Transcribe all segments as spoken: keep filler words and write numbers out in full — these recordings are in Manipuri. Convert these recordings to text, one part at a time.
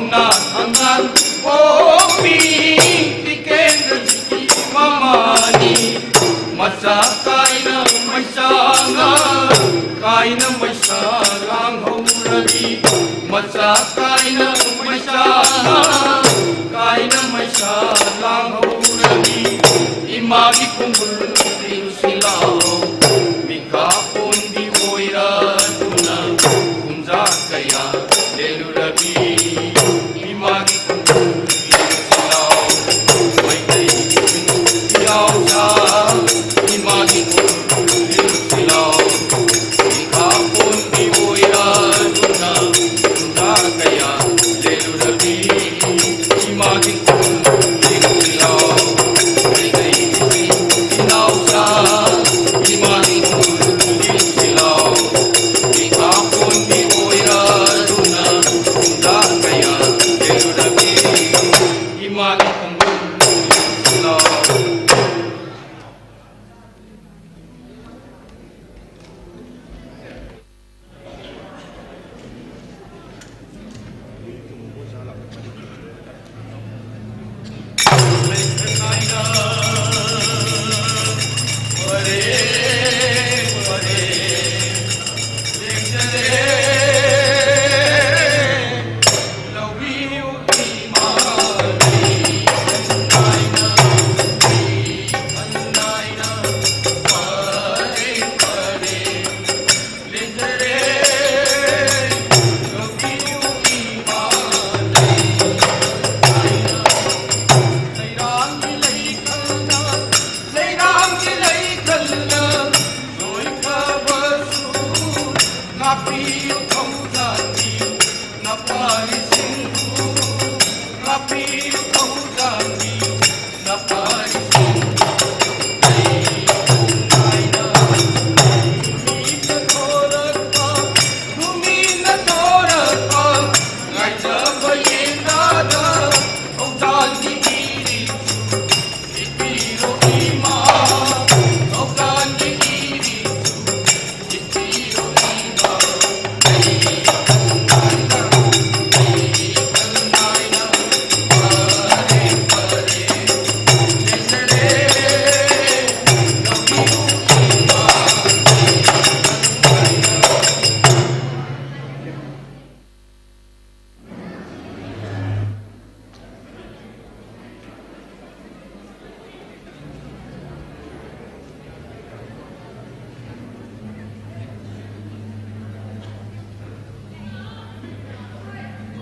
ꯑꯉꯥꯡ ꯄꯣꯛꯄꯤ ꯇꯤꯀꯦꯟꯗ꯭ꯔꯖꯤꯠꯀꯤ ꯃꯃꯥꯅꯤ꯫ ꯃꯆꯥ ꯀꯥꯏꯅ ꯃꯩꯁꯥ ꯉꯥꯡ, ꯀꯥꯏꯅ ꯃꯩꯁꯥ ꯂꯥꯡꯍꯧꯔꯕꯤ꯫ ꯃꯆꯥ ꯀꯥꯏꯅ ꯃꯩꯁꯥ ꯉꯥꯡ, ꯀꯥꯏꯅ ꯃꯩꯁꯥ ꯂꯥꯡꯍꯧꯔꯕꯤ꯫ ꯏꯃꯥꯒꯤ ꯈꯣꯡꯒꯨꯜ ꯏꯜꯁꯤ ꯂꯥꯎ꯫ ꯃꯤꯈꯥ ꯄꯣꯟꯕꯤ ꯑꯣꯏꯔꯗꯨꯅ ꯀꯨꯝꯖꯥ ꯀꯌꯥ ꯂꯦꯜꯂꯨꯔꯕꯤ꯫ ꯏꯃꯥꯒꯤ ꯈꯣꯡꯒꯨꯜ ꯏꯜꯁꯤ ꯂꯥꯎ꯫ ꯃꯩꯇꯩꯒꯤ ꯏꯌꯥꯎꯖꯥ ꯏꯃꯥꯒꯤ ꯈꯣꯡꯒꯨꯜ ꯏꯜꯁꯤ ꯂꯥꯎ꯫ ꯃꯤꯈꯥ ꯄꯣꯟꯕꯤ ꯑꯣꯏꯔꯗꯨꯅ ꯀꯨꯝꯖꯥ ꯀꯌꯥ ꯂꯦꯜꯂꯨꯔꯕꯤ꯫ ꯏꯃꯥꯒꯤ ꯈꯣꯡꯒꯨꯜ ꯏꯜꯁꯤ ꯂꯥꯎ꯫ ꯃꯩꯇꯩꯒꯤ ꯏꯌꯥꯎꯖꯥ ꯏꯃꯥ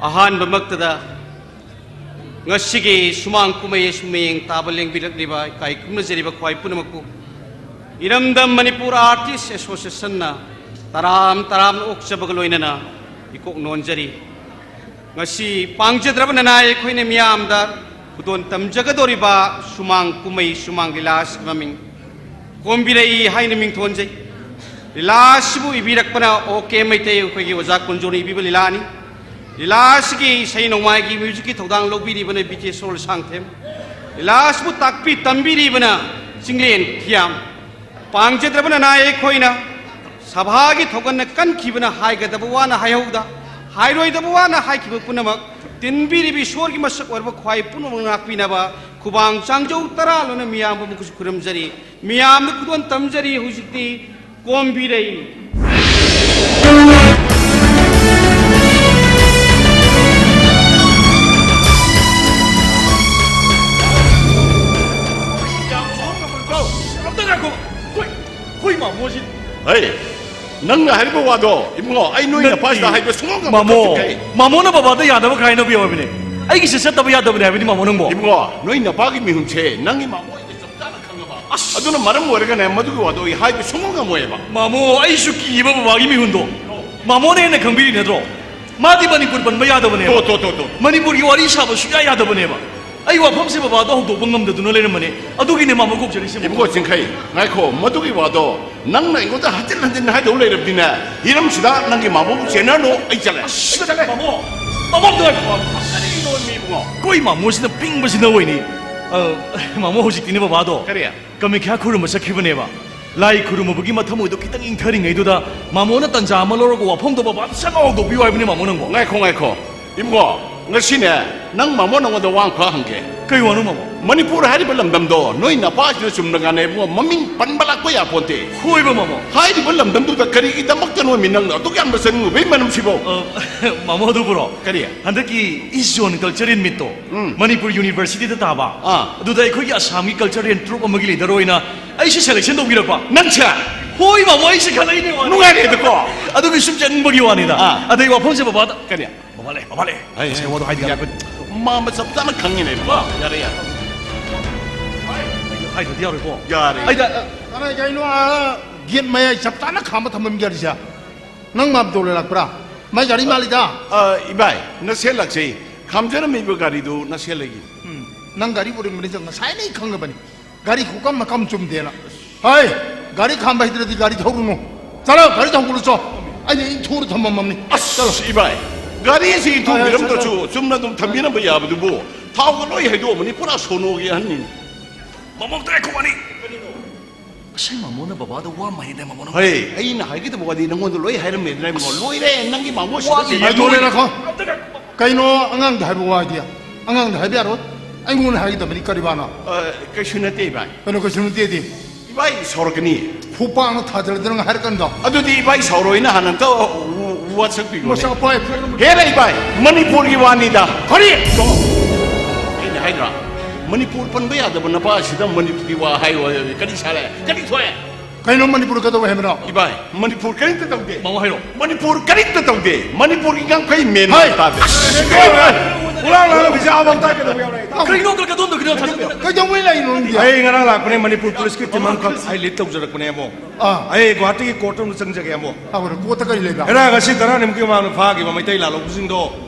ꯑꯍꯥꯟꯕꯃꯛꯇꯗ ꯉꯁꯤꯒꯤ ꯁꯨꯃꯥꯡ ꯀꯨꯝꯍꯩ ꯑꯁꯤ ꯃꯤꯠꯌꯦꯡ ꯇꯥꯕ ꯂꯦꯡꯕꯤꯔꯛꯂꯤꯕ ꯏꯀꯥꯏ ꯈꯨꯝꯅꯖꯔꯤꯕ ꯈ꯭ꯋꯥꯏ ꯄꯨꯝꯅꯃꯛꯄꯨ ꯏꯔꯝꯗꯝ ꯃꯅꯤꯄꯨꯔ ꯑꯥꯔꯇꯤꯁ ꯑꯦꯁꯣꯁꯤꯌꯦꯁꯟꯅ ꯇꯔꯥꯝ ꯇꯔꯥꯝꯅ ꯑꯣꯛꯆꯕꯒ ꯂꯣꯏꯅꯅ ꯏꯀꯣꯛ ꯅꯣꯟꯖꯔꯤ꯫ ꯉꯁꯤ ꯄꯥꯡꯖꯗ꯭ꯔꯕ ꯅꯅꯥꯏ ꯑꯩꯈꯣꯏꯅ ꯃꯤꯌꯥꯝꯗ ꯈꯨꯗꯣꯜ ꯇꯝꯖꯒꯗꯧꯔꯤꯕ ꯁꯨꯃꯥꯡ ꯀꯨꯝꯍꯩ, ꯁꯨꯃꯥꯡ ꯂꯤꯂꯥ ꯑꯁꯤꯒꯤ ꯃꯃꯤꯡ ꯀꯣꯝꯕꯤꯔꯩ ꯍꯥꯏꯅ ꯃꯤꯡ ꯊꯣꯟꯖꯩ꯫ ꯂꯤꯂꯥ ꯑꯁꯤꯕꯨ ꯏꯕꯤꯔꯛꯄꯅ ꯑꯣ ꯀꯦ ꯃꯩꯇꯩ, ꯑꯩꯈꯣꯏꯒꯤ ꯑꯣꯖꯥ ꯀꯨꯟꯖꯣꯅ ꯏꯕꯤꯕ ꯂꯤꯂꯥꯅꯤ꯫ ꯂꯤꯂꯥ ꯑꯁꯤꯒꯤ ꯏꯁꯩ ꯅꯣꯡꯃꯥꯏꯒꯤ ꯃ꯭ꯌꯨꯖꯤꯛꯀꯤ ꯊꯧꯗꯥꯡ ꯂꯧꯕꯤꯔꯤꯕꯅ ꯕꯤ ꯇꯤ ꯑꯦꯁ ꯁꯣꯔ ꯁꯥꯡꯊꯦꯝ꯫ ꯂꯤꯂꯥ ꯑꯁꯤꯕꯨ ꯇꯥꯛꯄꯤ ꯇꯝꯕꯤꯔꯤꯕꯅ ꯆꯤꯡꯂꯦꯟ ꯊꯤꯌꯥꯝ꯫ ꯄꯥꯡꯖꯗ꯭ꯔꯕ ꯅꯅꯥꯏ ꯑꯩꯈꯣꯏꯅ ꯁꯚꯥꯒꯤ ꯊꯧꯒꯟꯅ ꯀꯟꯈꯤꯕꯅ ꯍꯥꯏꯒꯗꯕ ꯋꯥꯅ ꯍꯥꯏꯍꯧꯗ, ꯍꯥꯏꯔꯣꯏꯗꯕ ꯋꯥꯅ ꯍꯥꯏꯈꯤꯕ ꯄꯨꯝꯅꯃꯛ ꯇꯤꯟꯕꯤꯔꯤꯕ ꯏꯁꯣꯔꯒꯤ ꯃꯁꯛ ꯑꯣꯏꯔꯕ ꯈ꯭ꯋꯥꯏ ꯄꯨꯝꯅꯃꯛ ꯉꯥꯛꯄꯤꯅꯕ ꯈꯨꯕꯥꯡ ꯆꯥꯡꯖꯧ ꯇꯔꯥ ꯂꯣꯟꯅ ꯃꯤꯌꯥꯝꯕꯨ ꯃꯈꯣꯏꯁꯨ ꯈꯨꯔꯨꯝꯖꯔꯤ꯫ ꯃꯤꯌꯥꯝꯗ ꯈꯨꯗꯣꯜ ꯇꯝꯖꯔꯤ꯫ ꯍꯧꯖꯤꯛꯇꯤ ꯀꯣꯝꯕꯤꯔꯩ꯫ ꯌꯥꯝ ꯁꯣꯛꯂꯝꯒꯅꯨꯀꯣ꯫ ꯑꯝꯇ ꯉꯥꯏꯈꯣ꯫ ꯍꯣꯏ, ꯍꯣꯏ, ꯃꯥꯃꯣꯁꯤ꯫ ꯍꯩ, ꯅꯪꯅ ꯍꯥꯏꯔꯤꯕ ꯋꯥꯗꯣ, ꯏꯕꯨꯡꯉꯣ, ꯑꯩ ꯅꯣꯏ ꯅꯠꯇꯦ꯫ ꯅꯄꯥꯁꯤꯗ ꯍꯥꯏꯕ ꯁꯨꯡꯉꯝ ꯉꯝꯃꯣꯏ, ꯃꯥꯃꯣ, ꯀꯛꯆꯤꯡ ꯈꯩ꯫ ꯃꯥꯃꯣꯅ ꯕꯕꯥꯗ ꯌꯥꯗꯕ ꯈꯔ ꯍꯥꯏꯅꯕ ꯌꯥꯎꯕꯅꯦ꯫ ꯑꯩꯒꯤꯁꯦ ꯆꯠꯇꯕ ꯌꯥꯗꯕꯅꯦ ꯍꯥꯏꯕꯅꯤ, ꯃꯥꯃꯣ, ꯅꯪꯕꯣ꯫ ꯏꯕꯨꯡꯉꯣ, ꯅꯣꯏ ꯅꯄꯥꯒꯤ ꯃꯤꯍꯨꯟꯁꯦ ꯅꯪꯒꯤ ꯃꯥꯃꯣ ꯑꯩꯅ ꯆꯞ ꯆꯥꯅ ꯈꯪꯉꯕ꯫ ꯑꯁ꯫ ꯑꯗꯨꯅ ꯃꯔꯝ ꯑꯣꯏꯔꯒꯅꯦ, ꯃꯗꯨꯒꯤ ꯋꯥꯗꯣ ꯑꯩ ꯍꯥꯏꯕ ꯁꯨꯡꯉꯝ ꯉꯝꯃꯣꯏꯕ꯫ ꯃꯥꯃꯣ, ꯑꯩꯁꯨ ꯀꯤꯕ ꯕꯕꯥꯒꯤ ꯃꯤꯍꯨꯟꯗꯣ꯫ ꯃꯥꯃꯣꯅ ꯍꯦꯟꯅ ꯈꯪꯕꯤꯔꯤ ꯅꯠꯇ꯭ꯔꯣ? ꯃꯥꯗꯤ ꯃꯅꯤꯄꯨꯔ ꯄꯟꯕ ꯌꯥꯗꯕꯅꯦꯕ꯫ ꯇꯣ, ꯇꯣ, ꯇꯣ, ꯇꯣ꯫ ꯃꯅꯤꯄꯨꯔꯒꯤ ꯋꯥꯔꯤ ꯁꯥꯕ ꯁꯨꯡꯌꯥ ꯌꯥꯗꯕꯅꯦꯕ꯫ ꯑꯩ ꯋꯥꯐꯝꯁꯦ ꯕꯕꯥꯗ ꯍꯧꯗꯣꯛꯄ ꯉꯝꯗꯗꯨꯅ ꯂꯩꯔꯝꯕꯅꯦ꯫ ꯑꯗꯨꯒꯤꯅꯦ ꯃꯥꯃꯣ ꯀꯧꯖꯔꯤꯁꯦ, ꯃꯥꯃꯣ꯫ ꯏꯕꯨꯡꯉꯣ ꯆꯤꯡꯈꯩ, ꯉꯥꯏꯈꯣ, ꯃꯗꯨꯒꯤ ꯋꯥꯗꯣ ꯅꯪꯅ ꯑꯩꯉꯣꯟꯗ ꯍꯟꯖꯤꯟ ꯍꯟꯖꯤꯟ ꯍꯥꯏꯗꯧ ꯂꯩꯔꯕꯗꯤꯅꯦ, ꯍꯤꯔꯝꯁꯤꯗ ꯅꯪꯒꯤ ꯃꯥꯃꯣꯕꯨ ꯆꯦꯟꯅꯔꯅꯨ, ꯑꯩ ꯆꯠꯂꯦ꯫ ꯑꯁ, ꯑꯩ ꯆꯠꯂꯦ꯫ ꯃꯥꯃꯣ, ꯃꯥꯃꯣ, ꯑꯝꯇ ꯉꯥꯏꯈꯣ꯫ ꯀꯔꯤꯅꯣ ꯃꯤ ꯏꯕꯨꯡꯉꯣ? ꯑꯩꯈꯣꯏ ꯃꯥꯃꯣꯁꯤꯅ ꯐꯤꯡꯕꯁꯤꯅ ꯑꯣꯏꯅꯤ꯫ ꯑ, ꯃꯥꯃꯣ, ꯍꯧꯖꯤꯛꯇꯤꯅꯦ ꯕꯕꯥꯗꯣ ꯀꯔꯤ? ꯀꯥꯃꯦꯈ꯭ꯌꯥ ꯈꯨꯔꯨꯝꯕ ꯆꯠꯈꯤꯕꯅꯦꯕ꯫ ꯂꯥꯏ ꯈꯨꯔꯨꯝꯃꯨꯕꯒꯤ ꯃꯊꯃꯣꯏꯗꯣ ꯈꯤꯇꯪ ꯏꯪꯊꯔꯤꯉꯩꯗꯨꯗ ꯃꯥꯃꯣꯅ ꯇꯟꯖꯥ ꯑꯃ ꯂꯧꯔꯒ ꯋꯥꯐꯝꯗꯣ ꯕꯕꯥꯗ ꯁꯠ ꯂꯥꯎ ꯍꯧꯗꯣꯛꯄꯤꯌꯨ ꯍꯥꯏꯕꯅꯦ, ꯃꯥꯃꯣ, ꯅꯪꯕꯣ꯫ ꯉꯥꯏꯈꯣ, ꯉꯥꯏꯈꯣ꯫ ꯏꯕꯨꯡꯉꯣ, ꯉꯁꯤꯅꯦ, ꯅꯪ ꯃꯥꯃꯣ ꯅꯉꯣꯟꯗ ꯋꯥ ꯑꯃꯈꯛ ꯍꯪꯒꯦ꯫ ꯀꯩ ꯋꯥꯅꯣ, ꯃꯥꯃꯣ? ꯃꯅꯤꯄꯨꯔ ꯍꯥꯏꯔꯤꯕ ꯂꯝꯗꯝꯗꯣ ꯅꯣꯏ ꯅꯄꯥꯁꯤꯅ ꯆꯨꯝꯅ ꯉꯥꯅꯦ ꯏꯕꯨꯡꯉꯣ, ꯃꯃꯤꯡ ꯄꯟꯕ ꯂꯥꯛꯄ ꯌꯥꯄꯣꯟꯇꯦ꯫ ꯍꯣꯏꯕ, ꯃꯥꯃꯣ꯫ ꯍꯥꯏꯔꯤꯕ ꯂꯝꯗꯝꯗꯨꯗ ꯀꯔꯤꯒꯤꯗꯃꯛꯇꯅꯣ ꯃꯤ ꯅꯪꯅ ꯑꯗꯨꯛ ꯌꯥꯝꯅ ꯆꯠꯅꯤꯡꯉꯨꯕꯒꯤ ꯃꯔꯝꯁꯤꯕꯣ? ꯑ, ꯃꯥꯃꯣ, ꯑꯗꯨꯕꯨꯔꯣ? ꯀꯔꯤ? ꯍꯟꯗꯛꯀꯤ East Zone Culture Meet ꯇꯣ ꯎꯝ꯫ ꯃꯅꯤꯄꯨꯔ University ꯗ ꯇꯥꯕ꯫ ꯑꯥ꯫ ꯑꯗꯨꯗ ꯑꯩꯈꯣꯏꯒꯤ ꯑꯁꯥꯝꯒꯤ cultural troupe ꯑꯃꯒꯤ leader ꯑꯣꯏꯅ ꯑꯩꯁꯦ selection ꯇꯧꯕꯤꯔꯛꯄ꯫ ꯅꯪꯁꯦ? ꯍꯣꯏ, ꯃꯥꯃꯣ, ꯑꯩꯁꯦ ꯈꯜꯂꯛꯏꯅꯦ, ꯃꯥꯃꯣ꯫ ꯅꯨꯡꯉꯥꯏꯔꯦꯗꯀꯣ? ꯑꯗꯨꯒꯤ ꯁꯨꯝ ꯆꯠꯅꯤꯡꯕꯒꯤ ꯋꯥꯅꯤꯗ꯫ ꯑꯥ꯫ ꯑꯗꯩ ꯋꯥꯐꯝꯁꯦ ꯕꯕꯥꯗ ꯀꯔꯤ? ꯃꯃꯥ ꯂꯩ, ꯃꯃꯥ ꯂꯩ꯫ ꯑꯩ, ꯑꯩ ꯋꯥꯗꯣ ꯍꯥꯏꯗꯤ ꯌꯥꯔꯣꯏ꯫ ꯃꯥ ꯃꯆꯞ ꯆꯥꯅ ꯈꯪꯉꯤꯅꯦ, ꯏꯕꯨꯡꯉꯣ꯫ ꯌꯥꯔꯦ, ꯌꯥꯔꯦ꯫ ꯍꯥꯏꯗ꯭ꯔꯗꯤ ꯌꯥꯔꯣꯏꯀꯣ꯫ ꯌꯥꯔꯦ꯫ ꯑꯩꯗ, ꯑ, ꯀꯅꯥ ꯀꯩꯅꯣ, ꯑꯥ, ꯒꯦꯠ ꯃꯌꯥꯏ ꯆꯞ ꯆꯥꯅ ꯈꯥꯝꯕ ꯊꯝꯃꯝꯒꯦ ꯍꯥꯏꯔꯤꯁꯦ꯫ ꯅꯪ ꯃꯥꯞ ꯇꯧꯔ ꯂꯥꯛꯄ꯭ꯔꯥ? ꯃꯥꯏ ꯒꯥꯔꯤ ꯃꯥꯜꯂꯤꯗ꯫ ꯑ, ꯏꯕꯥꯏ, ꯅꯁꯦꯜꯂꯛꯁꯦ꯫ ꯈꯥꯝꯖꯔꯝꯃꯤꯕ ꯒꯥꯔꯤꯗꯨ ꯅꯁꯦꯜꯂꯒꯤ꯫ ꯎꯝ, ꯅꯪ ꯒꯥꯔꯤ ꯄꯨꯔꯛꯄꯅꯤ ꯉꯁꯥꯏꯅ ꯑꯩ ꯈꯪꯉꯕꯅꯤ꯫ ꯒꯥꯔꯤ ꯈꯨꯀꯝ ꯃꯀꯝ ꯆꯨꯝꯗꯦꯅ꯫ ꯍꯩ, ꯒꯥꯔꯤ ꯈꯥꯝꯕ ꯍꯩꯇ꯭ꯔꯗꯤ ꯒꯥꯔꯤ ꯊꯧꯔꯨꯅꯨ꯫ ꯆꯠꯂꯣ, ꯒꯥꯔꯤ ꯊꯧꯒꯠꯂꯨ ꯆꯣ꯫ ꯑꯩꯅ ꯏꯟꯊꯨꯔ ꯊꯝꯃꯝꯃꯝꯅꯤ꯫ ꯑꯁ, ꯆꯠꯂꯣ꯫ ꯏꯕꯥꯏ, ꯒꯥꯔꯤꯁꯤ ꯍꯣꯏ, ꯍꯣꯏ, ꯏꯟꯊꯨꯕꯤꯔꯝꯗ꯭ꯔꯁꯨ ꯆꯠꯂꯣ꯫ ꯆꯨꯝꯅ ꯑꯗꯨꯝ ꯊꯝꯕꯤꯔꯝꯕ ꯌꯥꯕꯗꯨꯕꯨ ꯊꯥꯎꯒ ꯂꯣꯏ ꯍꯩꯗꯣꯛꯑꯝꯃꯅꯤ, ꯄꯨꯔꯥ ꯁꯣꯅꯣꯒꯤ ꯑꯍꯟꯅꯤꯅꯦ꯫ ꯃꯃꯣꯝꯇ ꯉꯥꯏꯈꯣ ꯋꯥꯅꯤ꯫ ꯉꯁꯥꯏ ꯃꯃꯣꯅ ꯕꯕꯥꯗ ꯋꯥ ꯃꯥꯟꯅꯩꯗ, ꯃꯃꯣꯅ꯫ ꯍꯩ, ꯑꯩꯅ ꯍꯥꯏꯒꯗꯕ ꯋꯥꯗꯤ ꯅꯉꯣꯟꯗ ꯂꯣꯏ ꯍꯥꯏꯔꯝꯃꯦꯗꯅ, ꯏꯕꯨꯡꯉꯣ꯫ ꯂꯣꯏꯔꯦ, ꯅꯪꯒꯤ ꯃꯥꯃꯣ ꯁꯤꯗ ꯋꯥꯒꯤ ꯂꯩ꯫ ꯍꯥꯏꯗꯣꯔꯦ ꯅꯈꯣ꯫ ꯀꯩꯅꯣ ꯑꯉꯥꯡꯗ ꯍꯥꯏꯕ ꯋꯥꯗꯤ? ꯑꯉꯥꯡꯗ ꯍꯥꯏꯕ ꯌꯥꯔꯣꯏ꯫ ꯑꯩꯉꯣꯟꯗ ꯍꯥꯏꯒꯗꯕꯅꯤ ꯀꯔꯤꯕꯥꯅꯣ? ꯑ, ꯀꯩꯁꯨ ꯅꯠꯇꯦ, ꯏꯕꯥꯏ꯫ ꯀꯩꯅꯣ ꯀꯩꯁꯨ ꯅꯠꯇꯦꯗꯤ? ꯏꯕꯥꯏ ꯁꯥꯎꯔꯛꯀꯅꯤ꯫ ꯈꯨꯄꯥꯛꯅ ꯊꯥꯖꯤꯜꯂꯗꯤ ꯅꯪ ꯍꯥꯏꯔꯛꯀꯅꯨꯗꯣ꯫ ꯑꯗꯨꯗꯤ ꯏꯕꯥꯏ ꯁꯥꯎꯔꯣꯏꯅ ꯍꯥꯟꯅ ꯑꯝꯇ ꯋꯥ-, ꯋꯥꯁꯛꯄꯤꯈꯣꯅꯦ꯫ ꯃꯁꯛ ꯑꯄꯥꯏ ꯐꯨꯔꯛꯀꯅꯨ꯫ ꯍꯦꯔꯥ ꯏꯕꯥꯏ, ꯃꯅꯤꯄꯨꯔꯒꯤ ꯋꯥꯅꯤꯗ꯫ ꯀꯔꯤ? ꯑꯩꯅ ꯍꯥꯏꯗ꯭ꯔꯥ? ꯃꯅꯤꯄꯨꯔ ꯄꯟꯕ ꯌꯥꯗꯕ ꯅꯄꯥ ꯑꯁꯤꯗ ꯃꯅꯤꯄꯨꯔꯒꯤ ꯋꯥ ꯍꯥꯏꯌꯣ ꯍꯥꯏꯕ ꯀꯔꯤ ꯁꯥꯔꯦ? ꯀꯔꯤ ꯊꯣꯛꯑꯦ? ꯀꯩꯅꯣ ꯃꯅꯤꯄꯨꯔ ꯀꯩꯗꯧꯋꯦ ꯍꯥꯏꯕꯅꯣ? ꯏꯕꯥꯏ, ꯃꯅꯤꯄꯨꯔ ꯀꯔꯤꯝꯇ ꯇꯧꯗꯦ꯫ ꯃꯃꯥ ꯍꯥꯏꯔꯣ꯫ ꯃꯅꯤꯄꯨꯔ ꯀꯔꯤꯝꯇ ꯇꯧꯗꯦ꯫ ꯃꯅꯤꯄꯨꯔꯒꯤ ꯉꯥꯡꯈꯩ ꯃꯦꯟ ꯍꯩ! ꯇꯥꯗꯦ꯫ ꯑꯁ! ꯄꯨꯔꯥ ꯉꯥꯡꯕꯁꯦ ꯑꯥ ꯃꯝ ꯇꯥꯏ ꯀꯩꯗꯧꯕ ꯌꯥꯎꯔꯦ? ꯀꯔꯤꯅꯣ, ꯀꯔꯤ ꯀꯗꯣꯝꯗ ꯀꯔꯤꯅꯣ ꯊꯥꯖꯤꯟꯕ? ꯀꯩꯗꯧꯉꯩ ꯂꯥꯛꯏꯅꯣ ꯅꯪꯗꯤ? ꯑꯩ ꯉꯔꯥꯡ ꯂꯥꯛꯄꯅꯦ, ꯃꯅꯤꯄꯨꯔ ꯄꯨꯂꯤꯁꯀꯤ ꯇꯤꯝ ꯑꯃꯈꯛ ꯑꯩ ꯂꯤꯗ ꯇꯧꯖꯔꯛꯄꯅꯦ, ꯑꯃꯨꯛ꯫ ꯑꯥ꯫ ꯑꯩ ꯒꯨꯋꯥꯍꯥꯇꯤꯒꯤ ꯀꯣꯔꯠ ꯑꯃꯗ ꯆꯪꯖꯒꯦ, ꯑꯃꯨꯛ꯫ ꯑꯥ, ꯍꯣꯏ, ꯀꯣꯔꯠꯇ ꯀꯔꯤ ꯂꯩꯕ? ꯉꯔꯥꯡ ꯉꯁꯤ ꯇꯔꯥꯅꯤꯃꯨꯛꯀꯤ ꯃꯃꯥꯡꯗ ꯐꯥꯈꯤꯕ ꯃꯩꯇꯩ ꯂꯥꯜꯍꯧꯕꯁꯤꯡꯗꯣ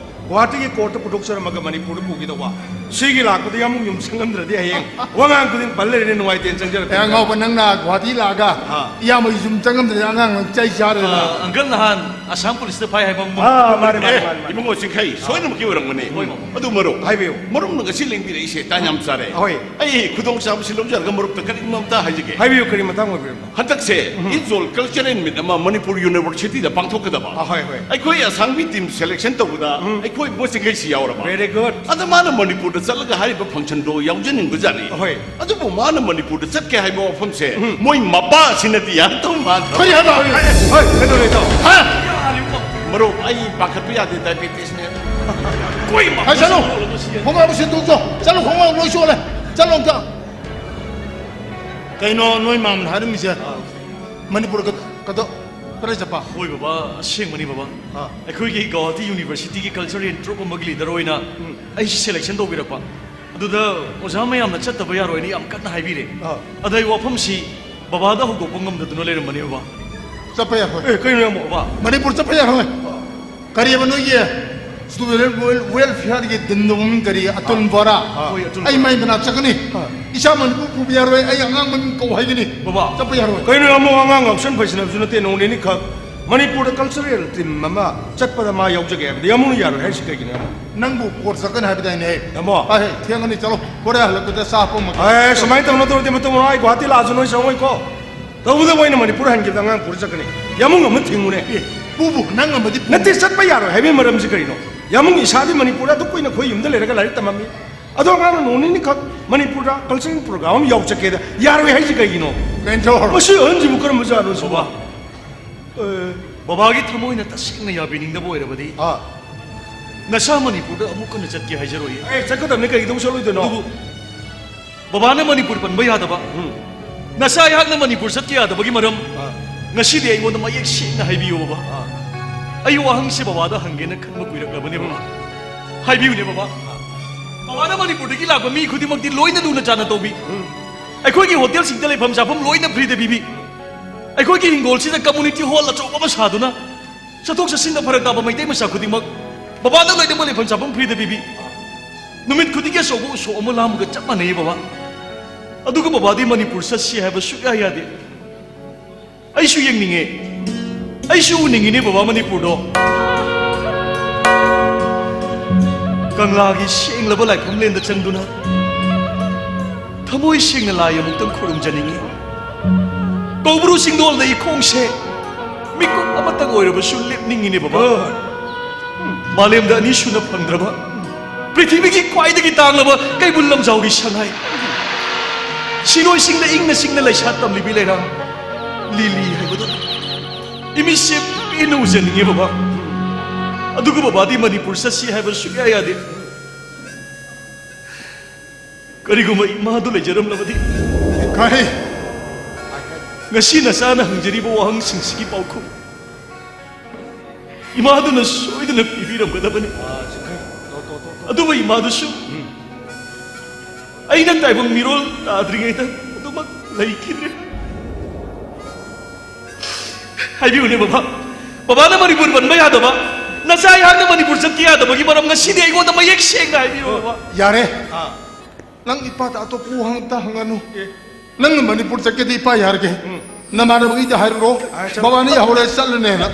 ꯒꯨꯋꯥꯍꯥꯇꯤꯒꯤ ꯀꯣꯔꯠꯇ ꯄꯨꯊꯣꯛꯆꯔꯝꯃꯒ ꯃꯅꯤꯄꯨꯔꯗ ꯄꯨꯈꯤꯗꯧꯕ꯫ ꯁꯤꯒꯤ ꯂꯥꯛꯄꯗ ꯌꯥꯝ ꯌꯨꯝ ꯁꯪꯉꯝꯗ꯭ꯔꯗꯤ ꯍꯌꯦꯡ ꯋꯥꯉꯥꯡ ꯈꯨꯗꯤꯡ ꯄꯜ ꯂꯩꯔꯦꯅꯦ, ꯅꯨꯡꯉꯥꯏꯇꯦꯅ ꯆꯪꯖꯔꯛꯄꯅꯤ꯫ ꯑꯦ, ꯑꯉꯥꯎꯕ, ꯅꯪꯅ ꯒꯨꯋꯥꯍꯥꯇꯤ ꯂꯥꯛꯑꯒ ꯑꯥ꯫ ꯏꯌꯥꯝꯕꯒꯤ ꯌꯨꯝ ꯆꯪꯉꯝꯗ꯭ꯔꯗꯤ ꯑꯉꯥꯡ ꯅꯪ ꯆꯩ ꯆꯥꯔꯦꯗꯅ꯫ ꯑꯥ, ꯑꯪꯀꯜ ꯅꯍꯥꯟ ꯑꯁꯥꯝ ꯄꯨꯂꯤꯁꯇ ꯐꯥꯏ ꯍꯥꯏꯕ ꯑꯃ꯫ ꯑꯥ, ꯃꯥꯅꯦ, ꯃꯥꯅꯦ, ꯑꯦ, ꯃꯥꯅꯦ, ꯃꯥꯅꯦ꯫ ꯏꯕꯨꯡꯉꯣ ꯆꯤꯡꯈꯩ, ꯁꯣꯏꯗꯅꯃꯛꯀꯤ ꯑꯣꯏꯔꯝꯒꯅꯤ꯫ ꯍꯣꯏ, ꯃꯥꯃ꯫ ꯑꯗꯨ ꯃꯔꯨꯞ, ꯍꯥꯏꯕꯤꯌꯨ꯫ ꯃꯔꯨꯞꯅ ꯉꯁꯤ ꯂꯦꯡꯕꯤꯔꯛꯏꯁꯦ ꯇꯥꯟ ꯌꯥꯝ ꯆꯥꯔꯦ꯫ ꯍꯣꯏ꯫ ꯑꯩ ꯈꯨꯗꯣꯡꯆꯥꯕꯁꯤ ꯂꯧꯖꯔꯒ ꯃꯔꯨꯞꯇ ꯀꯔꯤꯒꯨꯝꯕ ꯑꯝꯇ ꯍꯥꯏꯖꯒꯦ꯫ ꯍꯥꯏꯕꯤꯌꯨ, ꯀꯔꯤ ꯃꯇꯥꯡ ꯑꯣꯏꯕꯤꯔꯕꯅꯣ? ꯍꯟꯗꯛꯁꯦ ꯎꯝ꯫ ꯏꯖꯣꯜ ꯀꯜꯆꯔꯦꯜ ꯃꯤꯠ ꯑꯃ ꯃꯅꯤꯄꯨꯔ ꯌꯨꯅꯤꯚꯔꯁꯤꯇꯤꯗ ꯄꯥꯡꯊꯣꯛꯀꯗꯕ꯫ ꯑꯥ, ꯍꯣꯏ, ꯍꯣꯏ꯫ ꯑꯩꯈꯣꯏ ꯑꯁꯥꯝꯒꯤ ꯇꯤꯝ ꯁꯦꯂꯦꯛꯁꯟ ꯇꯧꯕꯗ ꯎꯝ꯫ ꯑꯩꯈꯣꯏ ꯃꯣꯏ ꯆꯤꯡꯈꯩꯁꯤ ꯌꯥꯎꯔꯕ꯫ Very good꯫ ꯑꯗ ꯃꯥꯅ ꯃꯅꯤꯄꯨꯔꯗ ꯆꯠꯂꯒ ꯍꯥꯏꯔꯤꯕ ꯐꯪꯁꯟꯗꯣ ꯌꯥꯎꯖꯅꯤꯡꯕꯖꯥꯠꯅꯤ꯫ ꯍꯣꯏ꯫ ꯑꯗꯨꯕꯨ ꯃꯥꯅ ꯃꯅꯤꯄꯨꯔꯗ ꯆꯠꯀꯦ ꯍꯥꯏꯕ ꯋꯥꯐꯝꯁꯦ ꯎꯝ꯫ ꯃꯣꯏ ꯃꯄꯥꯁꯤꯅꯗꯤ ꯌꯥꯔꯛꯇꯧ ꯃꯥꯟꯗ꯭ꯔꯕ꯫ ꯀꯔꯤ ꯍꯥꯏꯕ? ꯍꯣꯏ, ꯀꯩꯗꯧꯔꯦ, ꯏꯇꯥꯎ? ꯍꯥ? ꯃꯔꯨꯞ, ꯑꯩ ꯄꯥꯈꯠꯄ ꯌꯥꯗꯦ, ꯗꯥꯏꯕꯦꯇꯤꯁꯅꯦ꯫ ꯀꯣꯏ ꯍꯥꯏ, ꯆꯠꯂꯣ꯫ ꯈꯣꯡꯒ꯭ꯔꯥꯎꯗꯣ ꯁꯤꯟꯗꯣꯛꯆꯣ꯫ ꯆꯠꯂꯣ, ꯈꯣꯡꯒ꯭ꯔꯥꯎ ꯂꯣꯏ ꯆꯣꯠꯂꯦ꯫ ꯆꯠꯂꯣ ꯑꯝꯇ꯫ ꯀꯩꯅꯣ ꯅꯣꯏ ꯃꯥꯝꯅ ꯍꯥꯏꯔꯝꯃꯤꯁꯦ? ꯃꯅꯤꯄꯨꯔ ꯀ-, ꯀꯗꯣ-, ꯀꯗꯥꯏ ꯆꯠꯄ? ꯍꯣꯏ ꯕꯕꯥ, ꯑꯁꯦꯡꯕꯅꯤ ꯕꯕꯥ꯫ ꯑꯥ꯫ ꯑꯩꯈꯣꯏꯒꯤ ꯒꯧꯍꯥꯇꯤ ꯌꯨꯅꯤꯚꯔꯁꯤꯇꯤꯒꯤ ꯀꯜꯆꯔꯦꯜ ꯇ꯭ꯔꯨꯞ ꯑꯃꯒꯤ ꯂꯤꯗꯔ ꯑꯣꯏꯅ ꯎꯝ꯫ ꯑꯩꯁꯤ ꯁꯦꯂꯦꯛꯁꯟ ꯇꯧꯕꯤꯔꯛꯄ꯫ ꯑꯗꯨꯗ ꯑꯣꯖꯥ ꯃꯌꯥꯝꯅ ꯆꯠꯇꯕ ꯌꯥꯔꯣꯏꯅ ꯌꯥꯝ ꯀꯟꯅ ꯍꯥꯏꯕꯤꯔꯦ꯫ ꯑꯥ꯫ ꯑꯗ ꯑꯩ ꯋꯥꯐꯝꯁꯤ ꯕꯕꯥꯗ ꯍꯧꯗꯣꯛꯄ ꯉꯝꯗꯗꯨꯅ ꯂꯩꯔꯝꯕꯅꯤ ꯕꯕꯥ꯫ ꯆꯠꯄ ꯌꯥꯔꯣꯏ꯫ ꯑꯦ, ꯀꯩꯅꯣ ꯌꯥꯝꯕ ꯕꯕꯥ? ꯃꯅꯤꯄꯨꯔ ꯆꯠꯄ ꯌꯥꯔꯣꯏ꯫ ꯀꯔꯤꯕ ꯅꯣꯏꯒꯤ ꯁ꯭ꯇꯨꯗꯦꯟ ꯋꯦꯜ-, ꯋꯦꯜꯐꯤꯌꯔꯒꯤ ꯗꯤꯟꯗꯣ ꯃꯃꯤꯡ ꯀꯔꯤ? ꯑꯇꯨꯜ ꯑꯥ꯫ ꯕꯣꯔꯥ꯫ ꯍꯣꯏ, ꯑꯇꯨꯜ ꯑꯩ ꯕꯣꯔꯥ꯫ ꯃꯥꯏ ꯃꯅꯥꯛ ꯆꯠꯀꯅꯤ꯫ ꯑꯥ꯫ ꯏꯆꯥ ꯃꯅꯤꯄꯨꯔ ꯄꯨꯕ ꯌꯥꯔꯣꯏ꯫ ꯑꯩ ꯑꯉꯥꯡ ꯃꯃꯤꯡ ꯀꯧ ꯍꯥꯏꯒꯅꯤ꯫ ꯕꯕꯥ꯫ ꯆꯠꯄ ꯌꯥꯔꯣꯏ꯫ ꯀꯩꯅꯣ ꯌꯥꯝꯕ, ꯑꯉꯥꯡ ꯉꯥꯎꯁꯟ ꯐꯩꯁꯟꯅꯕꯁꯨ ꯅꯠꯇꯦ, ꯅꯣꯡ ꯅꯤꯅꯤꯈꯛ꯫ ꯃꯅꯤꯄꯨꯔꯗ ꯀꯜꯆꯔꯦꯜ ꯇꯤꯝ ꯑꯃ ꯆꯠꯄꯗ ꯃꯥ ꯌꯥꯎꯖꯒꯦ ꯍꯥꯏꯕꯗ ꯌꯥꯝꯕꯅ ꯌꯥꯔꯣꯏ ꯍꯥꯏꯔꯤꯁꯤ ꯀꯩꯒꯤꯅꯣ ꯌꯥꯝꯕ? ꯅꯪꯕꯨ ꯀꯣꯔꯠ ꯆꯠꯀꯅꯤ ꯍꯥꯏꯕꯗꯥꯏꯅꯦ? ꯌꯥꯝꯕ꯫ ꯍꯥꯏ, ꯍꯦ, ꯊꯦꯡꯉꯅꯤ, ꯆꯠꯂꯣ꯫ ꯍꯣꯔꯦꯟ ꯍꯜꯂꯛꯄꯗ ꯆꯥ ꯄꯣꯝꯃꯒ꯫ ꯑꯦ, ꯁꯨꯃꯥꯏꯅ ꯇꯧꯅ ꯇꯧꯔꯗꯤ ꯃꯇꯨꯡ ꯃꯅꯥꯎ ꯑꯩ ꯒꯨꯍꯥꯇꯤ ꯂꯥꯛꯑꯁꯨ ꯅꯣꯏ ꯆꯪꯉꯣꯏꯀꯣ꯫ ꯇꯧꯕꯗꯕꯨ ꯑꯩꯅ ꯃꯅꯤꯄꯨꯔ ꯍꯟꯈꯤꯕꯗ ꯑꯉꯥꯡ ꯄꯨꯔ ꯆꯠꯀꯅꯤ꯫ ꯌꯥꯝꯕꯨꯡ ꯑꯃ ꯊꯤꯡꯉꯨꯅꯦ꯫ ꯑꯦ, ꯄꯨꯕꯨ, ꯅꯪ ꯑꯃꯗꯤ ꯄꯨ꯫ ꯅꯠꯇꯦ, ꯆꯠꯄ ꯌꯥꯔꯣꯏ ꯍꯥꯏꯕꯒꯤ ꯃꯔꯝꯁꯤ ꯀꯔꯤꯅꯣ? ꯌꯥꯝꯕꯨꯡ ꯏꯁꯥꯗꯤ ꯃꯅꯤꯄꯨꯔꯗ ꯑꯗꯨꯛ ꯀꯨꯏꯅ ꯑꯩꯈꯣꯏ ꯌꯨꯝꯗ ꯂꯩꯔꯒ ꯂꯥꯏꯔꯤꯛ ꯇꯝꯃꯝꯃꯤ꯫ ꯑꯗꯣ ꯑꯉꯥꯡꯅ ꯅꯣꯡ ꯅꯤꯅꯤꯈꯛ ꯃꯅꯤꯄꯨꯔꯗ ꯀꯜꯆꯔꯦꯜ ꯄ꯭ꯔꯣꯒ꯭ꯔꯥꯝ ꯑꯃ ꯌꯥꯎ ꯆꯠꯀꯦꯗ ꯌꯥꯔꯣꯏ ꯍꯥꯏꯁꯤ ꯀꯩꯒꯤꯅꯣ? ꯀꯩꯅꯣ? ꯃꯁꯤ ꯑꯍꯟꯁꯤꯕꯨ ꯀꯔꯝꯕ ꯖꯥꯠꯅꯣ ꯁꯤꯕꯣ? ꯕꯕꯥ꯫ ꯑꯦ, ꯕꯕꯥꯒꯤ ꯊꯃꯣꯏꯅ ꯇꯁꯦꯡꯅ ꯌꯥꯕꯤꯅꯤꯡꯗꯕ ꯑꯣꯏꯔꯕꯗꯤ, ꯑꯥ꯫ ꯅꯁꯥ ꯃꯅꯤꯄꯨꯔꯗ ꯑꯃꯨꯛ ꯍꯟꯅ ꯆꯠꯀꯦ ꯍꯥꯏꯖꯔꯣꯏꯌꯦ꯫ ꯑꯦ, ꯆꯠꯀꯗꯕꯅꯤ, ꯀꯩꯒꯤꯗꯧ ꯆꯠꯂꯣꯏꯗꯣꯏꯅꯣ? ꯑꯗꯨꯕꯨ ꯕꯕꯥꯅ ꯃꯅꯤꯄꯨꯔ ꯄꯟꯕ ꯌꯥꯗꯕ, ꯎꯝ꯫ ꯅꯆꯥ ꯑꯩꯍꯥꯛꯅ ꯃꯅꯤꯄꯨꯔ ꯆꯠꯀꯦ ꯌꯥꯗꯕꯒꯤ ꯃꯔꯝ, ꯑꯥ꯫ ꯉꯁꯤꯗꯤ ꯑꯩꯉꯣꯟꯗ ꯃꯌꯦꯛ ꯁꯦꯡꯅ ꯍꯥꯏꯕꯤꯌꯨ, ꯕꯕꯥ꯫ ꯑꯥ꯫ ꯑꯩ ꯋꯥꯍꯪꯁꯦ ꯕꯕꯥꯗ ꯍꯪꯒꯦꯅ ꯈꯟꯕ ꯀꯨꯏꯔꯛꯂꯕꯅꯦ, ꯕꯕꯥ꯫ ꯍꯥꯏꯕꯤꯌꯨꯅꯦ, ꯕꯕꯥ꯫ ꯑꯥ꯫ ꯕꯕꯥꯅ ꯃꯅꯤꯄꯨꯔꯗꯒꯤ ꯂꯥꯛꯄ ꯃꯤ ꯈꯨꯗꯤꯡꯃꯛꯇꯤ ꯂꯣꯏꯅ ꯂꯨꯅ ꯆꯥꯟꯅ ꯇꯧꯕꯤ꯫ ꯎꯝ꯫ ꯑꯩꯈꯣꯏꯒꯤ ꯍꯣꯇꯦꯜꯁꯤꯡꯗ ꯂꯩꯐꯝ ꯆꯥꯐꯝ ꯂꯣꯏꯅ ꯐ꯭ꯔꯤꯗ ꯄꯤꯕꯤ꯫ ꯑꯩꯈꯣꯏꯒꯤ ꯍꯤꯡꯒꯣꯜꯁꯤꯗ ꯀꯝꯃꯨꯅꯤꯇꯤ ꯍꯣꯜ ꯑꯆꯧꯕ ꯑꯃ ꯁꯥꯗꯨꯅ, ꯆꯠꯊꯣꯛ ꯆꯠꯁꯤꯟꯗ ꯐꯔꯛ ꯇꯥꯕ ꯃꯩꯇꯩ ꯃꯆꯥ ꯈꯨꯗꯤꯡꯃꯛ ꯕꯕꯥꯅ ꯂꯣꯏꯅꯃꯛ ꯂꯩꯐꯝ ꯆꯥꯐꯝ ꯐ꯭ꯔꯤꯗ ꯄꯤꯕꯤ꯫ ꯅꯨꯃꯤꯠ ꯈꯨꯗꯤꯡꯒꯤ ꯑꯆꯧꯕ ꯎꯁꯣꯞ ꯑꯃ ꯂꯥꯝꯕꯒ ꯆꯞ ꯃꯥꯟꯅꯩ, ꯕꯕꯥ꯫ ꯑꯗꯨꯒ ꯕꯕꯥꯗꯤ ꯃꯅꯤꯄꯨꯔ ꯆꯠꯁꯤ ꯍꯥꯏꯕ ꯁꯨꯛꯌꯥ ꯌꯥꯗꯦ꯫ ꯑꯩꯁꯨ ꯌꯦꯡꯅꯤꯡꯉꯦ, ꯑꯩꯁꯨ ꯎꯅꯤꯡꯉꯤꯅꯦ, ꯕꯕꯥ, ꯃꯅꯤꯄꯨꯔꯗꯣ꯫ ꯀꯪꯂꯥꯒꯤ ꯁꯦꯡꯂꯕ ꯂꯥꯏꯐꯝꯂꯦꯟꯗ ꯆꯪꯗꯨꯅ ꯊꯃꯣꯏ ꯁꯦꯡꯅ ꯂꯥꯏ ꯑꯃꯨꯛꯇꯪ ꯈꯨꯔꯨꯝꯖꯅꯤꯡꯉꯤ꯫ ꯀꯧꯕ꯭ꯔꯨ ꯆꯤꯡꯗꯣꯜꯗ ꯏꯈꯣꯡꯁꯦ ꯃꯤꯀꯨꯞ ꯑꯃꯇꯪ ꯑꯣꯏꯔꯕꯁꯨ ꯂꯦꯞꯅꯤꯡꯉꯤꯅꯦ, ꯕꯕꯥ꯫ ꯃꯥꯂꯦꯝꯗ ꯑꯅꯤꯁꯨꯅ ꯐꯪꯗ꯭ꯔꯕ, ꯄ꯭ꯔꯤꯊꯤꯕꯤꯒꯤ ꯈ꯭ꯋꯥꯏꯗꯒꯤ ꯇꯥꯡꯂꯕ ꯀꯩꯕꯨꯜ ꯂꯝꯖꯥꯎꯒꯤ ꯁꯉꯥꯏ, ꯁꯤꯔꯣꯏꯁꯤꯡꯗ ꯏꯪꯅ ꯆꯤꯛꯅ ꯂꯩꯁꯥ ꯇꯝꯂꯤꯕꯤ ꯂꯩꯔꯥꯡ ꯂꯤꯂꯤ ꯍꯥꯏꯕꯗꯣ ꯏꯃꯤꯠꯁꯦ ꯄꯦꯟꯅ ꯎꯖꯅꯤꯡꯉꯦ, ꯕꯕꯥ꯫ ꯑꯗꯨꯒ ꯕꯕꯥꯗꯤ ꯃꯅꯤꯄꯨꯔ ꯆꯠꯁꯤ ꯍꯥꯏꯕ ꯁꯨꯛꯌꯥ ꯌꯥꯗꯦ꯫ ꯀꯔꯤꯒꯨꯝꯕ ꯏꯃꯥꯗꯨ ꯂꯩꯖꯔꯝꯂꯕꯗꯤ, ꯀꯔꯤ? ꯉꯁꯤ ꯅꯆꯥꯅ ꯍꯪꯖꯔꯤꯕ ꯋꯥꯍꯪꯁꯤꯡꯁꯤꯒꯤ ꯄꯥꯎꯈꯨꯝ ꯏꯃꯥꯗꯨꯅ ꯁꯣꯏꯗꯅ ꯄꯤꯕꯤꯔꯝꯒꯗꯕꯅꯤ꯫ ꯑꯗꯨꯕꯨ ꯏꯃꯥꯗꯨꯁꯨ ꯑꯩꯅ ꯇꯥꯏꯕꯪ ꯃꯤꯔꯣꯜ ꯇꯥꯗ꯭ꯔꯤꯉꯩꯗ ꯑꯗꯨꯃꯛ ꯂꯩꯈꯤꯗ꯭ꯔꯦ꯫ ꯍꯥꯏꯕꯤꯌꯨꯅꯦ ꯕꯕꯥ, ꯕꯕꯥꯅ ꯃꯅꯤꯄꯨꯔ ꯄꯟꯕ ꯌꯥꯗꯕ, ꯅꯆꯥ ꯑꯩꯍꯥꯛꯅ ꯃꯅꯤꯄꯨꯔ ꯆꯠꯀꯦ ꯌꯥꯗꯕꯒꯤ ꯃꯔꯝ ꯉꯁꯤꯗꯤ ꯑꯩꯉꯣꯟꯗ ꯃꯌꯦꯛ ꯁꯦꯡꯅ ꯍꯥꯏꯕꯤꯌꯨ ꯕꯕꯥ꯫ ꯌꯥꯔꯦ꯫ ꯑꯥ꯫ ꯅꯪ ꯏꯄꯥꯗ ꯑꯇꯣꯞꯄ ꯋꯥꯍꯪ ꯑꯝꯇ ꯍꯪꯉꯅꯨ꯫ ꯑꯦ꯫ ꯅꯪꯅ ꯃꯅꯤꯄꯨꯔ ꯆꯠꯀꯦꯗꯤ ꯏꯄꯥ ꯌꯥꯔꯒꯦ꯫ ꯎꯝ꯫ ꯅꯃꯥꯟꯅꯕꯒꯤꯗ ꯍꯥꯏꯔꯨꯔꯣ꯫ ꯑꯥ, ꯆꯠꯂꯣ꯫ ꯕꯕꯥꯅ ꯌꯥꯍꯧꯔꯦ ꯆꯠꯂꯅꯦꯅ꯫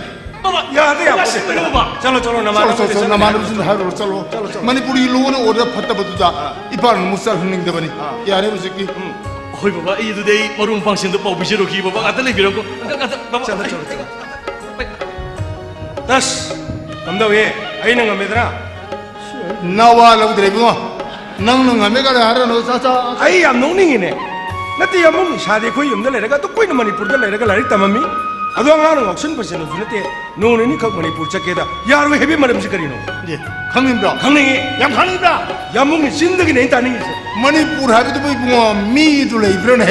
ꯕꯕꯥ, ꯌꯥꯗꯦ, ꯌꯥꯝ ꯕꯕꯥ, ꯎꯁꯤꯠꯇꯕ ꯕꯕꯥ꯫ ꯆꯠꯂꯣ, ꯆꯠꯂꯣ, ꯆꯠꯂꯣ, ꯅꯃꯥꯟꯅꯕꯁꯤꯡꯗ ꯆꯠꯂꯣ, ꯍꯥꯏꯔꯨꯔꯣ, ꯆꯠꯂꯣ꯫ ꯆꯠꯂꯣ, ꯆꯠꯂꯣ꯫ ꯃꯅꯤꯄꯨꯔꯒꯤ law and order ꯐꯠꯇꯕꯗꯨꯗ ꯑꯥ꯫ ꯏꯄꯥꯅ ꯑꯃꯨꯛ ꯆꯠꯍꯟꯅꯤꯡꯗꯕꯅꯤ꯫ ꯑꯥ꯫ ꯌꯥꯔꯦ ꯍꯧꯖꯤꯛꯇꯤ꯫ ꯎꯝ꯫ ꯍꯣꯏ ꯕꯕꯥ, ꯑꯩ ꯑꯗꯨꯗꯤ ꯑꯩ ꯃꯔꯨꯞ ꯃꯄꯥꯡꯁꯤꯡꯗ ꯄꯥꯎ ꯄꯤꯖꯔꯨꯈꯤ ꯕꯕꯥ, ꯉꯥꯛꯇ ꯂꯩꯕꯤꯔꯝꯀꯣ꯫ ꯉꯥꯛꯇ, ꯉꯥꯛꯇ, ꯕꯕꯥ, ꯆꯠꯂꯣ, ꯑꯩ, ꯆꯠꯂꯣ, ꯆꯠꯂꯣ꯫ ꯇꯁ, ꯀꯝꯗꯧꯏ? ꯑꯩꯅ ꯉꯝꯃꯦꯗꯅ? ꯅꯋꯥ ꯂꯧꯗ꯭ꯔꯦ ꯏꯕꯨꯡꯉꯣ꯫ ꯅꯪꯅ ꯉꯝꯃꯦ ꯀꯥꯏꯅ ꯍꯥꯏꯔꯅꯨ, ꯆꯥ, ꯆꯥ꯫ ꯑꯩ ꯌꯥꯝ ꯅꯣꯛꯅꯤꯡꯉꯤꯅꯦ꯫ ꯅꯠꯇꯦ, ꯌꯥꯝꯕꯨꯡ, ꯏꯁꯥꯗꯤ ꯑꯩꯈꯣꯏ ꯌꯨꯝꯗ ꯂꯩꯔꯒ ꯑꯗꯨꯛ ꯀꯨꯏꯅ ꯃꯅꯤꯄꯨꯔꯗ ꯂꯩꯔꯒ ꯂꯥꯏꯔꯤꯛ ꯇꯝꯃꯝꯃꯤ꯫ ꯑꯗꯣ ꯑꯉꯥꯡꯅ ꯉꯥꯎꯁꯟꯕꯁꯦ ꯅꯨꯡꯁꯨ ꯅꯠꯇꯦ꯫ ꯅꯣꯡ ꯅꯤꯅꯤꯈꯛ ꯃꯅꯤꯄꯨꯔ ꯆꯠꯀꯦꯗ ꯌꯥꯔꯣꯏ ꯍꯥꯏꯕꯒꯤ ꯃꯔꯝꯁꯤ ꯀꯔꯤꯅꯣ? ꯑꯦ, ꯈꯪꯅꯤꯡꯕ꯭ꯔꯣ? ꯈꯪꯅꯤꯡꯉꯤ꯫ ꯌꯥꯝ ꯈꯪꯅꯤꯡꯕ꯭ꯔꯥ? ꯌꯥꯝꯕꯨꯡꯒꯤ ꯆꯤꯟꯗꯒꯤꯅꯦ ꯑꯩꯅ ꯇꯥꯅꯤꯡꯉꯤꯁꯦ꯫ ꯃꯅꯤꯄꯨꯔ ꯍꯥꯏꯕꯗꯨꯕꯨ ꯏꯕꯨꯡꯉꯣ, ꯃꯤꯗꯨ ꯂꯩꯕ꯭ꯔꯥꯅꯦ,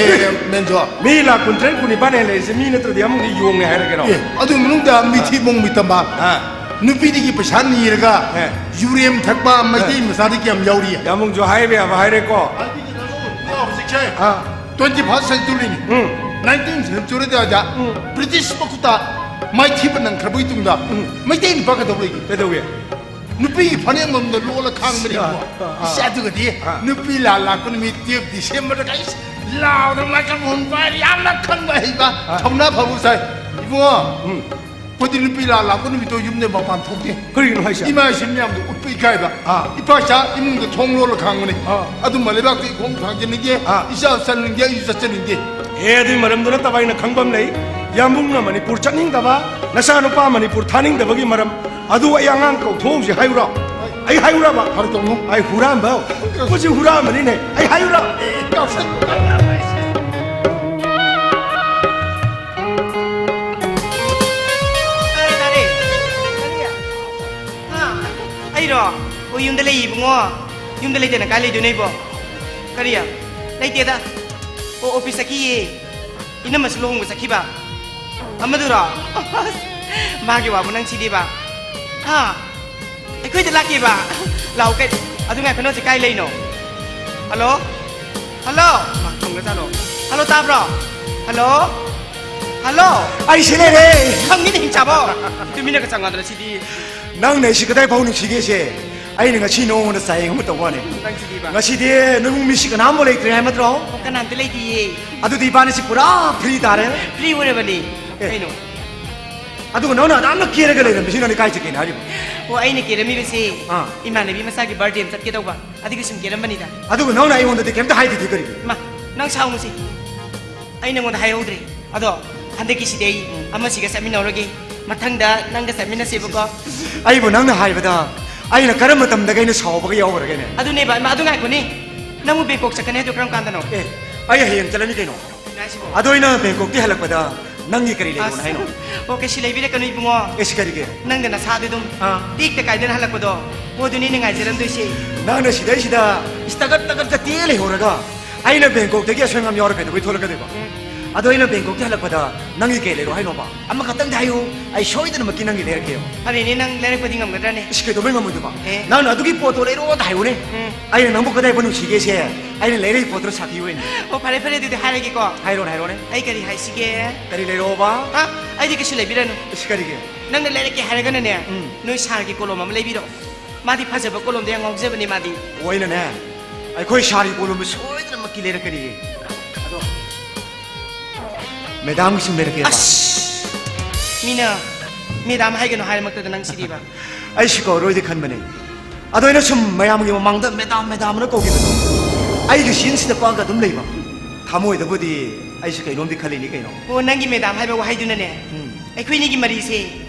ꯃꯦꯟꯖꯣ? ꯃꯤ ꯂꯥꯈ ꯀꯨꯟꯇꯔꯦꯠ, ꯀꯨꯟꯅꯤꯄꯥꯟ ꯍꯦꯟꯅ ꯂꯩꯔꯤꯁꯦ ꯃꯤ ꯅꯠꯇ꯭ꯔꯗꯤ ꯌꯥꯝꯕꯨꯡꯗꯤ ꯌꯣꯡꯅꯦ ꯍꯥꯏꯔꯒꯦꯔꯣ? ꯑꯦ, ꯑꯗꯨ ꯃꯅꯨꯡꯗ ꯃꯤꯊꯤꯕꯣꯡ ꯃꯤꯇꯝꯕ, ꯑꯥ꯫ ꯅꯨꯄꯤꯗꯒꯤ ꯄꯩꯁꯥ ꯅꯤꯔꯒ ꯑꯦ꯫ ꯌꯨꯔꯦꯝ ꯊꯛꯄ ꯃꯩꯇꯩ ꯑꯦ꯫ ꯃꯆꯥꯗꯤ ꯀꯌꯥꯝ ꯌꯥꯎꯔꯤ? ꯌꯥꯝꯕꯨꯡꯁꯨ ꯍꯥꯏꯕ ꯌꯥꯕ ꯍꯥꯏꯔꯦꯀꯣ꯫ ꯍꯧꯖꯤꯛꯁꯦ ꯑꯥ꯫ Twenty first century ꯅꯤ꯫ ꯎꯝ꯫ Nineteenth century ꯗ ꯎꯝ꯫ British ꯃꯈꯨꯠꯇ ꯃꯥꯏꯊꯤꯕ ꯅꯪꯈ꯭ꯔꯕꯒꯤ ꯇꯨꯡꯗ ꯎꯝ꯫ ꯃꯩꯇꯩ ꯅꯨꯄꯥ ꯀꯩꯗꯧ ꯂꯩꯒꯦ? ꯀꯩꯗꯧꯏ? ꯅꯨꯄꯤꯒꯤ ꯐꯅꯦꯛ ꯃꯝꯗ ꯂꯣꯜꯂ ꯈꯥꯡꯕꯅꯤ ꯑꯥ, ꯏꯕꯨꯡꯉꯣ꯫ ꯑꯥ, ꯑꯥ꯫ ꯏꯁ, ꯑꯗꯨꯒꯗꯤ ꯑꯥ꯫ ꯅꯨꯄꯤ ꯂꯥ ꯂꯥꯛꯄ ꯅꯨꯃꯤꯠ twelve December ꯗ ꯀꯩ ꯂꯥꯎꯗꯅ microphone ꯄꯥꯏꯔ ꯌꯥꯝꯅ ꯈꯪꯕ ꯍꯩꯕ ꯑꯥ꯫ ꯊꯧꯅꯥ ꯐꯕ ꯁꯥꯏ꯫ ꯏꯕꯨꯡꯉꯣ, ꯎꯝ꯫ ꯑꯩꯈꯣꯏꯗꯤ ꯅꯨꯄꯤ ꯂꯥ ꯂꯥꯛꯄ ꯅꯨꯃꯤꯠꯇꯣ ꯌꯨꯝꯗꯩ ꯃꯄꯥꯟ ꯊꯣꯛꯇꯦ꯫ ꯀꯔꯤꯒꯤꯅꯣ ꯍꯥꯏꯁꯦ? ꯏꯃꯥ ꯏꯁꯤꯡ ꯃꯌꯥꯝꯗꯣ ꯎꯠꯄ ꯏꯀꯥꯏꯕ꯫ ꯑꯥ꯫ ꯏꯄꯥ ꯏꯆꯥ ꯏꯃꯨꯡꯗ ꯊꯣꯡ ꯂꯣꯜꯂ ꯈꯥꯡꯕꯅꯤ꯫ ꯑꯥ꯫ ꯑꯗꯨꯝꯕ ꯂꯩꯕꯥꯛꯇ ꯏꯈꯣꯡ ꯊꯥꯡꯖꯅꯤꯡꯗꯦ, ꯑꯥ꯫ ꯏꯆꯥ ꯆꯠꯅꯤꯡꯗꯦ, ꯑꯩꯁꯨ ꯆꯠꯆꯅꯤꯡꯗꯦ꯫ ꯑꯦ, ꯑꯗꯨꯒꯤ ꯃꯔꯝꯗꯨ ꯅꯠꯇꯕ ꯑꯩꯅ ꯈꯪꯕ ꯑꯃ ꯂꯩ꯫ ꯌꯥꯝꯕꯨꯡꯅ ꯃꯅꯤꯄꯨꯔ ꯆꯠꯅꯤꯡꯗꯕ, ꯅꯆꯥꯅꯨꯄꯥ ꯃꯅꯤꯄꯨꯔ ꯊꯥꯅꯤꯡꯗꯕꯒꯤ ꯃꯔꯝ ꯑꯗꯨ ꯑꯩ ꯑꯉꯥꯡ ꯀꯧꯊꯣꯛꯍꯧꯁꯤ ꯍꯥꯏꯌꯨꯔꯣ? ꯑꯩ ꯍꯥꯏꯌꯨꯔꯕ? ꯐꯔꯦ, ꯇꯧꯅꯨ꯫ ꯑꯩ ꯍꯨꯔꯥꯟꯕ꯫ ꯃꯁꯤ ꯍꯨꯔꯥꯟꯕꯅꯤꯅꯦ꯫ ꯑꯩ ꯍꯥꯏꯌꯨꯔꯣ? ꯇꯥꯔꯦ, ꯇꯥꯔꯦ꯫ ꯀꯔꯤ? ꯍꯥ? ꯑꯩꯔꯣ? ꯑꯣ, ꯌꯨꯝꯗ ꯂꯩ ꯏꯕꯨꯡꯉꯣ꯫ ꯌꯨꯝꯗ ꯂꯩꯇꯅ ꯀꯥꯏ ꯂꯩꯗꯣꯏꯅꯣ ꯏꯕꯣ? ꯀꯔꯤ? ꯂꯩꯇꯦꯗ꯫ ꯑꯣ, office ꯆꯠꯈꯤꯌꯦ꯫ ꯏꯅꯝꯃꯁꯨ ꯂꯨꯍꯣꯡꯕ ꯆꯠꯈꯤꯕ꯫ ꯑꯃꯗꯨꯔꯣ? ꯑꯁ, ꯃꯥꯒꯤ ꯋꯥꯕꯨ ꯅꯪ ꯁꯤꯗꯤꯕ? ꯍꯥ? ꯑꯩꯈꯣꯏꯗ ꯂꯥꯛꯀꯦꯕ? ꯂꯥꯛꯑꯣ ꯀꯩ-, ꯑꯗꯨ ꯉꯥꯏꯈꯣ, ꯅꯪ ꯍꯧꯖꯤꯛ ꯀꯥꯏ ꯂꯩꯅꯣ? ꯍꯜꯂꯣ? ꯍꯜꯂꯣ? ꯃꯥ ꯊꯝꯒ꯭ꯔꯖꯥꯠꯂꯣ? ꯍꯜꯂꯣ, ꯇꯥꯕ꯭ꯔꯣ? ꯍꯜꯂꯣ? ꯍꯜꯂꯣ? ꯑꯩ ꯁꯤ ꯂꯩꯔꯦ꯫ ꯈꯪꯉꯤꯅꯦ, ꯍꯤꯡꯆꯥꯕꯣ꯫ ꯇꯨꯃꯤꯟꯅꯒ ꯆꯪꯉꯗꯅ ꯁꯤꯗꯤ꯫ ꯅꯪꯅ ꯑꯩꯁꯤ ꯀꯗꯥꯏ ꯐꯥꯎ ꯅꯨꯡꯁꯤꯒꯦꯁꯦ ꯑꯩꯅ ꯉꯁꯤ ꯅꯉꯣꯟꯗ ꯆꯥꯌꯦꯡ ꯑꯃ ꯇꯧꯕ ꯋꯥꯅꯤ꯫ ꯅꯪ ꯁꯤꯗꯤꯕ? ꯉꯁꯤꯗꯤ ꯅꯣꯏꯃꯨꯡ ꯃꯤꯁꯤ ꯀꯅꯥꯝꯕꯨ ꯂꯩꯇ꯭ꯔꯦ ꯍꯥꯏꯕ ꯅꯠꯇ꯭ꯔꯣ? ꯑꯣ, ꯀꯅꯥꯝꯇ ꯂꯩꯇꯤꯌꯦ꯫ ꯑꯗꯨꯗꯤ ꯏꯕꯥꯅꯤꯁꯤ ꯄꯨꯔꯥ free ꯇꯥꯔꯦ꯫ Free ꯑꯣꯏꯔꯕꯅꯤ꯫ ꯑꯦ꯫ ꯀꯩꯅꯣ? ꯑꯗꯨꯒ ꯅꯪꯅ ꯑꯗꯥꯝꯅ ꯀꯦꯔꯒ ꯂꯩꯔꯝꯃꯤꯁꯤ ꯅꯪꯗꯤ ꯀꯥꯏ ꯆꯠꯀꯦꯅ ꯍꯥꯏꯔꯤꯕ? ꯑꯣ, ꯑꯩꯅ ꯀꯦꯔꯝꯃꯤꯕꯁꯤ ꯑꯥ꯫ ꯏꯃꯥꯟꯅꯕꯤ ꯃꯆꯥꯒꯤ birthday ꯑꯃ ꯆꯠꯀꯦ ꯇꯧꯕ, ꯑꯗꯨꯒꯤ ꯁꯨꯝ ꯀꯦꯔꯝꯕꯅꯤꯗ꯫ ꯑꯗꯨꯒ ꯅꯪꯅ ꯑꯩꯉꯣꯟꯗꯗꯤ ꯀꯩꯝꯇ ꯍꯥꯏꯗꯦꯗꯤ ꯀꯔꯤꯒꯤ? ꯃꯥ, ꯅꯪ ꯁꯥꯎꯅꯨꯁꯤ꯫ ꯑꯩ ꯅꯉꯣꯟꯗ ꯍꯥꯏꯍꯧꯗ꯭ꯔꯦ꯫ ꯑꯗꯣ ꯍꯟꯗꯛꯀꯤꯁꯤꯗꯤ ꯑꯩ ꯑꯃꯁꯤꯒ ꯆꯠꯃꯤꯟꯅꯧꯔꯒꯦ, ꯃꯊꯪꯗ ꯅꯪꯒ ꯆꯠꯃꯤꯟꯅꯁꯦꯕꯀꯣ꯫ ꯑꯩꯕꯨ ꯅꯪꯅ ꯍꯥꯏꯕꯗ ꯑꯩꯅ ꯀꯔꯝꯕ ꯃꯇꯝꯗꯒ ꯑꯩꯅ ꯁꯥꯎꯕꯒ ꯌꯥꯎꯈ꯭ꯔꯒꯦꯅꯦ? ꯑꯗꯨꯅꯦꯕ, ꯏꯃꯥ, ꯑꯗꯨ ꯉꯥꯏꯈꯣꯅꯦ꯫ ꯅꯪꯕꯨ ꯕꯦꯡꯀꯣꯛ ꯆꯠꯀꯅꯤ ꯍꯥꯏꯗꯣ ꯀꯔꯝ ꯀꯥꯟꯗꯅꯣ? ꯑꯦ, ꯑꯩ ꯍꯌꯦꯡ ꯆꯠꯂꯅꯤ ꯀꯩꯅꯣ꯫ ꯀꯩꯅꯣ ꯍꯥꯏꯁꯤꯕꯣ? ꯑꯗꯣ ꯑꯩꯅ ꯕꯦꯡꯀꯣꯛꯇꯤ ꯍꯜꯂꯛꯄꯗ ꯅꯪꯒꯤ ꯀꯔꯤ ꯂꯩꯔꯣꯅ ꯑꯁ, ꯍꯥꯏꯅꯣ? ꯑꯣ, ꯀꯩꯁꯨ ꯂꯩꯕꯤꯔꯛꯀꯅꯨ, ꯏꯕꯨꯡꯉꯣ꯫ ꯑꯦꯁ, ꯀꯔꯤꯒꯤ? ꯅꯪꯗ ꯅꯁꯥꯗꯨ ꯑꯗꯨꯝ ꯑꯥ꯫ ꯇꯦꯛꯇ ꯀꯥꯏꯗꯅ ꯍꯜꯂꯛꯄꯗꯣ, ꯃꯗꯨꯅꯤꯅꯦ ꯉꯥꯏꯖꯔꯝꯗꯣꯏꯁꯦ꯫ ꯅꯪꯅ ꯁꯤꯗꯩꯁꯤꯗ ꯏꯁ ꯇꯒꯠ ꯇꯒꯠ ꯆꯠꯇꯦ ꯂꯩꯍꯧꯔꯒ ꯑꯩꯅ ꯕꯦꯡꯀꯣꯛꯇꯒꯤ ꯑꯁꯣꯏ ꯑꯉꯥꯝ ꯌꯥꯎꯔ ꯀꯩꯗꯧꯕꯩ ꯊꯣꯛꯂꯛꯀꯗꯣꯏꯕ? ꯎꯝ꯫ ꯑꯗꯣ ꯑꯩꯅ ꯕꯦꯡꯀꯣꯛꯇ ꯍꯜꯂꯛꯄꯗ ꯅꯪꯒꯤ ꯀꯩ ꯂꯩꯔꯣ ꯍꯥꯏꯅꯣꯕ? ꯑꯃꯈꯛꯇꯪꯗꯤ ꯍꯥꯏꯌꯨ, ꯑꯩ ꯁꯣꯏꯗꯅꯃꯛꯀꯤ ꯅꯪꯒꯤ ꯂꯩꯔꯛꯀꯦ꯫ ꯐꯔꯦꯅꯦ, ꯅꯪ ꯂꯩꯔꯛꯄꯗꯤ ꯉꯝꯒꯗ꯭ꯔꯅꯦ? ꯏꯁ, ꯀꯩꯗꯧꯕꯩ ꯉꯝꯃꯣꯏꯗꯣꯏꯕ? ꯑꯦ꯫ ꯅꯪꯅ ꯑꯗꯨꯒꯤ ꯄꯣꯠꯇꯣ ꯂꯩꯔꯣꯗ ꯍꯥꯏꯌꯨꯅꯦ꯫ ꯎꯝ꯫ ꯑꯩꯅ ꯅꯪꯕꯨ ꯀꯗꯥꯏꯕꯨ ꯅꯨꯡꯁꯤꯒꯦꯁꯦ ꯑꯩꯅ ꯂꯩꯔꯛꯏ ꯄꯣꯠꯇꯨꯅ ꯁꯥꯈꯤ ꯑꯣꯏꯅꯤ꯫ ꯑꯣ, ꯐꯔꯦ, ꯐꯔꯦ, ꯑꯗꯨꯗꯤ ꯍꯥꯏꯔꯒꯦꯀꯣ꯫ ꯍꯥꯏꯔꯣꯅꯦ, ꯍꯥꯏꯔꯣꯅꯦ꯫ ꯑꯩ ꯀꯔꯤ ꯍꯥꯏꯁꯤꯒꯦ? ꯀꯔꯤ ꯂꯩꯔꯣꯕ? ꯍꯥ? ꯑꯩꯗꯤ ꯀꯩꯁꯨ ꯂꯩꯕꯤꯔꯅꯨ꯫ ꯏꯁ, ꯀꯔꯤꯒꯤ? ꯅꯪꯅ ꯂꯩꯔꯛꯀꯦ ꯍꯥꯏꯔꯒꯅꯅꯦ, ꯎꯝ꯫ ꯅꯣꯏ ꯁꯥꯔꯒꯤ ꯀꯣꯂꯣꯝ ꯑꯃ ꯂꯩꯕꯤꯔꯣ꯫ ꯃꯥꯗꯤ ꯐꯖꯕ ꯀꯣꯂꯣꯝꯗ ꯌꯥꯝ ꯉꯥꯎꯖꯕꯅꯦ ꯃꯥꯗꯤ꯫ ꯑꯣꯏꯅꯅꯦ, ꯑꯩꯈꯣꯏ ꯁꯥꯔꯒꯤ ꯀꯣꯂꯣꯝꯗꯨ ꯁꯣꯏꯗꯅꯃꯛꯀꯤ ꯂꯩꯔꯛꯀꯅꯤꯌꯦ꯫ ꯑꯗꯣ ꯃꯦꯗꯥꯝꯒꯤꯁꯨ ꯂꯩꯔꯛꯀꯦꯕ꯫ ꯑꯁ! ꯃꯤꯅ ꯃꯦꯗꯥꯝ ꯍꯥꯏꯒꯅꯨ ꯍꯥꯏꯔꯃꯛꯇꯗ ꯅꯪ ꯁꯤꯗꯤꯕ꯫ ꯑꯩꯁꯨ ꯀꯧꯔꯣꯏꯗꯤ ꯈꯟꯕꯅꯦ꯫ ꯑꯗꯣ ꯑꯩꯅ ꯁꯨꯝ ꯃꯌꯥꯝꯒꯤ ꯃꯃꯥꯡꯗ ꯃꯦꯗꯥꯝ, ꯃꯦꯗꯥꯝ ꯑꯅ ꯀꯧꯈꯤꯕꯗꯣ ꯑꯩꯒꯤ ꯁꯤꯟꯁꯤꯗ ꯄꯛꯑꯒ ꯑꯗꯨꯝ ꯂꯩꯕ꯫ ꯊꯃꯣꯏꯗꯕꯨꯗꯤ ꯑꯩꯁꯨ ꯀꯩꯅꯣꯝꯗꯤ ꯈꯜꯂꯤꯅꯤ ꯀꯩꯅꯣ꯫ ꯑꯣ, ꯅꯪꯒꯤ ꯃꯦꯗꯥꯝ ꯍꯥꯏꯕ ꯋꯥꯍꯩꯗꯨꯅꯅꯦ, ꯎꯝ꯫ ꯑꯩꯈꯣꯏꯅꯤꯒꯤ ꯃꯔꯤꯁꯦ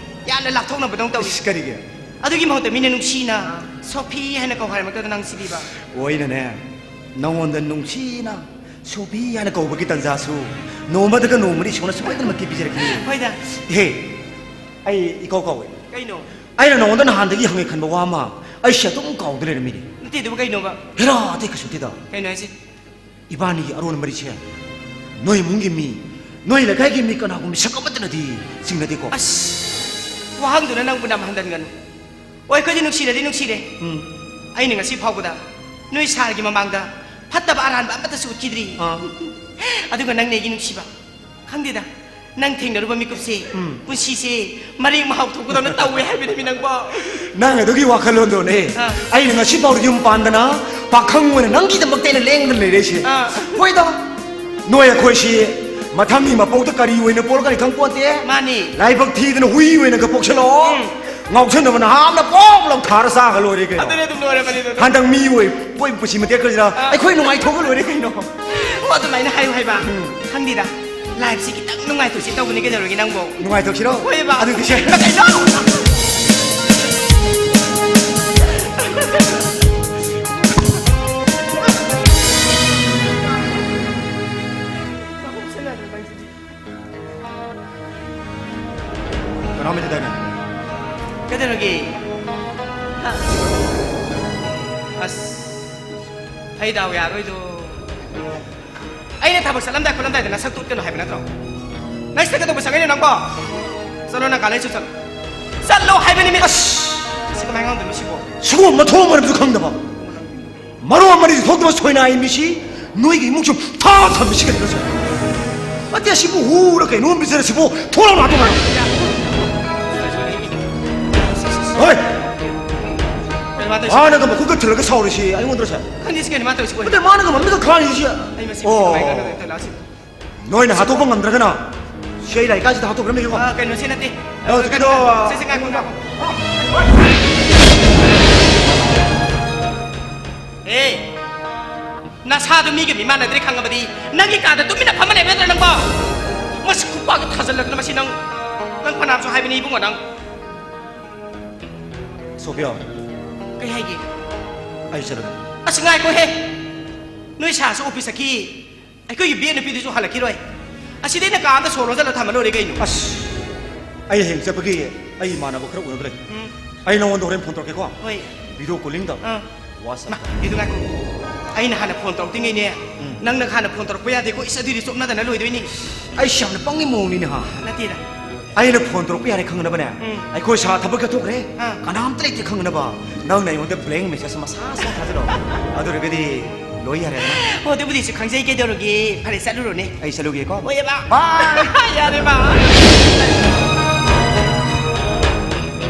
ꯌꯥꯝꯅ ꯂꯥꯞꯊꯣꯛꯅꯕꯗꯧꯅ ꯇꯧꯏ꯫ ꯏꯁ, ꯀꯔꯤꯒꯤ? ꯑꯗꯨꯒꯤ ꯃꯍꯨꯠꯇ ꯃꯤꯅ ꯅꯨꯡꯁꯤꯅ ꯁꯣꯐꯤ ꯍꯥꯏꯅ ꯀꯧ ꯍꯥꯏꯔꯃꯛꯇꯗ ꯅꯪ ꯁꯤꯗꯤꯕ꯫ ꯑꯣꯏꯅꯅꯦ, ꯅꯉꯣꯟꯗ ꯅꯨꯡꯁꯤꯅ ꯁꯣꯐꯤ ꯍꯥꯏꯅ ꯀꯧꯕꯒꯤ ꯇꯟꯖꯥꯁꯨ ꯅꯣꯡꯃꯗꯒ ꯅꯣꯡꯃꯗꯤ ꯏꯁꯣꯔꯅ ꯁꯣꯏꯗꯅꯃꯛꯀꯤ ꯄꯤꯖꯔꯛꯈꯤꯅꯤ꯫ ꯍꯣꯏꯗ꯫ ꯍꯦ, ꯑꯩ ꯏꯀꯥꯎ ꯀꯥꯎꯋꯦ꯫ ꯀꯩꯅꯣ? ꯑꯩꯅ ꯅꯉꯣꯟꯗ ꯅꯍꯥꯟꯗꯒꯤ ꯍꯪꯒꯦ ꯈꯟꯕ ꯋꯥ ꯑꯃ ꯑꯩꯁꯦ ꯑꯗꯨꯝ ꯀꯥꯎꯗ ꯂꯩꯔꯝꯃꯤꯅꯦ꯫ ꯅꯠꯇꯦ, ꯑꯗꯨꯕꯨ ꯀꯩꯅꯣꯕ? ꯍꯦꯔꯥ, ꯑꯇꯩ ꯀꯩꯁꯨ ꯅꯠꯇꯦꯗ꯫ ꯀꯩꯅꯣ ꯍꯥꯏꯁꯦ? ꯏꯕꯥꯅꯤꯒꯤ ꯑꯔꯣꯟ ꯃꯔꯤꯁꯦ ꯅꯣꯏ ꯏꯃꯨꯡꯒꯤ ꯃꯤ, ꯅꯣꯏ ꯂꯩꯀꯥꯏꯒꯤ ꯃꯤ ꯀꯅꯥꯒꯨꯝꯕ ꯃꯤꯁꯛ ꯑꯃꯠꯇꯅꯗꯤ ꯆꯤꯡꯅꯗꯦꯀꯣ? ꯑꯁ! ꯋꯥꯍꯪꯗꯨꯅ ꯅꯪꯕꯨ ꯅꯝꯍꯟꯗꯟꯒꯅꯨ꯫ ꯑꯣ, ꯑꯩꯈꯣꯏꯗꯤ ꯅꯨꯡꯁꯤꯔꯗꯤ ꯅꯨꯡꯁꯤꯔꯦ꯫ ꯎꯝ꯫ ꯑꯩꯅ ꯉꯁꯤ ꯐꯥꯎꯕꯗ ꯅꯣꯏ ꯁꯥꯔꯒꯤ ꯃꯃꯥꯡꯗ ꯐꯠꯇꯕ ꯑꯔꯥꯟꯕ ꯑꯃꯠꯇꯁꯨ ꯎꯠꯈꯤꯗ꯭ꯔꯤ꯫ ꯑꯥ꯫ ꯑꯗꯨꯒ ꯅꯪꯅ ꯑꯩꯒꯤ ꯅꯨꯡꯁꯤꯕ꯫ ꯈꯪꯗꯦꯗ, ꯅꯪ ꯊꯦꯡꯅꯔꯨꯕ ꯃꯤꯀꯨꯞꯁꯦ, ꯎꯝ꯫ ꯄꯨꯟꯁꯤꯁꯦ ꯃꯔꯦꯛ ꯃꯍꯥꯎ ꯊꯣꯛꯄꯗꯧꯅ ꯇꯧꯋꯦ ꯍꯥꯏꯕꯅꯤꯃꯤ ꯅꯪꯕꯣ꯫ ꯅꯪ ꯑꯗꯨꯒꯤ ꯋꯥꯈꯜꯂꯣꯟꯗꯨꯅꯦ꯫ ꯑꯥ꯫ ꯑꯩꯅ ꯉꯁꯤ ꯐꯥꯎꯗ ꯌꯨꯝ ꯄꯥꯟꯗꯅ ꯄꯥꯈꯪ ꯑꯣꯏꯅ ꯅꯪꯒꯤꯗꯃꯛꯇ ꯑꯩꯅ ꯂꯦꯡꯗꯅ ꯂꯩꯔꯛꯏꯁꯦ꯫ ꯑꯥ꯫ ꯍꯣꯏꯗ, ꯅꯣꯏ ꯑꯩꯈꯣꯏꯁꯤ ꯃꯊꯪꯒꯤ ꯃꯄꯣꯛꯇ ꯀꯔꯤ ꯑꯣꯏꯅ ꯄꯣꯛꯂꯛꯀꯅꯤ ꯈꯪꯄꯣꯟꯇꯦ꯫ ꯃꯥꯅꯤ꯫ ꯂꯥꯏꯕꯛ ꯊꯤꯗꯅ ꯍꯨꯏ ꯑꯣꯏꯅꯒ ꯄꯣꯛꯁꯜꯂꯛꯑꯣ꯫ ꯎꯝ꯫ ꯉꯥꯎꯁꯟꯅꯕ ꯅꯍꯥ ꯑꯃꯅ ꯄꯣꯞ ꯂꯥꯎ ꯊꯥꯔ ꯆꯥꯈ ꯂꯣꯏꯔꯦ ꯀꯩꯅꯣ꯫ ꯑꯗꯨꯅꯦ ꯑꯗꯨꯝ ꯂꯣꯏꯔꯕꯅꯤ ꯑꯗꯨ꯫ ꯍꯟꯗꯛ ꯃꯤ ꯑꯣꯏ ꯄꯣꯛꯏꯕ ꯄꯨꯟꯁꯤ ꯃꯇꯦꯛ ꯈꯔꯁꯤꯗ ꯑꯥ꯫ ꯑꯩꯈꯣꯏ ꯅꯨꯡꯉꯥꯏꯊꯣꯛꯑꯒ ꯂꯣꯏꯔꯦ ꯀꯩꯅꯣ꯫ ꯑꯣ, ꯑꯗꯨꯃꯥꯏꯅ ꯍꯥꯏꯌꯨ ꯍꯥꯏꯕ꯫ ꯎꯝ꯫ ꯈꯪꯗꯦꯗ, ꯂꯥꯏꯐꯁꯤ ꯈꯤꯇꯪ ꯅꯨꯡꯉꯥꯏꯊꯣꯛꯁꯤ ꯇꯧꯕꯅꯤ, ꯀꯩꯗꯧꯔꯒꯦ ꯅꯪꯕꯣ? ꯅꯨꯡꯉꯥꯏꯊꯣꯛꯁꯤꯔꯣ? ꯍꯣꯏꯕ꯫ ꯑꯗꯨꯗꯤ ꯁꯦ꯫ ꯀꯩꯅꯣ? ꯀꯅꯥꯃꯠꯇ ꯇꯥꯏꯅꯦ꯫ ꯀꯩꯗꯧꯔꯒꯦ? ꯍꯥ? ꯑꯁ, ꯑꯩ ꯗꯥꯎ ꯌꯥꯔꯣꯏꯗꯣ꯫ ꯑꯩꯅ ꯊꯕꯛ ꯆꯠꯂꯝꯗꯥꯏ ꯈꯣꯠꯂꯝꯗꯥꯏꯗ ꯅꯁꯛꯇꯨ ꯎꯠꯀꯅꯨ ꯍꯥꯏꯕ ꯅꯠꯇ꯭ꯔꯣ? ꯅꯪ ꯁꯤꯗ ꯀꯩꯗꯧꯕ ꯆꯪꯉꯛꯏꯅꯣ ꯅꯪꯕꯣ? ꯆꯠꯂꯣ, ꯅꯪ ꯀꯥꯂꯩꯁꯨ ꯆꯠꯂꯣ꯫ ꯆꯠꯂꯣ ꯍꯥꯏꯕꯅꯤ ꯃꯤ꯫ ꯑꯁ! ꯁꯤ ꯀꯃꯥꯏꯅ ꯉꯥꯡꯗꯣꯏꯅꯣ ꯁꯤꯕꯣ? ꯁꯤꯒꯨꯝꯕ ꯃꯊꯣꯡ ꯃꯔꯝꯁꯨ ꯈꯪꯗꯕ꯫ ꯃꯔꯣꯟ ꯃꯔꯤꯁꯨ ꯊꯣꯛꯇꯕ ꯁꯣꯏꯅꯥꯏ ꯃꯤꯁꯤ ꯅꯣꯏꯒꯤ ꯏꯃꯨꯡꯁꯨ ꯊꯥ ꯊꯝꯃꯤꯁꯤ ꯀꯩꯅꯣ ꯁꯤꯕꯣ? ꯑꯇꯦ, ꯁꯤꯕꯨ ꯍꯨꯔ ꯀꯩꯅꯣ ꯄꯤꯖꯔ ꯁꯤꯕꯨ ꯊꯣꯛꯂꯛꯑꯣ ꯅꯥꯇꯣꯟ ꯃꯅꯥꯛ꯫ ꯍꯣꯏ! ꯀꯩꯅꯣ ꯃꯥ ꯇꯧꯔꯤꯁꯦ? ꯃꯥꯅꯒ ꯃꯈꯨꯠꯀ ꯊꯤꯜꯂꯒ ꯁꯥꯎꯔꯤꯁꯤ ꯑꯩꯉꯣꯟꯗꯔꯣ ꯁꯦ? ꯈꯪꯗꯦ, ꯁꯤ ꯀꯩꯅꯣ ꯃꯥ ꯇꯧꯔꯤꯁꯤꯕꯣ? ꯅꯠꯇꯦ, ꯃꯥꯅꯒ ꯃꯃꯤꯠꯀ ꯈꯥꯔꯤꯁꯤ꯫ ꯑꯩ ꯃꯁꯤ ꯑꯣ꯫ ꯀꯃꯥꯏꯅ ꯇꯧꯗꯣꯏꯅꯣ? ꯂꯥꯛꯁꯤ꯫ ꯅꯣꯏꯅ ꯍꯥꯠꯇꯣꯛꯄ ꯉꯝꯗ꯭ꯔꯒꯅ ꯁꯤ ꯑꯩ ꯂꯥꯏꯔꯤꯛ ꯀꯥꯁꯤꯗ ꯍꯥꯠꯇꯣꯛꯈ꯭ꯔꯝꯃꯤꯀꯣ꯫ ꯑꯥ, ꯀꯩꯅꯣꯁꯤ ꯅꯠꯇꯦ꯫ ꯑꯣ, ꯀꯩꯅꯣ, ꯀꯩꯅꯣ꯫ ꯁꯤ, ꯁꯤ, ꯉꯥꯏꯈꯣ, ꯉꯥꯏꯈꯣ꯫ ꯑꯦ, ꯅꯁꯥꯗꯣ ꯃꯤꯒ ꯃꯤ ꯃꯥꯟꯅꯗ꯭ꯔꯦ ꯈꯪꯉꯕꯗꯤ ꯅꯪꯒꯤ ꯀꯥꯗ ꯇꯨꯃꯤꯟꯅ ꯐꯝꯃ ꯂꯩꯕ ꯅꯠꯇ꯭ꯔꯥ ꯅꯪꯕꯣ? ꯃꯁꯤ ꯈꯨꯄꯥꯛꯇ ꯊꯥꯖꯤꯜꯂꯛꯇꯅ ꯃꯁꯤ ꯅꯪ, ꯅꯪ ꯐꯅꯌꯥꯝꯁꯨ ꯍꯥꯏꯕꯅꯤ ꯏꯕꯨꯡꯉꯣ ꯅꯪ꯫ ꯁꯣꯐꯤꯌꯥ꯫ ꯀꯩ ꯍꯥꯏꯒꯦ? ꯑꯩ ꯆꯠꯂꯒꯦ꯫ ꯑꯁ, ꯉꯥꯏꯈꯣꯍꯦ꯫ ꯅꯣꯏ ꯁꯥꯔꯁꯨ ꯑꯣꯐꯤꯁ ꯆꯠꯈꯤ꯫ ꯑꯩꯈꯣꯏꯒꯤ ꯕꯦꯠ ꯅꯨꯄꯤꯗꯨꯁꯨ ꯍꯜꯂꯛꯈꯤꯔꯣꯏ꯫ ꯑꯁꯤꯗ ꯑꯩꯅ ꯀꯥ ꯑꯃꯗ ꯁꯣ ꯂꯣꯟꯁꯤꯜꯂ ꯊꯝꯃ ꯂꯣꯏꯔꯦ ꯀꯩꯅꯣ꯫ ꯑꯁ, ꯑꯩ ꯍꯌꯦꯡ ꯆꯠꯄꯒꯤ ꯑꯩ ꯏꯃꯥꯟꯅꯕ ꯈꯔ ꯎꯅꯕ ꯂꯩ꯫ ꯎꯝ꯫ ꯑꯩ ꯅꯉꯣꯟꯗ ꯍꯣꯔꯦꯟ ꯐꯣꯟ ꯇꯧꯔꯛꯀꯦꯀꯣ꯫ ꯍꯣꯏ꯫ ꯚꯤꯗꯤꯑꯣ ꯀꯣꯂꯤꯡꯗ꯫ ꯑꯥ꯫ ꯃꯥ, ꯚꯤꯗꯤꯑꯣ ꯉꯥꯏꯈꯣ꯫ ꯑꯩꯅ ꯍꯥꯟꯅ ꯐꯣꯟ ꯇꯧꯔꯛꯇ꯭ꯔꯤꯉꯩꯅꯦ, ꯎꯝ꯫ ꯅꯪꯅ ꯍꯥꯟꯅ ꯐꯣꯟ ꯇꯧꯔꯛꯄ ꯌꯥꯗꯦꯀꯣ꯫ ꯏꯁ, ꯑꯗꯨꯏꯗꯤ ꯆꯣꯞꯅꯗꯅ ꯂꯣꯏꯗꯣꯏꯅꯤ꯫ ꯑꯩꯁ, ꯌꯥꯝꯅ ꯄꯪꯉꯤ ꯃꯑꯣꯡꯅꯤꯅꯦ ꯍꯥ꯫ ꯅꯠꯇꯦꯗ꯫ ꯑꯩꯅ ꯐꯣꯟ ꯇꯧꯔꯛꯄ ꯌꯥꯔꯦ ꯈꯪꯅꯕꯅꯦ꯫ ꯎꯝ꯫ ꯑꯩꯈꯣꯏ ꯁꯥ ꯊꯕꯛ ꯆꯠꯊꯣꯛꯈ꯭ꯔꯦ꯫ ꯑꯥ꯫ ꯀꯅꯥꯝꯇ ꯂꯩꯇꯦ ꯈꯪꯅꯕ꯫ ꯅꯪꯅ ꯑꯩꯉꯣꯟꯗ ꯕ꯭ꯂꯦꯡ ꯃꯦꯁꯦꯖ ꯃꯁꯥ ꯃꯁꯥ ꯊꯥꯖꯤꯜꯂꯣ꯫ ꯑꯗꯨ ꯑꯣꯏꯔꯒꯗꯤ ꯂꯣꯏ ꯌꯥꯔꯦꯗꯅ꯫ ꯑꯣ, ꯑꯗꯨꯕꯨꯗꯤ ꯑꯩꯁꯨ ꯈꯪꯖꯩ, ꯀꯩꯗꯧꯔꯒꯦ? ꯐꯔꯦ, ꯆꯠꯂꯨꯔꯣꯅꯦ꯫ ꯑꯩ ꯆꯠꯂꯨꯒꯦꯀꯣ꯫ ꯍꯣꯏ, ꯕꯥ꯫ ꯕꯥꯏ꯫ ꯌꯥꯔꯦ, ꯕꯥ꯫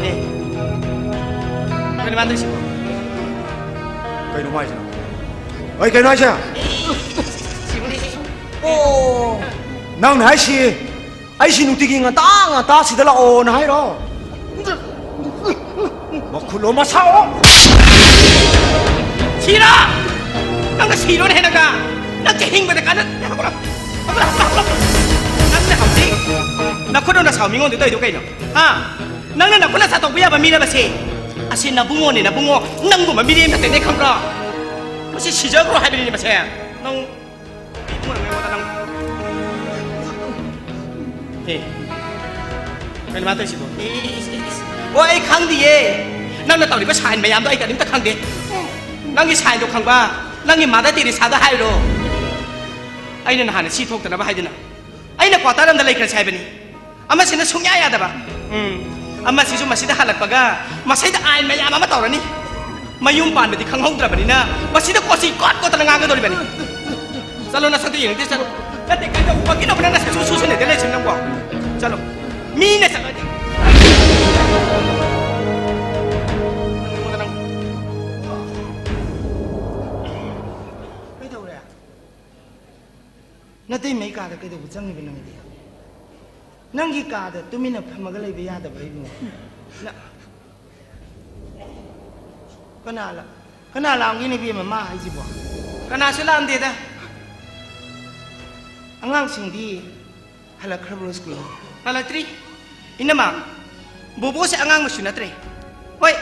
ꯑꯦ, ꯀꯩꯅꯣ ꯃꯥ ꯇꯧꯏꯁꯤꯕꯣ? ꯀꯩꯅꯣ ꯃꯥ ꯍꯥꯏꯁꯤꯅ? ꯑꯩ ꯀꯩꯅꯣ ꯍꯥꯏꯁꯦ? ꯑꯣ, ꯅꯪꯅ ꯍꯥꯏꯁꯤ ꯑꯩꯁꯤ ꯅꯨꯡꯇꯤꯒꯤ ꯉꯟꯇꯥ ꯉꯟꯇꯥ ꯁꯤꯗ ꯂꯥꯛꯑꯣꯅ ꯍꯥꯏꯔꯣ? ꯃꯈꯨꯠꯂꯣ ꯃꯁꯥꯑꯣ? ꯁꯤꯔꯥ! ꯅꯪꯅ ꯁꯤꯔꯣꯅꯦ ꯍꯦ ꯅꯪꯒ! ꯅꯪ ꯍꯤꯡꯕꯗ ꯀꯥꯟꯅ-, ꯍꯧꯒꯠꯂꯣ! ꯍꯧꯒꯠꯂꯣ, ꯍꯧꯒꯠꯂꯣ, ꯍꯧꯒꯠꯂꯣ! ꯅꯪꯅ ꯍꯧꯖꯤꯛ ꯅꯈꯨꯠꯅ ꯁꯥꯎ ꯃꯤꯉꯣꯟꯗ ꯇꯧꯔꯤꯗꯣ ꯀꯩꯅꯣ? ꯍꯥ? ꯅꯪꯅ ꯅꯈꯨꯠꯅ ꯁꯥꯎ ꯇꯧꯕ ꯌꯥꯕ ꯃꯤꯔꯕꯁꯦ? ꯑꯁꯤ ꯅꯕꯨꯡꯉꯣꯅꯦ, ꯅꯕꯨꯡꯉꯣ! ꯅꯪꯒꯨꯝꯕ ꯃꯤꯔꯦꯝ ꯅꯠꯇꯦꯅꯦ, ꯈꯪꯕ꯭ꯔꯣ? ꯃꯁꯤ ꯁꯤꯖꯈ꯭ꯔꯣ ꯍꯥꯏꯕꯅꯤꯅꯦ ꯃꯁꯦ! ꯅꯪ ꯏꯕꯨꯡꯉꯣ, ꯅꯪ ꯑꯩꯉꯣꯟꯗ ꯅꯪ ꯑꯦ, ꯀꯩꯅꯣ ꯃꯥ ꯇꯧꯔꯤꯁꯤꯕꯣ? ꯏꯁ, ꯏꯁ, ꯏꯁ꯫ ꯑꯣ, ꯑꯩ ꯈꯪꯗꯤꯌꯦ꯫ ꯅꯪꯅ ꯇꯧꯔꯤꯕ ꯁꯥꯏꯟ ꯃꯌꯥꯝꯗꯣ ꯑꯩ ꯀꯔꯤꯝꯇ ꯈꯪꯗꯦ꯫ ꯅꯪꯒꯤ ꯁꯥꯏꯟꯗꯣ ꯈꯪꯕ, ꯅꯪꯒꯤ ꯃꯥꯗꯔ ꯇꯦꯔꯦꯁꯥꯗ ꯍꯥꯏꯔꯣ꯫ ꯑꯩꯅ ꯅꯍꯥꯟ ꯁꯤ ꯊꯣꯛꯇꯅꯕ ꯍꯥꯏꯗꯅ ꯑꯩꯅ ꯀ꯭ꯋꯥꯇꯔ ꯑꯃꯗ ꯂꯩꯈ꯭ꯔꯁꯦ ꯍꯥꯏꯕꯅꯤ꯫ ꯑꯃꯁꯤꯅ ꯁꯨꯡꯌꯥ ꯌꯥꯗꯕ꯫ ꯎꯝ꯫ ꯑꯃꯁꯤꯁꯨ ꯃꯁꯤꯗ ꯍꯜꯂꯛꯄꯒ ꯃꯁꯤꯗ ꯑꯥꯏꯟ ꯃꯌꯥꯝ ꯑꯃ ꯇꯧꯔꯅꯤ꯫ ꯃꯌꯨꯝ ꯄꯥꯟꯕꯗꯤ ꯈꯪꯍꯧꯗ꯭ꯔꯕꯅꯤꯅ ꯃꯁꯤꯗ ꯀꯣꯆꯤ ꯀꯣꯠ ꯀꯣꯠꯇꯅ ꯉꯥꯡꯒꯗꯧꯔꯤꯕꯅꯤ꯫ ꯆꯠꯂꯣ, ꯅꯁꯛꯇ ꯌꯦꯡꯅꯤꯡꯗꯦ, ꯆꯠꯂꯣ꯫ ꯅꯠꯇꯦ, ꯀꯩꯗꯧꯕꯒꯤꯅꯣꯕ ꯅꯪ ꯅꯁꯛꯁꯨ ꯁꯨꯁꯟꯅꯗꯦ ꯂꯩꯁꯤ ꯅꯪꯕꯣ? ꯆꯠꯂꯣ꯫ ꯃꯤꯅ ꯆꯠꯂꯣ ꯍꯥꯏꯗꯤ꯫ ꯀꯩꯗꯧꯔꯦ? ꯅꯇꯩꯃꯩ ꯀꯥꯗ ꯀꯩꯗꯧꯕ ꯆꯪꯉꯤꯕ ꯅꯪꯗꯤ? ꯅꯪꯒꯤ ꯀꯥꯗ ꯇꯨꯃꯤꯟꯅ ꯐꯝꯃꯒ ꯂꯩꯕ ꯌꯥꯗꯕ꯭ꯔꯥ ꯏꯕꯨꯡꯉꯣ? ꯅ-, ꯀꯅꯥ ꯂꯥ-, ꯀꯅꯥ ꯂꯥꯛꯑꯝꯒꯦꯅꯦ ꯏꯕꯦꯝꯃ ꯃꯥ ꯍꯥꯏꯁꯤꯕꯣ? ꯀꯅꯥꯁꯨ ꯂꯥꯛꯑꯝꯗꯦꯗ꯫ ꯑꯉꯥꯡꯁꯤꯡꯗꯤ ꯍꯜꯂꯛꯈ꯭ꯔꯕ꯭ꯔꯣ ꯁ꯭ꯀꯨꯜ? ꯍꯜꯂꯛꯇ꯭ꯔꯤ꯫ ꯏꯅꯝꯃ, ꯕꯣꯕꯣꯁꯦ ꯑꯉꯥꯡ ꯃꯁꯨ ꯅꯠꯇ꯭ꯔꯦ꯫ ꯍꯣꯏ,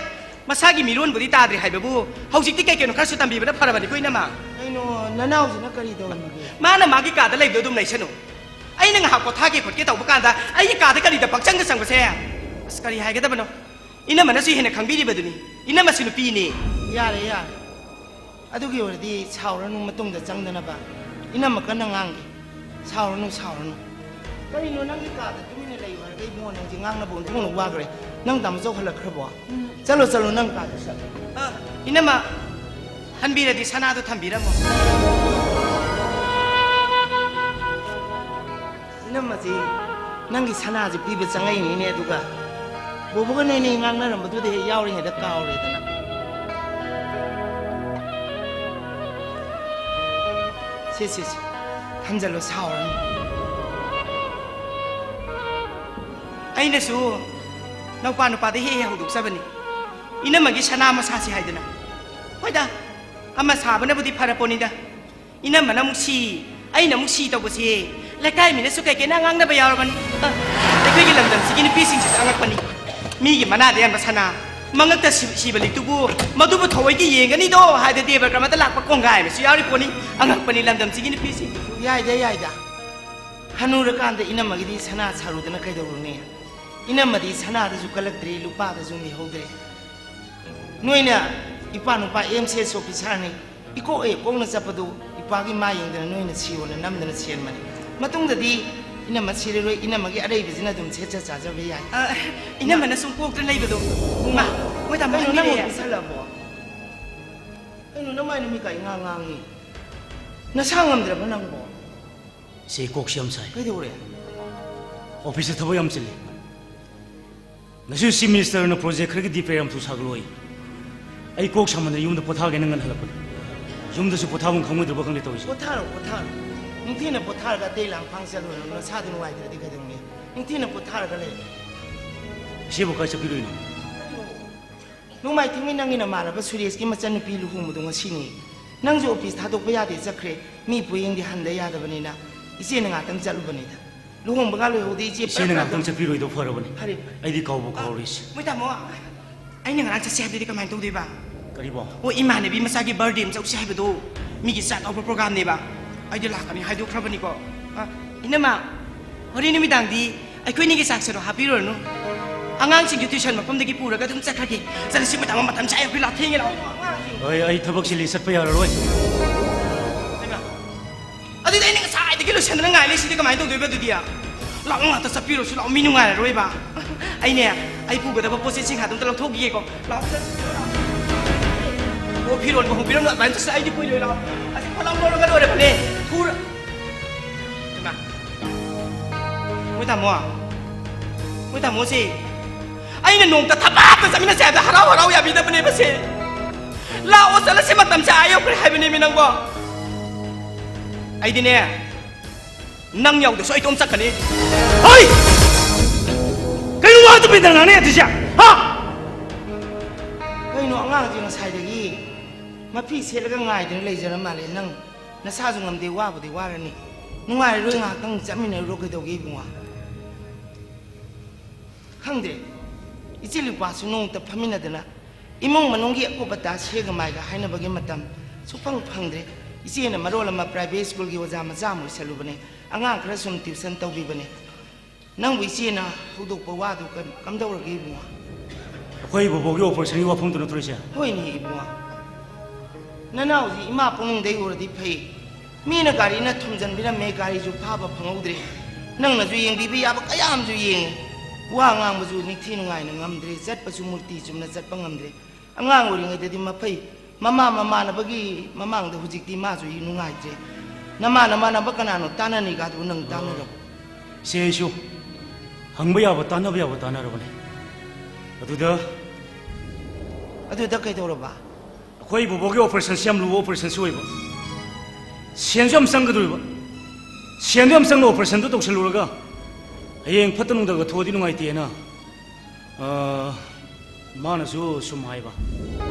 ꯃꯁꯥꯒꯤ ꯃꯤꯔꯣꯟꯕꯨꯗꯤ ꯇꯥꯗ꯭ꯔꯤ ꯍꯥꯏꯕꯕꯨ ꯍꯧꯖꯤꯛꯇꯤ ꯀꯩ ꯀꯩꯅꯣ ꯈꯔꯁꯨ ꯇꯝꯕꯤꯕꯅ ꯐꯔꯕꯅꯤꯀꯣ, ꯏꯅꯝꯃ? ꯀꯩꯅꯣ, ꯅꯅꯥꯎꯁꯤꯅ ꯀꯔꯤ ꯇꯧꯔꯝꯃꯒꯦ? ꯃꯥꯅ ꯃꯥꯒꯤ ꯀꯥꯗ ꯂꯩꯕꯗꯣ ꯑꯗꯨꯝ ꯂꯩꯁꯅꯨ꯫ ꯑꯩꯅ ꯉꯥꯏꯍꯥꯛ ꯄꯣꯊꯥꯒꯦ ꯈꯣꯠꯀꯦ ꯇꯧꯕ ꯀꯥꯟꯗ ꯑꯩꯒꯤ ꯀꯥꯗ ꯀꯔꯤꯗ ꯄꯪꯆꯪꯗ ꯆꯪꯕꯁꯦ? ꯑꯁ, ꯀꯔꯤ ꯍꯥꯏꯒꯗꯕꯅꯣ? ꯏꯅꯝꯃꯅꯁꯨ ꯍꯦꯟꯅ ꯈꯪꯕꯤꯔꯤꯕꯗꯨꯅꯤ꯫ ꯏꯅꯝꯃꯁꯨ ꯅꯨꯄꯤꯅꯤ꯫ ꯌꯥꯔꯦ, ꯌꯥꯔꯦ꯫ ꯑꯗꯨꯒꯤ ꯑꯣꯏꯔꯗꯤ ꯁꯥꯎꯔꯅꯨ, ꯃꯇꯨꯡꯗ ꯆꯪꯗꯅꯕ꯫ ꯏꯅꯝꯃ ꯀꯟꯅ ꯉꯥꯡꯒꯦ꯫ ꯁꯥꯎꯔꯅꯨ, ꯁꯥꯎꯔꯅꯨ꯫ ꯀꯔꯤꯅꯣ ꯅꯪꯒꯤ ꯀꯥꯗ ꯇꯨꯃꯤꯟꯅ ꯂꯩꯌꯨ ꯍꯥꯏꯔꯒ ꯏꯕꯨꯡꯉꯣ ꯅꯪꯁꯦ ꯉꯥꯡꯅꯕ ꯑꯣꯟꯊꯣꯛꯅ ꯋꯥꯈ꯭ꯔꯦ꯫ ꯅꯪ ꯇꯥꯃꯣꯆꯧ ꯍꯜꯂꯛꯈ꯭ꯔꯕꯣ? ꯎꯝ꯫ ꯆꯠꯂꯣ, ꯆꯠꯂꯣ, ꯅꯪ ꯀꯥꯗ ꯆꯠꯂꯣ꯫ ꯑ, ꯏꯅꯝꯃ, ꯍꯟꯕꯤꯔꯗꯤ ꯁꯅꯥꯗꯣ ꯊꯝꯕꯤꯔꯝꯃꯣ꯫ ꯏꯅꯝꯃꯁꯤ ꯅꯪꯒꯤ ꯁꯅꯥꯁꯤ ꯄꯤꯕ ꯆꯪꯉꯛꯏꯅꯤꯅꯦ, ꯑꯗꯨꯒ ꯕꯣꯕꯣꯒ ꯅꯣꯏꯅꯤ ꯉꯥꯡꯅꯔꯝꯕꯗꯨꯗ ꯍꯦꯛ ꯌꯥꯎꯔꯤꯉꯩꯗ ꯀꯥꯎꯔꯦꯗꯅ꯫ ꯁꯦ, ꯁꯦ, ꯁꯦ, ꯊꯝꯖꯜꯂꯣ, ꯁꯥꯎꯔꯅꯨ꯫ ꯑꯩꯅꯁꯨ ꯅꯧꯄꯥ ꯅꯨꯄꯥꯗ ꯍꯦꯛ ꯍꯦꯛ ꯍꯧꯗꯣꯛꯆꯕꯅꯤ, ꯏꯅꯝꯃꯒꯤ ꯁꯅꯥ ꯑꯃ ꯁꯥꯁꯤ ꯍꯥꯏꯗꯅ꯫ ꯍꯣꯏꯗ, ꯑꯃ ꯁꯥꯕꯅꯕꯨꯗꯤ ꯐꯔꯄꯣꯠꯅꯤꯗ꯫ ꯏꯅꯝꯃꯅ ꯑꯃꯨꯛ ꯁꯤ, ꯑꯩꯅ ꯑꯃꯨꯛ ꯁꯤ ꯇꯧꯕꯁꯦ ꯂꯩꯀꯥꯏ ꯃꯤꯅꯁꯨ ꯀꯩ ꯀꯩꯅ ꯉꯥꯡꯅꯕ ꯌꯥꯎꯔꯕꯅꯤ꯫ ꯑ, ꯑꯩꯈꯣꯏꯒꯤ ꯂꯝꯗꯝꯁꯤꯒꯤ ꯅꯨꯄꯤꯁꯤꯡꯁꯤꯁꯨ ꯑꯉꯛꯄꯅꯤ꯫ ꯃꯤꯒꯤ ꯃꯅꯥꯗ ꯌꯥꯟꯕ ꯁꯅꯥ, ꯃꯉꯛꯇ ꯁꯤ-, ꯁꯤꯕ ꯂꯤꯛꯇꯨꯕꯨ ꯃꯗꯨꯕꯨ ꯊꯑꯣꯏꯒꯤ ꯌꯦꯡꯒꯅꯤꯗꯣ ꯍꯥꯏꯗ ꯗꯦꯕ ꯀꯔꯃꯗ ꯂꯥꯛꯄ ꯀꯣꯡꯒꯥꯏ ꯑꯃꯁꯨ ꯌꯥꯎꯔꯤ ꯄꯣꯠꯅꯤ꯫ ꯑꯉꯛꯄꯅꯤ ꯂꯝꯗꯝꯁꯤꯒꯤ ꯅꯨꯄꯤꯁꯤꯡꯁꯤꯁꯨ꯫ ꯌꯥꯏꯗ, ꯌꯥꯏꯗ꯫ ꯍꯅꯨꯔꯀꯥꯟꯗ ꯏꯅꯝꯃꯒꯤꯗꯤ ꯁꯅꯥ ꯁꯥꯔꯨꯗꯅ ꯀꯩꯗꯧꯔꯨꯅꯤ? ꯏꯅꯝꯃꯗꯤ ꯁꯅꯥꯗꯁꯨ ꯀꯜꯂꯛꯇ꯭ꯔꯦ, ꯂꯨꯄꯥꯗꯁꯨ ꯃꯤꯍꯧꯗ꯭ꯔꯦ꯫ ꯅꯣꯏꯅ ꯏꯄꯥ ꯅꯨꯄꯥ ꯑꯦꯝ ꯁꯤ ꯑꯦꯁ ꯑꯣꯐꯤꯁꯥꯔꯅꯤ, ꯏꯀꯣꯛ ꯑꯦ ꯀꯣꯛꯅ ꯆꯠꯄꯗꯨ ꯏꯄꯥꯒꯤ ꯃꯥ ꯌꯦꯡꯗꯅ ꯅꯣꯏꯅ ꯁꯤꯌꯣꯅ ꯅꯝꯗꯅ ꯁꯦꯝꯕꯅꯤ꯫ ꯃꯇꯨꯡꯗꯗꯤ ꯏꯅꯝꯃ ꯁꯤꯔꯔꯣꯏ, ꯏꯅꯝꯃꯒꯤ ꯑꯔꯩꯕꯁꯤꯅ ꯑꯗꯨꯝ ꯁꯦꯠꯆ ꯆꯥꯖꯕ ꯌꯥꯏ꯫ ꯑ, ꯏꯅꯝꯃꯅ ꯁꯨꯝ ꯀꯣꯛꯇ ꯂꯩꯕꯗꯣ꯫ ꯃꯥ, ꯃꯣꯏ ꯇꯥꯃꯣ ꯀꯩꯅꯣ ꯅꯪ ꯍꯟꯕꯤꯔꯦ꯫ ꯑꯣꯐꯤꯁ ꯍꯜꯂꯛꯑꯕꯣ? ꯀꯩꯅꯣ ꯅꯃꯥꯏ ꯅꯃꯤꯠꯀ ꯏꯉꯥꯡ ꯉꯥꯡꯉꯤ? ꯅꯁꯥ ꯉꯝꯗ꯭ꯔꯕ ꯅꯪꯕꯣ? ꯁꯦ, ꯀꯣꯛꯁꯦ ꯌꯥꯝ ꯁꯥꯏ꯫ ꯀꯩꯗꯧꯔꯦ? ꯑꯣꯐꯤꯁꯇ ꯊꯕꯛ ꯌꯥꯝ ꯆꯤꯜꯂꯤ꯫ ꯉꯁꯤ ꯆꯤꯐ ꯃꯤꯅꯤꯁꯇꯔꯅ ꯄ꯭ꯔꯣꯖꯦꯛ ꯈꯔꯒꯤ ꯗꯤꯄꯦꯔ ꯌꯥꯝ ꯊꯨ ꯁꯥꯒꯠꯂꯣꯏ꯫ ꯑꯩ ꯀꯣꯛ ꯁꯥꯃꯟꯗꯅ ꯌꯨꯝꯗ ꯄꯣꯊꯥꯒꯦꯅ ꯉꯟꯅ ꯍꯜꯂꯛꯄꯅꯤ꯫ ꯌꯨꯝꯗꯁꯨ ꯄꯣꯊꯥꯐꯝ ꯈꯪꯉꯣꯏꯗ꯭ꯔꯕ ꯈꯪꯗꯦ ꯇꯧꯔꯤꯁꯦ꯫ ꯄꯣꯊꯥꯔꯣ, ꯄꯣꯊꯥꯔꯣ꯫ ꯅꯤꯡꯊꯤꯅ ꯄꯣꯊꯥꯔꯒ ꯑꯇꯩ ꯂꯥꯡ ꯐꯥꯡ ꯆꯠꯂꯨꯔꯅꯨ꯫ ꯅꯁꯥꯗꯨ ꯅꯨꯡꯉꯥꯏꯇ꯭ꯔꯗꯤ ꯀꯩꯗꯧꯅꯤ? ꯅꯤꯡꯊꯤꯅ ꯄꯣꯊꯥꯔꯒ ꯂꯩ꯫ ꯏꯆꯦꯕꯨ ꯀꯥꯏ ꯆꯠꯄꯤꯔꯨꯏꯅꯣ? ꯅꯣꯡꯃꯥꯏꯊꯦꯝꯒꯤ ꯅꯪꯒꯤ ꯅꯃꯥꯟꯅꯕ ꯁꯨꯔꯦꯁꯀꯤ ꯃꯆꯟꯅꯨꯄꯤ ꯂꯨꯍꯣꯡꯕꯗꯣ ꯉꯁꯤꯅꯤ꯫ ꯅꯪꯁꯨ ꯑꯣꯐꯤꯁ ꯊꯥꯗꯣꯛꯄ ꯌꯥꯗꯦ ꯆꯠꯈ꯭ꯔꯦ꯫ ꯃꯤ ꯄꯣꯌꯦꯡꯗꯤ ꯍꯟꯗ ꯌꯥꯗꯕꯅꯤꯅ ꯏꯆꯦꯅ ꯉꯥꯛꯇꯪ ꯆꯠꯂꯨꯕꯅꯤꯗ꯫ ꯂꯨꯍꯣꯡꯕꯒ ꯂꯣꯏꯍꯧꯗꯦ ꯏꯆꯦ꯫ ꯏꯆꯦꯅ ꯄ꯭ꯔꯞ ꯄ꯭ꯔꯞ ꯉꯥꯛꯇꯪ ꯆꯠꯄꯤꯔꯣꯏꯗꯣ ꯐꯔꯕꯅꯤ꯫ ꯐꯔꯦ, ꯐꯔꯦ꯫ ꯑꯩꯗꯤ ꯀꯥꯎꯕꯨ ꯑ, ꯀꯥꯎꯔꯦ ꯏꯆꯦ꯫ ꯃꯣꯏ ꯇꯥꯃꯣ, ꯑꯩꯅ ꯉꯔꯥꯡ ꯆꯠꯁꯦ ꯍꯥꯏꯕꯗꯨꯗꯤ ꯀꯃꯥꯏꯅ ꯇꯧꯗꯣꯏꯕ? ꯀꯔꯤꯕꯣ? ꯑꯣ, ꯏꯃꯥꯟꯅꯕꯤ ꯃꯆꯥꯒꯤ ꯕꯥꯔꯗꯦ ꯑꯃ ꯆꯧꯁꯦ ꯍꯥꯏꯕꯗꯣ꯫ ꯃꯤꯒꯤ ꯆꯥꯛ ꯀꯧꯕ ꯄ꯭ꯔꯣꯒ꯭ꯔꯥꯝꯅꯦꯕ꯫ ꯑꯩꯗꯤ ꯂꯥꯛꯀꯅꯤ ꯍꯥꯏꯗꯣꯛꯈ꯭ꯔꯕꯅꯤꯀꯣ꯫ ꯑ, ꯏꯅꯝꯃ, ꯍꯣꯔꯦꯟ ꯅꯨꯃꯤꯗꯥꯡꯗꯤ ꯑꯩꯈꯣꯏꯅꯤꯒꯤ ꯆꯥꯛꯁꯦꯗꯣ ꯍꯥꯞꯄꯤꯔꯨꯔꯅꯨ꯫ ꯑꯉꯥꯡꯁꯤꯡꯁꯨ ꯇ꯭ꯌꯨꯁꯟ ꯃꯐꯝꯗꯒꯤ ꯄꯨꯔꯒ ꯑꯗꯨꯝ ꯆꯠꯈ꯭ꯔꯒꯦ꯫ ꯆꯠꯂꯁꯤ, ꯃꯇꯝ, ꯃꯇꯝ ꯆꯥꯏ, ꯑꯩꯈꯣꯏ ꯂꯥꯛ ꯊꯦꯡꯉꯦ, ꯂꯥꯛꯑꯣ꯫ ꯑꯉꯥꯡꯁꯤꯡ꯫ ꯍꯣꯏ, ꯑꯩ ꯊꯕꯛ ꯆꯤꯜꯂꯤ, ꯆꯠꯄ ꯌꯥꯔꯔꯣꯏ꯫ ꯍꯩꯃꯥ, ꯑꯗꯨꯗꯤ ꯑꯩꯅ ꯉꯁꯥꯏꯗꯒꯤ ꯂꯣꯏꯁꯟꯗꯅ ꯉꯥꯏ ꯂꯩꯁꯤꯗꯤ ꯀꯃꯥꯏꯅ ꯇꯧꯗꯣꯏꯕ ꯑꯗꯨꯗꯤ? ꯂꯥꯛꯑꯣ, ꯉꯥꯛꯇ ꯆꯠꯄꯤꯔꯨꯁꯨ ꯂꯥꯛꯑꯣ, ꯃꯤ ꯅꯨꯡꯉꯥꯏꯔꯔꯣꯏꯕ꯫ ꯑꯩꯅꯦ, ꯑꯩ ꯄꯨꯒꯗꯕ ꯄꯣꯠ ꯆꯩꯁꯤꯡ ꯑꯗꯨꯝꯇ ꯂꯧꯊꯣꯛꯈꯤꯒꯦꯀꯣ꯫ ꯂꯥꯛꯑꯣ, ꯆꯠ-, ꯑꯣ, ꯐꯤꯔꯣꯟꯕ ꯍꯣꯡꯕꯤꯔꯝꯂꯣ, ꯑꯗꯨꯃꯥꯏꯅ ꯆꯠꯁꯦ, ꯑꯩꯗꯤ ꯀꯨꯏꯔꯣꯏ, ꯂꯥꯛꯑꯣ꯫ ꯑꯁꯤ ꯐꯠ ꯂꯥꯎ ꯂꯧꯔꯒ ꯂꯣꯏꯔꯕꯅꯦ꯫ ꯊꯨꯔ-, ꯍꯩꯃꯥ꯫ ꯃꯣꯏ ꯇꯥꯃꯣ, ꯃꯣꯏ ꯇꯥꯃꯣꯁꯤ, ꯑꯩꯅ ꯅꯣꯡꯇ ꯊꯕꯛ ꯑꯝꯇ ꯆꯠꯃꯤꯟꯅꯁꯦ ꯍꯥꯏꯕꯗ ꯍꯔꯥꯎ ꯍꯔꯥꯎ ꯌꯥꯕꯤꯗꯕꯅꯦꯕ ꯁꯦ꯫ ꯂꯥꯛꯑꯣ, ꯆꯠꯂꯁꯤ, ꯃꯇꯝꯁꯦ ꯑꯥ ꯌꯧꯈ꯭ꯔꯦ ꯍꯥꯏꯕꯅꯦꯃꯤ ꯅꯪꯕꯣ꯫ ꯑꯩꯗꯤꯅꯦ, ꯅꯪ ꯌꯥꯎꯗꯁꯨ ꯑꯩ ꯏꯇꯣꯝ ꯆꯠꯀꯅꯤ꯫ ꯍꯣꯏ! ꯀꯩꯅꯣ ꯋꯥ ꯇꯨꯃꯤꯟꯅ ꯉꯥꯡꯅ ꯌꯥꯗ꯭ꯔꯤꯁꯦ? ꯍꯥ? ꯀꯩꯅꯣ, ꯑꯉꯥꯡꯁꯦ ꯉꯁꯥꯏꯗꯒꯤ ꯃꯐꯤ ꯁꯦꯠꯂꯒ ꯉꯥꯏꯗꯅ ꯂꯩꯖꯔ ꯃꯥꯜꯂꯦ꯫ ꯅꯪ ꯅꯁꯥꯁꯨ ꯉꯝꯗꯦ, ꯋꯥꯕꯨꯗꯤ ꯋꯥꯔꯅꯤ꯫ ꯅꯨꯡꯉꯥꯏꯔꯔꯣꯏ, ꯉꯥꯏꯍꯥꯛꯇꯪ ꯆꯠꯃꯤꯟꯅꯔꯨꯔꯣ꯫ ꯀꯩꯗꯧꯒꯦ, ꯏꯕꯨꯡꯉꯣ? ꯈꯪꯗꯦ, ꯏꯆꯦ ꯂꯨꯄꯥꯁꯨ ꯅꯣꯡꯃꯇ ꯐꯝꯃꯤꯟꯅꯗꯅ ꯏꯃꯨꯡ ꯃꯅꯨꯡꯒꯤ ꯑꯀꯨꯞ ꯑꯇꯥ ꯁꯦꯒ ꯃꯥꯏꯒ ꯍꯥꯏꯅꯕꯒꯤ ꯃꯇꯝ ꯁꯨꯛꯐꯪ ꯐꯪꯗ꯭ꯔꯦ꯫ ꯏꯆꯦꯅ ꯃꯔꯣꯜ ꯑꯃ private schoolꯒꯤ ꯑꯣꯖꯥ ꯃꯆꯥ ꯑꯃ ꯑꯣꯏꯁꯜꯂꯨꯕꯅꯦ, ꯑꯉꯥꯡ ꯈꯔ ꯁꯨꯝ tuition ꯇꯧꯕꯤꯕꯅꯦ꯫ ꯅꯪꯕꯨ ꯏꯆꯦꯅ ꯍꯧꯗꯣꯛꯄ ꯋꯥꯗꯨ ꯀꯝ-, ꯀꯝꯗꯧꯔꯒꯦ, ꯏꯕꯨꯡꯉꯣ? ꯑꯩꯈꯣꯏ ꯕꯣꯕꯣꯒꯤ operationꯒꯤ ꯋꯥꯐꯝꯗꯨ ꯅꯠꯇ꯭ꯔꯣ, ꯏꯆꯦ? ꯍꯣꯏꯅꯦ, ꯏꯕꯨꯡꯉꯣ꯫ ꯅꯅꯥꯎꯁꯤ ꯏꯃꯥ ꯄꯨꯛꯅꯨꯡꯗꯩ ꯎꯔꯗꯤ ꯐꯩ꯫ ꯃꯤꯅ ꯒꯥꯔꯤꯅ ꯊꯣꯝꯖꯤꯟꯕꯤꯔꯝꯃꯦ, ꯒꯥꯔꯤꯁꯨ ꯐꯥꯕ ꯐꯪꯍꯧꯗ꯭ꯔꯦ꯫ ꯅꯪꯅꯁꯨ ꯌꯦꯡꯕꯤꯕ ꯌꯥꯕ ꯀꯌꯥ ꯑꯃꯁꯨ ꯌꯦꯡꯉꯦ꯫ ꯋꯥ ꯉꯥꯡꯕꯁꯨ ꯅꯤꯡꯊꯤ ꯅꯨꯡꯉꯥꯏꯅ ꯉꯝꯗ꯭ꯔꯦ, ꯆꯠꯄꯁꯨ ꯃꯨꯔꯇꯤ ꯆꯨꯝꯅ ꯆꯠꯄ ꯉꯝꯗ꯭ꯔꯦ꯫ ꯑꯉꯥꯡ ꯑꯣꯏꯔꯤꯉꯩꯗꯗꯤ ꯃꯐꯩ, ꯃꯃꯥ ꯃꯃꯥꯟꯅꯕꯒꯤ ꯃꯃꯥꯡꯗ ꯍꯧꯖꯤꯛꯇꯤ ꯃꯥꯁꯨ ꯅꯨꯡꯉꯥꯏꯇ꯭ꯔꯦ꯫ ꯅꯃꯥꯟ ꯅꯃꯥꯟꯅꯕ ꯀꯅꯥꯅꯣ ꯇꯥꯟꯅꯅꯤꯒꯥꯗꯨ ꯅꯪ ꯇꯥꯟꯅꯔꯕꯣ? ꯏꯆꯦ, ꯑꯩꯁꯨ ꯍꯪꯕ ꯌꯥꯕ, ꯇꯥꯟꯅꯕ ꯌꯥꯕ ꯇꯥꯟꯅꯔꯕꯅꯦ꯫ ꯑꯗꯨꯗ ꯑꯗꯨꯗ ꯀꯩꯗꯧꯔꯕ? ꯑꯩꯈꯣꯏ ꯕꯣꯕꯣꯒꯤ operationꯁꯤ ꯌꯥꯝ ꯂꯨꯕ operationꯁꯨ ꯑꯣꯏꯕ, ꯁꯦꯟꯁꯨ ꯌꯥꯝ ꯆꯪꯒꯗꯣꯔꯤꯕ꯫ ꯁꯦꯟꯗꯣ ꯌꯥꯝ ꯆꯪꯅ operationꯗꯣ ꯇꯧꯁꯜꯂꯨꯔꯒ ꯍꯌꯦꯡ ꯐꯠꯇ ꯅꯨꯡꯗꯒ ꯊꯣꯛꯑꯗꯤ ꯅꯨꯡꯉꯥꯏꯇꯦꯅ, ꯑ, ꯃꯥꯅꯁꯨ ꯁꯨꯝ ꯍꯥꯏꯕ꯫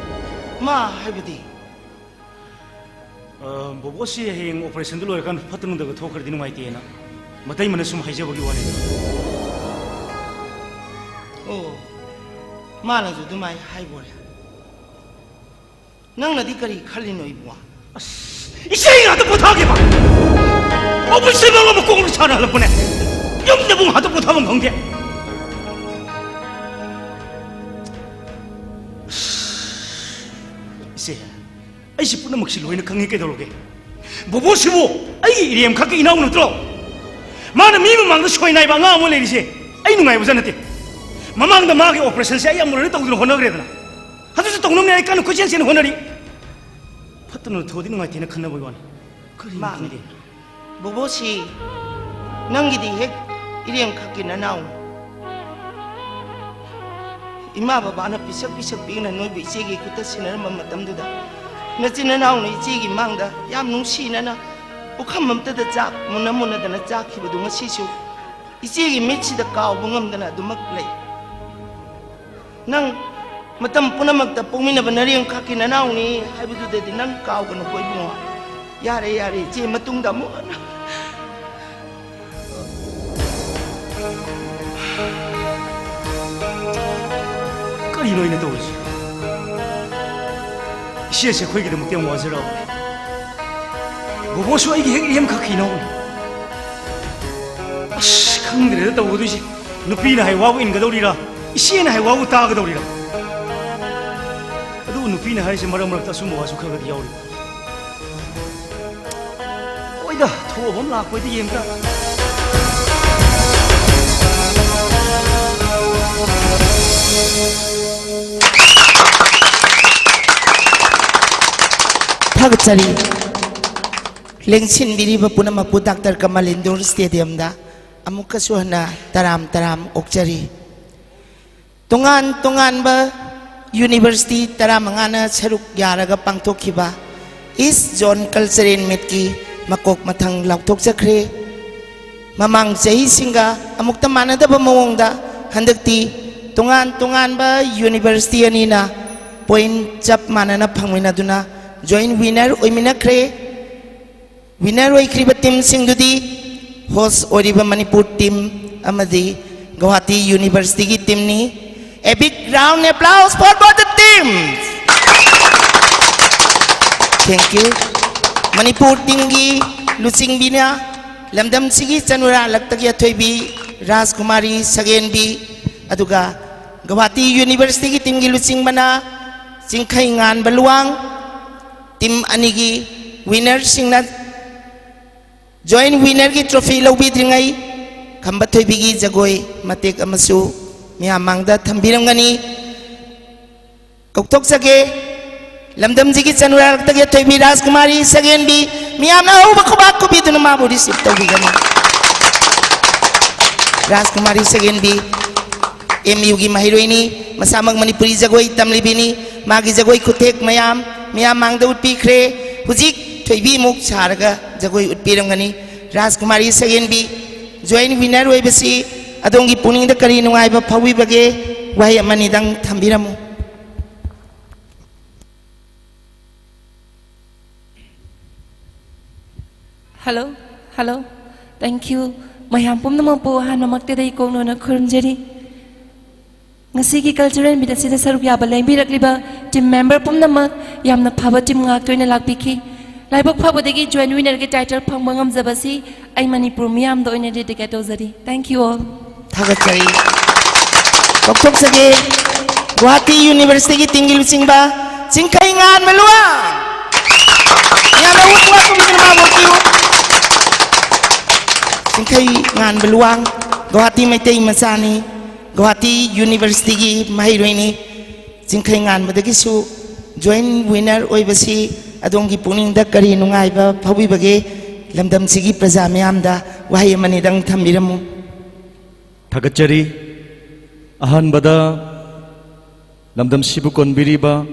ꯃꯥ ꯍꯥꯏꯕꯗꯤ? ꯑ, ꯕꯣꯕꯣꯁꯤ ꯍꯌꯦꯡ operationꯗꯨ ꯂꯣꯏꯔꯀꯥꯟꯗ ꯐꯠꯇ ꯅꯨꯡꯗꯒ ꯊꯣꯛꯈ꯭ꯔꯗꯤ ꯅꯨꯡꯉꯥꯏꯇꯦꯅ ꯃꯇꯩꯃꯅ ꯁꯨꯝ ꯍꯥꯏꯖꯕꯒꯤ ꯋꯥꯅꯤꯗ꯫ ꯑꯣ, ꯃꯥꯅꯁꯨ ꯑꯗꯨꯃꯥꯏ ꯍꯥꯏꯕꯣꯔꯦ꯫ ꯅꯪꯅꯗꯤ ꯀꯔꯤ ꯈꯜꯂꯤꯅꯣ, ꯏꯕꯨꯡꯉꯣ? ꯑꯁ, ꯏꯆꯦ ꯉꯥꯛꯇ ꯄꯣꯊꯥꯒꯦꯕ꯫ ꯑꯣꯐꯤꯁꯇ ꯃꯔꯣꯟ ꯑꯃ ꯀꯣꯡꯅ ꯁꯥꯟꯅꯍꯜꯂꯛꯄꯅꯦ꯫ ꯌꯨꯝꯗꯕꯨ ꯉꯥꯛꯇ ꯄꯣꯊꯥꯐꯝ ꯈꯪꯗꯦ꯫ ꯑꯁ, ꯏꯆꯦ, ꯑꯩꯁꯤ ꯄꯨꯝꯅꯃꯛꯁꯤ ꯂꯣꯏꯅ ꯈꯪꯉꯤ, ꯀꯩꯗꯧꯔꯒꯦ? ꯕꯣꯕꯣꯁꯤꯕꯨ ꯑꯩꯒꯤ ꯏꯔꯦꯝꯈꯛꯀꯤ ꯏꯅꯥꯎ ꯅꯠꯇ꯭ꯔꯣ? ꯃꯥꯅ ꯃꯤ ꯃꯃꯥꯡꯗ ꯁꯣꯏꯅꯥꯏꯕ ꯑꯉꯥꯡ ꯑꯃ ꯂꯩꯔꯤꯁꯦ ꯑꯩ ꯅꯨꯡꯉꯥꯏꯕꯖꯥ ꯅꯠꯇꯦ꯫ ꯃꯃꯥꯡꯗ ꯃꯥꯒꯤ ꯑꯣꯄꯔꯦꯁꯟꯁꯦ ꯑꯩ ꯑꯃꯨꯔꯛ ꯇꯧꯗꯨꯅ ꯍꯣꯠꯅꯈ꯭ꯔꯦꯗꯅ, ꯑꯗꯨꯁꯨ ꯇꯧꯅꯕꯅꯦ ꯑꯩ ꯀꯟꯅ ꯀꯣꯏꯆꯦꯟ ꯆꯦꯟ ꯍꯣꯠꯅꯔꯤ꯫ ꯐꯠꯇꯅ ꯊꯣꯛꯑꯗꯤ ꯅꯨꯡꯉꯥꯏꯇꯦꯅ ꯈꯟꯅꯕꯒꯤ ꯋꯥꯅꯤ꯫ ꯀꯔꯤꯅꯣ ꯃꯥꯅꯤ꯫ ꯈꯪꯗꯦ꯫ ꯕꯣꯕꯣꯁꯤ ꯅꯪꯒꯤꯗꯤ ꯍꯦꯛ ꯏꯔꯦꯡꯈꯛꯀꯤ ꯅꯅꯥꯎꯅꯤ꯫ ꯏꯃꯥ ꯕꯕꯥꯅ ꯄꯤꯁꯛ ꯄꯤꯁꯛ ꯄꯤꯛꯅ ꯅꯣꯏꯕꯨ ꯏꯆꯦꯒꯤ ꯈꯨꯠꯇ ꯁꯤꯟꯅꯔꯝꯕ ꯃꯇꯝꯗꯨꯗ ꯅꯆꯤꯟ ꯅꯅꯥꯎꯅ ꯏꯆꯦꯒꯤ ꯃꯥꯡꯗ ꯌꯥꯝ ꯅꯨꯡꯁꯤꯅꯅ ꯄꯨꯈꯝ ꯑꯃꯠꯇꯗ ꯆꯥꯛ ꯃꯨꯟꯅ ꯃꯨꯟꯅꯗꯅ ꯆꯥꯈꯤꯕꯗꯨ ꯉꯁꯤꯁꯨ ꯏꯆꯦꯒꯤ ꯃꯤꯠꯁꯤꯗ ꯀꯥꯎꯕ ꯉꯝꯗꯅ ꯑꯗꯨꯃꯛ ꯂꯩ꯫ ꯅꯪ ꯃꯇꯝ ꯄꯨꯝꯅꯃꯛꯇ ꯄꯣꯛꯃꯤꯟꯅꯕ ꯅꯔꯦꯡꯈꯛꯀꯤ ꯅꯅꯥꯎꯅꯤ ꯍꯥꯏꯕꯗꯨꯗꯗꯤ ꯅꯪ ꯀꯥꯎꯒꯅꯨꯀꯣ ꯏꯕꯨꯡꯉꯣ꯫ ꯌꯥꯔꯦ, ꯌꯥꯔꯦ, ꯏꯆꯦ, ꯃꯇꯨꯡꯗ ꯑꯃꯨꯛ ꯍꯟꯅ꯫ ꯀꯔꯤꯅꯣ ꯑꯩꯅ ꯇꯧꯔꯤꯁꯦ? ꯏꯆꯦꯁꯦ ꯑꯩꯈꯣꯏꯒꯤꯗꯃꯛꯇ ꯌꯥꯝ ꯋꯥꯖꯔꯕꯅꯦ꯫ ꯕꯣꯕꯣꯁꯨ ꯑꯩꯒꯤ ꯍꯦꯛ ꯏꯔꯦꯝꯈꯛꯀꯤꯅꯣ꯫ ꯑꯁ, ꯈꯪꯗ꯭ꯔꯦꯗ ꯇꯧꯒꯗꯣꯏꯁꯦ꯫ ꯅꯨꯄꯤꯅ ꯍꯥꯏ ꯋꯥꯕꯨ ꯏꯟꯒꯗꯧꯔꯤꯔꯥ, ꯏꯆꯦꯅ ꯍꯥꯏ ꯋꯥꯕꯨ ꯇꯥꯒꯗꯧꯔꯤꯔꯥ? ꯑꯗꯨꯕꯨ ꯅꯨꯄꯤꯅ ꯍꯥꯏꯔꯤꯁꯦ ꯃꯔꯛ ꯃꯔꯛꯇ ꯑꯆꯨꯝꯕ ꯋꯥꯁꯨ ꯈꯔ ꯈꯔꯗꯤ ꯌꯥꯎꯔꯤ꯫ ꯍꯣꯏꯗ, ꯊꯣꯛꯑꯕ ꯑꯃ ꯂꯥꯛꯄꯩꯗꯤ ꯌꯦꯡ ꯇꯥ꯫ ꯊꯥꯒꯠꯆꯔꯤ꯫ ꯂꯦꯡꯁꯤꯟꯕꯤꯔꯤꯕ ꯄꯨꯝꯅꯃꯛꯄꯨ ꯗꯥꯛꯇꯔ ꯀꯃꯜ ꯏꯟꯗꯣꯔ ꯁ꯭ꯇꯦꯗꯤꯌꯝꯗ ꯑꯃꯨꯛꯀꯁꯨ ꯍꯟꯅ ꯇꯔꯥꯝ ꯇꯔꯥꯝ ꯑꯣꯛꯆꯔꯤ꯫ ꯇꯣꯉꯥꯟ ꯇꯣꯉꯥꯟꯕ ꯌꯨꯅꯤꯚꯔꯁꯤꯇꯤ ꯇꯔꯥꯃꯉꯥꯅ ꯁꯔꯨꯛ ꯌꯥꯔꯒ ꯄꯥꯡꯊꯣꯛꯈꯤꯕ ꯏꯁ ꯖꯣꯟ ꯀꯜꯆꯔꯦꯜ ꯃꯤꯠꯀꯤ ꯃꯀꯣꯛ ꯃꯊꯪ ꯂꯥꯎꯊꯣꯛꯆꯈ꯭ꯔꯦ꯫ ꯃꯃꯥꯡ ꯆꯍꯤꯁꯤꯡꯒ ꯑꯃꯨꯛꯇ ꯃꯥꯟꯅꯗꯕ ꯃꯑꯣꯡꯗ ꯍꯟꯗꯛꯇꯤ ꯇꯣꯉꯥꯟ ꯇꯣꯉꯥꯟꯕ ꯌꯨꯅꯤꯚꯔꯁꯤꯇꯤ ꯑꯅꯤꯅ ꯄꯣꯏꯟ ꯆꯞ ꯃꯥꯟꯅꯅ ꯐꯪꯃꯤꯟꯅꯗꯨꯅ ꯖꯣꯏꯟ ꯋꯤꯅꯔ ꯑꯣꯏꯃꯤꯟꯅꯈ꯭ꯔꯦ꯫ ꯋꯤꯅꯔ ꯑꯣꯏꯈ꯭ꯔꯤꯕ ꯇꯤꯝꯁꯤꯡꯗꯨꯗꯤ ꯍꯣꯁ ꯑꯣꯏꯔꯤꯕ ꯃꯅꯤꯄꯨꯔ ꯇꯤꯝ ꯑꯃꯗꯤ ꯒꯧꯍꯥꯇꯤ ꯌꯨꯅꯤꯚꯔꯁꯤꯇꯤꯒꯤ ꯇꯤꯝꯅꯤ꯫ A big round applause for both the teams. Thank you. Manipur ꯇꯤꯝꯒꯤ ꯂꯨꯆꯤꯡꯕꯤꯅ ꯂꯝꯗꯝꯁꯤꯒꯤ ꯆꯅꯨꯔꯥꯂꯛꯇꯒꯤ ꯑꯊꯣꯏꯕꯤ ꯔꯥꯖꯀꯨꯃꯥꯔꯤ ꯁꯒꯦꯟꯕꯤ, ꯑꯗꯨꯒ ꯒꯧꯍꯥꯇꯤ ꯌꯨꯅꯤꯚꯔꯁꯤꯇꯤꯒꯤ ꯇꯤꯝꯒꯤ ꯂꯨꯆꯤꯡꯕꯅ ꯆꯤꯡꯈꯩ ꯉꯥꯟꯕ ꯂꯨꯋꯥꯡ꯫ ꯇꯤꯝ ꯑꯅꯤꯒꯤ ꯋꯤꯅꯔꯁꯤꯡꯅ Joint winnerꯒꯤ trophy ꯂꯧꯕꯤꯗ꯭ꯔꯤꯉꯩ ꯈꯝꯕ ꯊꯣꯏꯕꯤꯒꯤ ꯖꯒꯣꯏ ꯃꯇꯦꯛ ꯑꯃꯁꯨ ꯃꯤꯌꯥꯝ ꯃꯥꯡꯗ ꯊꯝꯕꯤꯔꯝꯒꯅꯤ꯫ ꯀꯧꯊꯣꯛꯆꯒꯦ꯫ ꯂꯝꯗꯝꯁꯤꯒꯤ ꯆꯅꯨꯔꯥꯂꯛꯇꯒꯤ ꯑꯊꯣꯏꯕꯤ ꯔꯥꯖꯀꯨꯃꯥꯔꯤ ꯁꯒꯦꯟꯕꯤ, ꯃꯤꯌꯥꯝꯅ ꯑꯍꯧꯕ ꯈꯨꯕꯥꯛ ꯈꯨꯕꯤꯗꯨꯅ ꯃꯥꯕꯨ receive ꯇꯧꯕꯤꯒꯅꯤ꯫ ꯔꯥꯖꯀꯨꯃꯥꯔꯤ ꯁꯒꯦꯟꯕꯤ M Uꯒꯤ ꯃꯍꯩꯔꯣꯏꯅꯤ, ꯃꯁꯥꯃꯛ ꯃꯅꯤꯄꯨꯔꯤ ꯖꯒꯣꯏ ꯇꯝꯂꯤꯕꯤꯅꯤ꯫ ꯃꯥꯒꯤ ꯖꯒꯣꯏ ꯈꯨꯊꯦꯛ ꯃꯌꯥꯝ ꯃꯤꯌꯥꯝ ꯃꯥꯡꯗ ꯎꯠꯄꯤꯈ꯭ꯔꯦ꯫ ꯍꯧꯖꯤꯛ ꯊꯣꯏꯕꯤ ꯑꯃꯨꯛ ꯁꯥꯔꯒ ꯖꯒꯣꯏ ꯎꯠꯄꯤꯔꯝꯒꯅꯤ꯫ ꯔꯥꯖꯀꯨꯃꯥꯔꯤ ꯁꯒꯦꯟꯕꯤ, joint winner ꯑꯣꯏꯕꯁꯤ ꯑꯗꯣꯝꯒꯤ ꯄꯨꯛꯅꯤꯡꯗ ꯀꯔꯤ ꯅꯨꯡꯉꯥꯏꯕ ꯐꯥꯎꯕꯤꯕꯒꯦ? ꯋꯥꯍꯩ ꯑꯃꯅꯤꯗꯪ ꯊꯝꯕꯤꯔꯝꯃꯨ꯫ Hello, hello, thank you. ꯃꯌꯥꯝ ꯄꯨꯝꯅꯃꯛꯄꯨ ꯑꯍꯥꯟꯕꯃꯛꯇꯗ ꯏꯀꯣꯛꯅꯣꯅ ꯈꯨꯔꯨꯝꯖꯔꯤ꯫ ꯉꯁꯤꯒꯤ cultural meet ꯑꯁꯤꯗ ꯁꯔꯨꯛ ꯌꯥꯕ ꯂꯦꯡꯕꯤꯔꯛꯂꯤꯕ team member ꯄꯨꯝꯅꯃꯛ, ꯌꯥꯝꯅ ꯐꯕ team ꯉꯥꯛꯇ ꯑꯣꯏꯅ ꯂꯥꯛꯄꯤꯈꯤ꯫ ꯂꯥꯏꯕꯛ ꯐꯕꯗꯒꯤ joint winnerꯒꯤ title ꯐꯪꯕ ꯉꯝꯖꯕꯁꯤ ꯑꯩ ꯃꯅꯤꯄꯨꯔ ꯃꯤꯌꯥꯝꯗ ꯑꯣꯏꯅ dedicate ꯇꯧꯖꯔꯤ꯫ Thank you all. ꯊꯥꯒꯠꯆꯔꯤ꯫ ꯀꯧꯊꯣꯛꯆꯒꯦ꯫ ꯒꯨꯋꯥꯍꯥꯇꯤ Universityꯒꯤ teamꯒꯤ ꯂꯨꯆꯤꯡꯕ ꯆꯤꯡꯈꯩ ꯉꯥꯟꯕ ꯂꯨꯋꯥꯡ꯫ ꯃꯤꯌꯥꯝꯅ ꯎ ꯄꯨꯋꯥ ꯀꯨꯝꯕꯤꯗꯨꯅ ꯃꯥꯕꯨ ꯑꯣꯠꯄꯤꯌꯨ꯫ ꯆꯤꯡꯈꯩ ꯉꯥꯟꯕ ꯂꯨꯋꯥꯡ, ꯒꯨꯋꯥꯍꯥꯇꯤ ꯃꯩꯇꯩ ꯃꯆꯥꯅꯤ꯫ ꯒꯨꯋꯥꯍꯥꯇꯤ Universityꯒꯤ ꯃꯍꯩꯔꯣꯏꯅꯤ꯫ ꯆꯤꯡꯈꯩ ꯉꯥꯟꯕꯗꯒꯤꯁꯨ joint winner ꯑꯣꯏꯕꯁꯤ ꯑꯗꯣꯝꯒꯤ ꯄꯨꯛꯅꯤꯡꯗ ꯀꯔꯤ ꯅꯨꯡꯉꯥꯏꯕ ꯐꯥꯎꯕꯤꯕꯒꯦ? ꯂꯝꯗꯝꯁꯤꯒꯤ ꯄ꯭ꯔꯖꯥ ꯃꯤꯌꯥꯝꯗ ꯋꯥꯍꯩ ꯑꯃꯅꯤꯗꯪ ꯊꯝꯕꯤꯔꯝꯃꯨ꯫ ꯊꯥꯒꯠꯆꯔꯤ꯫ ꯑꯍꯥꯟꯕꯗ ꯂꯝꯗꯝꯁꯤꯕꯨ ꯀꯣꯟꯕꯤꯔꯤꯕ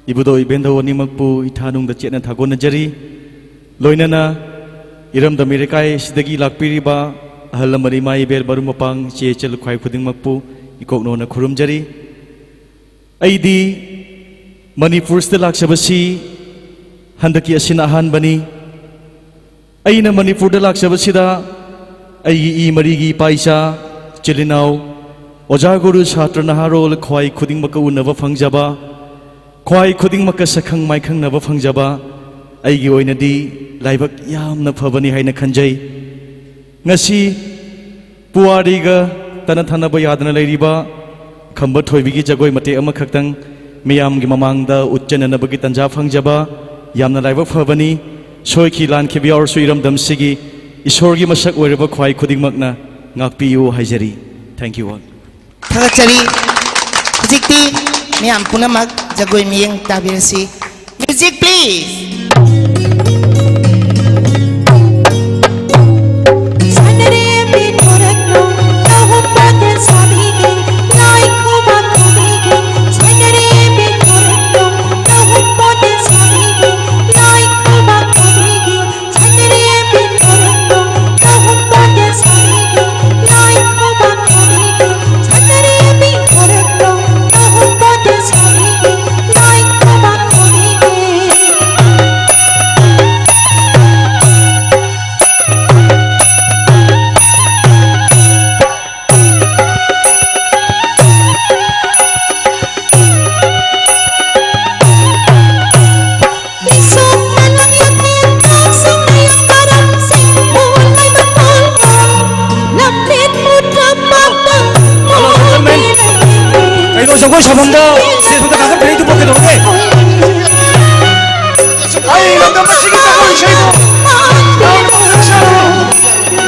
ꯏꯕꯨꯙꯧ ꯏꯕꯦꯟꯙꯧ ꯑꯅꯤꯃꯛꯄꯨ ꯏꯊꯥꯅꯨꯡꯗ ꯆꯦꯠꯅ ꯊꯥꯒꯣꯟꯅꯖꯔꯤ꯫ ꯂꯣꯏꯅꯅ ꯏꯔꯝꯗꯝ ꯏꯔꯩꯀꯥꯏ ꯑꯁꯤꯗꯒꯤ ꯂꯥꯛꯄꯤꯔꯤꯕ ꯑꯍꯜ ꯂꯃꯟ, ꯏꯃꯥ ꯏꯕꯦꯜ, ꯃꯔꯨꯞ ꯃꯄꯥꯡ, ꯏꯆꯦ ꯏꯆꯜ ꯂꯨꯈꯥꯏ ꯈꯨꯗꯤꯡꯃꯛꯄꯨ ꯏꯀꯣꯛꯅꯣꯅ ꯈꯨꯔꯨꯝꯖꯔꯤ꯫ ꯑꯩꯗꯤ ꯃꯅꯤꯄꯨꯔꯁꯤꯗ ꯂꯥꯛꯆꯕꯁꯤ ꯍꯟꯗꯛꯀꯤ ꯑꯁꯤꯅ ꯑꯍꯥꯟꯕꯅꯤ꯫ ꯑꯩꯅ ꯃꯅꯤꯄꯨꯔꯗ ꯂꯥꯛꯆꯕꯁꯤꯗ ꯑꯩꯒꯤ ꯏ ꯃꯔꯤꯒꯤ ꯏꯄꯥ ꯏꯆꯥ, ꯏꯆꯤꯜ ꯏꯅꯥꯎ, ꯑꯣꯖꯥ ꯒꯨꯔꯨ ꯁꯥꯇ꯭ꯔ ꯅꯍꯥꯔꯣꯜ ꯈ꯭ꯋꯥꯏ ꯈꯨꯗꯤꯡꯃꯛꯀ ꯎꯅꯕ ꯐꯪꯖꯕ, ꯈ꯭ꯋꯥꯏ ꯈꯨꯗꯤꯡꯃꯛꯀ ꯁꯛꯈꯪ ꯃꯥꯏꯈꯪꯅꯕ ꯐꯪꯖꯕ ꯑꯩꯒꯤ ꯑꯣꯏꯅꯗꯤ ꯂꯥꯏꯕꯛ ꯌꯥꯝꯅ ꯐꯕꯅꯤ ꯍꯥꯏꯅ ꯈꯟꯖꯩ꯫ ꯉꯁꯤ ꯄꯨꯋꯥꯔꯤꯒ ꯇꯠꯅ ꯊꯥꯅꯕ ꯌꯥꯗꯅ ꯂꯩꯔꯤꯕ ꯈꯝꯕ ꯊꯣꯏꯕꯤꯒꯤ ꯖꯒꯣꯏ ꯃꯇꯦꯛ ꯑꯃꯈꯛꯇꯪ ꯃꯤꯌꯥꯝꯒꯤ ꯃꯃꯥꯡꯗ ꯎꯠꯆꯅꯅꯕꯒꯤ ꯇꯟꯖꯥ ꯐꯪꯖꯕ ꯌꯥꯝꯅ ꯂꯥꯏꯕꯛ ꯐꯕꯅꯤ꯫ ꯁꯣꯏꯈꯤ ꯂꯥꯟꯈꯤꯕ ꯌꯥꯎꯔꯁꯨ ꯏꯔꯝꯗꯝꯁꯤꯒꯤ ꯏꯁꯣꯔꯒꯤ ꯃꯁꯛ ꯑꯣꯏꯔꯕ ꯈ꯭ꯋꯥꯏ ꯈꯨꯗꯤꯡꯃꯛꯅ ꯉꯥꯛꯄꯤꯌꯨ ꯍꯥꯏꯖꯔꯤ꯫ Thank you all. ꯊꯥꯒꯠꯆꯔꯤ꯫ ꯍꯧꯖꯤꯛꯇꯤ ꯃꯤꯌꯥꯝ ꯄꯨꯝꯅꯃꯛ ꯖꯒꯣꯏ ꯃꯤꯌꯦꯡ ꯇꯥꯕꯤꯔꯁꯤ꯫ Music, please. ꯀꯩꯅꯣ, ꯖꯒꯣꯏ ꯁꯥꯐꯝꯗ stage ꯃꯊꯛ ꯀꯥꯈꯠꯄꯤꯔꯛꯏꯗꯨꯕꯨ ꯀꯩꯗꯧꯔꯒꯦ? ꯑꯩ ꯂꯝꯗꯝ ꯑꯁꯤꯒꯤ ꯖꯒꯣꯏ ꯏꯁꯩꯕꯨ ꯌꯥꯝꯅ ꯐꯖꯅ ꯁꯥꯔꯕ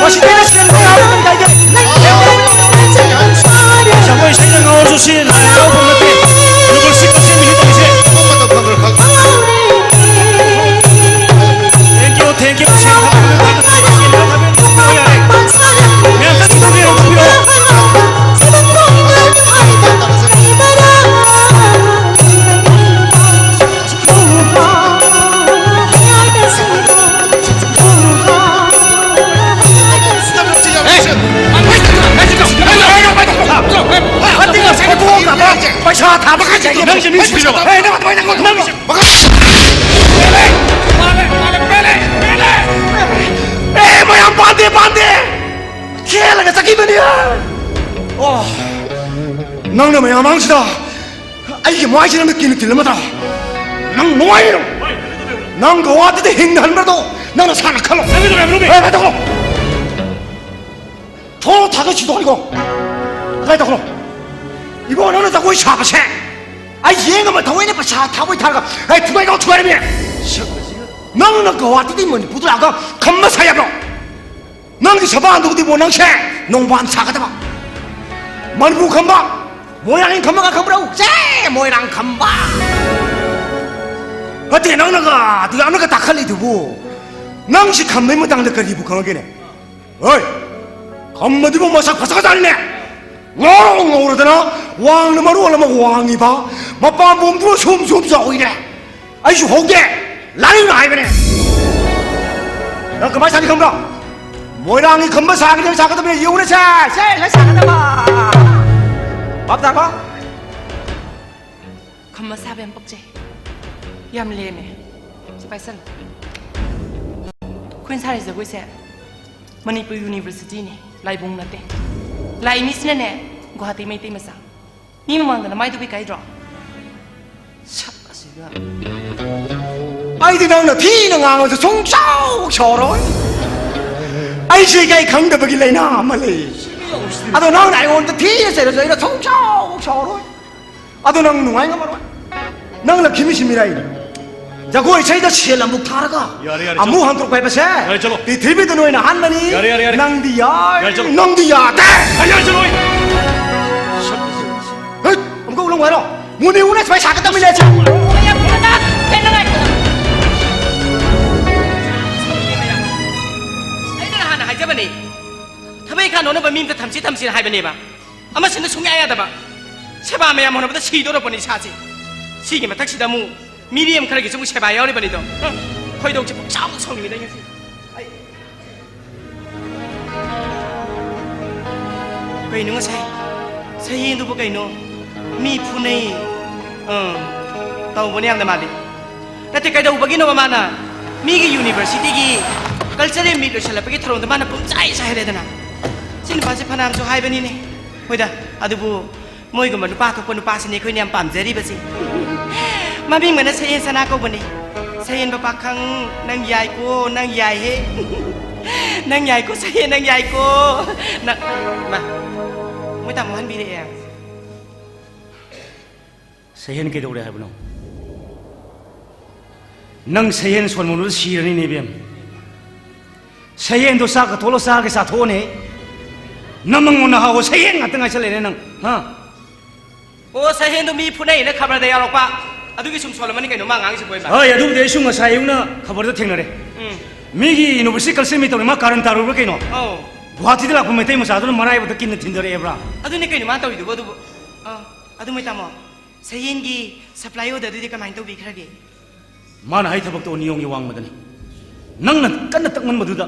ꯃꯁꯤꯗꯩꯗ ꯁꯦꯝꯕ ꯌꯥꯕ ꯀꯔꯤ ꯀꯥꯏꯒꯦ? ꯖꯒꯣꯏ ꯏꯁꯩꯗ ꯉꯥꯎꯔꯁꯨ ꯁꯤ ꯂꯥꯏ ꯍꯔꯥꯎꯐꯝ ꯅꯠꯇꯦ꯫ ꯅꯨꯡꯁꯤꯠ ꯀꯛꯆꯤꯡ ꯃꯤꯍꯨꯠ ꯇꯧꯔꯤꯁꯦ꯫ Thank you, thank you. ꯁꯦꯟ ꯊꯥꯗꯕꯤꯌꯨ, ꯊꯥꯗꯕꯤꯌꯨ, ꯁꯦꯟ ꯊꯥꯗꯕꯤꯌꯨ, ꯊꯥꯗꯕꯤꯌꯨ, ꯌꯥꯔꯦ꯫ ꯃꯌꯥꯝ ꯆꯠꯈꯤꯗꯧꯅꯦ, ꯂꯧꯊꯣꯛꯄꯤꯔꯣ꯫ ꯄꯩꯁꯥ ꯊꯥꯕ ꯀꯥꯏ ꯆꯠꯀꯦ? ꯅꯪꯁꯦ ꯃꯤ ꯁꯤꯔꯕ? ꯅꯪꯁꯦ ꯄꯦꯜꯂꯦ! ꯄꯦꯜꯂꯦ! ꯄꯦꯜꯂꯦ! ꯄꯦꯜꯂꯦ! ꯄꯦꯜꯂꯦ! ꯑꯦ, ꯃꯌꯥꯝ ꯄꯥꯟꯗꯦ, ꯄꯥꯟꯗꯦ! ꯈꯦꯂꯒ ꯆꯠꯈꯤꯕꯅꯤ! ꯑꯣ, ꯅꯪꯅ ꯃꯌꯥꯝ ꯃꯥꯡꯁꯤꯗ ꯑꯩꯒꯤ ꯃꯥꯏꯁꯤ ꯅꯪꯅ ꯀꯤꯅ ꯇꯤꯜꯂꯝꯃꯗ꯭ꯔꯣ? ꯅꯪ ꯅꯨꯡꯉꯥꯏꯔꯣ? ꯅꯪ ꯒꯋꯥꯗꯨꯗ ꯍꯤꯡꯅ ꯍꯟꯕꯗꯣ ꯅꯪ ꯅꯁꯥꯅ ꯈꯜꯂꯣ꯫ ꯅꯪꯒꯤꯗꯣ ꯃꯌꯥꯝ ꯂꯨꯝꯃꯤ꯫ ꯑꯦ, ꯉꯥꯏꯈꯣ꯫ ꯊꯣꯡ ꯊꯥꯛꯑ ꯁꯤꯗꯣꯛꯈ꯭ꯔꯣ꯫ ꯀꯗꯥꯏ ꯇꯧꯈ꯭ꯔꯣ? ꯏꯕꯣ, ꯅꯪꯅ ꯖꯒꯣꯏ ꯁꯥꯕꯁꯦ ꯑꯩ ꯌꯦꯡ ꯉꯝꯃ ꯊꯑꯣꯏꯅ ꯄꯩꯁꯥ ꯊꯥꯕꯩ ꯊꯥꯔꯒ ꯑꯩ ꯊꯨꯒꯥꯏꯗꯧ ꯊꯨꯒꯥꯏꯔꯝꯃꯤ꯫ ꯁꯛꯄꯁꯤꯒ꯫ ꯅꯪꯅ ꯒꯧꯍꯥꯇꯤꯗꯒꯤ ꯃꯅꯤꯄꯨꯔꯗ ꯂꯥꯛꯑꯒ ꯈꯝꯕ ꯁꯥ ꯌꯥꯕ꯭ꯔꯣ? ꯅꯪꯒꯤ ꯁꯕꯥꯟꯗꯨꯕꯨꯗꯤꯕꯣ ꯅꯪꯁꯦ ꯅꯣꯡꯕꯥꯟ ꯁꯥꯒꯗꯕ꯫ ꯃꯅꯤꯄꯨꯔ ꯈꯝꯕ, ꯃꯣꯏꯔꯥꯡꯒꯤ ꯈꯝꯕꯒ ꯈꯪꯕ꯭ꯔꯣ? ꯁꯦ, ꯃꯣꯏꯔꯥꯡ ꯈꯝꯕ꯫ ꯅꯠꯇꯦ, ꯅꯪꯅꯒ ꯑꯗꯨ ꯌꯥꯝꯅꯒ ꯇꯥꯈꯠꯂꯤꯗꯨꯕꯨ, ꯅꯪꯁꯤ ꯈꯝꯕꯩ ꯃꯇꯥꯡꯗ ꯀꯔꯤꯕꯨ ꯈꯪꯉꯒꯦꯅꯦ? ꯍꯣꯏ, ꯈꯝꯕꯗꯨꯕꯨ ꯃꯁꯛ ꯐꯖꯈ꯭ꯔꯖꯥꯠꯅꯤꯅꯦ꯫ ꯉꯧꯔꯣ ꯉꯧꯔꯗꯅ, ꯋꯥꯡꯅ ꯃꯔꯣꯜ ꯑꯃ ꯋꯥꯡꯉꯤꯕ, ꯃꯄꯥꯝꯕꯣꯝꯗꯨꯅ ꯁꯨꯝ ꯁꯨꯝ ꯆꯥꯎꯏꯅꯦ꯫ ꯑꯩꯁꯨ ꯍꯧꯗꯦ, ꯂꯥꯏꯔꯤꯛꯅ ꯍꯥꯏꯕꯅꯦ꯫ ꯅꯪ ꯀꯃꯥꯏꯅ ꯁꯥꯅꯤ ꯈꯪꯕ꯭ꯔꯣ? ꯃꯣꯏꯔꯥꯡꯒꯤ ꯈꯝꯕ ꯁꯥꯒꯗꯕ ꯁꯥꯒꯗꯕꯅꯦ, ꯌꯦꯡꯉꯨꯅꯦ ꯁꯦ, ꯁꯦ, ꯁꯦ ꯁꯥꯒꯗꯕ꯫ ꯚꯥꯞ ꯇꯥꯔꯕꯣ? ꯈꯝꯕ ꯁꯥꯕ ꯌꯥꯝ ꯄꯛꯆꯩ, ꯌꯥꯝ ꯂꯦꯝꯃꯦ꯫ ꯁꯤ ꯄꯥꯏꯁꯜꯂꯨ꯫ ꯑꯩꯈꯣꯏꯅ ꯁꯥꯔꯤ ꯖꯒꯣꯏꯁꯦ ꯃꯅꯤꯄꯨꯔ ꯌꯨꯅꯤꯚꯔꯁꯤꯇꯤꯅꯤ, ꯂꯥꯏꯕꯨꯡ ꯅꯠꯇꯦ꯫ ꯂꯥꯛꯏ ꯃꯤꯁꯤꯅꯅꯦ ꯒꯨꯋꯥꯍꯥꯇꯤ ꯃꯩꯇꯩ ꯃꯆꯥ꯫ ꯃꯤ ꯃꯃꯥꯡꯗ ꯅꯃꯥꯏꯗꯨꯕꯨ ꯏꯀꯥꯏꯗ꯭ꯔꯣ? ꯁꯛ ꯑꯁꯤꯒ꯫ ꯑꯩꯗꯤ ꯅꯪꯅ ꯊꯤꯅ ꯉꯥꯡꯉꯁꯨ ꯁꯨꯡꯁꯥꯎ ꯁꯥꯎꯔꯣꯏ꯫ ꯑꯩꯁꯦ ꯏꯀꯥꯏ ꯈꯪꯗꯕꯒꯤ ꯂꯥꯏꯅꯥ ꯑꯃ ꯂꯩ꯫ ꯑꯗꯣ ꯅꯪꯅ ꯑꯩꯉꯣꯟꯗ ꯊꯤꯅ ꯆꯩꯔꯁꯨ ꯑꯩꯅ ꯁꯨꯡꯁꯥꯎ ꯁꯥꯎꯔꯣꯏ꯫ ꯑꯗꯣ ꯅꯪ ꯅꯨꯡꯉꯥꯏ ꯉꯝꯃꯔꯣꯏ꯫ ꯅꯪ ꯂꯛꯈꯤꯃꯤ ꯁꯤꯃꯤꯔꯥꯏꯅꯤ꯫ ꯖꯒꯣꯏ ꯏꯁꯩꯗ ꯁꯦꯜ ꯑꯃꯨꯛ ꯊꯥꯔꯒ ꯌꯥꯔꯦ, ꯌꯥꯔꯦ, ꯑꯃꯨꯛ ꯆꯠꯂꯣ꯫ ꯍꯟꯗꯣꯔꯛꯄ ꯍꯥꯏꯕꯁꯦ ꯌꯥꯔꯦ, ꯆꯠꯂꯣ꯫ ꯄ꯭ꯔꯤꯊꯤꯕꯤꯗ ꯅꯣꯏꯅ ꯑꯍꯥꯟꯕꯅꯤ꯫ ꯌꯥꯔꯦ, ꯌꯥꯔꯦ, ꯌꯥꯔꯦ꯫ ꯅꯪꯗꯤ ꯌꯥꯏ, ꯌꯥꯔꯦ, ꯆꯠꯂꯣ꯫ ꯅꯪꯗꯤ ꯌꯥꯗꯦ꯫ ꯑꯩ ꯌꯥꯔꯦ, ꯆꯠꯂꯣ, ꯑꯩ꯫ ꯍꯦꯠ, ꯑꯃꯨꯛꯀ ꯎꯠꯂꯝꯃꯨ ꯍꯥꯏꯔꯣ? ꯃꯨꯅꯤ ꯎꯅ ꯁꯨꯃꯥꯏ ꯁꯥꯒꯗꯕꯅꯤ ꯂꯩꯁꯦ꯫ ꯃꯌꯥꯝ ꯄꯨꯟꯅ ꯍꯦꯟꯅ ꯉꯥꯏꯈꯣ꯫ ꯑꯩꯅ ꯅꯍꯥꯟꯅ ꯍꯥꯏꯖꯕꯅꯤ, ꯊꯕꯛ ꯏꯪꯈꯥꯡ ꯅꯣꯠꯅꯕ ꯃꯤ ꯑꯝꯇ ꯊꯝꯁꯤ ꯊꯝꯁꯤꯅ ꯍꯥꯏꯕꯅꯦꯕ꯫ ꯑꯃꯁꯤꯅ ꯁꯨꯡꯌꯥ ꯌꯥꯗꯕ꯫ ꯁꯦꯕꯥ ꯃꯌꯥꯝ ꯍꯣꯠꯅꯕꯗ ꯁꯤꯗꯧꯔꯕꯅꯤ ꯏꯁꯥꯁꯦ꯫ ꯁꯤꯒꯤ ꯃꯊꯛꯁꯤꯗ ꯑꯃꯨꯛ ꯃꯤꯔꯦꯝ ꯈꯔꯒꯤꯁꯨ ꯑꯃꯨꯛ ꯁꯦꯕꯥ ꯌꯥꯎꯔꯤꯕꯅꯤꯗꯣ꯫ ꯍꯨꯝ, ꯈꯣꯏꯗꯧꯁꯦ ꯄꯨꯡꯁꯥꯎꯗ ꯁꯥꯎꯅꯤꯡꯉꯤꯗ ꯉꯁꯤ꯫ ꯑꯩ ꯀꯩꯅꯣ ꯉꯁꯥꯏ ꯁꯍꯦꯟꯗꯨꯕꯨ ꯀꯩꯅꯣ? ꯃꯤ ꯐꯨꯅꯩ, ꯑꯥ, ꯇꯧꯕꯅꯦ ꯌꯥꯝꯅ ꯃꯥꯗꯤ꯫ ꯅꯠꯇꯦ, ꯀꯩꯗꯧꯕꯒꯤꯅꯣꯕ ꯃꯥꯅ ꯃꯤꯒꯤ ꯌꯨꯅꯤꯚꯔꯁꯤꯇꯤꯒꯤ ꯀꯜꯆꯔꯦꯜ ꯃꯤꯠ ꯂꯣꯏꯁꯤꯜꯂꯛꯄꯒꯤ ꯊꯧꯔꯝꯗ ꯃꯥꯅ ꯄꯨꯝꯆꯥꯏ ꯆꯥꯏꯍꯜꯂꯦꯗꯅ? ꯁꯤ ꯅꯨꯄꯥꯁꯦ ꯐꯅꯌꯥꯝꯁꯨ ꯍꯥꯏꯕꯅꯤꯅꯦ꯫ ꯍꯣꯏꯗ, ꯑꯗꯨꯕꯨ ꯃꯣꯏꯒꯨꯝꯕ ꯅꯨꯄꯥ ꯊꯣꯛꯄ ꯅꯨꯄꯥꯁꯤꯅꯦ ꯑꯩꯈꯣꯏꯅ ꯌꯥꯝ ꯄꯥꯝꯖꯔꯤꯕꯁꯦ꯫ ꯃꯃꯤꯡ ꯃꯅ ꯁꯌꯦꯟ ꯁꯅꯥ ꯀꯧꯕꯅꯤ꯫ ꯁꯌꯦꯟꯕ ꯄꯥꯈꯪ, ꯅꯪ ꯌꯥꯏꯀꯣ, ꯅꯪ ꯌꯥꯏꯍꯦ꯫ ꯅꯪ ꯌꯥꯏꯀꯣ ꯁꯌꯦꯟ, ꯅꯪ ꯌꯥꯏꯀꯣ꯫ ꯅꯪ, ꯃꯥ, ꯃꯣꯏ ꯇꯥꯃꯣ ꯍꯟꯕꯤꯔꯛꯑꯦ꯫ ꯁꯍꯦꯟ ꯀꯩꯗꯧꯔꯦ ꯍꯥꯏꯕꯅꯣ? ꯅꯪ ꯁꯌꯦꯟ ꯁꯣꯟꯕꯗꯨꯗ ꯁꯤꯔꯅꯤꯅꯦ, ꯏꯕꯦꯝ꯫ ꯁꯌꯦꯟꯗꯣ ꯆꯥꯛꯀ ꯊꯣꯡꯂ ꯆꯥꯒꯦ ꯆꯥꯊꯣꯛꯑꯣꯅꯦ꯫ ꯅꯃꯪꯉꯣꯟꯅ ꯍꯥꯎꯕ ꯁꯌꯦꯟ ꯉꯥꯛꯇ ꯉꯥꯏꯁꯜꯂꯛꯑꯦꯅꯦ ꯅꯪ, ꯍꯥ? ꯑꯣ, ꯁꯌꯦꯟꯗꯣ ꯃꯤ ꯐꯨꯅꯩꯅ ꯈꯕꯔꯗ ꯌꯥꯎꯔꯛꯄ꯫ ꯑꯗꯨꯒꯤ ꯁꯨꯝ ꯁꯣꯜꯂꯝꯃꯅꯤ ꯀꯩꯅꯣ, ꯃꯥ ꯉꯥꯡꯉꯤꯁꯤꯕꯣ, ꯏꯃꯥ? ꯍꯣꯏ, ꯑꯗꯨꯕꯨꯗꯤ ꯑꯩꯁꯨ ꯉꯁꯥꯏ ꯑꯌꯨꯛꯅ ꯈꯕꯔꯗ ꯊꯦꯡꯅꯔꯦ꯫ ꯎꯝ꯫ ꯃꯤꯒꯤ university culture meet ꯇꯧꯔꯦ, ꯃꯥ ꯀꯥꯔꯟ ꯇꯥꯔꯨꯕ꯭ꯔꯥ ꯀꯩꯅꯣ? ꯑꯧ꯫ ꯒꯨꯍꯥꯇꯤꯗ ꯂꯥꯛꯄ ꯃꯩꯇꯩ ꯃꯆꯥꯗꯨꯅ ꯃꯔꯥꯏꯕꯛꯇ ꯀꯤꯟꯅ ꯊꯤꯟꯗꯔꯛꯑꯦꯕ꯭ꯔꯥ? ꯑꯗꯨꯅꯦ ꯀꯩꯅꯣ ꯃꯥ ꯇꯧꯔꯤꯗꯨꯕꯣ ꯑꯗꯨꯕꯨ? ꯑ, ꯑꯗꯨ ꯃꯣꯏ ꯇꯥꯃꯣ, ꯁꯌꯦꯟꯒꯤ supply order ꯗꯨꯗꯤ ꯀꯃꯥꯏꯅ ꯇꯧꯕꯤꯈ꯭ꯔꯒꯦ? ꯃꯥꯅ ꯍꯥꯏ ꯊꯕꯛꯇꯣ ꯅꯤꯌꯣꯝꯒꯤ ꯋꯥꯡꯃꯗꯅꯤ꯫ ꯅꯪꯅ ꯀꯟꯅ ꯇꯛꯃꯟꯕꯗꯨꯗ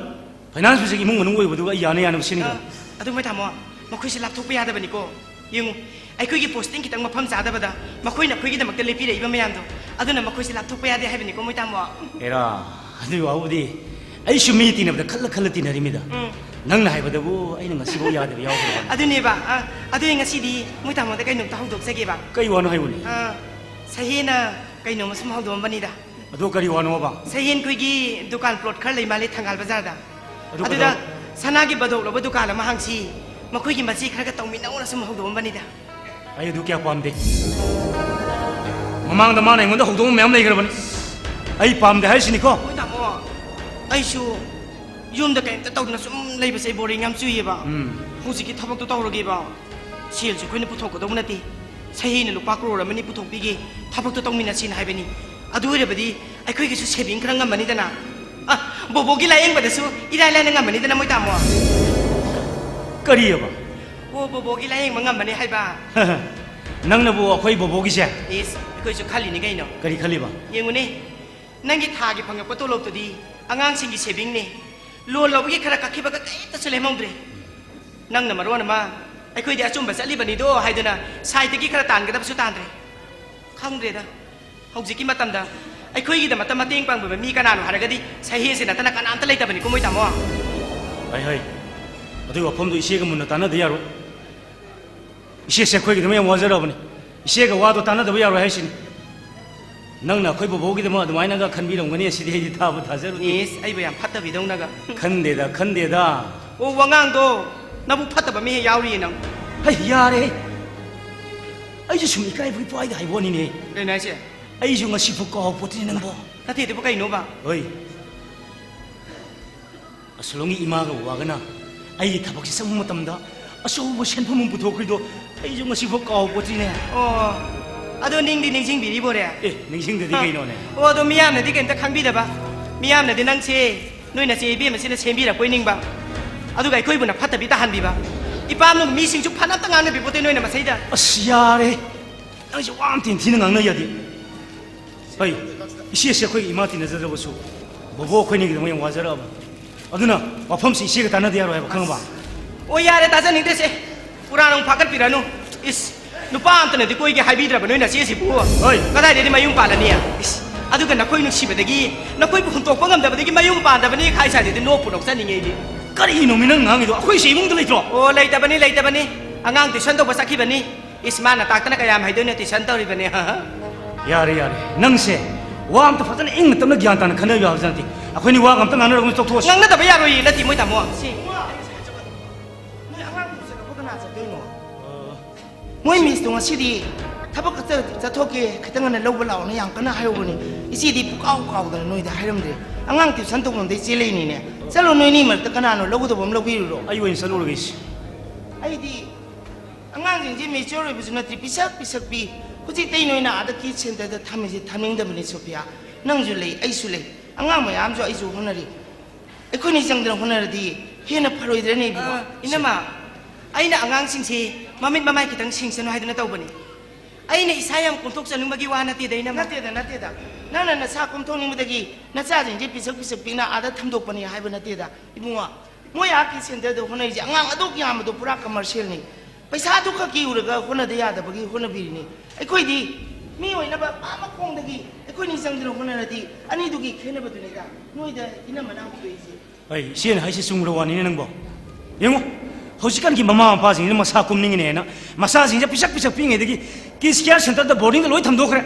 finance ꯁꯤꯒꯤ ꯏꯃꯨꯡ ꯃꯅꯨꯡ ꯑꯣꯏꯕꯗꯨꯒ ꯑꯩ ꯌꯥꯅ ꯌꯥꯅꯕ ꯁꯤꯟꯈ꯭ꯔꯦ꯫ ꯑ, ꯑꯗꯨ ꯃꯣꯏ ꯇꯥꯃꯣ, ꯃꯈꯣꯏꯁꯦ ꯂꯥꯞꯊꯣꯛꯄ ꯌꯥꯗꯕꯅꯤꯀꯣ꯫ ꯌꯦꯡꯉꯨ, ꯑꯩꯈꯣꯏꯒꯤ posting ꯈꯤꯇꯪ ꯃꯐꯝ ꯆꯥꯗꯕꯗ ꯃꯈꯣꯏꯅ ꯑꯩꯈꯣꯏꯒꯤꯗꯃꯛꯇ ꯂꯦꯞꯄꯤꯔꯛꯏꯕ ꯃꯌꯥꯝꯗꯣ, ꯑꯗꯨꯅ ꯃꯈꯣꯏꯁꯦ ꯂꯥꯞꯊꯣꯛꯄ ꯌꯥꯗꯦ ꯍꯥꯏꯕꯅꯤꯀꯣ ꯃꯣꯏ ꯇꯥꯃꯣ꯫ ꯑꯦꯔꯥ, ꯑꯗꯨꯒꯤ ꯋꯥꯕꯨꯗꯤ ꯑꯩꯁꯨ ꯃꯤ ꯇꯤꯟꯅꯕꯗ ꯈꯜꯂ ꯈꯜꯂ ꯇꯤꯟꯅꯔꯤꯃꯤꯗ꯫ ꯎꯝ꯫ ꯅꯪꯅ ꯍꯥꯏꯕꯗꯕꯨ ꯑꯩꯅ ꯉꯁꯤꯐꯥꯎ ꯌꯥꯗꯕ ꯌꯥꯎꯈ꯭ꯔꯕꯅꯤ꯫ ꯑꯗꯨꯅꯦꯕ, ꯑ, ꯑꯗꯨꯗꯤ ꯉꯁꯤꯗꯤ ꯃꯣꯏ ꯇꯥꯃꯣꯗ ꯀꯩꯅꯣꯝꯇ ꯍꯧꯗꯣꯛꯆꯒꯦꯕ꯫ ꯀꯩ ꯋꯥꯅꯣ ꯍꯥꯏꯕꯅꯤ? ꯑ, ꯁꯍꯦꯅ ꯀꯩꯅꯣꯝꯃ ꯁꯨꯝ ꯍꯧꯗꯣꯛꯑꯝꯕꯅꯤꯗ꯫ ꯑꯗꯣ ꯀꯔꯤ ꯋꯥꯅꯣꯕ? ꯁꯍꯦꯟ ꯈꯣꯏꯒꯤ ꯗꯨꯀꯥꯟ plot ꯈꯔ ꯂꯩ ꯃꯥꯜꯂꯦ ꯊꯪꯒꯥꯜ ꯕꯖꯥꯔꯗ꯫ ꯑꯗꯨ ꯑꯗꯨꯗ ꯀꯩꯗꯧ- ꯁꯅꯥꯒꯤ ꯕꯗꯣꯛ ꯂꯧꯕ ꯗꯨꯀꯥꯟ ꯑꯃ ꯍꯥꯡꯁꯤ, ꯃꯈꯣꯏꯒꯤ ꯃꯆꯦ ꯈꯔꯒ ꯇꯧꯃꯤꯟꯅꯧꯅ ꯁꯨꯝ ꯍꯧꯗꯣꯛꯑꯝꯕꯅꯤꯗ꯫ ꯑꯩ ꯑꯗꯨ ꯀꯌꯥ ꯄꯥꯝꯗꯦ꯫ ꯃꯃꯥꯡꯗ ꯃꯥꯅ ꯑꯩꯉꯣꯟꯗ ꯍꯧꯗꯣꯛꯑꯝꯕ ꯃꯌꯥꯝ ꯂꯩꯈ꯭ꯔꯕꯅꯤ꯫ ꯑꯩ ꯄꯥꯝꯗꯦ ꯍꯥꯏꯁꯤꯅꯤꯀꯣ꯫ ꯍꯣꯏ ꯇꯥꯃꯣ, ꯑꯩꯁꯨ ꯌꯨꯝꯗ ꯀꯩꯝꯇ ꯇꯧꯗꯅ ꯁꯨꯝ ꯂꯩꯕꯁꯦ ꯑꯩ boring ꯌꯥꯝ ꯆꯨꯏꯌꯦꯕ꯫ ꯎꯝ꯫ ꯍꯧꯖꯤꯛꯀꯤ ꯊꯕꯛꯇꯣ ꯇꯧꯔꯒꯦꯕ꯫ ꯁꯦꯜꯁꯨ ꯑꯩꯈꯣꯏꯅ ꯄꯨꯊꯣꯛꯀꯗꯧꯕ ꯅꯠꯇꯦ꯫ ꯁꯍꯦꯅ ꯂꯨꯄꯥ ꯀ꯭ꯔꯣꯔ ꯑꯃꯅꯤ ꯄꯨꯊꯣꯛꯄꯤꯒꯦ, ꯊꯕꯛꯇꯣ ꯇꯧꯃꯤꯟꯅꯁꯤꯅ ꯍꯥꯏꯕꯅꯤ꯫ ꯑꯗꯨ ꯑꯣꯏꯔꯕꯗꯤ ꯑꯩꯈꯣꯏꯒꯤꯁꯨ saving ꯈꯔ ꯉꯝꯃꯅꯤꯗꯅ꯫ ꯑ, ꯕꯣꯕꯣꯒꯤ ꯂꯥꯌꯦꯡꯕꯗꯁꯨ ꯏꯔꯥꯏ ꯂꯥꯏꯅ ꯉꯝꯃꯅꯤꯗꯅ ꯃꯣꯏ ꯇꯥꯃꯣ꯫ ꯀꯔꯤꯑꯕ? ꯑꯣ, ꯕꯣꯕꯣꯒꯤ ꯂꯥꯌꯦꯡꯕ ꯉꯝꯃꯅꯤ ꯍꯥꯏꯕ꯫ ꯅꯪꯅꯕꯨ ꯑꯩꯈꯣꯏ ꯕꯣꯕꯣꯒꯤꯁꯦ? ꯏꯁ, ꯑꯩꯈꯣꯏꯁꯨ ꯈꯜꯂꯤꯅꯤ ꯀꯩꯅꯣ꯫ ꯀꯔꯤ ꯈꯜꯂꯤꯕ? ꯌꯦꯡꯉꯨꯅꯦ, ꯅꯪꯒꯤ ꯊꯥꯒꯤ ꯐꯪꯉꯛꯄ ꯇꯣꯂꯣꯞꯇꯨꯗꯤ ꯑꯉꯥꯡꯁꯤꯡꯒꯤ saving ꯅꯦ꯫ Loan ꯂꯧꯕꯒꯤ ꯈꯔ ꯀꯛꯈꯤꯕꯒ ꯀꯔꯤꯝꯇꯁꯨ ꯂꯦꯝꯍꯧꯗ꯭ꯔꯦ꯫ ꯅꯪꯅ ꯃꯔꯣꯟ ꯑꯃ ꯑꯩꯈꯣꯏꯗꯤ ꯑꯆꯨꯝꯕ ꯆꯠꯂꯤꯕꯅꯤꯗꯣ ꯍꯥꯏꯗꯨꯅ side ꯇꯒꯤ ꯈꯔ ꯇꯥꯟꯒꯗꯕꯁꯨ ꯇꯥꯟꯗ꯭ꯔꯦ꯫ ꯈꯪꯗ꯭ꯔꯦꯗ, ꯍꯧꯖꯤꯛꯀꯤ ꯃꯇꯝꯗ ꯑꯩꯈꯣꯏꯒꯤꯗꯃꯛꯇ ꯃꯇꯦꯡ ꯄꯥꯡꯕꯤꯕ ꯃꯤ ꯀꯅꯥꯅꯣ ꯍꯥꯏꯔꯒꯗꯤ ꯁꯍꯦꯁꯦ ꯅꯠꯇꯅ ꯀꯅꯥꯝꯇ ꯂꯩꯇꯕꯅꯤꯀꯣ ꯃꯣꯏ ꯇꯥꯃꯣ꯫ ꯍꯩ ꯍꯩ, ꯑꯗꯨꯒꯤ ꯋꯥꯐꯝꯗꯨ ꯏꯆꯦꯒ ꯃꯨꯟꯅ ꯇꯥꯟꯅꯗ ꯌꯥꯔꯣꯏ꯫ ꯏꯆꯦꯁꯦ ꯑꯩꯈꯣꯏꯒꯤꯗꯃꯛ ꯌꯥꯝ ꯋꯥꯖꯔꯕꯅꯤ꯫ ꯏꯆꯦꯒ ꯋꯥꯗꯣ ꯇꯥꯟꯅꯗꯕ ꯌꯥꯔꯣꯏ ꯍꯥꯏꯁꯤꯅꯤ꯫ ꯅꯪꯅ ꯑꯩꯈꯣꯏ ꯕꯣꯕꯣꯒꯤꯗꯃꯛ ꯑꯗꯨꯃꯥꯏꯅꯒ ꯈꯟꯕꯤꯔꯝꯒꯅꯤ ꯑꯁꯤꯗꯤ ꯑꯩꯗꯤ ꯊꯥꯕꯨ ꯊꯥꯖꯔꯨꯗꯦ꯫ ꯏꯁ, ꯑꯩꯕꯨ ꯌꯥꯝ ꯐꯠꯇꯕꯤꯗꯧꯅꯒ꯫ ꯈꯟꯗꯦꯗ, ꯈꯟꯗꯦꯗ꯫ ꯑꯣ, ꯋꯥꯉꯥꯡꯗꯣ ꯅꯕꯨꯛ ꯐꯠꯇꯕ ꯃꯤ ꯍꯦꯛ ꯌꯥꯎꯔꯤꯌꯦ ꯅꯪ꯫ ꯍꯩ, ꯌꯥꯔꯦꯍꯦ꯫ ꯑꯩꯁꯨ ꯁꯨꯝ ꯏꯀꯥꯏꯕꯒꯤ ꯄꯥꯏꯗ ꯍꯥꯏꯕ ꯋꯥꯅꯤꯅꯦ꯫ ꯀꯩꯅꯣ ꯍꯥꯏꯁꯦ? ꯑꯩꯁꯨ ꯉꯁꯤꯐꯥꯎ ꯀꯥꯎꯄꯣꯠꯇ꯭ꯔꯤ ꯅꯪꯕꯣ꯫ ꯅꯠꯇꯦ, ꯑꯗꯨꯕꯨ ꯀꯩꯅꯣꯕ? ꯍꯣꯏ꯫ ꯑꯁꯣꯂꯣꯝꯒꯤ ꯏꯃꯥꯒ ꯕꯕꯥꯒꯅ ꯑꯩꯒꯤ ꯊꯕꯛꯁꯤ ꯆꯪꯕ ꯃꯇꯝꯗ ꯑꯆꯧꯕ ꯁꯦꯟꯐꯝ ꯑꯃ ꯄꯨꯊꯣꯛꯈ꯭ꯔꯤꯗꯣ ꯑꯩꯁꯨ ꯉꯁꯤꯐꯥꯎ ꯀꯥꯎꯄꯣꯠꯇ꯭ꯔꯤꯅꯦ꯫ ꯑꯣ, ꯑꯗꯣ ꯅꯤꯡꯗꯤ ꯅꯤꯡꯁꯤꯡꯕꯤꯔꯤꯕꯣꯔꯦ? ꯑꯦ, ꯅꯤꯡꯁꯤꯡꯗꯗꯤ ꯑ, ꯀꯩꯅꯣꯅꯦ? ꯑꯣ, ꯑꯗꯣ ꯃꯤꯌꯥꯝꯅꯗꯤ ꯀꯩꯝꯇ ꯈꯪꯕꯤꯗꯕ꯫ ꯃꯤꯌꯥꯝꯅꯗꯤ ꯅꯪꯁꯦ ꯅꯣꯏ ꯅꯆꯦ ꯏꯕꯦꯝꯃꯁꯤꯅ ꯁꯦꯝꯕꯤꯔꯛꯄꯣꯏ ꯅꯤꯡꯕ, ꯑꯗꯨꯒ ꯑꯩꯈꯣꯏꯕꯨꯅ ꯐꯠꯇꯕꯤ ꯇꯥꯍꯟꯕꯤꯕ꯫ ꯏꯄꯥꯝꯂꯣꯝꯒꯤ ꯃꯤꯁꯤꯡꯁꯨ ꯐꯅ ꯑꯝꯇ ꯉꯥꯡꯅꯕꯤꯄꯣꯠꯇꯦ ꯅꯣꯏꯅ ꯃꯁꯩꯗ꯫ ꯑꯁ, ꯌꯥꯔꯦ꯫ ꯅꯪꯁꯦ ꯋꯥ ꯑꯃ ꯊꯤꯅ ꯊꯤꯅ ꯉꯥꯡꯅ ꯌꯥꯗꯦ꯫ ꯍꯣꯏ, ꯏꯆꯦꯁꯦ ꯑꯩꯈꯣꯏꯒꯤ ꯏꯃꯥ ꯇꯤꯟꯅꯖꯗ꯭ꯔꯕꯁꯨ ꯕꯣꯕꯣ ꯑꯩꯈꯣꯏꯅꯤꯒꯤꯗꯃꯛ ꯌꯥꯝ ꯋꯥꯖꯔꯛꯑꯕꯅꯤ꯫ ꯑꯗꯨꯅ ꯋꯥꯐꯝꯁꯤ ꯏꯆꯦꯒ ꯇꯥꯟꯅꯗ ꯌꯥꯔꯣꯏ ꯍꯥꯏꯕ, ꯈꯪꯉꯕ? ꯑꯣ, ꯌꯥꯔꯦ, ꯇꯥꯖꯅꯤꯡꯗꯦꯁꯦ꯫ ꯄꯨꯔꯥ ꯅꯨꯡ ꯐꯥꯒꯠꯄꯤꯔꯅꯨ꯫ ꯏꯁ, ꯅꯨꯄꯥ ꯑꯝꯇꯅꯗꯤ ꯀꯣꯏꯒꯦ ꯍꯥꯏꯕꯤꯗ꯭ꯔꯕ ꯅꯣꯏ ꯅꯆꯦꯁꯤꯕꯨ? ꯍꯣꯏ꯫ ꯀꯗꯥꯏꯗꯒꯤ ꯃꯌꯨꯝ ꯄꯥꯜꯂꯅꯤ? ꯏꯁ, ꯑꯗꯨꯒ ꯅꯈꯣꯏ ꯅꯨꯡꯁꯤꯕꯗꯒꯤ ꯅꯈꯣꯏꯕꯨ ꯍꯨꯟꯇꯣꯛꯄ ꯉꯝꯗꯕꯗꯒꯤ ꯃꯌꯨꯝ ꯄꯥꯟꯗꯕꯅꯤ ꯈꯥꯏꯁꯥꯗꯨꯗꯤ ꯅꯣꯛꯄꯨ ꯅꯣꯛꯆꯅꯤꯡꯉꯦ ꯑꯩꯗꯤ꯫ ꯀꯔꯤꯅꯣꯃꯤ ꯅꯪ ꯉꯥꯡꯉꯤꯗꯣ? ꯑꯩꯈꯣꯏꯁꯦ ꯏꯃꯨꯡꯗ ꯂꯩꯇ꯭ꯔꯣ? ꯑꯣ, ꯂꯩꯇꯕꯅꯤ, ꯂꯩꯇꯕꯅꯤ꯫ ꯑꯉꯥꯡ ꯇ꯭ꯌꯨꯁꯟ ꯇꯧꯕ ꯆꯠꯈꯤꯕꯅꯤ꯫ ꯏꯁ, ꯃꯥꯅ ꯇꯥꯛꯇꯅ ꯀꯌꯥꯝ ꯍꯩꯗꯣꯏꯅꯣ, ꯇ꯭ꯌꯨꯁꯟ ꯇꯧꯔꯤꯕꯅꯤ꯫ ꯌꯥꯔꯦ, ꯌꯥꯔꯦ꯫ ꯅꯪꯁꯦ ꯋꯥ ꯑꯝꯇ ꯐꯖꯅ ꯏꯪꯅ ꯇꯞꯅ ꯒ꯭ꯌꯥꯟ ꯇꯥꯅ ꯈꯟꯅꯕ ꯌꯥꯕꯖꯥꯠ ꯅꯠꯇꯦ꯫ ꯑꯩꯈꯣꯏꯅꯤ ꯋꯥꯒ ꯑꯝꯇ ꯉꯥꯡꯅꯔꯒꯨꯝꯁꯤ, ꯇꯣꯛꯊꯣꯛꯑꯁꯤ꯫ ꯉꯥꯡꯅꯗꯕ ꯌꯥꯔꯣꯏꯌꯦ, ꯅꯠꯇꯦ ꯃꯣꯏ ꯇꯥꯃꯣ꯫ ꯁꯤ ꯅꯣꯏ ꯑꯉꯥꯡꯗꯨ ꯆꯠꯂꯛꯄ ꯀꯅꯥ ꯆꯠꯇꯣꯏꯅꯣ? ꯃꯣꯏ ꯃꯤꯁꯇꯣ ꯉꯁꯤꯗꯤ ꯊꯕꯛ ꯆꯠ-, ꯆꯠꯊꯣꯛꯀꯦ, ꯈꯤꯇꯪ ꯉꯟꯅ ꯂꯧꯕ ꯂꯥꯛꯑꯣꯅ ꯌꯥꯝ ꯀꯟꯅ ꯍꯥꯏꯍꯧꯕꯅꯤ꯫ ꯏꯆꯦꯗꯤ ꯄꯨꯀꯥꯎ ꯀꯥꯎꯗꯅ ꯅꯣꯏꯗ ꯍꯥꯏꯔꯝꯗ꯭ꯔꯦ꯫ ꯑꯉꯥꯡ ꯇ꯭ꯌꯨꯁꯟ ꯇꯧꯐꯝꯗꯩ ꯆꯦꯜꯂꯛꯏꯅꯤꯅꯦ꯫ ꯆꯠꯂꯣ, ꯅꯣꯏꯅꯤ ꯃꯔꯛꯇ ꯀꯅꯥꯅꯣ ꯂꯧꯒꯗꯧꯕ ꯑꯃ ꯂꯧꯕꯤꯔꯨꯔꯣ꯫ ꯑꯩ ꯑꯣꯏꯅ ꯆꯠꯂꯨꯔꯒꯦ ꯏꯆꯦ꯫ ꯑꯩꯗꯤ ꯑꯉꯥꯡꯁꯤꯡꯁꯦ ꯃꯦꯆ꯭ꯌꯣꯔ ꯑꯣꯏꯕꯁꯨ ꯅꯠꯇ꯭ꯔꯤ, ꯄꯤꯁꯛ ꯄꯤꯁꯛ ꯄꯤ꯫ ꯍꯧꯖꯤꯛꯇꯩ ꯅꯣꯏꯅ ꯑꯥꯗ ꯀꯤꯠꯁ ꯁꯦꯟꯇꯔꯗ ꯊꯝꯃꯤꯁꯦ ꯊꯝꯅꯤꯡꯗꯕꯅꯤ ꯁꯣꯐꯤꯌꯥ꯫ ꯅꯪꯁꯨ ꯂꯩ, ꯑꯩꯁꯨ ꯂꯩ, ꯑꯉꯥꯡ ꯃꯌꯥꯝꯁꯨ ꯑꯩꯁꯨ ꯍꯣꯠꯅꯔꯤ꯫ ꯑꯩꯈꯣꯏꯅꯤ ꯆꯪꯗꯅ ꯍꯣꯠꯅꯔꯗꯤ ꯍꯦꯟꯅ ꯐꯔꯣꯏꯗ꯭ꯔꯅꯦ ꯏꯕꯨꯡꯉꯣ? ꯑ, ꯏꯅꯝꯃ, ꯑꯩꯅ ꯑꯉꯥꯡꯁꯤꯡꯁꯤ ꯃꯃꯤꯠ ꯃꯃꯥꯏ ꯈꯤꯇꯪ ꯁꯤꯡꯁꯅꯨ ꯍꯥꯏꯗꯅ ꯇꯧꯕꯅꯤ꯫ ꯑꯩꯅ ꯏꯁꯥ ꯌꯥꯝ ꯀꯣꯝꯊꯣꯛꯆꯅꯤꯡꯕꯒꯤ ꯋꯥ ꯅꯠꯇꯦꯗ, ꯏꯅꯝꯃ꯫ ꯅꯠꯇꯦꯗ, ꯅꯠꯇꯦꯗ꯫ ꯅꯪꯅ ꯅꯁꯥ ꯀꯣꯝꯊꯣꯛꯅꯤꯡꯕꯗꯒꯤ ꯅꯆꯥꯁꯤꯡꯁꯦ ꯄꯤꯁꯛ ꯄꯤꯁꯛ ꯄꯤꯛꯅ ꯑꯥꯗ ꯊꯝꯗꯣꯛꯄꯅꯤ ꯍꯥꯏꯕ ꯅꯠꯇꯦꯗ, ꯏꯕꯨꯡꯉꯣ꯫ ꯃꯣꯏ ꯑꯥ ꯀꯤꯠꯁ ꯁꯦꯟꯇꯔꯗ ꯍꯣꯠꯅꯔꯤꯁꯦ ꯑꯉꯥꯡ ꯑꯗꯨꯛ ꯌꯥꯝꯕꯗꯣ ꯄꯨꯔꯥ ꯀꯃꯔꯁꯤꯌꯦꯜꯅꯤ꯫ ꯄꯩꯁꯥꯗꯨ ꯈꯛꯀꯤ ꯎꯔꯒ ꯍꯣꯠꯅꯗ ꯌꯥꯗꯕꯒꯤ ꯍꯣꯠꯅꯕꯤꯔꯤꯅꯤ꯫ ꯑꯩꯈꯣꯏꯗꯤ ꯃꯤ ꯑꯣꯏꯅꯕ ꯑꯥ ꯃꯈꯣꯡꯗꯒꯤ ꯑꯩꯈꯣꯏꯅꯤ ꯆꯪꯗꯨꯅ ꯍꯣꯠꯅꯔꯗꯤ ꯑꯅꯤꯗꯨꯒꯤ ꯈꯦꯠꯅꯕꯗꯨꯅꯤꯗ ꯅꯣꯏꯗ ꯏꯅꯝꯃꯅ ꯍꯧꯗꯣꯛꯏꯁꯦ꯫ ꯑꯩ ꯏꯆꯦꯅ ꯍꯥꯏꯁꯦ ꯆꯨꯝꯈ꯭ꯔ ꯋꯥꯅꯤꯅꯦ ꯅꯪꯕꯣ꯫ ꯌꯦꯡꯉꯨ, ꯍꯧꯖꯤꯛꯀꯥꯟꯒꯤ ꯃꯃꯥ ꯃꯄꯥꯁꯤꯡꯁꯤꯅ ꯃꯁꯥ ꯀꯨꯝꯅꯤꯡꯉꯤꯅꯦꯅ ꯃꯆꯥꯁꯤꯡꯁꯦ ꯄꯤꯁꯛ ꯄꯤꯁꯛ ꯄꯤꯛꯏꯉꯩꯗꯒꯤ ꯀꯤꯠꯁ ꯀꯤꯌꯔ ꯁꯦꯟꯇꯔꯗ ꯕꯣꯔꯗꯤꯡꯗ ꯂꯣꯏ ꯊꯝꯗꯣꯛꯈ꯭ꯔꯦ꯫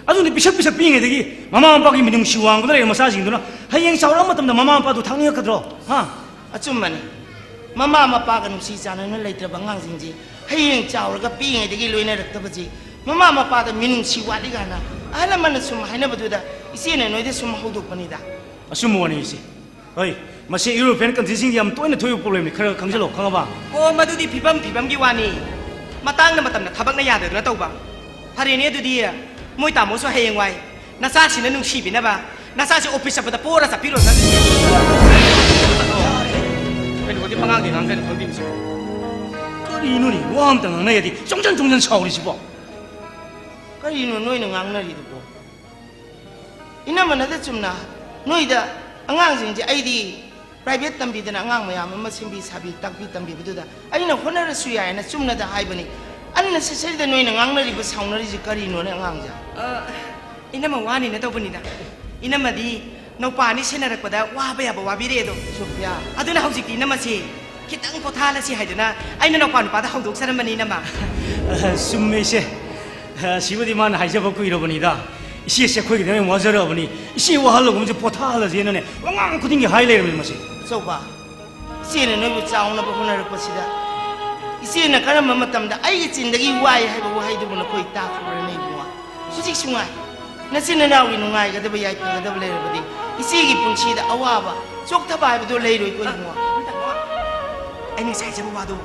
ꯑꯗꯨꯅ ꯄꯤꯁꯛ ꯄꯤꯁꯛ ꯄꯤꯛꯏꯉꯩꯗꯒꯤ ꯃꯃꯥ ꯃꯄꯥꯒꯤ ꯃꯤꯅꯨꯡꯁꯤ ꯋꯥꯡꯕꯗ ꯂꯩꯔꯕ ꯃꯆꯥꯁꯤꯡꯗꯨꯅ ꯍꯌꯦꯡ ꯆꯥꯎꯔꯛꯑ ꯃꯇꯝꯗ ꯃꯃꯥ ꯃꯄꯥꯗꯨ ꯊꯥꯛꯅꯤꯡꯉꯛꯀꯗ꯭ꯔꯣ? ꯍꯥ? ꯑꯆꯨꯝꯕꯅꯤ꯫ ꯃꯃꯥ ꯃꯄꯥꯒ ꯅꯨꯡꯁꯤ ꯆꯥꯟꯅꯅ ꯂꯩꯇ꯭ꯔꯕ ꯑꯉꯥꯡꯁꯤꯡꯁꯤ ꯍꯌꯦꯡ ꯆꯥꯎꯔꯒ ꯄꯤꯛꯏꯉꯩꯗꯒꯤ ꯂꯣꯏꯅꯔꯛꯇꯕꯁꯤ ꯃꯃꯥ ꯃꯄꯥꯗ ꯃꯤꯅꯨꯡꯁꯤ ꯋꯥꯠꯂꯤ ꯀꯥꯏꯅ ꯑꯍꯜ ꯂꯃꯟꯅ ꯁꯨꯝ ꯍꯥꯏꯅꯕꯗꯨꯗ ꯏꯆꯦꯅ ꯅꯣꯏꯗ ꯁꯨꯝ ꯍꯧꯗꯣꯛꯄꯅꯤꯗ꯫ ꯑꯆꯨꯝꯕ ꯋꯥꯅꯤ ꯏꯆꯦ꯫ ꯍꯣꯏ, ꯃꯁꯤ European countryꯁꯤꯡꯗꯤ ꯌꯥꯝ ꯇꯣꯏꯅ ꯊꯣꯛꯏꯕ problemꯅꯤ, ꯈꯔ ꯈꯪꯖꯤꯜꯂꯣ, ꯈꯪꯉꯕ? ꯑꯣ, ꯃꯗꯨꯗꯤ ꯐꯤꯕꯝ ꯐꯤꯕꯝꯒꯤ ꯋꯥꯅꯤ꯫ ꯃꯇꯥꯡꯅ ꯃꯇꯝꯅ ꯊꯕꯛꯅ ꯌꯥꯗꯗꯅ ꯇꯧꯕ꯫ ꯐꯔꯦꯅꯦ ꯑꯗꯨꯗꯤ, ꯃꯣꯏ ꯇꯥꯃꯣꯁꯨ ꯍꯌꯦꯡꯋꯥꯏ ꯅꯆꯥꯁꯤꯡꯅ ꯅꯨꯡꯁꯤꯕꯤꯅꯕ ꯅꯆꯥꯁꯤ office ꯆꯠꯄꯗ ꯄꯣꯔ ꯆꯠꯄꯤꯔꯣ ꯅꯪ꯫ ꯀꯩꯅꯣꯗꯤ ꯄꯉꯥꯡꯗꯤ ꯉꯥꯡꯒꯅꯤ ꯈꯪꯗꯦ ꯃꯁꯤ꯫ ꯀꯔꯤꯅꯣꯅꯦ, ꯋꯥ ꯑꯝꯇ ꯉꯥꯡꯅ ꯌꯥꯗꯦ, ꯆꯣꯡꯖꯟ ꯆꯣꯡꯖꯟ ꯁꯥꯎꯔꯤꯁꯤꯕꯣ? ꯀꯔꯤꯅꯣ ꯅꯣꯏꯅ ꯉꯥꯡꯅꯔꯤꯗꯨꯕꯣ? ꯏꯅꯝꯃꯅꯗ ꯆꯨꯝꯅ ꯅꯣꯏꯗ ꯑꯉꯥꯡꯁꯤꯡꯁꯦ ꯑꯩꯗꯤ private ꯇꯝꯕꯤꯗꯅ ꯑꯉꯥꯡ ꯃꯌꯥꯝ ꯑꯃ ꯁꯦꯝꯕꯤ ꯁꯥꯕꯤ ꯇꯥꯛꯄꯤ ꯇꯝꯕꯤꯕꯗꯨꯗ ꯑꯩꯅ ꯍꯣꯠꯅꯔꯁꯨ ꯌꯥꯏꯅ ꯆꯨꯝꯅꯗ ꯍꯥꯏꯕꯅꯤ꯫ Unnecessaryꯗ ꯅꯣꯏꯅ ꯉꯥꯡꯅꯔꯤꯕ ꯁꯥꯎꯅꯔꯤꯁꯦ ꯀꯔꯤꯅꯣꯅꯦ ꯑꯉꯥꯡꯁꯦ? ꯑ, ꯏꯅꯝꯃ ꯋꯥꯅꯤꯅ ꯇꯧꯕꯅꯤꯗ꯫ ꯏꯅꯝꯃꯗꯤ ꯅꯧꯄꯥ ꯑꯅꯤ ꯁꯦꯟꯅꯔꯛꯄꯗ ꯋꯥꯕ ꯌꯥꯕ ꯋꯥꯕꯤꯔꯦ ꯑꯗꯣ꯫ ꯁꯣꯐꯤꯌꯥ꯫ ꯑꯗꯨꯅ ꯍꯧꯖꯤꯛꯇꯤ ꯏꯅꯝꯃꯁꯤ ꯈꯤꯇꯪ ꯄꯣꯊꯥꯍꯜꯂꯁꯤ ꯍꯥꯏꯗꯨꯅ ꯑꯩꯅ ꯅꯧꯄꯥ ꯅꯨꯄꯥꯗ ꯍꯧꯗꯣꯛꯆꯔꯝꯕꯅꯤ ꯏꯅꯝꯃ꯫ ꯑ, ꯆꯨꯝꯃꯦ ꯏꯆꯦ꯫ ꯑ, ꯁꯤꯕꯨꯗꯤ ꯃꯥꯅ ꯍꯥꯏꯖꯕ ꯀꯨꯏꯔꯕꯅꯤꯗ꯫ ꯏꯆꯦꯁꯦ ꯑꯩꯈꯣꯏꯒꯤꯗꯃꯛ ꯌꯥꯝ ꯋꯥꯖꯔꯕꯅꯤ꯫ ꯏꯆꯦ ꯋꯥꯍꯜꯂꯒꯨꯝꯁꯦ ꯄꯣꯊꯥꯍꯜꯂꯁꯦꯅꯅꯦ ꯋꯥꯉꯥꯡ ꯈꯨꯗꯤꯡꯒꯤ ꯍꯥꯏ ꯂꯩꯔꯕꯅꯤ ꯃꯁꯤ꯫ ꯑꯆꯧꯕ, ꯏꯆꯦꯅ ꯅꯣꯏꯕꯨ ꯆꯥꯎꯅꯕ ꯍꯣꯠꯅꯔꯛꯄꯁꯤꯗ ꯏꯆꯦꯅ ꯀꯔꯝꯕ ꯃꯇꯝꯗ ꯑꯩꯒꯤ ꯆꯤꯟꯗꯒꯤ ꯋꯥꯏ ꯍꯥꯏꯕ ꯋꯥꯍꯩꯗꯨꯕꯨ ꯅꯈꯣꯏ ꯇꯥꯈ꯭ꯔꯕ꯭ꯔꯅꯦ ꯏꯕꯨꯡꯉꯣ? ꯍꯧꯖꯤꯛꯁꯨ ꯉꯥꯏ꯫ ꯅꯆꯤꯟ ꯅꯅꯥꯎꯒꯤ ꯅꯨꯡꯉꯥꯏꯒꯗꯕ ꯌꯥꯏꯐꯒꯗꯕ ꯂꯩꯔꯕꯗꯤ ꯏꯆꯦꯒꯤ ꯄꯨꯟꯁꯤꯗ ꯑꯋꯥꯕ ꯆꯣꯛꯊꯕ ꯍꯥꯏꯕꯗꯣ ꯂꯩꯔꯣꯏꯀꯣ ꯏꯕꯨꯡꯉꯣ꯫ ꯑꯩꯅ ꯉꯁꯥꯏ ꯍꯥꯏꯖꯕ ꯋꯥꯗꯣ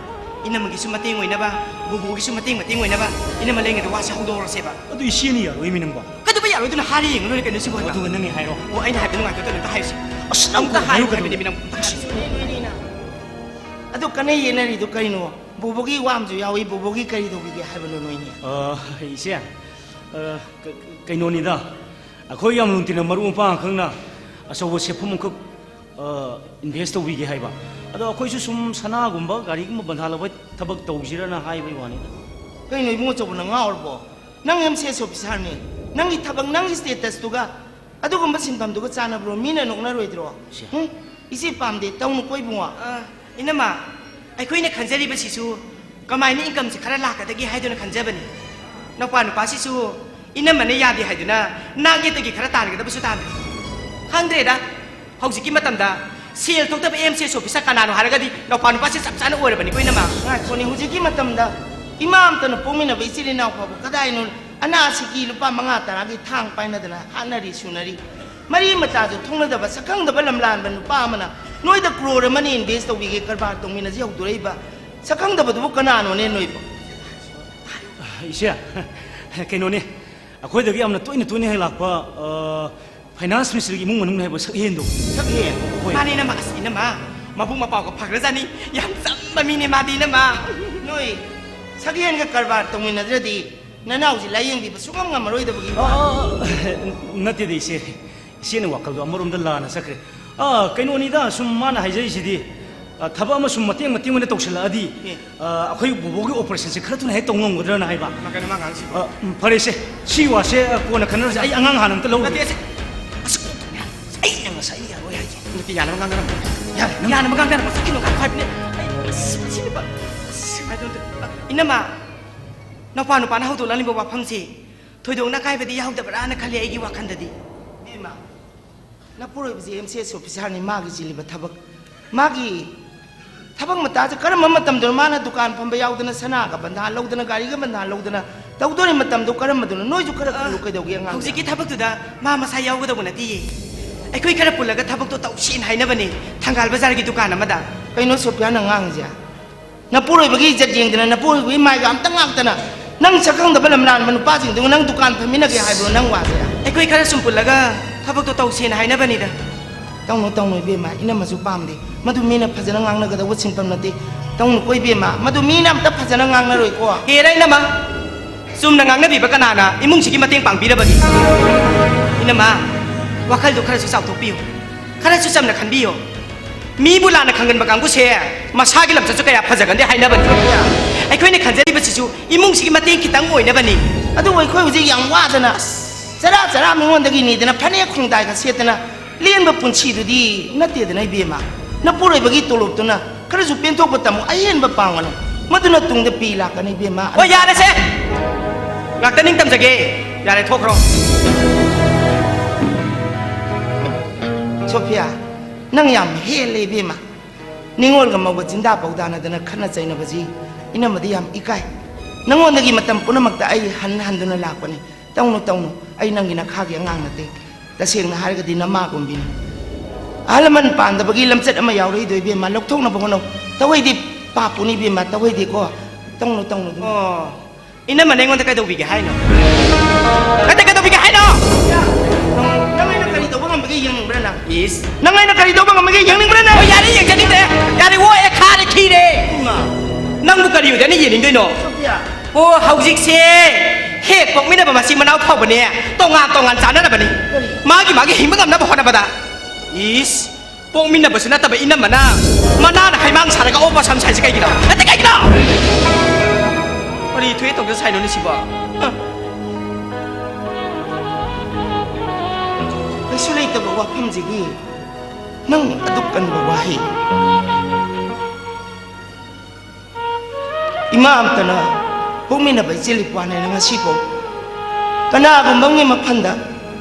ꯏꯅꯝꯃꯒꯤꯁꯨ ꯃꯇꯦꯡ ꯑꯣꯏꯅꯕ, ꯕꯣꯕꯣꯒꯤꯁꯨ ꯃꯇꯦꯡ ꯃꯇꯦꯡ ꯑꯣꯏꯅꯕ ꯏꯅꯝꯃ ꯂꯩꯉꯩꯗ ꯋꯥꯁꯦ ꯍꯧꯗꯣꯛꯍꯧꯔꯁꯦꯕ꯫ ꯑꯗꯨ ꯏꯆꯦꯅ ꯌꯥꯔꯣꯏꯃꯤ ꯅꯪꯕꯣ꯫ ꯀꯩꯗꯧꯕꯩ ꯌꯥꯔꯣꯏꯗꯣꯏꯅꯣ? ꯍꯥꯏꯔ ꯌꯦꯡꯉꯨ ꯂꯣꯏꯔꯦ ꯀꯩꯅꯣ ꯁꯤꯕꯣ꯫ ꯑꯗꯨꯒ ꯅꯪꯒꯤ ꯍꯥꯏꯔꯣ꯫ ꯑꯣ, ꯑꯩꯅ ꯍꯥꯏꯕ ꯅꯨꯡꯉꯥꯏꯇ꯭ꯔꯒꯅ ꯑꯝꯇ ꯍꯥꯏꯔꯨꯁꯤ꯫ ꯑꯁ, ꯅꯪ ꯑꯝꯇ ꯀꯣꯟꯅ ꯍꯥꯏꯌꯨ ꯍꯥꯏꯔꯨ ꯍꯥꯏꯕꯅꯦ ꯀꯩꯗꯧꯕ? ꯃꯤ ꯅꯪ ꯑꯝꯇ ꯍꯥꯏꯔꯨꯁꯤ꯫ ꯑꯗꯨ ꯀꯟꯅ ꯌꯦꯠꯅꯔꯤꯗꯨ ꯀꯩꯅꯣ? ꯕꯣꯕꯣꯒꯤ ꯋꯥ ꯑꯃꯁꯨ ꯌꯥꯎꯏ, ꯕꯣꯕꯣꯒꯤ ꯀꯔꯤ ꯇꯧꯕꯤꯒꯦ ꯍꯥꯏꯕꯅꯣ ꯅꯣꯏꯅꯤ? ꯑ, ꯏꯆꯦ, ꯑ, ꯀ-, ꯀꯩꯅꯣꯅꯤꯗ, ꯑꯩꯈꯣꯏ ꯌꯥꯝ ꯂꯨꯅ ꯇꯤꯟꯅꯕ ꯃꯔꯨꯞ ꯃꯄꯥꯡ ꯈꯪꯅ ꯑꯆꯧꯕ ꯁꯦꯟꯐꯝ ꯑꯃꯈꯛ, ꯑ, invest ꯇꯧꯕꯤꯒꯦ ꯍꯥꯏꯕ꯫ ꯑꯗꯣ ꯑꯩꯈꯣꯏꯁꯨ ꯁꯨꯝ ꯁꯅꯥꯒꯨꯝꯕ ꯒꯥꯔꯤꯒꯨꯝꯕ ꯕꯟꯙꯥ ꯂꯧꯕ ꯊꯕꯛ ꯇꯧꯁꯤꯔꯅ ꯍꯥꯏꯕꯒꯤ ꯋꯥꯅꯤꯗ꯫ ꯀꯩꯅꯣ ꯏꯕꯨꯡꯉꯣ ꯑꯆꯧꯕ, ꯅꯪ ꯉꯥꯎꯔꯕꯣ? ꯅꯪ M C S officerꯅꯤ꯫ ꯅꯪꯒꯤ ꯊꯕꯛ, ꯅꯪꯒꯤ statusꯇꯨꯒ ꯑꯗꯨꯒꯨꯝꯕ ꯁꯤꯟꯐꯝꯗꯨꯒ ꯆꯥꯟꯅꯕ꯭ꯔꯣ? ꯃꯤꯅ ꯅꯣꯛꯅꯔꯣꯏꯗ꯭ꯔꯣ? ꯁꯦ꯫ ꯍꯨꯝ? ꯏꯆꯦ ꯄꯥꯝꯗꯦ, ꯇꯧꯅꯨꯀꯣ ꯏꯕꯨꯡꯉꯣ꯫ ꯑ, ꯏꯅꯝꯃ, ꯑꯩꯈꯣꯏꯅ ꯈꯟꯖꯔꯤꯕꯁꯤꯁꯨ ꯀꯃꯥꯏꯅ incomeꯁꯦ ꯈꯔ ꯂꯥꯛꯀꯗꯒꯦ ꯍꯥꯏꯗꯨꯅ ꯈꯟꯖꯕꯅꯤ꯫ ꯅꯧꯄꯥ ꯅꯨꯄꯥꯁꯤꯁꯨ ꯏꯅꯝꯃꯅ ꯌꯥꯗꯦ ꯍꯥꯏꯗꯨꯅ ꯅꯥꯛ ꯌꯦꯠꯇꯒꯤ ꯈꯔ ꯇꯥꯟꯒꯗꯕꯁꯨ ꯇꯥꯟꯗ꯭ꯔꯦ꯫ ꯈꯪꯗ꯭ꯔꯦꯗ, ꯍꯧꯖꯤꯛꯀꯤ ꯃꯇꯝꯗ ꯁꯦꯜ ꯊꯣꯛꯇꯕ M C S officer ꯀꯅꯥꯅꯣ ꯍꯥꯏꯔꯒꯗꯤ ꯅꯧꯄꯥ ꯅꯨꯄꯥꯁꯦ ꯆꯞ ꯆꯥꯅ ꯑꯣꯏꯔꯕꯅꯤꯀꯣ ꯏꯅꯝꯃ꯫ ꯉꯥꯏꯈꯣꯅꯦ, ꯍꯧꯖꯤꯛꯀꯤ ꯃꯇꯝꯗ ꯏꯃꯥ ꯑꯝꯇꯅ ꯄꯣꯛꯃꯤꯟꯅꯕ ꯏꯆꯤꯜ ꯏꯅꯥꯎ ꯐꯥꯎꯕ ꯀꯗꯥꯏꯅꯣ ꯑꯅꯥ ꯑꯁꯤꯒꯤ ꯂꯨꯄꯥ ꯃꯉꯥ ꯇꯔꯥꯒꯤ ꯊꯥꯡ ꯄꯥꯏꯅꯗꯅ ꯍꯥꯠꯅꯔꯤ ꯁꯨꯅꯔꯤ꯫ ꯃꯔꯤ ꯃꯇꯥꯁꯨ ꯊꯣꯛꯅꯗꯕ ꯁꯛꯈꯪꯗꯕ ꯂꯝꯂꯥꯟꯕ ꯅꯨꯄꯥ ꯑꯃꯅ ꯅꯣꯏꯗ ꯀ꯭ꯔꯣꯔ ꯑꯃꯅꯤ ꯏꯟꯚꯦꯁ ꯇꯧꯕꯤꯒꯦ ꯀꯔꯕꯥꯔ ꯇꯧꯃꯤꯟꯅꯁꯤ ꯍꯧꯗꯣꯔꯛꯏꯕ꯫ ꯁꯛꯈꯪꯗꯕꯗꯨꯕꯨ ꯀꯅꯥꯅꯣꯅꯦ ꯅꯣꯏꯕꯨ? ꯏꯆꯦ, ꯀꯩꯅꯣꯅꯦ, ꯑꯩꯈꯣꯏꯗꯒꯤ ꯌꯥꯝꯅ ꯇꯣꯏꯅ ꯇꯣꯏꯅ ꯍꯦꯛ ꯂꯥꯛꯄ, ꯑ, ꯐꯥꯏꯅꯥꯟꯁ ꯃꯤꯅꯤꯁꯇꯔꯒꯤ ꯏꯃꯨꯡ ꯃꯅꯨꯡꯅꯦ ꯍꯥꯏꯕ ꯁꯛꯍꯦꯟꯗꯣ꯫ ꯁꯛꯍꯦꯟ? ꯍꯣꯏ꯫ ꯃꯥꯅꯦ ꯏꯅꯝꯃ, ꯑꯁ ꯏꯅꯝꯃ, ꯃꯕꯨꯛ ꯃꯄꯥꯎꯒ ꯐꯈ꯭ꯔꯖꯥꯠꯅꯤ꯫ ꯌꯥꯝ ꯆꯝꯕ ꯃꯤꯅꯦ ꯃꯥꯗꯤ ꯏꯅꯝꯃ꯫ ꯅꯣꯏ ꯁꯛꯍꯦꯟꯒ ꯀꯔꯕꯥꯔ ꯇꯧꯃꯤꯟꯅꯗ꯭ꯔꯗꯤ ꯅꯅꯥꯎꯁꯤ ꯂꯥꯏꯌꯦꯡꯕꯤꯕ ꯁꯨꯡꯉꯝ ꯉꯝꯃꯔꯣꯏꯗꯕꯒꯤ ꯋꯥ꯫ ꯑ, ꯑ, ꯑ, ꯅꯠꯇꯦꯗ ꯏꯆꯦ, ꯏꯆꯦꯅ ꯋꯥꯈꯜꯗꯣ ꯑꯃꯔꯣꯝꯗ ꯂꯥꯟꯅ ꯆꯠꯈ꯭ꯔꯦ꯫ ꯑ, ꯀꯩꯅꯣꯅꯤꯗ, ꯁꯨꯝ ꯃꯥꯅ ꯍꯥꯏꯖꯔꯤꯁꯤꯗꯤ, ꯑ, ꯊꯕꯛ ꯑꯃ ꯁꯨꯝ ꯃꯇꯦꯡ ꯃꯇꯦꯡ ꯑꯣꯏꯅ ꯇꯧꯁꯤꯜꯂꯛꯑꯗꯤ, ꯑꯦ꯫ ꯑ, ꯑꯩꯈꯣꯏ ꯕꯣꯕꯣꯒꯤ ꯑꯣꯄꯔꯦꯁꯟꯁꯦ ꯈꯔ ꯊꯨꯅ ꯍꯦꯛ ꯇꯧ ꯉꯝꯒꯗ꯭ꯔꯅ ꯍꯥꯏꯕ꯫ ꯀꯩꯅꯣ ꯃꯥ ꯉꯥꯡꯉꯤꯁꯤꯕꯣ? ꯑ, ꯎꯝ, ꯐꯔꯦꯁꯦ, ꯁꯤ ꯋꯥꯁꯦ, ꯑ, ꯀꯣꯟꯅ ꯈꯟꯅꯔꯁꯦ꯫ ꯑꯩ ꯑꯉꯥꯡ ꯍꯥꯟꯅ ꯑꯝꯇ ꯂꯧꯔꯨꯒꯦ꯫ ꯅꯠꯇꯦ, ꯑꯁꯤ, ꯑꯁ, ꯀꯣꯛꯇꯨꯅꯦ꯫ ꯑꯩꯅ ꯉꯁꯥꯏ ꯌꯥꯔꯣꯏ ꯍꯥꯏꯁꯦ꯫ ꯅꯠꯇꯦ, ꯌꯥꯅꯕ ꯉꯥꯡꯅꯔꯝꯃꯣ꯫ ꯌꯥꯔꯦ, ꯅꯪ ꯌꯥꯅꯕ ꯉꯥꯡꯅꯔꯝꯃꯣ꯫ ꯆꯠꯈꯤꯅꯨ, ꯉꯥꯏꯈꯣ ꯍꯥꯏꯕꯅꯦ꯫ ꯑꯩ, ꯑꯁ, ꯁꯤꯅꯦꯕ꯫ ꯑꯁ, ꯀꯃꯥꯏꯅ ꯇꯧꯗꯣꯏꯅꯣ? ꯑ, ꯏꯅꯝꯃ, ꯅꯧꯄꯥ ꯅꯨꯄꯥꯅ ꯍꯧꯗꯣꯛꯂꯛꯂꯤꯕ ꯋꯥꯐꯝꯁꯤ ꯊꯣꯏꯗꯣꯛꯅ ꯑꯀꯥꯏꯕꯗꯤ ꯌꯥꯎꯗꯕ꯭ꯔꯥꯅ ꯈꯜꯂꯤ ꯑꯩꯒꯤ ꯋꯥꯈꯜꯗꯗꯤ꯫ ꯏꯕꯦꯝꯃ, ꯅꯄꯨꯔꯣꯏꯕꯁꯤ ꯑꯦꯝ ꯁꯤ ꯑꯦꯁ ꯑꯣꯐꯤꯁꯥꯔꯅꯤ, ꯃꯥꯒꯤ ꯆꯤꯜꯂꯤꯕ ꯊꯕꯛ, ꯃꯥꯒꯤ ꯊꯕꯛ ꯃꯇꯥꯁꯦ ꯀꯔꯝꯕ ꯃꯇꯝꯗꯅꯣ ꯃꯥꯅ ꯗꯨꯀꯥꯟ ꯐꯝꯕ ꯌꯥꯎꯗꯅ, ꯁꯅꯥꯒ ꯕꯟꯙꯥ ꯂꯧꯗꯅ, ꯒꯥꯔꯤꯒ ꯕꯟꯙꯥ ꯂꯧꯗꯅ ꯇꯧꯗꯣꯔꯤ ꯃꯇꯝꯗꯣ ꯀꯔꯝꯕꯗꯅꯣ? ꯅꯣꯏꯁꯨ ꯈꯔ ꯈꯜꯂꯨ ꯀꯩꯗꯧꯒꯦ ꯑꯉꯥꯡꯗ? ꯍꯧꯖꯤꯛꯀꯤ ꯊꯕꯛꯇꯨꯗ ꯃꯥ ꯃꯁꯥ ꯌꯥꯎꯒꯗꯧꯕ ꯅꯠꯇꯤꯌꯦ꯫ ꯑꯩꯈꯣꯏ ꯈꯔ ꯄꯨꯜꯂꯒ ꯊꯕꯛꯇꯣ ꯇꯧꯁꯦꯅ ꯍꯥꯏꯅꯕꯅꯦ, ꯊꯪꯒꯥꯜ ꯕꯖꯥꯔꯒꯤ ꯗꯨꯀꯥꯟ ꯑꯃꯗ꯫ ꯀꯩꯅꯣ ꯁꯣꯐꯤꯌꯥꯅ ꯉꯥꯡꯉꯤꯁꯦ? ꯅꯄꯨꯔꯣꯏꯕꯒꯤ ꯏꯖꯠ ꯌꯦꯡꯗꯅ, ꯅꯄꯨꯔꯣꯏꯕꯒꯤ ꯃꯥꯏꯒ ꯑꯝꯇ ꯉꯥꯛꯇꯅ, ꯅꯪ ꯁꯛꯈꯪꯗꯕ ꯂꯝꯂꯥꯟꯕ ꯅꯨꯄꯥꯁꯤꯡꯗꯨꯒ ꯅꯪ ꯗꯨꯀꯥꯟ ꯐꯝꯃꯤꯟꯅꯒꯦ ꯍꯥꯏꯕ꯭ꯔꯣ ꯅꯪ ꯋꯥꯁꯦ? ꯑꯩꯈꯣꯏ ꯈꯔ ꯁꯨꯝ ꯄꯨꯜꯂꯒ ꯊꯕꯛꯇꯣ ꯇꯧꯁꯦꯅ ꯍꯥꯏꯅꯕꯅꯤꯗ꯫ ꯇꯧꯅꯨ, ꯇꯧꯅꯨ ꯏꯕꯦꯝꯃ, ꯏꯅꯝꯃꯁꯨ ꯄꯥꯝꯗꯦ꯫ ꯃꯗꯨ ꯃꯤꯅ ꯐꯖꯅ ꯉꯥꯡꯅꯒꯗꯧꯕ ꯁꯤꯟꯐꯝ ꯅꯠꯇꯦ꯫ ꯇꯧꯅꯨꯀꯣ ꯏꯕꯦꯝꯃ, ꯃꯗꯨ ꯃꯤꯅ ꯑꯝꯇ ꯐꯖꯅ ꯉꯥꯡꯅꯔꯣꯏꯀꯣ꯫ ꯍꯦꯔꯥ ꯏꯅꯝꯃ, ꯆꯨꯝꯅ ꯉꯥꯡꯅꯕꯤꯕ ꯀꯅꯥꯅ ꯏꯃꯨꯡꯁꯤꯒꯤ ꯃꯇꯦꯡ ꯄꯥꯡꯕꯤꯔꯕꯒꯦ? ꯏꯅꯝꯃ, ꯋꯥꯈꯜꯗꯨ ꯈꯔꯁꯨ ꯆꯥꯎꯊꯣꯛꯄꯤꯌꯨ, ꯈꯔꯁꯨ ꯆꯝꯅ ꯈꯟꯕꯤꯌꯨ꯫ ꯃꯤꯕꯨ ꯂꯥꯟꯅ ꯈꯪꯒꯟꯕ ꯀꯥꯡꯕꯨꯁꯦ ꯃꯁꯥꯒꯤ ꯂꯝꯆꯠꯁꯨ ꯀꯌꯥ ꯐꯖꯒꯟꯗꯦ ꯍꯥꯏꯅꯕꯅꯤ꯫ ꯑꯩꯈꯣꯏꯅ ꯈꯟꯖꯔꯤꯕꯁꯤꯁꯨ ꯏꯃꯨꯡꯁꯤꯒꯤ ꯃꯇꯦꯡ ꯈꯤꯇꯪ ꯑꯣꯏꯅꯕꯅꯤ꯫ ꯑꯗꯨꯕꯨ ꯑꯩꯈꯣꯏ ꯍꯧꯖꯤꯛ ꯌꯥꯝ ꯋꯥꯗꯅ, ꯆꯔꯥ ꯆꯔꯥ ꯃꯤꯉꯣꯟꯗꯒꯤ ꯅꯤꯗꯅ, ꯐꯅꯦꯛ ꯈꯣꯡꯗꯥꯏꯒ ꯁꯦꯠꯇꯅ ꯂꯦꯟꯕ ꯄꯨꯟꯁꯤꯗꯨꯗꯤ ꯅꯠꯇꯦꯗꯅ ꯏꯕꯦꯝꯃ꯫ ꯅꯄꯨꯔꯣꯏꯕꯒꯤ ꯇꯣꯂꯣꯞꯇꯨꯅ ꯈꯔꯁꯨ ꯄꯦꯟꯊꯣꯛꯄ ꯇꯝꯃꯨ, ꯑꯍꯦꯟꯕ ꯄꯥꯡꯒꯅꯨ꯫ ꯃꯗꯨꯅ ꯇꯨꯡꯗ ꯄꯤ ꯂꯥꯛꯀꯅꯤ ꯏꯕꯦꯝꯃ꯫ ꯍꯣꯏ, ꯌꯥꯔꯦꯁꯦ! ꯉꯥꯛꯇ ꯅꯤꯡꯇꯝꯖꯒꯦ꯫ ꯌꯥꯔꯦ, ꯊꯣꯛꯈ꯭ꯔꯣ꯫ ꯁꯣꯐꯤꯌꯥ, ꯅꯪ ꯌꯥꯝ ꯍꯦꯜꯂꯦ ꯏꯕꯦꯝꯃ꯫ ꯅꯤꯉꯣꯜꯒ ꯃꯧꯒ ꯆꯤꯟꯗꯥ ꯄꯧꯗꯥꯅꯗꯅ ꯈꯠꯅ ꯆꯩꯅꯕꯁꯤ ꯏꯅꯝꯃꯗꯤ ꯌꯥꯝ ꯏꯀꯥꯏ꯫ ꯅꯪꯉꯣꯟꯗꯒꯤ ꯃꯇꯝ ꯄꯨꯝꯅꯃꯛꯇ ꯑꯩ ꯍꯟ ꯍꯟꯗꯨꯅ ꯂꯥꯛꯄꯅꯤ꯫ ꯇꯧꯅꯨ, ꯇꯧꯅꯨ, ꯑꯩ ꯅꯪꯒꯤ ꯅꯈꯥꯒꯤ ꯑꯉꯥꯡ ꯅꯠꯇꯦ꯫ ꯇꯁꯦꯡꯅ ꯍꯥꯏꯔꯒꯗꯤ ꯅꯃꯥꯒꯨꯝꯕꯤꯅꯤ꯫ ꯑꯍꯜ ꯂꯃꯟ ꯄꯥꯟꯗꯕꯒꯤ ꯂꯝꯆꯠ ꯑꯃ ꯌꯥꯎꯔꯛꯏꯗꯣ ꯏꯕꯦꯝꯃ, ꯂꯧꯊꯣꯛꯅꯕ ꯍꯣꯠꯅꯧ꯫ ꯇꯧꯍꯩꯗꯦ, ꯄꯥꯞꯄꯨꯅꯤ ꯏꯕꯦꯝꯃ, ꯇꯧꯍꯩꯗꯦꯀꯣ꯫ ꯇꯧꯅꯨ, ꯇꯧꯅꯨ, ꯇꯧꯅꯨ꯫ ꯑꯣ, ꯏꯅꯝꯃꯅ ꯑꯩꯉꯣꯟꯗ ꯀꯩꯗꯧꯕꯤꯒꯦ ꯍꯥꯏꯅꯣ? ꯅꯠꯇꯦ, ꯀꯩꯗꯧꯕꯤꯒꯦ ꯍꯥꯏꯅꯣ? ꯅꯪ, ꯅꯪ ꯑꯩꯅ ꯀꯔꯤ ꯇꯧꯕ ꯉꯝꯕꯒꯦ ꯌꯦꯡꯅꯤꯡꯕ꯭ꯔꯥ ꯅꯪ? ꯏꯁ꯫ ꯅꯪ ꯑꯩꯅ ꯀꯔꯤ ꯇꯧꯕ ꯉꯝꯕꯒꯦ ꯌꯦꯡꯅꯤꯡꯕ꯭ꯔꯥ ꯅꯪ? ꯍꯣꯏ, ꯌꯥꯔꯦ, ꯌꯦꯡꯖꯅꯤꯡꯗꯦ꯫ ꯌꯥꯔꯦ, ꯑꯣꯛꯑꯦ, ꯈꯥꯔꯦ, ꯈꯤꯔꯦ꯫ ꯏꯃꯥ꯫ ꯅꯪꯕꯨ ꯀꯔꯤ ꯑꯣꯏꯗꯅ ꯌꯦꯡꯅꯤꯡꯗꯣꯏꯅꯣ? ꯁꯣꯐꯤꯌꯥ꯫ ꯑꯣ, ꯍꯧꯖꯤꯛꯁꯦ ꯍꯦꯛ ꯄꯣꯛꯃꯤꯟꯅꯕ ꯃꯆꯤꯟ ꯃꯅꯥꯎ ꯐꯥꯎꯕꯅꯦ ꯇꯣꯉꯥꯟ ꯇꯣꯉꯥꯟ ꯆꯥꯅꯔꯕꯅꯤ꯫ ꯀꯔꯤ? ꯃꯥꯒꯤ ꯃꯥꯒꯤ ꯍꯤꯡꯕ ꯉꯝꯅꯕ ꯍꯣꯠꯅꯕꯗ꯫ ꯏꯁ, ꯄꯣꯛꯃꯤꯟꯅꯕꯁꯨ ꯅꯠꯇꯕ ꯏꯅꯝꯃꯅ ꯃꯅꯥꯅ ꯍꯩꯃꯥꯡ ꯁꯥꯔꯒ ꯑꯣꯛꯄ ꯁꯝ ꯁꯥꯏꯁꯦ ꯀꯩꯒꯤꯅꯣ? ꯅꯠꯇꯦ, ꯀꯩꯒꯤꯅꯣ? ꯀꯔꯤ ꯊꯣꯛꯑꯦ ꯇꯧꯗꯅ ꯁꯥꯏꯅꯣꯅꯦ ꯁꯤꯕꯣ? ꯍ? ꯀꯩꯁꯨ ꯂꯩꯇꯕ ꯋꯥꯐꯝꯁꯤꯒꯤ ꯅꯪ ꯑꯗꯨꯛ ꯀꯟꯕ ꯋꯥꯍꯩ꯫ ꯏꯃꯥ ꯑꯝꯇꯅ ꯄꯣꯛꯃꯤꯟꯅꯕ ꯏꯆꯦꯜ ꯏꯄ꯭ꯋꯥꯅꯦꯅ ꯉꯁꯤꯐꯥꯎ ꯀꯅꯥꯒꯨꯝꯕ ꯑꯃꯒꯤ ꯃꯐꯝꯗ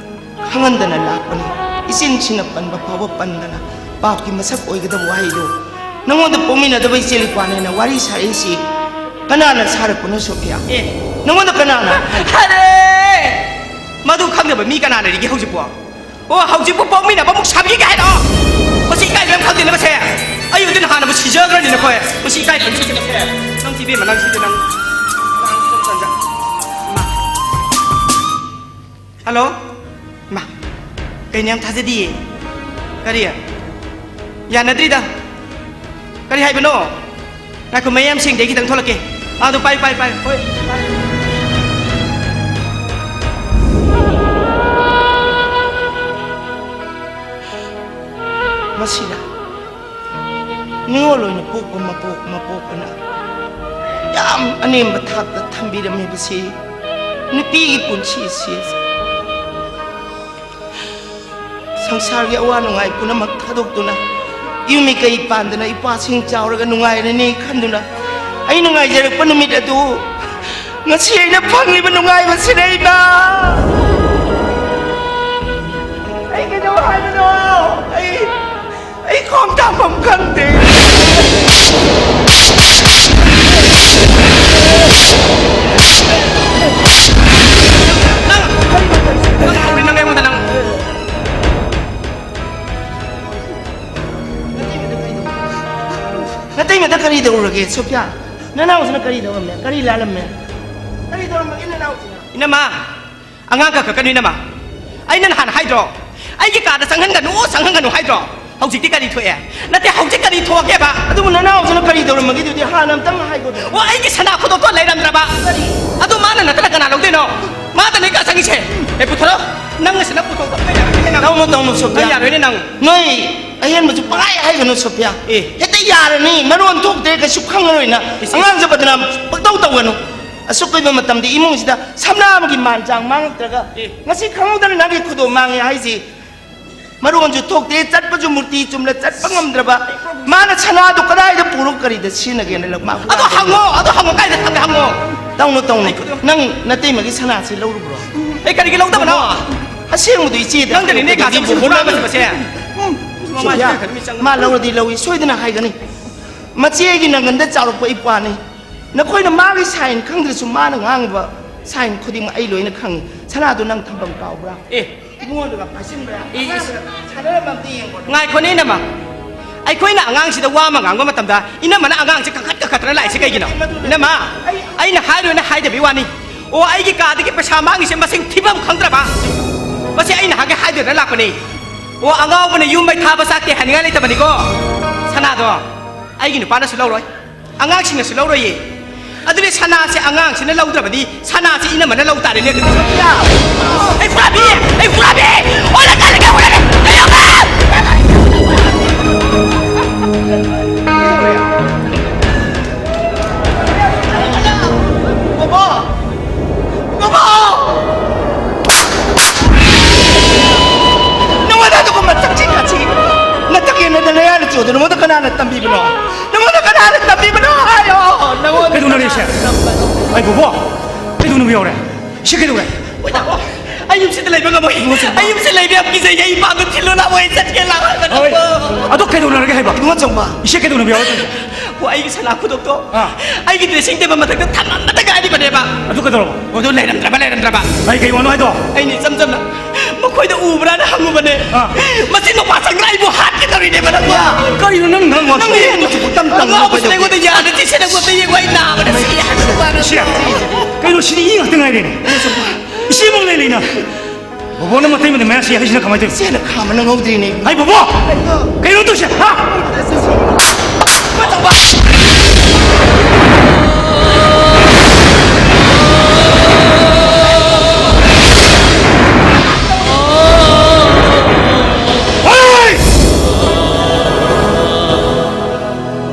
ꯈꯪꯍꯟꯗꯅ ꯂꯥꯛꯄꯅꯤ꯫ ꯏꯆꯤꯟꯁꯤꯅ ꯄꯟꯕ ꯐꯥꯎꯕ ꯄꯟꯗꯅ ꯄꯥꯞꯀꯤ ꯃꯁꯛ ꯑꯣꯏꯒꯗꯕ ꯋꯥꯍꯩꯗꯨ ꯅꯉꯣꯟꯗ ꯄꯣꯛꯃꯤꯟꯅꯗꯕ ꯏꯆꯦꯜ ꯏꯄ꯭ꯋꯥꯅꯦꯅ ꯋꯥꯔꯤ ꯁꯥꯔꯛꯏꯁꯤ ꯀꯅꯥꯅ ꯁꯥꯔꯛꯄꯅꯣ ꯁꯣꯐꯤꯌꯥ? ꯑꯦ꯫ ꯅꯉꯣꯟꯗ ꯀꯅꯥꯅ? ꯑꯔꯦ! ꯃꯗꯨ ꯈꯪꯗꯕ ꯃꯤ ꯀꯅꯥ ꯂꯩꯔꯤꯒꯦ ꯍꯧꯖꯤꯛꯄꯣ? ꯑꯣ, ꯍꯧꯖꯤꯛꯄꯨ ꯄꯣꯛꯃꯤꯟꯅꯕ ꯑꯃꯨꯛ ꯁꯥꯕꯤꯒꯦ ꯍꯥꯏꯔꯣ? ꯃꯁꯤ ꯏꯀꯥꯏꯕ ꯌꯥꯝ ꯈꯪꯗꯦꯅ ꯃꯁꯦ꯫ ꯑꯩ ꯑꯣꯏꯗꯤ ꯅꯍꯥꯟꯅꯕꯨ ꯁꯤꯖꯈ꯭ꯔꯅꯤ ꯅꯈꯣꯏ꯫ ꯃꯁꯤ ꯏꯀꯥꯏꯕ ꯈꯪꯗꯦ ꯃꯁꯦ꯫ ꯅꯪ ꯆꯤꯕꯦꯝꯃ, ꯅꯪ ꯁꯤꯗꯤ ꯅꯪ, ꯅꯪ ꯁꯤꯗ ꯇꯟꯖꯥ-, ꯏꯃꯥ꯫ ꯍꯜꯂꯣ? ꯏꯃꯥ, ꯀꯩꯅꯣ ꯌꯥꯝ ꯊꯥꯖꯗꯤꯌꯦ꯫ ꯀꯔꯤ? ꯌꯥꯅꯗ꯭ꯔꯤꯗ꯫ ꯀꯔꯤ ꯍꯥꯏꯕꯅꯣ? ꯉꯥꯏꯈꯣ, ꯃꯌꯥꯝ ꯁꯦꯡꯗꯦ, ꯑꯩ ꯈꯤꯇꯪ ꯊꯣꯛꯂꯛꯀꯦ꯫ ꯑꯥ, ꯑꯗꯨ ꯄꯥꯏ, ꯄꯥꯏ, ꯄꯥꯏ꯫ ꯍꯣꯏ, ꯄꯥꯏ꯫ ꯃꯁꯤꯗ ꯅꯤꯉꯣꯜ ꯑꯣꯏꯅ ꯄꯣꯛꯄ ꯃꯄꯣꯛ ꯃꯄꯣꯛꯄꯅ ꯌꯥꯝ ꯑꯅꯦꯝꯕ ꯊꯥꯛꯇ ꯊꯝꯕꯤꯔꯝꯃꯤꯕꯁꯤ ꯅꯨꯄꯤꯒꯤ ꯄꯨꯟꯁꯤ ꯑꯁꯤ ꯁꯪꯁꯥꯔꯒꯤ ꯑꯋꯥ ꯅꯨꯡꯉꯥꯏ ꯄꯨꯝꯅꯃꯛ ꯊꯥꯗꯣꯛꯇꯨꯅ ꯌꯨꯝ ꯀꯩ ꯄꯥꯟꯗꯅ ꯏꯄꯥꯁꯤꯡ ꯆꯥꯎꯔꯒ ꯅꯨꯡꯉꯥꯏꯔꯅꯤ ꯈꯟꯗꯨꯅ ꯑꯩꯅ ꯉꯥꯏꯖꯔꯛꯄ ꯅꯨꯃꯤꯠ ꯑꯗꯨ ꯉꯁꯤ ꯑꯩꯅ ꯐꯪꯂꯤꯕ ꯅꯨꯡꯉꯥꯏꯕꯁꯤꯅ ꯏꯃꯥ! ꯑꯩ ꯀꯩꯗꯧ ꯍꯥꯏꯕꯅꯣ? ꯑꯩ, ꯑꯩ ꯈꯣꯡ ꯊꯥꯡꯐꯝ ꯈꯪꯗꯦ꯫ ꯑꯦ, ꯁꯣꯐꯤꯌꯥ, ꯅꯅꯥꯎꯁꯤꯅ ꯀꯔꯤ ꯇꯧꯔꯝꯃꯦ? ꯀꯔꯤ ꯂꯥꯜꯂꯝꯃꯦ? ꯀꯔꯤ ꯇꯧꯔꯝꯃꯒꯦ ꯅꯅꯥꯎꯁꯤꯅ? ꯏꯅꯝꯃ, ꯑꯉꯥꯡ ꯀꯛꯈꯠꯀꯅꯨ, ꯏꯅꯝꯃ꯫ ꯑꯩꯅ ꯅꯍꯥꯟ ꯍꯥꯏꯗ꯭ꯔꯣ? ꯑꯩꯒꯤ ꯀꯥꯗ ꯆꯪꯍꯟꯒꯅꯨ, ꯆꯪꯍꯟꯒꯅꯨ ꯍꯥꯏꯗ꯭ꯔꯣ? ꯍꯧꯖꯤꯛꯇꯤ ꯀꯔꯤ ꯊꯣꯛꯑꯦ? ꯅꯠꯇꯦ, ꯍꯧꯖꯤꯛ ꯀꯔꯤ ꯊꯣꯛꯑꯒꯦꯕ? ꯑꯗꯨꯕꯨ ꯅꯅꯥꯎꯁꯤꯅ ꯀꯔꯤ ꯇꯧꯔꯝꯃꯒꯦ? ꯑꯗꯨꯗꯤ ꯍꯥꯟꯅ ꯑꯝꯇꯪ ꯍꯥꯏꯒꯣꯗꯅ꯫ ꯑꯣ, ꯑꯩꯒꯤ ꯁꯅꯥ ꯈꯨꯗꯣꯞꯇꯣ ꯂꯩꯔꯝꯗ꯭ꯔꯕ? ꯀꯔꯤ? ꯑꯗꯨ ꯃꯥꯅ ꯅꯠꯇꯅ ꯀꯅꯥ ꯂꯧꯗꯣꯏꯅꯣ? ꯃꯥꯗꯅꯦ ꯀꯥ ꯆꯪꯉꯤꯁꯦ꯫ ꯑꯦ, ꯄꯨꯊꯣꯔꯣ꯫ ꯅꯪꯅ ꯁꯤꯅ ꯄꯨꯊꯣꯛꯄ ꯌꯥꯔꯣꯏꯅꯦ ꯅꯪ꯫ ꯇꯧꯅꯨ, ꯇꯧꯅꯨ, ꯁꯣꯐꯤꯌꯥ꯫ ꯅꯪ ꯌꯥꯔꯣꯏꯅꯦ ꯅꯪ꯫ ꯅꯣꯏ ꯑꯍꯦꯟꯕꯁꯨ ꯄꯪꯍꯥꯏ ꯍꯥꯏꯒꯅꯨ, ꯁꯣꯐꯤꯌꯥ꯫ ꯑꯦ꯫ ꯍꯦꯛꯇ ꯌꯥꯔꯅꯤ꯫ ꯃꯔꯣꯟ ꯊꯣꯛꯇ꯭ꯔꯦ, ꯀꯩꯁꯨ ꯈꯪꯉꯔꯣꯏ ꯅꯪ꯫ ꯏꯁ, ꯏꯁ꯫ ꯑꯉꯥꯡꯁꯦ ꯕꯗꯅꯥꯝ ꯄꯪꯇꯧ ꯇꯧꯒꯅꯨ꯫ ꯑꯁꯨꯛ ꯀꯨꯏꯕ ꯃꯇꯝꯗ ꯏꯃꯨꯡꯁꯤꯗ ꯁꯝꯅꯥ ꯑꯃꯒꯤ ꯃꯥꯟ ꯆꯥꯡ ꯃꯥꯡꯉꯛꯇ꯭ꯔꯒ ꯑꯦ꯫ ꯉꯁꯤ ꯈꯪꯍꯧꯗꯅ ꯅꯪꯒꯤ ꯈꯨꯗꯣꯞ ꯃꯥꯡꯉꯦ ꯍꯥꯏꯁꯤ ꯃꯔꯣꯟꯁꯨ ꯊꯣꯛꯇꯦ, ꯆꯠꯄꯁꯨ ꯃꯨꯔꯇꯤ ꯆꯨꯝꯅ ꯆꯠꯄ ꯉꯝꯗ꯭ꯔꯕ꯫ ꯃꯥꯅ ꯁꯅꯥꯗꯨ ꯀꯗꯥꯏꯗ ꯄꯨꯔꯒ ꯀꯔꯤꯗ ꯁꯤꯖꯤꯟꯅꯒꯦꯅ ꯂꯧ-, ꯃꯥ ꯑꯗꯣ ꯍꯨꯔꯥꯟꯕ ꯍꯪꯉꯣ, ꯑꯗꯣ ꯍꯪꯉꯣ, ꯀꯥꯏꯗ ꯊꯝꯒꯦ ꯍꯪꯉꯣ꯫ ꯇꯧꯅꯨ, ꯇꯧꯅꯨ꯫ ꯑꯩ ꯈꯨꯗꯣꯞ- ꯅꯪ ꯅꯇꯩꯃꯒꯤ ꯁꯅꯥꯁꯤ ꯂꯧꯔꯨꯕ꯭ꯔꯣ? ꯑꯩ ꯀꯔꯤꯒꯤ ꯂꯧꯗꯕꯅꯣ? ꯑꯁꯦꯡꯕꯗꯨ ꯏꯆꯦꯗ ꯅꯪꯗꯅꯤꯅꯦ ꯍꯪꯉꯨ, ꯀꯥ ꯆꯪꯕꯁꯦ ꯀꯔꯤꯒꯤ ꯍꯨꯔꯥꯟꯕꯁꯦ ꯃꯁꯦ꯫ ꯎꯝ, ꯁꯣꯐꯤꯌꯥ, ꯃꯥ ꯂꯧꯔꯗꯤ ꯂꯧꯏ, ꯁꯣꯏꯗꯅ ꯍꯥꯏꯒꯅꯤ꯫ ꯃꯆꯦꯒꯤ ꯅꯪꯒꯟꯗ ꯆꯥꯎꯔꯛꯄ ꯏꯄ꯭ꯋꯥꯅꯤ꯫ ꯅꯈꯣꯏꯅ ꯃꯥꯒꯤ ꯁꯥꯏꯟ ꯈꯪꯗ꯭ꯔꯁꯨ ꯃꯥꯅ ꯉꯥꯡꯕ ꯁꯥꯏꯟ ꯈꯨꯗꯤꯡꯃꯛ ꯑꯩ ꯂꯣꯏꯅ ꯈꯪꯉꯤ꯫ ꯁꯅꯥꯗꯨ ꯅꯪ ꯊꯝꯐꯝ ꯀꯥꯎꯕ꯭ꯔꯥ? ꯑꯦ꯫ ꯏꯕꯨꯡꯉꯣꯗꯨꯒ ꯄꯥꯏꯁꯤꯟꯕ꯭ꯔꯥ? ꯏ, ꯏꯁ꯫ ꯑꯉꯥꯡꯗꯨꯒ ꯁꯥꯟꯅꯔꯝꯕ ꯑꯝꯇ ꯌꯦꯡꯉꯣ꯫ ꯉꯥꯏꯈꯣꯅꯦ, ꯏꯅꯝꯃ꯫ ꯑꯩꯈꯣꯏꯅ ꯑꯉꯥꯡꯁꯤꯗ ꯋꯥ ꯑꯃ ꯉꯥꯡꯕ ꯃꯇꯝꯗ ꯏꯅꯝꯃꯅ ꯑꯉꯥꯡꯁꯦ ꯀꯟꯈꯠ ꯀꯟꯈꯠꯇꯅ ꯂꯥꯛꯏꯁꯦ ꯀꯩꯒꯤꯅꯣ? ꯃꯗꯨꯅ ꯏꯅꯝꯃ, ꯑꯩ ꯑꯩꯅ ꯍꯥꯏꯔꯣꯏꯅ ꯍꯥꯏꯗꯕꯩ ꯋꯥꯅꯤ꯫ ꯑꯣ, ꯑꯩꯒꯤ ꯀꯥꯗꯒꯤ ꯄꯩꯁꯥ ꯃꯥꯡꯉꯤꯁꯦ ꯃꯁꯤꯡ ꯊꯤꯐꯝ ꯈꯪꯗ꯭ꯔꯕ? ꯃꯁꯤ ꯑꯩꯅ ꯍꯥꯏꯒꯦ ꯍꯥꯏꯗꯗꯅ ꯂꯥꯛꯄꯅꯤ꯫ ꯑꯣ, ꯑꯉꯥꯎꯕꯅ ꯌꯨꯝ ꯃꯩ ꯊꯥꯕ ꯆꯥꯛꯇꯦ ꯍꯥꯏꯅꯤꯡꯉꯥꯏ ꯂꯩꯇꯕꯅꯤꯀꯣ꯫ ꯁꯅꯥꯗꯣ ꯑꯩꯒꯤ ꯅꯨꯄꯥꯅꯁꯨ ꯂꯧꯔꯣꯏ꯫ ꯑꯉꯥꯡꯁꯤꯡꯅꯁꯨ ꯂꯧꯔꯣꯏꯌꯦ꯫ ꯑꯗꯨꯗꯤ ꯁꯅꯥꯁꯦ ꯑꯉꯥꯡꯁꯤꯅ ꯂꯧꯗ꯭ꯔꯕꯗꯤ ꯁꯅꯥꯁꯦ ꯏꯅꯝꯃꯅ ꯂꯧ ꯇꯥꯔꯦꯅꯦ ꯑꯗꯨꯗꯤ꯫ ꯑꯩ ꯍꯨꯔꯥꯟꯕꯤ! ꯑꯩ ꯍꯨꯔꯥꯟꯕꯤ! ꯑꯣꯟꯅ ꯇꯩꯅꯒ ꯍꯨꯔꯥꯟꯕꯤ! ꯑꯩ ꯍꯨꯔꯥꯟꯕꯤ! ꯕꯣꯕꯣ! ꯕꯣꯕꯣ! ꯅꯉꯣꯟꯗ ꯑꯗꯨꯒꯨꯝꯕ ꯆꯪꯁꯤꯟ ꯈꯥꯁꯤ ꯅꯇꯛ ꯌꯦꯟꯅꯗ ꯅꯌꯥꯅ ꯆꯣꯗ ꯅꯉꯣꯟꯗ ꯀꯅꯥꯅ ꯇꯝꯕꯤꯕꯅꯣ? ꯅꯉꯣꯟꯗ ꯀꯅꯥꯅ ꯇꯝꯕꯤꯕꯅꯣ ꯍꯥꯏꯌꯣ? ꯅꯉꯣꯟꯗ ꯀꯩꯗꯧꯅꯔꯦ ꯏꯆꯦ? ꯀꯅꯥꯅ ꯇꯝꯕꯅꯣ? ꯑꯩ ꯕꯣꯕꯣ, ꯀꯩꯗꯧꯅꯕ ꯌꯥꯎꯔꯦ? ꯏꯆꯦ ꯀꯩꯗꯧꯔꯦ? ꯑꯣꯏ ꯇꯥꯃꯣ, ꯑꯩ ꯌꯨꯝꯁꯤꯗ ꯂꯩꯕ ꯉꯝꯃꯣꯏ꯫ ꯏꯕꯨꯡꯉꯣ ꯁꯤꯡꯕ꯫ ꯑꯩ ꯌꯨꯝꯁꯤꯗ ꯂꯩꯕ ꯌꯥꯝ ꯀꯤꯖꯩ꯫ ꯑꯩ ꯏꯄꯥꯗꯣ ꯊꯤꯜꯂꯣ ꯂꯥꯛꯑꯣ, ꯑꯩ ꯆꯠꯀꯦ ꯂꯥꯛꯑꯣ꯫ ꯍꯣꯏ꯫ ꯑꯗꯣ ꯀꯩꯗꯧꯅꯔꯒꯦ ꯍꯥꯏꯕ? ꯏꯕꯨꯡꯉꯣ ꯆꯪꯕ꯫ ꯏꯆꯦ ꯀꯩꯗꯧꯅꯕ ꯌꯥꯎꯔꯦ? ꯑꯣ, ꯑꯩꯒꯤ ꯁꯅꯥ ꯈꯨꯗꯣꯞꯇꯣ ꯑꯥ꯫ ꯑꯩꯒꯤ dressing table ꯃꯊꯛꯇ ꯊꯝꯃꯝꯕꯇ ꯉꯥꯏꯔꯤꯕꯅꯦꯕ꯫ ꯑꯗꯨ ꯀꯩꯗꯧꯔꯕ? ꯑꯣ, ꯑꯗꯨ ꯂꯩꯔꯝꯗ꯭ꯔꯕ, ꯂꯩꯔꯝꯗ꯭ꯔꯕ꯫ ꯑꯩ ꯀꯩ ꯋꯥꯅꯣ ꯍꯥꯏꯗꯣ? ꯑꯩꯅ ꯏꯆꯝ ꯆꯝꯅ ꯃꯈꯣꯏ ꯑꯩꯈꯣꯏꯗ ꯎꯕ꯭ꯔꯥꯅ ꯍꯪꯉꯨꯕꯅꯦ꯫ ꯑꯥ꯫ ꯃꯆꯤꯟ ꯃꯄꯥ ꯆꯪꯗ꯭ꯔꯥ ꯑꯩꯕꯨ ꯍꯥꯠꯀꯦ ꯇꯧꯔꯤꯅꯦꯕ ꯅꯪꯕꯣ꯫ ꯀꯔꯤꯅꯣ ꯅꯪ ꯉꯥꯡꯕ? ꯅꯪ ꯌꯦꯡꯉꯨ꯫ ꯇꯝ ꯇꯝ ꯑꯉꯥꯎꯕꯁꯤ ꯀꯩꯗꯧꯒꯦ? ꯑꯩꯉꯣꯟꯗ ꯌꯥꯗ ꯆꯤꯛꯁꯤꯟꯅꯕ ꯑꯝꯇ ꯌꯦꯡꯉꯨ꯫ ꯑꯩ ꯅꯥꯕꯅ ꯁꯤ ꯁꯤ ꯀꯩꯅꯣ ꯁꯤꯗꯤ ꯏ ꯉꯥꯛꯇ ꯉꯥꯏꯔꯦꯅꯦ꯫ ꯏꯆꯦꯃꯛ ꯂꯩ ꯂꯩꯅ꯫ ꯕꯣꯕꯣꯅ ꯃꯇꯩ ꯃꯇꯩ ꯃꯌꯥ ꯁꯤ ꯍꯥꯏꯁꯤꯅ ꯀꯃꯥꯏꯅ ꯇꯧꯔꯤꯅꯣ? ꯏꯆꯦꯅ ꯈꯥꯝꯕ ꯅꯪꯍꯧꯗ꯭ꯔꯤꯅꯦ꯫ ꯍꯥꯏ ꯕꯣꯕꯣ! ꯀꯩꯅꯣ ꯇꯧꯁꯦ? ꯍꯥ? ꯍꯣꯏ!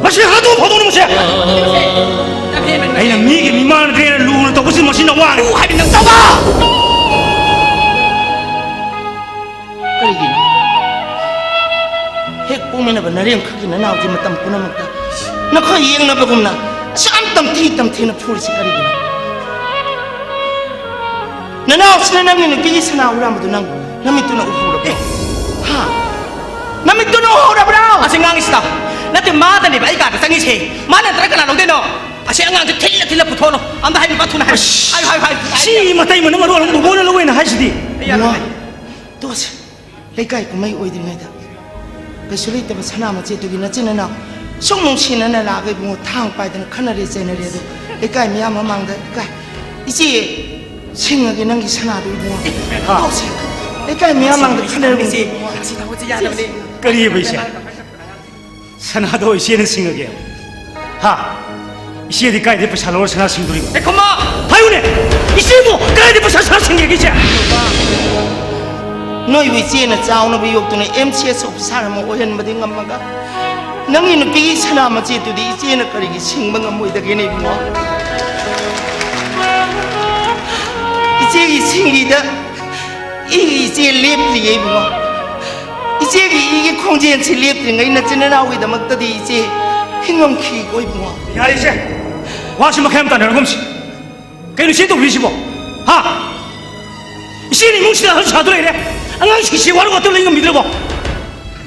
ꯃꯁꯤ ꯍꯥꯠꯇꯣꯛ ꯐꯗꯧꯅꯤ ꯃꯁꯤ! ꯑꯩꯅ ꯃꯤꯒꯤ ꯃꯤꯃꯥꯡꯗ ꯂꯨꯅ ꯇꯧꯕꯁꯤ ꯃꯁꯤ ꯅꯋꯥꯅꯤ꯫ ꯎ ꯍꯥꯏꯕ ꯅꯪ ꯇꯧꯕ! ꯀꯔꯤꯒꯤꯅꯣ? ꯍꯦꯛ ꯄꯣꯛꯃꯤꯟꯅꯕ ꯅꯔꯦꯝꯈꯛꯀꯤ ꯅꯅꯥꯎꯗꯤ ꯃꯇꯝ ꯄꯨꯝꯅꯃꯛꯇ ꯅꯈꯣꯏ ꯌꯦꯡꯅꯕꯒꯨꯝꯅ ꯑꯁꯨꯛ ꯌꯥꯝ ꯇꯝꯊꯤ ꯇꯝꯊꯤꯅ ꯐꯨꯔꯤꯁꯤ ꯀꯔꯤꯒꯤꯅꯣ? ꯅꯅꯥꯎꯁꯤꯅ ꯅꯪꯒꯤ ꯅꯨꯄꯤꯒꯤ ꯁꯅꯥ ꯍꯨꯔꯥꯟꯕꯗꯨ ꯅꯪ ꯅꯃꯤꯠꯇꯨꯅ ꯎꯍꯧꯔꯕ꯭ꯔꯣ? ꯍꯥ? ꯅꯃꯤꯠꯇꯨꯅ ꯎꯍꯧꯔꯕ꯭ꯔꯣ? ꯑꯁꯤ ꯉꯥꯡꯉꯤꯁꯤꯗ ꯅꯠꯇꯦ, ꯃꯥꯗꯅꯦꯕ ꯑꯩ ꯀꯥꯗ ꯆꯪꯉꯤꯁꯦ꯫ ꯃꯥ ꯅꯠꯇ꯭ꯔ ꯀꯅꯥ ꯂꯧꯗꯣꯏꯅꯣ? ꯑꯁꯤ ꯑꯉꯥꯡꯁꯦ ꯊꯤꯜꯂ ꯊꯤꯜꯂ ꯄꯨꯊꯣꯛꯑꯅꯨ꯫ ꯑꯝꯇ ꯍꯥꯏꯌꯨ, ꯄꯥꯊꯨꯅ ꯍꯥꯏꯌꯨ꯫ ꯑꯁ! ꯍꯥꯏꯌꯨ, ꯍꯥꯏꯌꯨ, ꯍꯥꯏꯌꯨ, ꯍꯥꯏꯌꯨ꯫ ꯁꯤ ꯃꯇꯩ ꯃꯅꯝ ꯑꯔꯣꯟ ꯕꯣꯕꯣꯅ ꯂꯧꯋꯦꯅ ꯍꯥꯏꯁꯤꯗꯤ꯫ ꯑꯩ ꯌꯥꯔꯣꯏ꯫ ꯏꯃꯥ, ꯇꯣꯛꯑꯁꯤ꯫ ꯂꯩꯀꯥꯏ ꯀꯨꯝꯍꯩ ꯑꯣꯏꯗ꯭ꯔꯤꯉꯩꯗ ꯀꯩꯁꯨ ꯂꯩꯇꯕ ꯁꯅꯥ ꯃꯆꯦꯠꯇꯨꯒꯤ ꯅꯆꯤꯟ ꯅꯅꯥꯎ ꯁꯨꯝ ꯅꯨꯡꯁꯤꯅꯅ ꯂꯥꯛꯑꯒ ꯏꯕꯨꯡꯉꯣ ꯊꯥꯡ ꯄꯥꯏꯗꯅ ꯈꯠꯅꯔꯦ ꯆꯩꯅꯔꯦ ꯑꯗꯣ ꯂꯩꯀꯥꯏ ꯃꯤꯌꯥꯝ ꯃꯃꯥꯡꯗ ꯏꯀꯥꯏ꯫ ꯏꯆꯦ, ꯁꯤꯡꯉꯒꯦ ꯅꯪꯒꯤ ꯁꯅꯥꯗꯣ ꯏꯕꯨꯡꯉꯣ꯫ ꯍꯥ꯫ ꯇꯣꯛꯁꯤ꯫ ꯂꯩꯀꯥꯏ ꯃꯤꯌꯥꯝ ꯃꯃꯥꯡꯗ ꯈꯠꯅꯔꯒꯨꯝꯁꯦ ꯏꯕꯨꯡꯉꯣ꯫ ꯑꯁꯤ ꯊꯕꯛꯁꯦ ꯌꯥꯗꯕꯅꯦ꯫ ꯀꯔꯤꯑꯕ ꯏꯆꯦ? ꯁꯅꯥꯗꯣ ꯏꯆꯦꯅ ꯁꯤꯡꯉꯒꯦ? ꯍꯥ? ꯏꯆꯦꯗꯤ ꯀꯥꯏꯗꯩ ꯄꯩꯁꯥ ꯂꯧꯔ ꯁꯅꯥ ꯁꯤꯡꯗꯣꯔꯤꯕ? ꯑꯦ, ꯈꯨꯝꯃꯣ! ꯍꯥꯏꯌꯨꯅꯦ! ꯏꯆꯦꯕꯨ ꯀꯗꯥꯏꯗ ꯄꯩꯁꯥ ꯁꯅꯥ ꯁꯤꯡꯒꯦ ꯏꯆꯦ? ꯅꯣꯏꯕꯨ ꯏꯆꯦꯅ ꯆꯥꯎꯅꯕ ꯌꯣꯛꯇꯨꯅ ꯑꯦꯝ ꯁꯤ ꯑꯦꯁ ꯑꯣꯐꯤꯁꯥꯔ ꯑꯃ ꯑꯣꯏꯍꯟꯕꯗꯤ ꯉꯝꯃꯒ, ꯅꯪꯒꯤ ꯅꯨꯄꯤꯒꯤ ꯁꯅꯥ ꯃꯆꯦꯠꯇꯨꯗꯤ ꯏꯆꯦꯅ ꯀꯔꯤꯒꯤ ꯁꯤꯡꯕ ꯉꯝꯃꯣꯏꯗꯒꯦꯅꯦ ꯏꯕꯨꯡꯉꯣ? ꯏꯆꯦꯒꯤ ꯁꯤꯡꯂꯤꯗ ꯏꯒꯤ ꯏꯆꯦ ꯂꯦꯞꯇ꯭ꯔꯤꯌꯦ ꯏꯕꯨꯡꯉꯣ꯫ ꯏꯆꯦꯒꯤ ꯏꯒꯤ ꯈꯣꯡꯖꯦꯜꯁꯤ ꯂꯦꯞꯇ꯭ꯔꯤꯉꯩ ꯅꯆꯤꯟ ꯅꯅꯥꯎꯒꯤꯗꯃꯛꯇꯗꯤ ꯏꯆꯦ ꯍꯤꯡꯉꯝꯈꯤꯀꯣ ꯏꯕꯨꯡꯉꯣ꯫ ꯌꯥꯔꯦ ꯏꯆꯦ, ꯋꯥꯁꯤ ꯃꯈꯥ ꯌꯥꯝ ꯇꯥꯟꯅꯔꯒꯨꯝꯁꯤ꯫ ꯀꯩꯅꯣ ꯏꯆꯦ ꯇꯧꯕꯤꯔꯤꯁꯤꯕꯣ? ꯍꯥ? ꯏꯆꯦꯅ ꯏꯃꯨꯡꯁꯤꯗ ꯑꯍꯜ ꯁꯥꯗꯨ ꯂꯩꯔꯦ, ꯑꯉꯥꯡꯁꯤꯡꯁꯤ ꯋꯥꯔꯨ ꯋꯥꯇꯣꯟ ꯂꯩ ꯉꯝꯕꯤꯗ꯭ꯔꯕꯣ?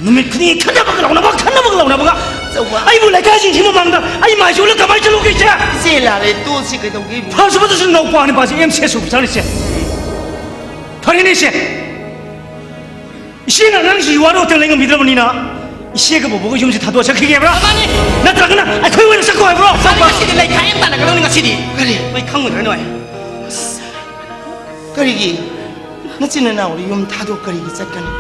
ꯅꯨꯃꯤꯠ ꯈꯨꯗꯤꯡꯒꯤ ꯈꯠꯅꯕꯒ ꯂꯥꯎꯅꯕ, ꯈꯠꯅꯕꯒ ꯂꯥꯎꯅꯕꯒ꯫ ꯑꯆꯧꯕ꯫ ꯑꯩꯕꯨ ꯂꯩꯀꯥꯏꯁꯤꯡꯁꯤ ꯃꯃꯥꯡꯗ ꯑꯩ ꯃꯥꯏ ꯆꯣꯜꯂ ꯀꯃꯥꯏꯅ ꯆꯠꯂꯨꯒꯦ ꯏꯆꯦ? ꯏꯆꯦ ꯂꯥꯜꯂꯦ, ꯇꯣꯛꯑꯁꯤ ꯀꯩꯗꯧꯒꯦ ꯏꯕꯨꯡꯉꯣ? ꯐꯔꯁꯨ ꯐꯠꯇ꯭ꯔꯁꯨ ꯅꯧꯄꯥꯅꯤ ꯄꯥꯁꯤ ꯑꯦꯝ ꯁꯤ ꯑꯦꯁ ꯑꯣꯐꯤꯁꯥꯔꯅꯤ ꯏꯆꯦ꯫ ꯐꯔꯦꯅꯦ ꯏꯆꯦ꯫ ꯏꯆꯦꯅ ꯑꯉꯥꯡꯁꯤꯒꯤ ꯋꯥꯔꯣ ꯑꯇꯪ ꯂꯩꯉꯝꯕꯤꯗ꯭ꯔꯕꯅꯤꯅ ꯏꯆꯦꯒ ꯕꯣꯕꯣꯒ ꯌꯨꯝꯁꯦ ꯊꯥꯗꯣꯛꯑ ꯆꯠꯈꯤꯒꯦꯕ꯭ꯔꯥ? ꯃꯥꯅꯤ꯫ ꯅꯠꯇ꯭ꯔꯒꯅ ꯑꯩꯈꯣꯏ ꯑꯣꯏꯅ ꯆꯠꯈꯣ ꯍꯥꯏꯕ꯭ꯔꯣ? ꯃꯥꯅꯤ, ꯉꯁꯤꯗꯤ ꯂꯩꯈꯥꯏ ꯑꯃ ꯇꯥꯟꯅꯒꯗꯧꯅꯤ ꯉꯁꯤꯗꯤ꯫ ꯀꯔꯤ? ꯅꯣꯏ ꯈꯪꯉꯣꯏꯗ꯭ꯔꯥ ꯅꯣꯏ? ꯀꯔꯤꯒꯤ? ꯅꯆꯤꯟ ꯅꯅꯥꯎꯗꯤ ꯌꯨꯝ ꯊꯥꯗꯣꯛ ꯀꯔꯤꯒꯤ ꯆꯠꯀꯅꯤ?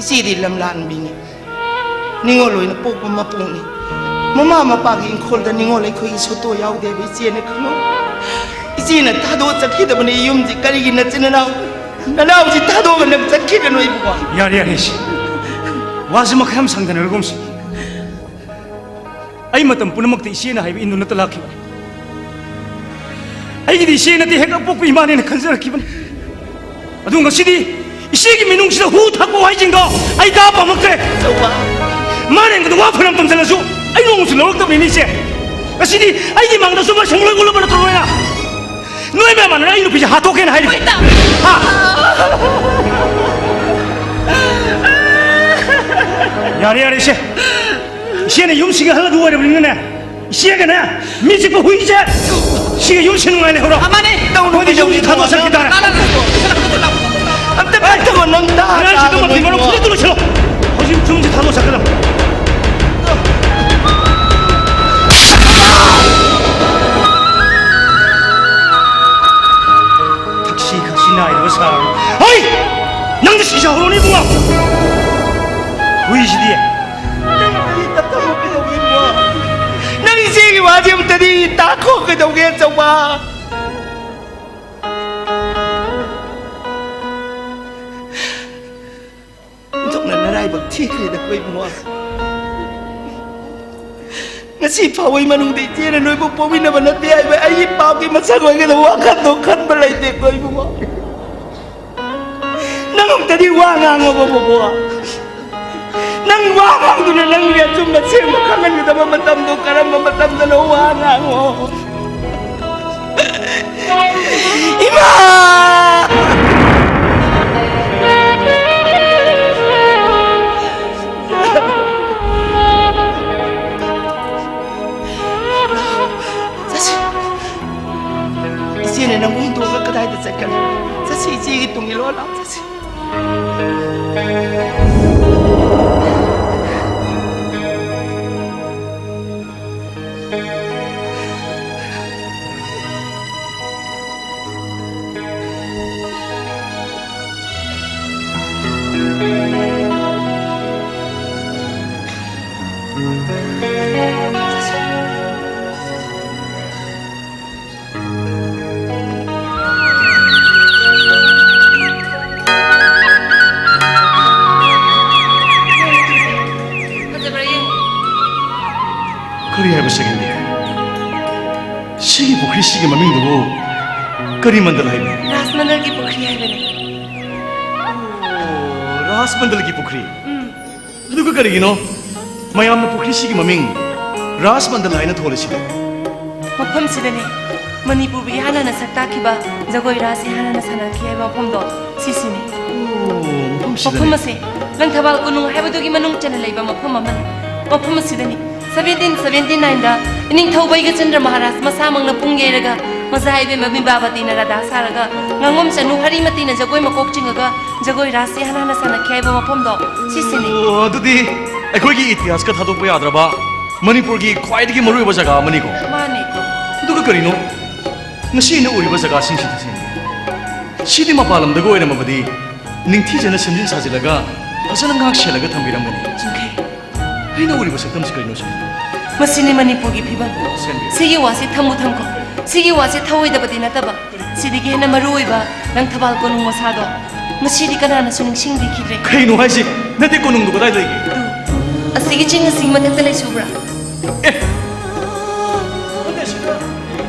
ꯏꯆꯦꯗꯤ ꯂꯝꯂꯥꯟꯕꯤꯅꯤ꯫ ꯅꯤꯉꯣꯜ ꯑꯣꯏꯅ ꯄꯣꯛꯄ ꯃꯄꯣꯛꯅꯤ꯫ ꯃꯃꯥ ꯃꯄꯥꯒꯤ ꯏꯪꯈꯣꯜꯗ ꯅꯤꯉꯣꯜ ꯑꯩꯈꯣꯏꯒꯤ ꯁꯣꯇꯣ ꯌꯥꯎꯗꯦꯕ ꯏꯆꯦꯅ ꯈꯪꯉꯨ꯫ ꯏꯆꯦꯅ ꯊꯥꯗꯣꯛꯑ ꯆꯠꯈꯤꯗꯕꯅꯤ ꯌꯨꯝꯁꯤ꯫ ꯀꯔꯤꯒꯤ ꯅꯆꯤꯟ ꯅꯅꯥꯎ, ꯅꯅꯥꯎꯁꯤ ꯊꯥꯗꯣꯛꯑꯒ ꯅꯪ ꯆꯠꯈꯤꯒꯅꯨ ꯏꯕꯨꯡꯉꯣ? ꯌꯥꯔꯦ, ꯌꯥꯔꯦ ꯏꯆꯦ꯫ ꯋꯥꯁꯤ ꯃꯈꯥ ꯌꯥꯝ ꯁꯥꯡꯊꯅꯔꯒꯨꯝꯁꯤ꯫ ꯑꯩ ꯃꯇꯝ ꯄꯨꯝꯅꯃꯛꯇ ꯏꯆꯦꯅ ꯍꯥꯏꯕ ꯏꯟꯗꯨꯅꯇ ꯂꯥꯛꯈꯤꯕꯅꯤ꯫ ꯑꯩꯒꯤꯗꯤ ꯏꯆꯦ ꯅꯠꯇꯦ, ꯍꯦꯛ ꯑꯄꯣꯛꯄ ꯏꯃꯥꯅꯦꯅ ꯈꯟꯖꯔꯛꯈꯤꯕꯅꯤ꯫ ꯑꯗꯨ ꯉꯁꯤꯗꯤ ꯏꯆꯦꯒꯤ ꯃꯤꯅꯨꯡꯁꯤꯗ ꯍꯨ ꯊꯛꯄ ꯋꯥꯍꯩꯁꯤꯡꯗꯣ ꯑꯩ ꯇꯥꯕ ꯄꯥꯝꯃꯛꯇ꯭ꯔꯦ꯫ ꯆꯧꯕ꯫ ꯃꯥꯅ ꯑꯩꯉꯣꯟꯗ ꯋꯥ ꯐꯅ ꯇꯝꯁꯤꯜꯂꯁꯨ ꯑꯩ ꯅꯣꯡꯃꯁꯨ ꯂꯧꯔꯛꯇꯕꯅꯤꯅꯦ ꯏꯆꯦ꯫ ꯉꯁꯤꯗꯤ ꯑꯩꯒꯤ ꯃꯥꯡꯗꯁꯨ ꯃꯁꯪ ꯂꯣꯏ ꯎꯠꯂꯕ ꯅꯠꯇ꯭ꯔꯣ ꯅꯣꯏꯅ? ꯅꯣꯏ ꯃꯌꯥꯝ ꯃꯥꯟꯅꯅ ꯑꯩ ꯅꯨꯄꯤꯁꯦ ꯍꯥꯠꯇꯣꯛꯀꯦꯅ ꯍꯥꯏꯔꯤꯕ? ꯍꯣꯏ, ꯏꯇꯥ꯫ ꯍꯥ? ꯌꯥꯔꯦ, ꯌꯥꯔꯦ, ꯏꯆꯦ꯫ ꯏꯆꯦꯅ ꯌꯨꯝꯁꯤꯒꯤ ꯑꯍꯜ ꯑꯗꯨ ꯑꯣꯏꯔꯕꯅꯤꯅꯅꯦ, ꯏꯆꯦꯒꯅꯦ, ꯃꯤ ꯆꯤꯛꯄ ꯍꯨꯏꯁꯦ, ꯁꯤꯒ ꯌꯨꯝꯁꯤ ꯅꯨꯡꯉꯥꯏ ꯂꯩꯍꯧꯔꯣ꯫ ꯃꯥꯅꯦ, ꯇꯧꯅꯨ, ꯑꯩꯈꯣꯏꯗꯤ ꯌꯨꯝꯁꯤ ꯀꯩꯗꯧꯅꯨ, ꯊꯥꯗꯣꯛ ꯆꯠꯈꯤ ꯇꯥꯔꯦ꯫ ꯂꯥꯛꯑꯣ, ꯂꯥꯛꯑꯣ, ꯂꯥꯛꯑꯣ, ꯂꯥꯛꯑꯣ, ꯂꯥꯛꯑꯣ, ꯂꯥꯛꯑꯣ꯫ ꯑꯝꯇ ꯑꯦ, ꯐꯠꯇꯕ ꯅꯪ ꯇꯥ-, ꯑꯉꯥꯡꯁꯤꯗ ꯇꯥꯕ ꯃꯇꯤꯛ ꯃꯔꯧ ꯅꯣꯏꯕꯨ꯫ ꯐꯨꯗꯠꯇꯨ ꯂꯣꯏꯁꯤꯜꯂꯣ꯫ ꯍꯧꯖꯤꯛ ꯌꯨꯝꯁꯤ ꯊꯥꯗꯣꯛ ꯆꯠꯀꯗꯕ꯫ ꯊꯛꯁꯤ ꯈꯛꯁꯤ ꯅꯥꯏꯗꯕ ꯁꯥꯔꯣ꯫ ꯍꯣꯏ! ꯅꯪꯗꯤ ꯁꯤꯖꯍꯧꯔꯣꯅꯦ, ꯏꯕꯨꯡꯉꯣ꯫ ꯍꯨꯏꯁꯤꯗꯤ꯫ ꯅꯪ ꯑꯩ ꯇꯞ ꯇꯞꯅ ꯀꯩꯗꯧꯒꯦ, ꯏꯕꯨꯡꯉꯣ? ꯅꯪ ꯏꯆꯦꯒꯤ ꯋꯥꯁꯦ ꯑꯝꯇꯗꯤ ꯇꯥꯈꯣ, ꯀꯩꯗꯧꯒꯦ, ꯑꯆꯧꯕ? ꯑꯣꯟꯊꯣꯛꯅ ꯅꯔꯥꯏꯕꯛ ꯊꯤꯈ꯭ꯔꯦꯗꯀꯣ, ꯏꯕꯨꯡꯉꯣ꯫ ꯉꯁꯤ ꯐꯥꯎꯕꯒꯤ ꯃꯅꯨꯡꯗ ꯏꯆꯦꯅ ꯅꯣꯏꯕꯨ ꯄꯣꯛꯃꯤꯟꯅꯕ ꯅꯠꯇꯦ ꯍꯥꯏꯕ ꯑꯩꯒꯤ ꯄꯥꯞꯀꯤ ꯃꯁꯛ ꯑꯣꯏꯒꯗꯕ ꯋꯥꯈꯜꯗꯣ ꯈꯟꯕ ꯂꯩꯇꯦꯀꯣ, ꯏꯕꯨꯡꯉꯣ꯫ ꯅꯪ ꯑꯝꯇꯗꯤ ꯋꯥ ꯉꯥꯡꯉꯣꯕ, ꯕꯣꯕꯣ꯫ ꯅꯪ ꯋꯥ ꯉꯥꯡꯗꯨꯅ ꯅꯪꯒꯤ ꯑꯆꯨꯝꯕ ꯑꯁꯦꯡꯕ ꯈꯪꯍꯟꯒꯗꯕ ꯃꯇꯝꯗꯣ ꯀꯔꯝꯕ ꯃꯇꯝꯗꯅꯣ? ꯋꯥ ꯉꯥꯡꯉꯣ꯫ ꯏꯃꯥ! ꯆꯠꯁꯤ꯫ ꯏꯆꯦꯅ ꯅꯪꯕꯨ ꯍꯨꯟꯗꯣꯛꯑꯒ ꯀꯗꯥꯏꯗ ꯆꯠꯀꯅꯤ? ꯆꯠꯁꯤ, ꯏꯆꯦꯒꯤ ꯇꯨꯡ ꯏꯜꯂꯣ, ꯂꯥꯛꯑꯣ, ꯆꯠꯁꯤ꯫ ꯐꯖꯕ꯭ꯔꯥ ꯌꯦꯡꯉꯨ꯫ ꯀꯔꯤ ꯍꯥꯏꯕ second dear? ꯁꯤꯒꯤ ꯄꯨꯈ꯭ꯔꯤꯁꯤꯒꯤ ꯃꯃꯤꯡꯗꯨꯕꯨ ꯀꯔꯤ ꯃꯟꯗꯜ ꯍꯥꯏꯕꯅꯣ? ꯔꯥꯖꯃꯟꯗꯜꯒꯤ ꯄꯨꯈ꯭ꯔꯤ ꯍꯥꯏꯕꯅꯦ꯫ ꯑꯣ, ꯔꯥꯖꯃꯟꯗꯜꯒꯤ ꯄꯨꯈ꯭ꯔꯤ꯫ ꯎꯝ꯫ ꯑꯗꯨꯒ ꯀꯔꯤꯒꯤꯅꯣ ꯃꯌꯥꯝꯅ ꯄꯨꯈ꯭ꯔꯤꯁꯤꯒꯤ ꯃꯃꯤꯡ ꯔꯥꯖꯃꯟꯗꯜ ꯍꯥꯏꯅ ꯊꯣꯜꯂꯤꯁꯤꯕꯣ? ꯃꯐꯝꯁꯤꯗꯅꯦ ꯃꯅꯤꯄꯨꯔꯕꯨ ꯏꯍꯥꯟ ꯍꯥꯟꯅ ꯁꯛ ꯇꯥꯛꯈꯤꯕ ꯖꯒꯣꯏ ꯔꯥꯁ ꯏꯍꯥꯟ ꯍꯥꯟꯅ ꯁꯥꯟꯅꯈꯤ ꯍꯥꯏꯕ ꯃꯐꯝꯗꯣ ꯁꯤꯁꯤꯅꯤ꯫ ꯑꯣ, ꯃꯐꯝꯁꯤꯗꯅꯦ꯫ ꯃꯐꯝ ꯑꯁꯤ ꯂꯪꯊꯕꯥꯜ ꯀꯣꯅꯨꯡ ꯍꯥꯏꯕꯗꯨꯒꯤ ꯃꯅꯨꯡ ꯆꯟꯅ ꯂꯩꯕ ꯃꯐꯝ ꯑꯃꯅꯤ꯫ ꯃꯐꯝ ꯑꯁꯤꯗꯅꯤ seventeen seventy nineꯗ ꯏꯅꯤꯡꯊꯧ ꯕꯩꯒꯆꯟꯗ꯭ꯔ ꯃꯍꯥꯔꯥꯖ ꯃꯁꯥꯃꯛꯅ ꯄꯨꯡ ꯌꯩꯔꯒ ꯃꯖꯥ ꯏꯕꯦꯝꯃ ꯕꯤꯝꯕꯥꯕꯇꯤꯅ ꯔꯥꯙꯥ ꯁꯥꯔꯒ ꯉꯥꯉꯣꯝ ꯆꯅꯨ ꯍꯔꯤꯃꯇꯤꯅ ꯖꯒꯣꯏ ꯃꯀꯣꯛ ꯆꯤꯡꯉꯒ ꯖꯒꯣꯏ ꯔꯥꯁ ꯏꯍꯥꯟ ꯍꯥꯟꯅ ꯁꯥꯟꯅꯈꯤ ꯍꯥꯏꯕ ꯃꯐꯝꯗꯣ ꯁꯤꯁꯤꯅꯤ꯫ ꯑꯣ, ꯑꯗꯨꯗꯤ ꯑꯩꯈꯣꯏꯒꯤ ꯏꯇꯤꯍꯥꯁꯀ ꯊꯥꯗꯣꯛꯄ ꯌꯥꯗ꯭ꯔꯕ ꯃꯅꯤꯄꯨꯔꯒꯤ ꯈ꯭ꯋꯥꯏꯗꯒꯤ ꯃꯔꯨꯑꯣꯏꯕ ꯖꯒꯥ ꯑꯃꯅꯤꯀꯣ꯫ ꯃꯥꯅꯦ꯫ ꯑꯗꯨꯒ ꯀꯔꯤꯅꯣ ꯉꯁꯤ ꯑꯩꯅ ꯎꯔꯤꯕ ꯖꯒꯥꯁꯤꯡꯁꯤꯗꯤ? ꯁꯤꯗꯤ ꯃꯄꯥꯟ ꯂꯝꯗꯒ ꯑꯣꯏꯔꯝꯃꯕꯗꯤ ꯅꯤꯡꯊꯤꯖꯅ ꯁꯦꯝꯖꯤꯟ ꯁꯥꯖꯤꯜꯂꯒ ꯐꯖꯅ ꯉꯥꯛ ꯁꯦꯜꯂꯒ ꯊꯝꯕꯤꯔꯝꯒꯅꯤ꯫ ꯆꯤꯡꯈꯩ꯫ ꯑꯩꯅ ꯎꯔꯤꯕ ꯁꯛꯇꯝꯁꯤ ꯀꯔꯤꯅꯣ ꯁꯤꯕꯣ? ꯃꯁꯤꯅꯤ ꯃꯅꯤꯄꯨꯔꯒꯤ ꯐꯤꯕꯝ꯫ ꯁꯦꯝꯕꯤꯌꯨ꯫ ꯁꯤꯒꯤ ꯋꯥꯁꯤ ꯊꯝꯃꯨ ꯊꯝꯈꯣ꯫ ꯁꯤꯒꯤ ꯋꯥꯁꯤ ꯊꯧꯑꯣꯏꯗꯕꯗꯤ ꯅꯠꯇꯕ ꯁꯤꯗꯒꯤ ꯍꯦꯟꯅ ꯃꯔꯨ ꯑꯣꯏꯕ ꯂꯪꯊꯕꯥꯜ ꯀꯣꯅꯨꯡ ꯃꯁꯥꯗꯣ ꯉꯁꯤꯗꯤ ꯀꯅꯥꯅꯁꯨ ꯅꯤꯡꯁꯤꯡꯕꯤꯈꯤꯗ꯭ꯔꯦ꯫ ꯀꯩꯅꯣ ꯍꯥꯏꯁꯤ? ꯅꯠꯇꯦ, ꯀꯣꯅꯨꯡꯗꯣ ꯀꯗꯥꯏ ꯂꯩꯒꯦ? ꯑꯗꯨ ꯑꯁꯤꯒꯤ ꯆꯤꯡ ꯑꯁꯤꯒꯤ ꯃꯊꯛꯇ ꯂꯩꯁꯨꯕ꯭ꯔꯥ? ꯑꯦ! ꯅꯠꯇꯦ, ꯁꯤꯗ,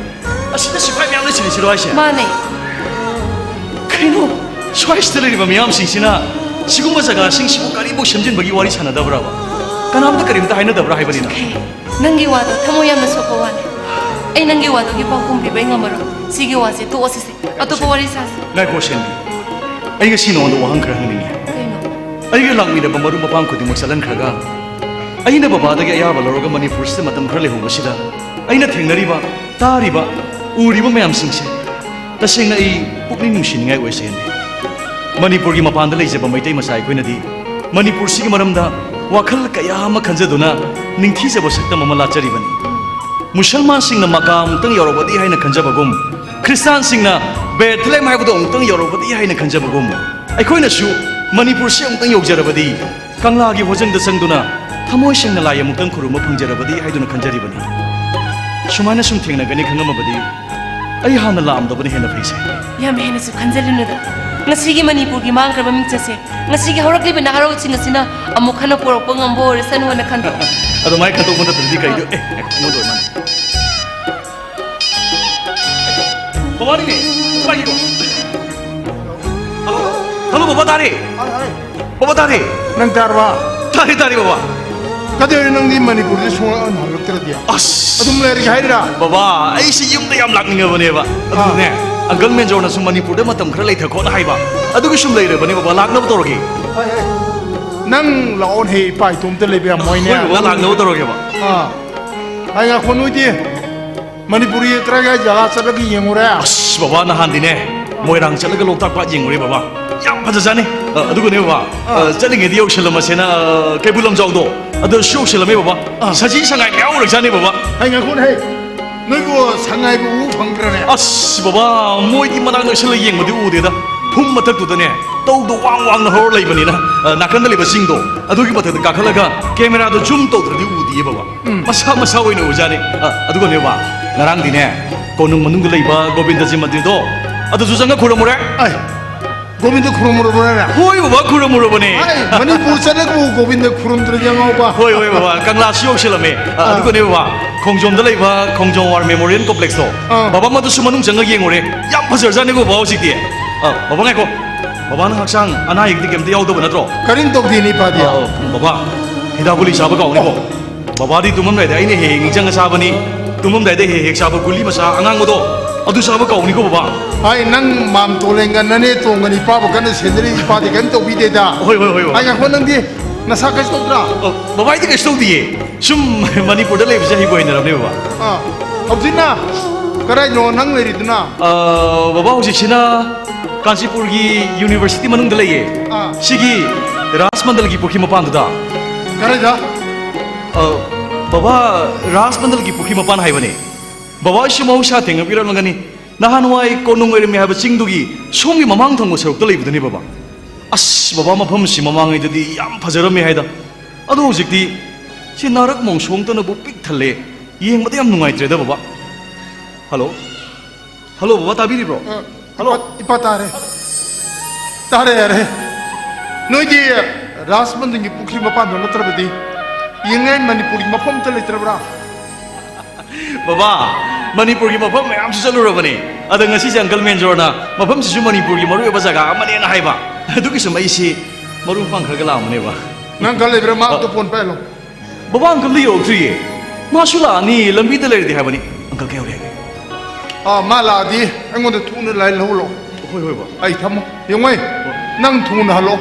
ꯑꯁꯤꯗ ꯁꯤꯐꯥꯏ ꯃꯌꯥꯝ ꯂꯩꯁꯤꯜꯂꯤꯁꯤꯔꯣ ꯍꯥꯏꯁꯦ? ꯃꯥꯅꯦ꯫ ꯀꯩꯅꯣ? ꯁ꯭ꯋꯥꯏꯁꯤꯗ ꯂꯩꯔꯤꯕ ꯃꯤꯌꯥꯝꯁꯤꯡꯁꯤꯅ ꯁꯤꯒꯨꯝꯕ ꯖꯒꯥꯁꯤꯡꯁꯤꯕꯨ ꯀꯔꯤꯕꯨ ꯁꯦꯝꯖꯤꯟꯕꯒꯤ ꯋꯥꯔꯤ ꯁꯥꯟꯅꯗꯕ꯭ꯔꯕ? ꯀꯅꯥꯝꯇ ꯀꯔꯤꯝꯇ ꯍꯥꯏꯅꯗꯕ꯭ꯔꯥ ꯍꯥꯏꯕꯅꯤꯗ? ꯍꯦ, ꯅꯪꯒꯤ ꯋꯥꯗꯣ ꯊꯃꯣꯏ ꯌꯥꯝꯅ ꯁꯣꯛꯄ ꯋꯥꯅꯤ꯫ ꯑꯩ ꯅꯪꯒꯤ ꯋꯥꯗꯨꯒꯤ ꯄꯥꯎꯈꯨꯝ ꯄꯤꯕ ꯑꯩ ꯉꯝꯃꯔꯣꯏ꯫ ꯁꯤꯒꯤ ꯋꯥꯁꯦ ꯇꯣꯛꯑꯁꯤꯁꯦ꯫ ꯑꯇꯣꯞꯄ ꯋꯥꯔꯤ ꯁꯥꯁꯤ꯫ ꯉꯥꯏꯈꯣ, ꯁꯦꯟꯕꯤ꯫ ꯑꯩ ꯉꯁꯤ ꯅꯉꯣꯟꯗ ꯋꯥꯍꯪ ꯈꯔ ꯍꯪꯅꯤꯡꯉꯤ꯫ ꯀꯩꯅꯣ? ꯑꯩꯒ ꯂꯥꯛꯃꯤꯟꯅꯕ ꯃꯔꯨꯞ ꯃꯄꯥꯡ ꯈꯨꯗꯤꯡꯃꯛ ꯆꯠꯍꯟꯈ꯭ꯔꯒ, ꯑꯩꯅ ꯕꯕꯥꯗꯒꯤ ꯑꯌꯥꯕ ꯂꯧꯔꯒ ꯃꯅꯤꯄꯨꯔꯁꯤꯗ ꯃꯇꯝ ꯈꯔ ꯂꯩꯍꯧꯕꯁꯤꯗ, ꯑꯩꯅ ꯊꯦꯡꯅꯔꯤꯕ, ꯇꯥꯔꯤꯕ, ꯎꯔꯤꯕ ꯃꯌꯥꯝꯁꯤꯡꯁꯦ ꯇꯁꯦꯡꯅ ꯑꯩ ꯄꯨꯛꯅꯤꯡ ꯅꯨꯡꯁꯤꯅꯤꯡꯉꯥꯏ ꯑꯣꯏ, ꯁꯦꯟꯕꯤ꯫ ꯃꯅꯤꯄꯨꯔꯒꯤ ꯃꯄꯥꯟꯗ ꯂꯩꯖꯕ ꯃꯩꯇꯩ ꯃꯆꯥ ꯑꯩꯈꯣꯏꯅꯗꯤ ꯃꯅꯤꯄꯨꯔꯁꯤꯒꯤ ꯃꯔꯝꯗ ꯋꯥꯈꯜ ꯀꯌꯥ ꯑꯃ ꯈꯟꯖꯗꯨꯅ ꯅꯤꯡꯊꯤꯖꯕ ꯁꯛꯇꯝ ꯑꯃ ꯂꯥꯠꯆꯔꯤꯕꯅꯤ꯫ ꯃꯨꯁꯜꯃꯥꯟꯁꯤꯡꯅ ꯃꯀꯥ ꯑꯃꯨꯛꯇꯪ ꯌꯧꯔꯕꯗꯤ ꯍꯥꯏꯅ ꯈꯟꯖꯕꯒꯨꯝ, ꯈ꯭ꯔꯤꯁꯇꯥꯟꯁꯤꯡꯅ ꯕꯦꯊꯂꯦꯝ ꯍꯥꯏꯕꯗꯣ ꯑꯃꯨꯛꯇꯪ ꯌꯧꯔꯕꯗꯤ ꯍꯥꯏꯅ ꯈꯟꯖꯕꯒꯨꯝ, ꯑꯩꯈꯣꯏꯅꯁꯨ ꯃꯅꯤꯄꯨꯔꯁꯤ ꯑꯃꯨꯛꯇꯪ ꯌꯧꯖꯔꯕꯗꯤ ꯀꯪꯂꯥꯒꯤ ꯍꯣꯖꯪꯗ ꯆꯪꯗꯨꯅ ꯊꯃꯣꯏ ꯁꯦꯡꯅ ꯂꯥꯏ ꯑꯃꯨꯛꯇꯪ ꯈꯨꯔꯨꯝꯕ ꯐꯪꯖꯔꯕꯗꯤ ꯍꯥꯏꯗꯨꯅ ꯈꯟꯖꯔꯤꯕꯅꯤ꯫ ꯁꯨꯃꯥꯏꯅ ꯁꯨꯝ ꯊꯦꯡꯅꯒꯅꯤ ꯈꯪꯉꯝꯃꯕꯗꯤ ꯑꯩ ꯍꯥꯟꯅ ꯂꯥꯛꯑꯝꯗꯕꯅ ꯍꯦꯟꯅ ꯐꯩꯁꯦ꯫ ꯌꯥꯝ ꯍꯦꯟꯅꯁꯨ ꯈꯟꯖꯜꯂꯨꯅꯨꯗ꯫ ꯉꯁꯤꯒꯤ ꯃꯅꯤꯄꯨꯔꯒꯤ ꯃꯥꯡꯈ꯭ꯔꯕ ꯃꯤꯡꯆꯠꯁꯦ ꯉꯁꯤꯒꯤ ꯍꯧꯔꯛꯂꯤꯕ ꯅꯍꯥꯔꯣꯜꯁꯤꯡ ꯑꯁꯤꯅ ꯑꯃꯨꯛ ꯍꯟꯅ ꯄꯨꯔꯛꯄ ꯉꯝꯕ ꯑꯣꯏꯔꯁꯅꯨꯅ ꯈꯟꯗꯣꯛꯑꯣ꯫ ꯑꯗꯨꯃꯥꯏꯅ ꯈꯟꯗꯣꯛꯄ ꯅꯠꯇ꯭ꯔꯗꯤ ꯀꯩꯗꯣ? ꯑꯦ, ꯉꯥꯏꯈꯣ, ꯑꯩꯉꯣꯟꯗ ꯑꯣꯏꯔ ꯃꯥꯜꯂꯦ꯫ ꯕꯕꯥꯅꯤꯅꯦ, ꯄꯥꯏꯒꯦꯀꯣ꯫ ꯍꯜꯂꯣ, ꯍꯜꯂꯣ, ꯕꯕꯥ ꯇꯥꯔꯦ꯫ ꯕꯕꯥ ꯇꯥꯔꯦ꯫ ꯅꯪ ꯇꯥꯔꯕ? ꯇꯥꯔꯦ, ꯇꯥꯔꯦ, ꯕꯕꯥ꯫ ꯀꯗꯧꯔꯤ ꯅꯪꯗꯤ ꯃꯅꯤꯄꯨꯔꯗ ꯁꯨꯡꯍꯟ ꯍꯜꯂꯛꯇ꯭ꯔꯗꯤ? ꯑꯁ꯫ ꯑꯗꯨꯝ ꯂꯩꯔꯒꯦ ꯍꯥꯏꯔꯤꯔꯥ? ꯕꯕꯥ, ꯑꯩꯁꯤ ꯌꯨꯝꯗ ꯌꯥꯝ ꯂꯥꯛꯅꯤꯡꯉꯕꯅꯦꯕ꯫ ꯑꯗꯨꯅꯦ, ꯑꯥ꯫ ꯑꯪꯀꯜ ꯃꯦꯟꯖꯣꯔꯅꯁꯨ ꯃꯅꯤꯄꯨꯔꯗ ꯃꯇꯝ ꯈꯔ ꯂꯩꯊꯈꯣꯅ ꯍꯥꯏꯕ꯫ ꯑꯗꯨꯒꯤ ꯁꯨꯝ ꯂꯩꯔꯕꯅꯦ, ꯕꯕꯥ꯫ ꯂꯥꯛꯅꯕ ꯇꯧꯔꯒꯦ꯫ ꯍꯣꯏ, ꯍꯣꯏ꯫ ꯅꯪ ꯂꯥꯛꯑꯣꯅꯦ, ꯏꯄꯥ ꯏꯇꯣꯝꯇ ꯂꯩꯕ ꯌꯥꯝ ꯃꯣꯏꯅꯦ꯫ ꯍꯣꯏ, ꯕꯕꯥ, ꯂꯥꯛꯅꯕ ꯇꯧꯔꯒꯦꯕ꯫ ꯑꯥ꯫ ꯑꯩ ꯉꯥꯏꯈꯣ, ꯅꯣꯏꯗꯤ ꯃꯅꯤꯄꯨꯔꯒꯤ ꯀꯔꯥꯏ ꯀꯔꯥꯏ ꯖꯒꯥ ꯆꯠꯂꯒ ꯌꯦꯡꯉꯨꯔꯦ? ꯑꯁ, ꯕꯕꯥ, ꯅꯍꯥꯟꯗꯤꯅꯦ, ꯃꯣꯏꯔꯥꯡ ꯆꯠꯂꯒ ꯂꯣꯛꯇꯥꯛ ꯄꯥꯠ ꯌꯦꯡꯉꯨꯔꯦ, ꯕꯕꯥ꯫ ꯌꯥꯝ ꯐꯖꯖꯥꯠꯅꯤ꯫ ꯑ, ꯑꯗꯨꯒꯅꯦ, ꯕꯕꯥ, ꯑ, ꯑꯥ꯫ ꯆꯠꯂꯤꯉꯩꯗ ꯌꯧꯁꯜꯂꯝꯃꯁꯦꯅ, ꯑ, ꯀꯩꯕꯨꯜ ꯂꯝꯖꯥꯎꯗꯣ, ꯑꯗꯨꯁꯨ ꯌꯧꯁꯜꯂꯝꯃꯦ, ꯕꯕꯥ꯫ ꯑꯥ꯫ ꯁꯖꯤ ꯁꯉꯥꯏ ꯃꯌꯥꯝ ꯎꯔꯛꯖꯥꯠꯅꯤ, ꯕꯕꯥ꯫ ꯍꯩ, ꯉꯥꯏꯈꯣꯅꯦ, ꯍꯩ꯫ ꯅꯣꯏꯕꯨ ꯁꯉꯥꯏꯕꯨ ꯎꯕ ꯐꯪꯗ꯭ꯔꯅꯦ? ꯑꯁ, ꯕꯕꯥ, ꯃꯣꯏꯗꯤ ꯃꯅꯥꯛ ꯅꯛꯁꯜꯂ ꯌꯦꯡꯕꯗꯤ ꯎꯗꯦꯗ꯫ ꯐꯨꯝ ꯃꯊꯛꯇꯨꯗꯅꯦ, ꯇꯧꯗꯣ ꯋꯥꯡ ꯋꯥꯡꯅ ꯍꯧꯔ ꯂꯩꯕꯅꯤꯅ, ꯑ, ꯅꯥꯀꯟꯗ ꯂꯩꯕ ꯆꯤꯡꯗꯣ, ꯑꯗꯨꯒꯤ ꯃꯊꯛꯇ ꯀꯥꯈꯠꯂꯒ ꯀꯦꯃꯦꯔꯥꯗꯣ ꯖꯨꯝ ꯇꯧꯗ꯭ꯔꯗꯤ ꯎꯗꯤꯌꯦ, ꯕꯕꯥ꯫ ꯎꯝ꯫ ꯃꯁꯥ ꯃꯁꯥ ꯑꯣꯏꯅ ꯎꯖꯥꯠꯅꯤ꯫ ꯑ, ꯑꯗꯨꯒꯅꯦ ꯕꯕꯥ, ꯉꯔꯥꯡꯗꯤꯅꯦ, ꯀꯣꯅꯨꯡ ꯃꯅꯨꯡꯗ ꯂꯩꯕ ꯒꯣꯕꯤꯟꯗꯖꯤ ꯃꯟꯗꯤꯔꯗꯣ, ꯑꯗꯨꯁꯨ ꯆꯪꯉ ꯈꯨꯔꯨꯝꯃꯨꯔꯦ꯫ ꯑꯩ, ꯒꯣꯕꯤꯟꯗ ꯈꯨꯔꯨꯝꯃꯨꯔꯕꯅꯦ? ꯍꯣꯏ ꯕꯕꯥ, ꯈꯨꯔꯨꯝꯃꯨꯔꯕꯅꯦ꯫ ꯑꯩ, ꯃꯅꯤꯄꯨꯔ ꯆꯠꯂꯒꯕꯨ ꯒꯣꯕꯤꯟꯗ ꯈꯨꯔꯨꯝꯗ꯭ꯔꯗꯤ ꯑꯉꯥꯎꯕ꯫ ꯍꯣꯏ, ꯍꯣꯏ ꯕꯕꯥ, ꯀꯪꯂꯥꯁꯨ ꯌꯧꯁꯤꯜꯂꯝꯃꯦ꯫ ꯑ, ꯑꯥ꯫ ꯑꯗꯨꯒꯅꯦ ꯕꯕꯥ, ꯈꯣꯡꯖꯣꯝꯗ ꯂꯩꯕ ꯈꯣꯡꯖꯣꯝ ꯋꯥꯔ ꯃꯦꯃꯣꯔꯤꯌꯦꯜ ꯀꯣꯝꯄ꯭ꯂꯦꯛꯁꯇꯣ, ꯑꯥ꯫ ꯕꯕꯥ, ꯃꯗꯨꯁꯨ ꯃꯅꯨꯡ ꯆꯪꯉ ꯌꯦꯡꯉꯨꯔꯦ꯫ ꯌꯥꯝ ꯐꯖꯔꯖꯥꯠꯅꯤꯀꯣ ꯕꯕꯥ ꯍꯧꯖꯤꯛꯇꯤ꯫ ꯑ, ꯕꯕꯥ ꯉꯥꯏꯈꯣ, ꯕꯕꯥ ꯅꯪ ꯍꯛꯆꯥꯡ ꯑꯅꯥ ꯑꯌꯦꯛꯇꯤ ꯀꯩꯝꯇ ꯌꯥꯎꯗꯕ ꯅꯠꯇ꯭ꯔꯣ? ꯀꯔꯤꯝ ꯇꯧꯗꯦꯅꯦ ꯏꯄꯥꯗꯤ꯫ ꯑ, ꯑ, ꯕꯕꯥ, ꯍꯤꯗꯥꯛ ꯒꯨꯂꯤ ꯆꯥꯕ ꯀꯥꯎꯅꯤꯀꯣ꯫ ꯕꯕꯥꯗꯤ ꯇꯨꯝꯃꯝꯗꯥꯏꯗ ꯑꯩꯅ ꯍꯦꯛ ꯍꯦꯛ ꯅꯤꯡꯁꯤꯡꯉ ꯆꯥꯕꯅꯤ꯫ ꯇꯨꯝꯃꯝꯗꯥꯏꯗ ꯍꯦꯛ ꯍꯦꯛ ꯆꯥꯕ ꯒꯨꯂꯤ ꯃꯆꯥ ꯑꯉꯥꯡꯕꯗꯣ, ꯑꯗꯨ ꯆꯥꯕ ꯀꯥꯎꯅꯤꯀꯣ ꯕꯕꯥ꯫ ꯍꯥꯏ, ꯅꯪ ꯃꯥꯝꯇꯣꯂꯦꯟꯒ ꯅꯅꯦ ꯇꯣꯡꯒꯅꯤ, ꯏꯄꯥꯕꯨ ꯀꯟꯅ ꯁꯦꯟꯅꯔꯤ, ꯏꯄꯥꯗꯤ ꯀꯔꯤꯝ ꯇꯧꯕꯤꯗꯦꯗ꯫ ꯍꯣꯏ, ꯍꯣꯏ, ꯍꯣꯏ, ꯕꯕꯥ꯫ ꯍꯥꯏ, ꯉꯥꯏꯈꯣ, ꯅꯪꯗꯤ ꯅꯁꯥ ꯀꯩꯁꯨ ꯇꯧꯗ꯭ꯔꯥ? ꯑ, ꯕꯕꯥ, ꯑꯩꯗꯤ ꯀꯩꯁꯨ ꯇꯧꯗꯤꯌꯦ꯫ ꯁꯨꯝ ꯃꯅꯤꯄꯨꯔꯗ ꯂꯩꯕꯁꯦ ꯍꯩꯕꯨ ꯍꯩꯅꯔꯕꯅꯦ ꯕꯕꯥ꯫ ꯑꯥ, ꯍꯧꯖꯤꯛꯅ ꯀꯗꯥꯏꯅꯣ ꯅꯪ ꯂꯩꯔꯤꯗꯨꯅ? ꯑ, ꯕꯕꯥ, ꯍꯧꯖꯤꯛꯁꯤꯅ ꯀꯥꯟꯆꯤꯄꯨꯔꯒꯤ ꯌꯨꯅꯤꯚꯔꯁꯤꯇꯤ ꯃꯅꯨꯡꯗ ꯂꯩꯌꯦ꯫ ꯑꯥ꯫ ꯁꯤꯒꯤ ꯔꯥꯖ ꯃꯟꯗꯜꯒꯤ ꯄꯨꯈ꯭ꯔꯤ ꯃꯄꯥꯟꯗꯨꯗ꯫ ꯀꯗꯥꯏꯗ? ꯑ, ꯕꯕꯥ, ꯔꯥꯖ ꯃꯟꯗꯜꯒꯤ ꯄꯨꯈ꯭ꯔꯤ ꯃꯄꯥꯟ ꯍꯥꯏꯕꯅꯦ꯫ ꯕꯕꯥ ꯍꯣꯏꯁꯨ ꯃꯍꯧꯁꯥ ꯊꯦꯡꯅꯕꯤꯔꯝꯂꯒꯅꯤ꯫ ꯅꯍꯥꯟꯋꯥꯏ ꯀꯣꯅꯨꯡ ꯑꯣꯏꯔꯝꯃꯤ ꯍꯥꯏꯕ ꯆꯤꯡꯗꯨꯒꯤ ꯁꯣꯝꯒꯤ ꯃꯃꯥꯡ ꯊꯪꯕ ꯁꯔꯨꯛꯇ ꯂꯩꯕꯗꯨꯅꯦ, ꯕꯕꯥ꯫ ꯑꯁ, ꯕꯕꯥ, ꯃꯐꯝꯁꯤ ꯃꯃꯥꯡꯉꯩꯗꯗꯤ ꯌꯥꯝ ꯐꯖꯔꯝꯃꯤ ꯍꯥꯏꯗ꯫ ꯑꯗꯣ ꯍꯧꯖꯤꯛꯇꯤ ꯁꯤ ꯅꯥꯔꯛ ꯃꯣꯡꯁꯣꯡꯇꯅꯕꯨ ꯄꯤꯛ ꯊꯜꯂꯦ꯫ ꯌꯦꯡꯕꯗ ꯌꯥꯝ ꯅꯨꯡꯉꯥꯏꯇ꯭ꯔꯦꯗ, ꯕꯕꯥ꯫ ꯍꯜꯂꯣ? ꯍꯜꯂꯣ, ꯕꯕꯥ, ꯇꯥꯕꯤꯔꯤꯕ꯭ꯔꯣ? ꯑ, ꯍꯜꯂꯣ? ꯏꯄꯥ, ꯏꯄꯥ, ꯇꯥꯔꯦ꯫ ꯇꯥꯔꯦ, ꯌꯥꯔꯦ꯫ ꯅꯣꯏꯗꯤ ꯔꯥꯖ ꯃꯟꯗꯤꯔꯒꯤ ꯄꯨꯈ꯭ꯔꯤ ꯃꯄꯥꯟꯗ ꯅꯠꯇ꯭ꯔꯕꯗꯤ ꯌꯦꯡꯅꯤꯡꯉꯥꯏ ꯃꯅꯤꯄꯨꯔꯒꯤ ꯃꯐꯝ ꯑꯝꯇ ꯂꯩꯇ꯭ꯔꯕ꯭ꯔꯥ? ꯕꯕꯥ, ꯃꯅꯤꯄꯨꯔꯒꯤ ꯃꯐꯝ ꯃꯌꯥꯝꯁꯨ ꯆꯠꯂꯨꯔꯕꯅꯦ꯫ ꯑꯗ ꯉꯁꯤꯁꯦ ꯑꯪꯀꯜ ꯃꯦꯟꯖꯣꯔꯅ ꯃꯐꯝꯁꯤꯁꯨ ꯃꯅꯤꯄꯨꯔꯒꯤ ꯃꯔꯨꯑꯣꯏꯕ ꯖꯒꯥ ꯑꯃꯅꯦꯅ ꯍꯥꯏꯕ꯫ ꯑꯗꯨꯒꯤ ꯁꯨꯝ ꯑꯩꯁꯤ ꯃꯔꯨꯞ ꯃꯄꯥꯡ ꯈꯔꯒ ꯂꯥꯛꯑꯝꯕꯅꯦꯕ꯫ ꯅꯪ ꯑꯪꯀꯜ ꯂꯩꯕ꯭ꯔꯥ? ꯃꯥ ꯑ, ꯑꯝꯇ ꯐꯣꯟ ꯄꯥꯏꯍꯜꯂꯣ꯫ ꯕꯕꯥ, ꯑꯪꯀꯜꯗꯤ ꯌꯧꯔꯛꯇ꯭ꯔꯤꯌꯦ꯫ ꯃꯥꯁꯨ ꯂꯥꯛꯑꯅꯤ, ꯂꯝꯕꯤꯗ ꯂꯩꯔꯗꯤ ꯍꯥꯏꯕꯅꯤ꯫ ꯑꯪꯀꯜ, ꯀꯩ ꯌꯧꯔꯦ ꯍꯥꯏꯒꯦ? ꯑꯥ, ꯃꯥ ꯂꯥꯛꯑꯗꯤ ꯑꯩꯉꯣꯟꯗ ꯊꯨꯅ ꯂꯥꯏ ꯂꯧꯍꯜꯂꯣ꯫ ꯍꯣꯏ, ꯍꯣꯏ, ꯕꯕꯥ꯫ ꯑꯩ ꯊꯝꯃꯣ꯫ ꯌꯦꯡꯉꯣꯏ, ꯍꯣꯏ꯫ ꯅꯪ ꯊꯨꯅ ꯍꯜꯂꯣ꯫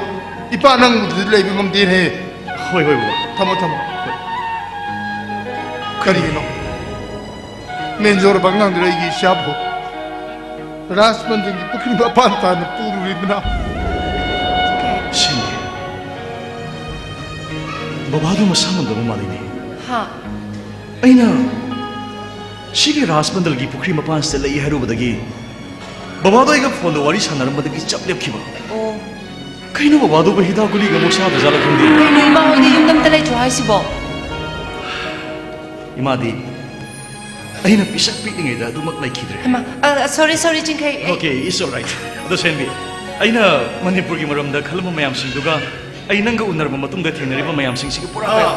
ꯏꯄꯥ ꯅꯪ ꯎꯗ꯭ꯔꯗꯤ ꯂꯩꯕ ꯉꯝꯗꯦꯅꯦ꯫ ꯍꯣꯏ, ꯍꯣꯏ, ꯕꯕꯥ꯫ ꯊꯝꯃꯣ, ꯊꯝꯃꯣ꯫ ꯍꯣꯏ꯫ ꯀꯔꯤꯒꯤꯅꯣ? ꯃꯦꯟꯖꯣꯔꯕ ꯑꯉꯥꯡꯗꯨꯅ ꯑꯩꯒꯤ ꯏꯆꯥꯕꯨ ꯔꯥꯖ ꯃꯟꯗꯤꯔꯒꯤ ꯄꯨꯈ꯭ꯔꯤ ꯃꯄꯥꯟ ꯇꯥꯅ ꯄꯨꯔꯨꯔꯤꯕꯅ? ꯁꯤꯅꯤ꯫ ꯕꯕꯥꯗꯨ ꯃꯁꯥ ꯉꯝꯗꯕ ꯃꯥꯜꯂꯤꯅꯦ꯫ ꯍꯥ? ꯑꯩꯅ ꯁꯤꯒꯤ ꯔꯥꯖ ꯃꯟꯗꯤꯔꯒꯤ ꯄꯨꯈ꯭ꯔꯤ ꯃꯄꯥꯟꯁꯤꯗ ꯂꯩ ꯍꯥꯏꯔꯨꯕꯗꯒꯤ ꯕꯕꯥꯗꯣ ꯑꯩꯒ ꯐꯣꯟꯗ ꯋꯥꯔꯤ ꯁꯥꯟꯅꯔꯝꯕꯗꯒꯤ ꯆꯞ ꯂꯦꯞꯈꯤꯕ꯫ ꯑꯣ꯫ ꯀꯩꯅꯣ, ꯕꯕꯥꯗꯨꯕꯨ ꯍꯤꯗꯥꯛ ꯒꯨꯂꯤꯒ ꯑꯃꯨꯛ ꯆꯥꯗ꯭ꯔꯖꯥꯠꯂ ꯈꯪꯗꯦ꯫ ꯀꯩꯅꯣ, ꯏꯃꯥ ꯍꯣꯏꯗꯤ ꯌꯨꯝꯗ ꯑꯝꯇ ꯂꯩꯇ꯭ꯔꯣ ꯍꯥꯏꯁꯤꯕꯣ? ꯏꯃꯥꯗꯤ ꯑꯩꯅ ꯄꯤꯁꯛ ꯄꯤꯛꯂꯤꯉꯩꯗ ꯑꯗꯨꯃꯛ ꯂꯩꯈꯤꯗ꯭ꯔꯦ꯫ ꯍꯩꯃꯥ, ꯑ, sorry, sorry, ꯆꯤꯡꯈꯩ, ꯑꯩ Okay, it's all right. ꯑꯗꯣ ꯁꯦꯟꯕꯤ, ꯑꯩꯅ ꯃꯅꯤꯄꯨꯔꯒꯤ ꯃꯔꯝꯗ ꯈꯜꯂꯝꯕ ꯃꯌꯥꯝꯁꯤꯡꯗꯨꯒ ꯑꯩ ꯅꯪꯒ ꯎꯅꯔꯕ ꯃꯇꯨꯡꯗ ꯊꯦꯡꯅꯔꯤꯕ ꯃꯌꯥꯝꯁꯤꯡꯁꯤꯒ ꯄꯨꯔꯥ ꯑꯥ,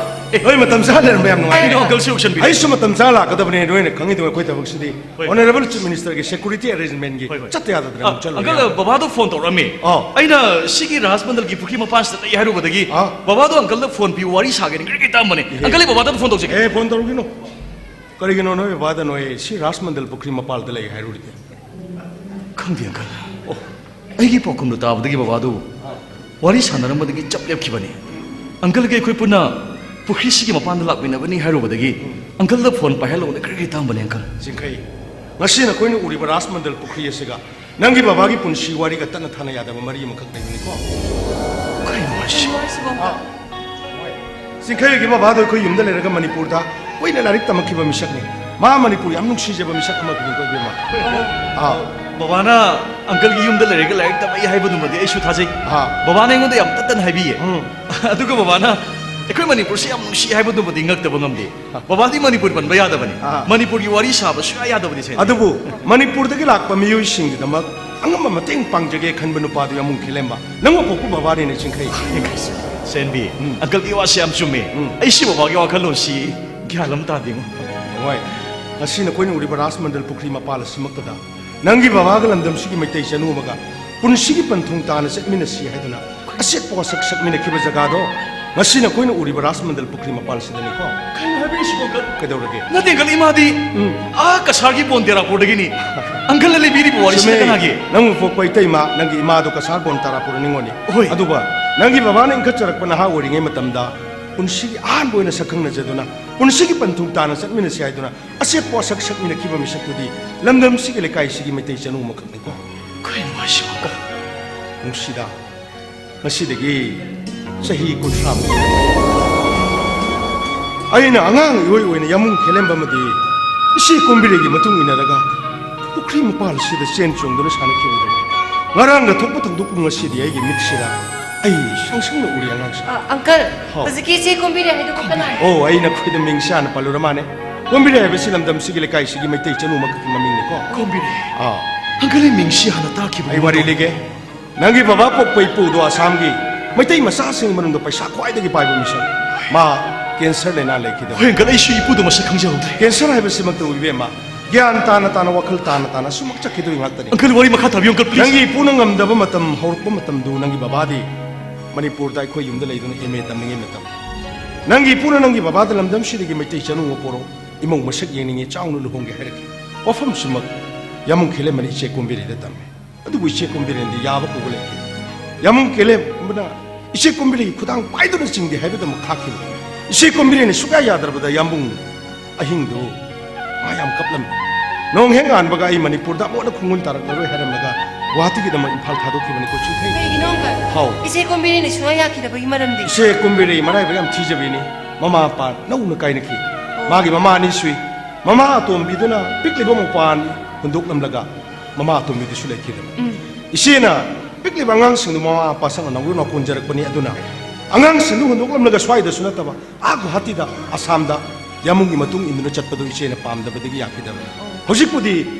ꯍꯣꯏ, ꯃꯇꯝ ꯆꯥꯅ ꯂꯩꯔꯝꯕ ꯌꯥꯝ ꯅꯨꯡꯉꯥꯏ꯫ ꯀꯩꯅꯣ, ꯑꯪꯀꯜꯁꯨ ꯌꯥꯎꯁꯟꯕꯤꯔꯣ꯫ ꯑꯩꯁꯨ ꯃꯇꯝ ꯆꯥꯅ ꯂꯥꯛꯀꯗꯕꯅꯦ, ꯅꯣꯏꯅ ꯈꯪꯉꯤꯗꯨ ꯑꯩꯈꯣꯏ ꯊꯕꯛꯁꯤꯗꯤ꯫ ꯍꯣꯏ꯫ Honourable Chief Minister ꯒꯤ security arrangement ꯒꯤ ꯍꯣꯏ, ꯍꯣꯏ꯫ ꯆꯠꯇ ꯌꯥꯗꯗꯅ ꯑꯥ, ꯑꯃꯨꯛ ꯆꯠꯂꯨꯔꯦ꯫ ꯑꯪꯀꯜ, ꯕꯕꯥꯗꯣ ꯐꯣꯟ ꯇꯧꯔꯛꯑꯝꯃꯤ꯫ ꯑꯥ꯫ ꯑꯩꯅ ꯁꯤꯒꯤ ꯔꯥꯖ ꯃꯟꯗꯜꯒꯤ ꯄꯨꯈ꯭ꯔꯤ ꯃꯄꯥꯟꯁꯤꯗ ꯂꯩ ꯍꯥꯏꯔꯨꯕꯗꯒꯤ ꯑꯥ꯫ ꯕꯕꯥꯗꯣ ꯑꯪꯀꯜꯗ ꯐꯣꯟ ꯄꯤꯌꯨ, ꯋꯥꯔꯤ ꯁꯥꯒꯦꯅ ꯒ꯭ꯔꯤ ꯒ꯭ꯔꯤ ꯇꯥꯛꯑꯝꯕꯅꯦ꯫ ꯏꯍꯦ꯫ ꯑꯪꯀꯜ, ꯑꯩ ꯕꯕꯥꯗ ꯐꯣꯟ ꯇꯧꯖꯒꯦ꯫ ꯑꯦ, ꯐꯣꯟ ꯇꯧꯔꯨꯒꯤꯅꯣ꯫ ꯀꯔꯤꯒꯤꯅꯣ ꯅꯣꯏ ꯕꯕꯥꯗ ꯅꯣꯏ ꯁꯤ ꯔꯥꯖ ꯃꯟꯗꯜ ꯄꯨꯈ꯭ꯔꯤ ꯃꯄꯥꯜꯗ ꯂꯩ ꯍꯥꯏꯔꯨꯔꯤꯗꯤ? ꯈꯪꯗꯦ, ꯑꯪꯀꯜ꯫ ꯑꯣ, ꯑꯩꯒꯤ ꯄꯥꯎꯈꯨꯝꯗꯣ ꯇꯥꯕꯗꯒꯤ ꯕꯕꯥꯗꯨ ꯋꯥꯔꯤ ꯁꯥꯟꯅꯔꯝꯕꯗꯒꯤ ꯆꯞ ꯂꯦꯞꯈꯤꯕꯅꯤ꯫ ꯑꯪꯀꯜꯒ ꯑꯩꯈꯣꯏ ꯄꯨꯟꯅ ꯄꯨꯈ꯭ꯔꯤꯁꯤꯒꯤ ꯃꯄꯥꯟꯗ ꯂꯥꯛꯃꯤꯟꯅꯕꯅꯤ ꯍꯥꯏꯔꯨꯕꯗꯒꯤ ꯑꯪꯀꯜꯗ ꯐꯣꯟ ꯄꯥꯏꯍꯜꯂꯛꯑꯣꯅ ꯀ꯭ꯔꯤ ꯀ꯭ꯔꯤ ꯇꯥꯝꯕꯅꯦ, ꯑꯪꯀꯜ꯫ ꯆꯤꯡꯈꯩ, ꯉꯁꯤ ꯅꯈꯣꯏꯅ ꯎꯔꯤꯕ ꯔꯥꯖꯃꯟꯗꯜ ꯄꯨꯈ꯭ꯔꯤ ꯑꯁꯤꯒ ꯅꯪꯒꯤ ꯕꯕꯥꯒꯤ ꯄꯨꯟꯁꯤ ꯋꯥꯔꯤꯒ ꯇꯠꯅ ꯊꯥꯅ ꯌꯥꯗꯕ ꯃꯔꯤ ꯑꯃꯈꯛ ꯂꯩꯕꯅꯤꯀꯣ꯫ ꯀꯩꯅꯣ ꯍꯥꯏꯁꯤꯕꯣ? ꯆꯤꯡꯈꯩꯒꯤ ꯕꯕꯥꯗꯣ ꯑꯩꯈꯣꯏ ꯌꯨꯝꯗ ꯂꯩꯔꯒ ꯃꯅꯤꯄꯨꯔꯗ ꯀꯨꯏꯅ ꯂꯥꯏꯔꯤꯛ ꯇꯝꯃꯛꯈꯤꯕ ꯃꯤꯁꯛꯅꯤ꯫ ꯃꯥ ꯃꯅꯤꯄꯨꯔ ꯌꯥꯝ ꯅꯨꯡꯁꯤꯖꯕ ꯃꯤꯁꯛ ꯑꯃꯅꯤꯀꯣ, ꯏꯕꯦꯝꯃ꯫ ꯑꯥ꯫ ꯕꯕꯥꯅ ꯑꯪꯀꯜꯒꯤ ꯌꯨꯝꯗ ꯂꯩꯔꯒ ꯂꯥꯏꯔꯤꯛ ꯇꯝꯃꯛꯏ ꯍꯥꯏꯕꯗꯨꯃꯗꯤ ꯑꯩꯁꯨ ꯊꯥꯖꯩ꯫ ꯑꯥ꯫ ꯕꯕꯥꯅ ꯑꯩꯉꯣꯟꯗ ꯌꯥꯝ ꯇꯠꯇꯅ ꯍꯥꯏꯕꯤꯌꯦ꯫ ꯎꯝ꯫ ꯑꯗꯨꯒ ꯕꯕꯥꯅ ꯑꯩꯈꯣꯏ ꯃꯅꯤꯄꯨꯔꯁꯤ ꯌꯥꯝ ꯅꯨꯡꯁꯤ ꯍꯥꯏꯕꯗꯨꯃꯗꯤ ꯉꯛꯇꯕ ꯉꯝꯗꯦ꯫ ꯕꯕꯥꯗꯤ ꯃꯅꯤꯄꯨꯔ ꯄꯟꯕ ꯌꯥꯗꯕꯅꯤ꯫ ꯑꯥ꯫ ꯃꯅꯤꯄꯨꯔꯒꯤ ꯋꯥꯔꯤ ꯁꯥꯕ ꯁꯨꯡꯌꯥ ꯌꯥꯗꯕꯅꯤ, ꯁꯦꯟꯕꯤ꯫ ꯑꯗꯨꯕꯨ ꯃꯅꯤꯄꯨꯔꯗꯒꯤ ꯂꯥꯛꯄ ꯃꯤꯑꯣꯏꯁꯤꯡꯒꯤꯗꯃꯛ ꯑꯉꯝꯕ ꯃꯇꯦꯡ ꯄꯥꯡꯖꯒꯦ ꯈꯟꯕ ꯅꯨꯄꯥꯗꯨ ꯌꯥꯝꯕꯨꯡ ꯈꯦꯂꯦꯝꯕ꯫ ꯅꯪ ꯑꯄꯣꯛꯄ ꯕꯕꯥꯅꯤꯅꯦ, ꯆꯤꯡꯈꯩ꯫ ꯁꯦꯟꯕꯤ, ꯎꯝ꯫ ꯑꯪꯀꯜꯒꯤ ꯋꯥꯁꯦ ꯌꯥꯝ ꯆꯨꯝꯃꯦ꯫ ꯎꯝ꯫ ꯑꯩꯁꯤ ꯕꯕꯥꯒꯤ ꯋꯥꯈꯜꯂꯣꯟꯁꯤ ꯒ꯭ꯌꯥꯟ ꯑꯃ ꯇꯥꯗꯦꯉꯣ꯫ ꯍꯣꯏ, ꯉꯁꯤ ꯅꯈꯣꯏꯅ ꯎꯔꯤꯕ ꯔꯥꯖꯃꯟꯗꯜ ꯄꯨꯈ꯭ꯔꯤ ꯃꯄꯥꯜ ꯑꯁꯤꯃꯛꯇꯗ ꯅꯪꯒꯤ ꯕꯕꯥꯒ ꯂꯝꯗꯝꯁꯤꯒꯤ ꯃꯩꯇꯩ ꯆꯅꯨ ꯑꯃꯒ ꯄꯨꯟꯁꯤꯒꯤ ꯄꯟꯊꯨꯡ ꯇꯥꯅ ꯆꯠꯃꯤꯟꯅꯁꯤ ꯍꯥꯏꯗꯨꯅ ꯑꯆꯦꯠꯄ ꯋꯥꯁꯛ ꯁꯛꯃꯤꯟꯅꯈꯤꯕ ꯖꯒꯥꯗꯣ ꯉꯁꯤ ꯅꯈꯣꯏꯅ ꯎꯔꯤꯕ ꯔꯥꯖꯃꯟꯗꯜ ꯄꯨꯈ꯭ꯔꯤ ꯃꯄꯥꯜꯁꯤꯗꯅꯤꯀꯣ꯫ ꯀꯩꯅꯣ ꯍꯥꯏꯕꯤꯔꯤꯁꯤꯕꯣ, ꯑꯪꯀꯜ? ꯀꯩꯗꯧꯔꯒꯦ? ꯅꯠꯇꯦ, ꯑꯪꯀꯜ, ꯏꯃꯥꯗꯤ ꯎꯝ꯫ ꯑꯥ ꯀꯁꯥꯔꯒꯤ ꯕꯣꯟ ꯇꯦꯔꯥꯄꯨꯔꯗꯒꯤꯅꯤ꯫ ꯑꯪꯀꯜꯅ ꯂꯤꯕꯤꯔꯤꯕ ꯋꯥꯔꯤꯁꯤꯅ ꯆꯨꯝꯃꯦ꯫ ꯀꯅꯥꯒꯤ? ꯅꯪꯕꯨ ꯄꯣꯛꯄ ꯏꯇꯩꯃ, ꯅꯪꯒꯤ ꯏꯃꯥꯗꯣ ꯀꯁꯥꯔ ꯕꯣꯟ ꯇꯥꯔꯥꯄꯨꯔ ꯅꯤꯉꯣꯜꯅꯤ꯫ ꯍꯣꯏ꯫ ꯑꯗꯨꯒ ꯅꯪꯒꯤ ꯕꯕꯥꯅ ꯏꯟꯈꯠꯆꯔꯛꯄ ꯅꯍꯥ ꯑꯣꯏꯔꯤꯉꯩ ꯃꯇꯝꯗ ꯄꯨꯟꯁꯤꯒꯤ ꯑꯍꯥꯟꯕ ꯑꯣꯏꯅ ꯁꯛꯈꯪꯅꯖꯗꯨꯅ ꯄꯨꯟꯁꯤꯒꯤ ꯄꯟꯊꯨꯡ ꯇꯥꯅ ꯆꯠꯃꯤꯟꯅꯁꯤ ꯍꯥꯏꯗꯨꯅ ꯑꯆꯦꯠꯄ ꯋꯥꯁꯛ ꯁꯛꯃꯤꯟꯅꯈꯤꯕ ꯃꯤꯁꯛꯇꯨꯗꯤ ꯂꯝꯗꯝꯁꯤꯒꯤ ꯂꯩꯀꯥꯏꯁꯤꯒꯤ ꯃꯩꯇꯩ ꯆꯅꯨ ꯑꯃꯈꯛꯅꯤꯀꯣ꯫ ꯀꯩꯅꯣ ꯍꯥꯏꯁꯤꯕꯣ? ꯅꯨꯡꯁꯤꯗ, ꯉꯁꯤꯗꯒꯤ ꯆꯍꯤ ꯀꯨꯟꯊ꯭ꯔꯥ ꯃꯨꯛ ꯑꯩꯅ ꯑꯉꯥꯡ ꯏꯑꯣꯏ ꯑꯣꯏꯅ ꯌꯥꯃꯨꯡ ꯈꯦꯂꯦꯝꯕ ꯑꯃꯗꯤ ꯏꯆꯦ ꯀꯣꯝꯕꯤꯔꯩꯒꯤ ꯃꯇꯨꯡ ꯏꯟꯅꯔꯒ ꯄꯨꯈ꯭ꯔꯤ ꯃꯄꯥꯜ ꯑꯁꯤꯗ ꯆꯦꯟ ꯆꯣꯡꯗꯨꯅ ꯁꯥꯟꯅꯈꯤꯕꯗꯨ ꯉꯔꯥꯡꯗ ꯊꯣꯛꯄ ꯊꯧꯗꯣꯛꯄꯨ ꯉꯁꯤꯗꯤ ꯑꯩꯒꯤ ꯃꯤꯠꯁꯤꯗ ꯑꯩ ꯁꯪ ꯁꯪꯅ ꯎꯔꯤ, ꯑꯉꯥꯡꯁꯦ꯫ ꯑ, ꯑꯪꯀꯜ, ꯍꯥꯎ꯫ ꯍꯧꯖꯤꯛꯀꯤ ꯏꯆꯦ ꯀꯣꯝꯕꯤꯔꯩ ꯍꯥꯏꯗꯨꯕꯨ ꯀꯅꯥꯅꯣ? ꯑꯣ, ꯑꯩ ꯅꯈꯣꯏꯗ ꯃꯤꯡꯁꯦ ꯍꯥꯟꯅ ꯄꯜꯂꯨꯔ ꯃꯥꯅꯦ꯫ ꯀꯣꯝꯕꯤꯔꯩ ꯍꯥꯏꯕꯁꯤ ꯂꯝꯗꯝꯁꯤꯒꯤ ꯂꯩꯀꯥꯏꯁꯤꯒꯤ ꯃꯩꯇꯩ ꯆꯅꯨ ꯑꯃꯈꯛꯀꯤ ꯃꯃꯤꯡꯅꯤꯀꯣ꯫ ꯀꯣꯝꯕꯤꯔꯩ꯫ ꯑꯥ꯫ ꯑꯪꯀꯜ, ꯑꯩ ꯃꯤꯡꯁꯤ ꯍꯥꯟꯅ ꯇꯥꯈꯤꯕ ꯑꯩ ꯋꯥꯔꯤ ꯂꯤꯒꯦ꯫ ꯅꯪꯒꯤ ꯕꯕꯥ ꯄꯣꯛꯄ ꯏꯄꯨꯗꯣ ꯑꯁꯥꯝꯒꯤ ꯃꯩꯇꯩ ꯃꯆꯥꯁꯤꯡ ꯃꯅꯨꯡꯗ ꯄꯩꯁꯥ ꯈ꯭ꯋꯥꯏꯗꯒꯤ ꯄꯥꯏꯕ ꯃꯤꯁꯛ꯫ ꯃꯥ ꯀꯦꯟꯁꯔ ꯂꯥꯏꯅꯥ ꯂꯩꯈꯤꯗꯕ꯫ ꯍꯣꯏ, ꯑꯪꯀꯜ, ꯑꯩꯁꯨ ꯏꯄꯨꯗꯣ ꯃꯁꯛ ꯈꯪꯖꯍꯧꯗ꯭ꯔꯦ꯫ ꯀꯦꯟꯁꯔ ꯍꯥꯏꯕꯁꯤꯃꯛꯇꯕꯨ, ꯏꯕꯦꯝꯃ, ꯒ꯭ꯌꯥꯟ ꯇꯥꯅ ꯇꯥꯅ, ꯋꯥꯈꯜ ꯇꯥꯅ ꯇꯥꯅ ꯁꯨꯃꯛ ꯆꯠꯈꯤꯗꯣꯏ ꯉꯥꯛꯇꯅꯤ꯫ ꯑꯪꯀꯜ, ꯋꯥꯔꯤ ꯃꯈꯥ ꯇꯥꯕꯤꯌꯨ, ꯑꯪꯀꯜ, please꯫ ꯅꯪꯒꯤ ꯏꯄꯨꯅ ꯉꯝꯗꯕ ꯃꯇꯝ, ꯍꯧꯔꯛꯄ ꯃꯇꯝꯗꯨ ꯅꯪꯒꯤ ꯕꯕꯥꯗꯤ ꯃꯅꯤꯄꯨꯔꯗ ꯑꯩꯈꯣꯏ ꯌꯨꯝꯗ ꯂꯩꯗꯨꯅ ꯑꯦꯝ ꯑꯦ ꯇꯝꯂꯤꯉꯩ ꯃꯇꯝ꯫ ꯅꯪꯒꯤ ꯏꯄꯨꯅ ꯅꯪꯒꯤ ꯕꯕꯥꯗ ꯂꯝꯗꯝꯁꯤꯗꯒꯤ ꯃꯩꯇꯩ ꯆꯅꯨ ꯑꯃ ꯄꯣꯔꯛꯑꯣ, ꯏꯃꯧ ꯃꯁꯛ ꯌꯦꯡꯅꯤꯡꯉꯤ, ꯆꯥꯎꯅ ꯂꯨꯍꯣꯡꯒꯦ ꯍꯥꯏꯔꯛꯈꯤ꯫ ꯋꯥꯐꯝꯁꯤꯃꯛ ꯌꯥꯃꯨꯡ ꯈꯦꯂꯦꯝꯕꯅ ꯏꯆꯦ ꯀꯣꯝꯕꯤꯔꯩꯗ ꯇꯝꯃꯤ꯫ ꯑꯗꯨꯕꯨ ꯏꯆꯦ ꯀꯣꯝꯕꯤꯔꯩꯅꯗꯤ ꯌꯥꯕ ꯀꯧꯕ ꯂꯩꯈꯤꯗꯦ꯫ ꯌꯥꯃꯨꯡ ꯈꯦꯂꯦꯝꯕꯅ ꯏꯆꯦ ꯀꯣꯝꯕꯤꯔꯩꯒꯤ ꯈꯨꯗꯥꯡ ꯄꯥꯏꯗꯨꯅ ꯆꯤꯡꯗꯦ ꯍꯥꯏꯕꯗꯃꯛ ꯈꯥꯛꯈꯤꯕ꯫ ꯏꯆꯦ ꯀꯣꯝꯕꯤꯔꯩꯅ ꯁꯨꯛꯌꯥ ꯌꯥꯗ꯭ꯔꯕꯗ ꯌꯥꯝꯕꯨꯡ ꯑꯍꯤꯡꯗꯨ ꯃꯥ ꯌꯥꯝ ꯀꯞꯂꯝꯃꯤ꯫ ꯅꯣꯡ ꯍꯦꯛ ꯉꯥꯟꯕꯒ ꯑꯩ ꯃꯅꯤꯄꯨꯔꯗ ꯑꯃꯨꯛ ꯍꯟꯅ ꯈꯣꯡꯒꯨꯟ ꯇꯥꯔꯛꯂꯔꯣꯏ ꯍꯥꯏꯔꯝꯂꯒ ꯒꯨꯋꯥꯍꯥꯇꯤꯒꯤꯗꯃꯛ ꯏꯝꯐꯥꯜ ꯊꯥꯗꯣꯛꯈꯤꯕꯅꯤꯀꯣ, ꯆꯨꯊꯩ꯫ ꯀꯩꯒꯤꯅꯣ, uncle? ꯍꯥꯎ꯫ ꯏꯆꯦ ꯀꯨꯝꯕꯤꯔꯩꯅ ꯁꯨꯡꯌꯥ ꯌꯥꯈꯤꯗꯕꯒꯤ ꯃꯔꯝꯗꯤ? ꯏꯆꯦ ꯀꯨꯝꯕꯤꯔꯩ ꯃꯔꯥꯏꯕꯛ ꯌꯥꯝ ꯊꯤꯖꯕꯤꯅꯤ꯫ ꯃꯃꯥ ꯃꯄꯥ ꯅꯧꯅ ꯀꯥꯏꯅꯈꯤ꯫ ꯃꯥꯒꯤ ꯃꯃꯥ ꯑꯅꯤ ꯁꯨꯏ꯫ ꯃꯃꯥ ꯑꯇꯣꯝꯕꯤꯗꯨꯅ ꯄꯤꯛꯂꯤꯕ ꯃꯧꯄ꯭ꯋꯥ ꯑꯅꯤ ꯍꯨꯟꯗꯣꯛꯂꯝꯂꯒ ꯃꯃꯥ ꯑꯇꯣꯝꯕꯤꯗꯨꯁꯨ ꯂꯩꯈꯤꯗꯕ꯫ ꯎꯝ꯫ ꯏꯆꯦꯅ ꯄꯤꯛꯂꯤꯕ ꯑꯉꯥꯡꯁꯤꯡꯗꯨ ꯃꯃꯥ ꯃꯄꯥ ꯁꯛꯅ ꯅꯥꯎꯔꯣꯟ ꯅꯥꯎꯀꯣꯟꯖꯔꯛꯄꯅꯤ꯫ ꯑꯗꯨꯅ ꯑꯉꯥꯡꯁꯤꯡꯗꯨ ꯍꯨꯟꯗꯣꯛꯂꯝꯂꯒ ꯁ꯭ꯋꯥꯏꯗꯁꯨ ꯅꯠꯇꯕ ꯑꯥ ꯒꯨꯋꯥꯍꯥꯇꯤꯗ, ꯑꯁꯥꯝꯗ ꯌꯥꯝꯕꯨꯡꯒꯤ ꯃꯇꯨꯡ ꯏꯟꯗꯨꯅ ꯆꯠꯄꯗꯨ ꯏꯆꯦꯅ ꯄꯥꯝꯗꯕꯗꯒꯤ ꯌꯥꯈꯤꯗꯕꯅꯤ꯫ ꯍꯧꯖꯤꯛꯄꯨꯗꯤ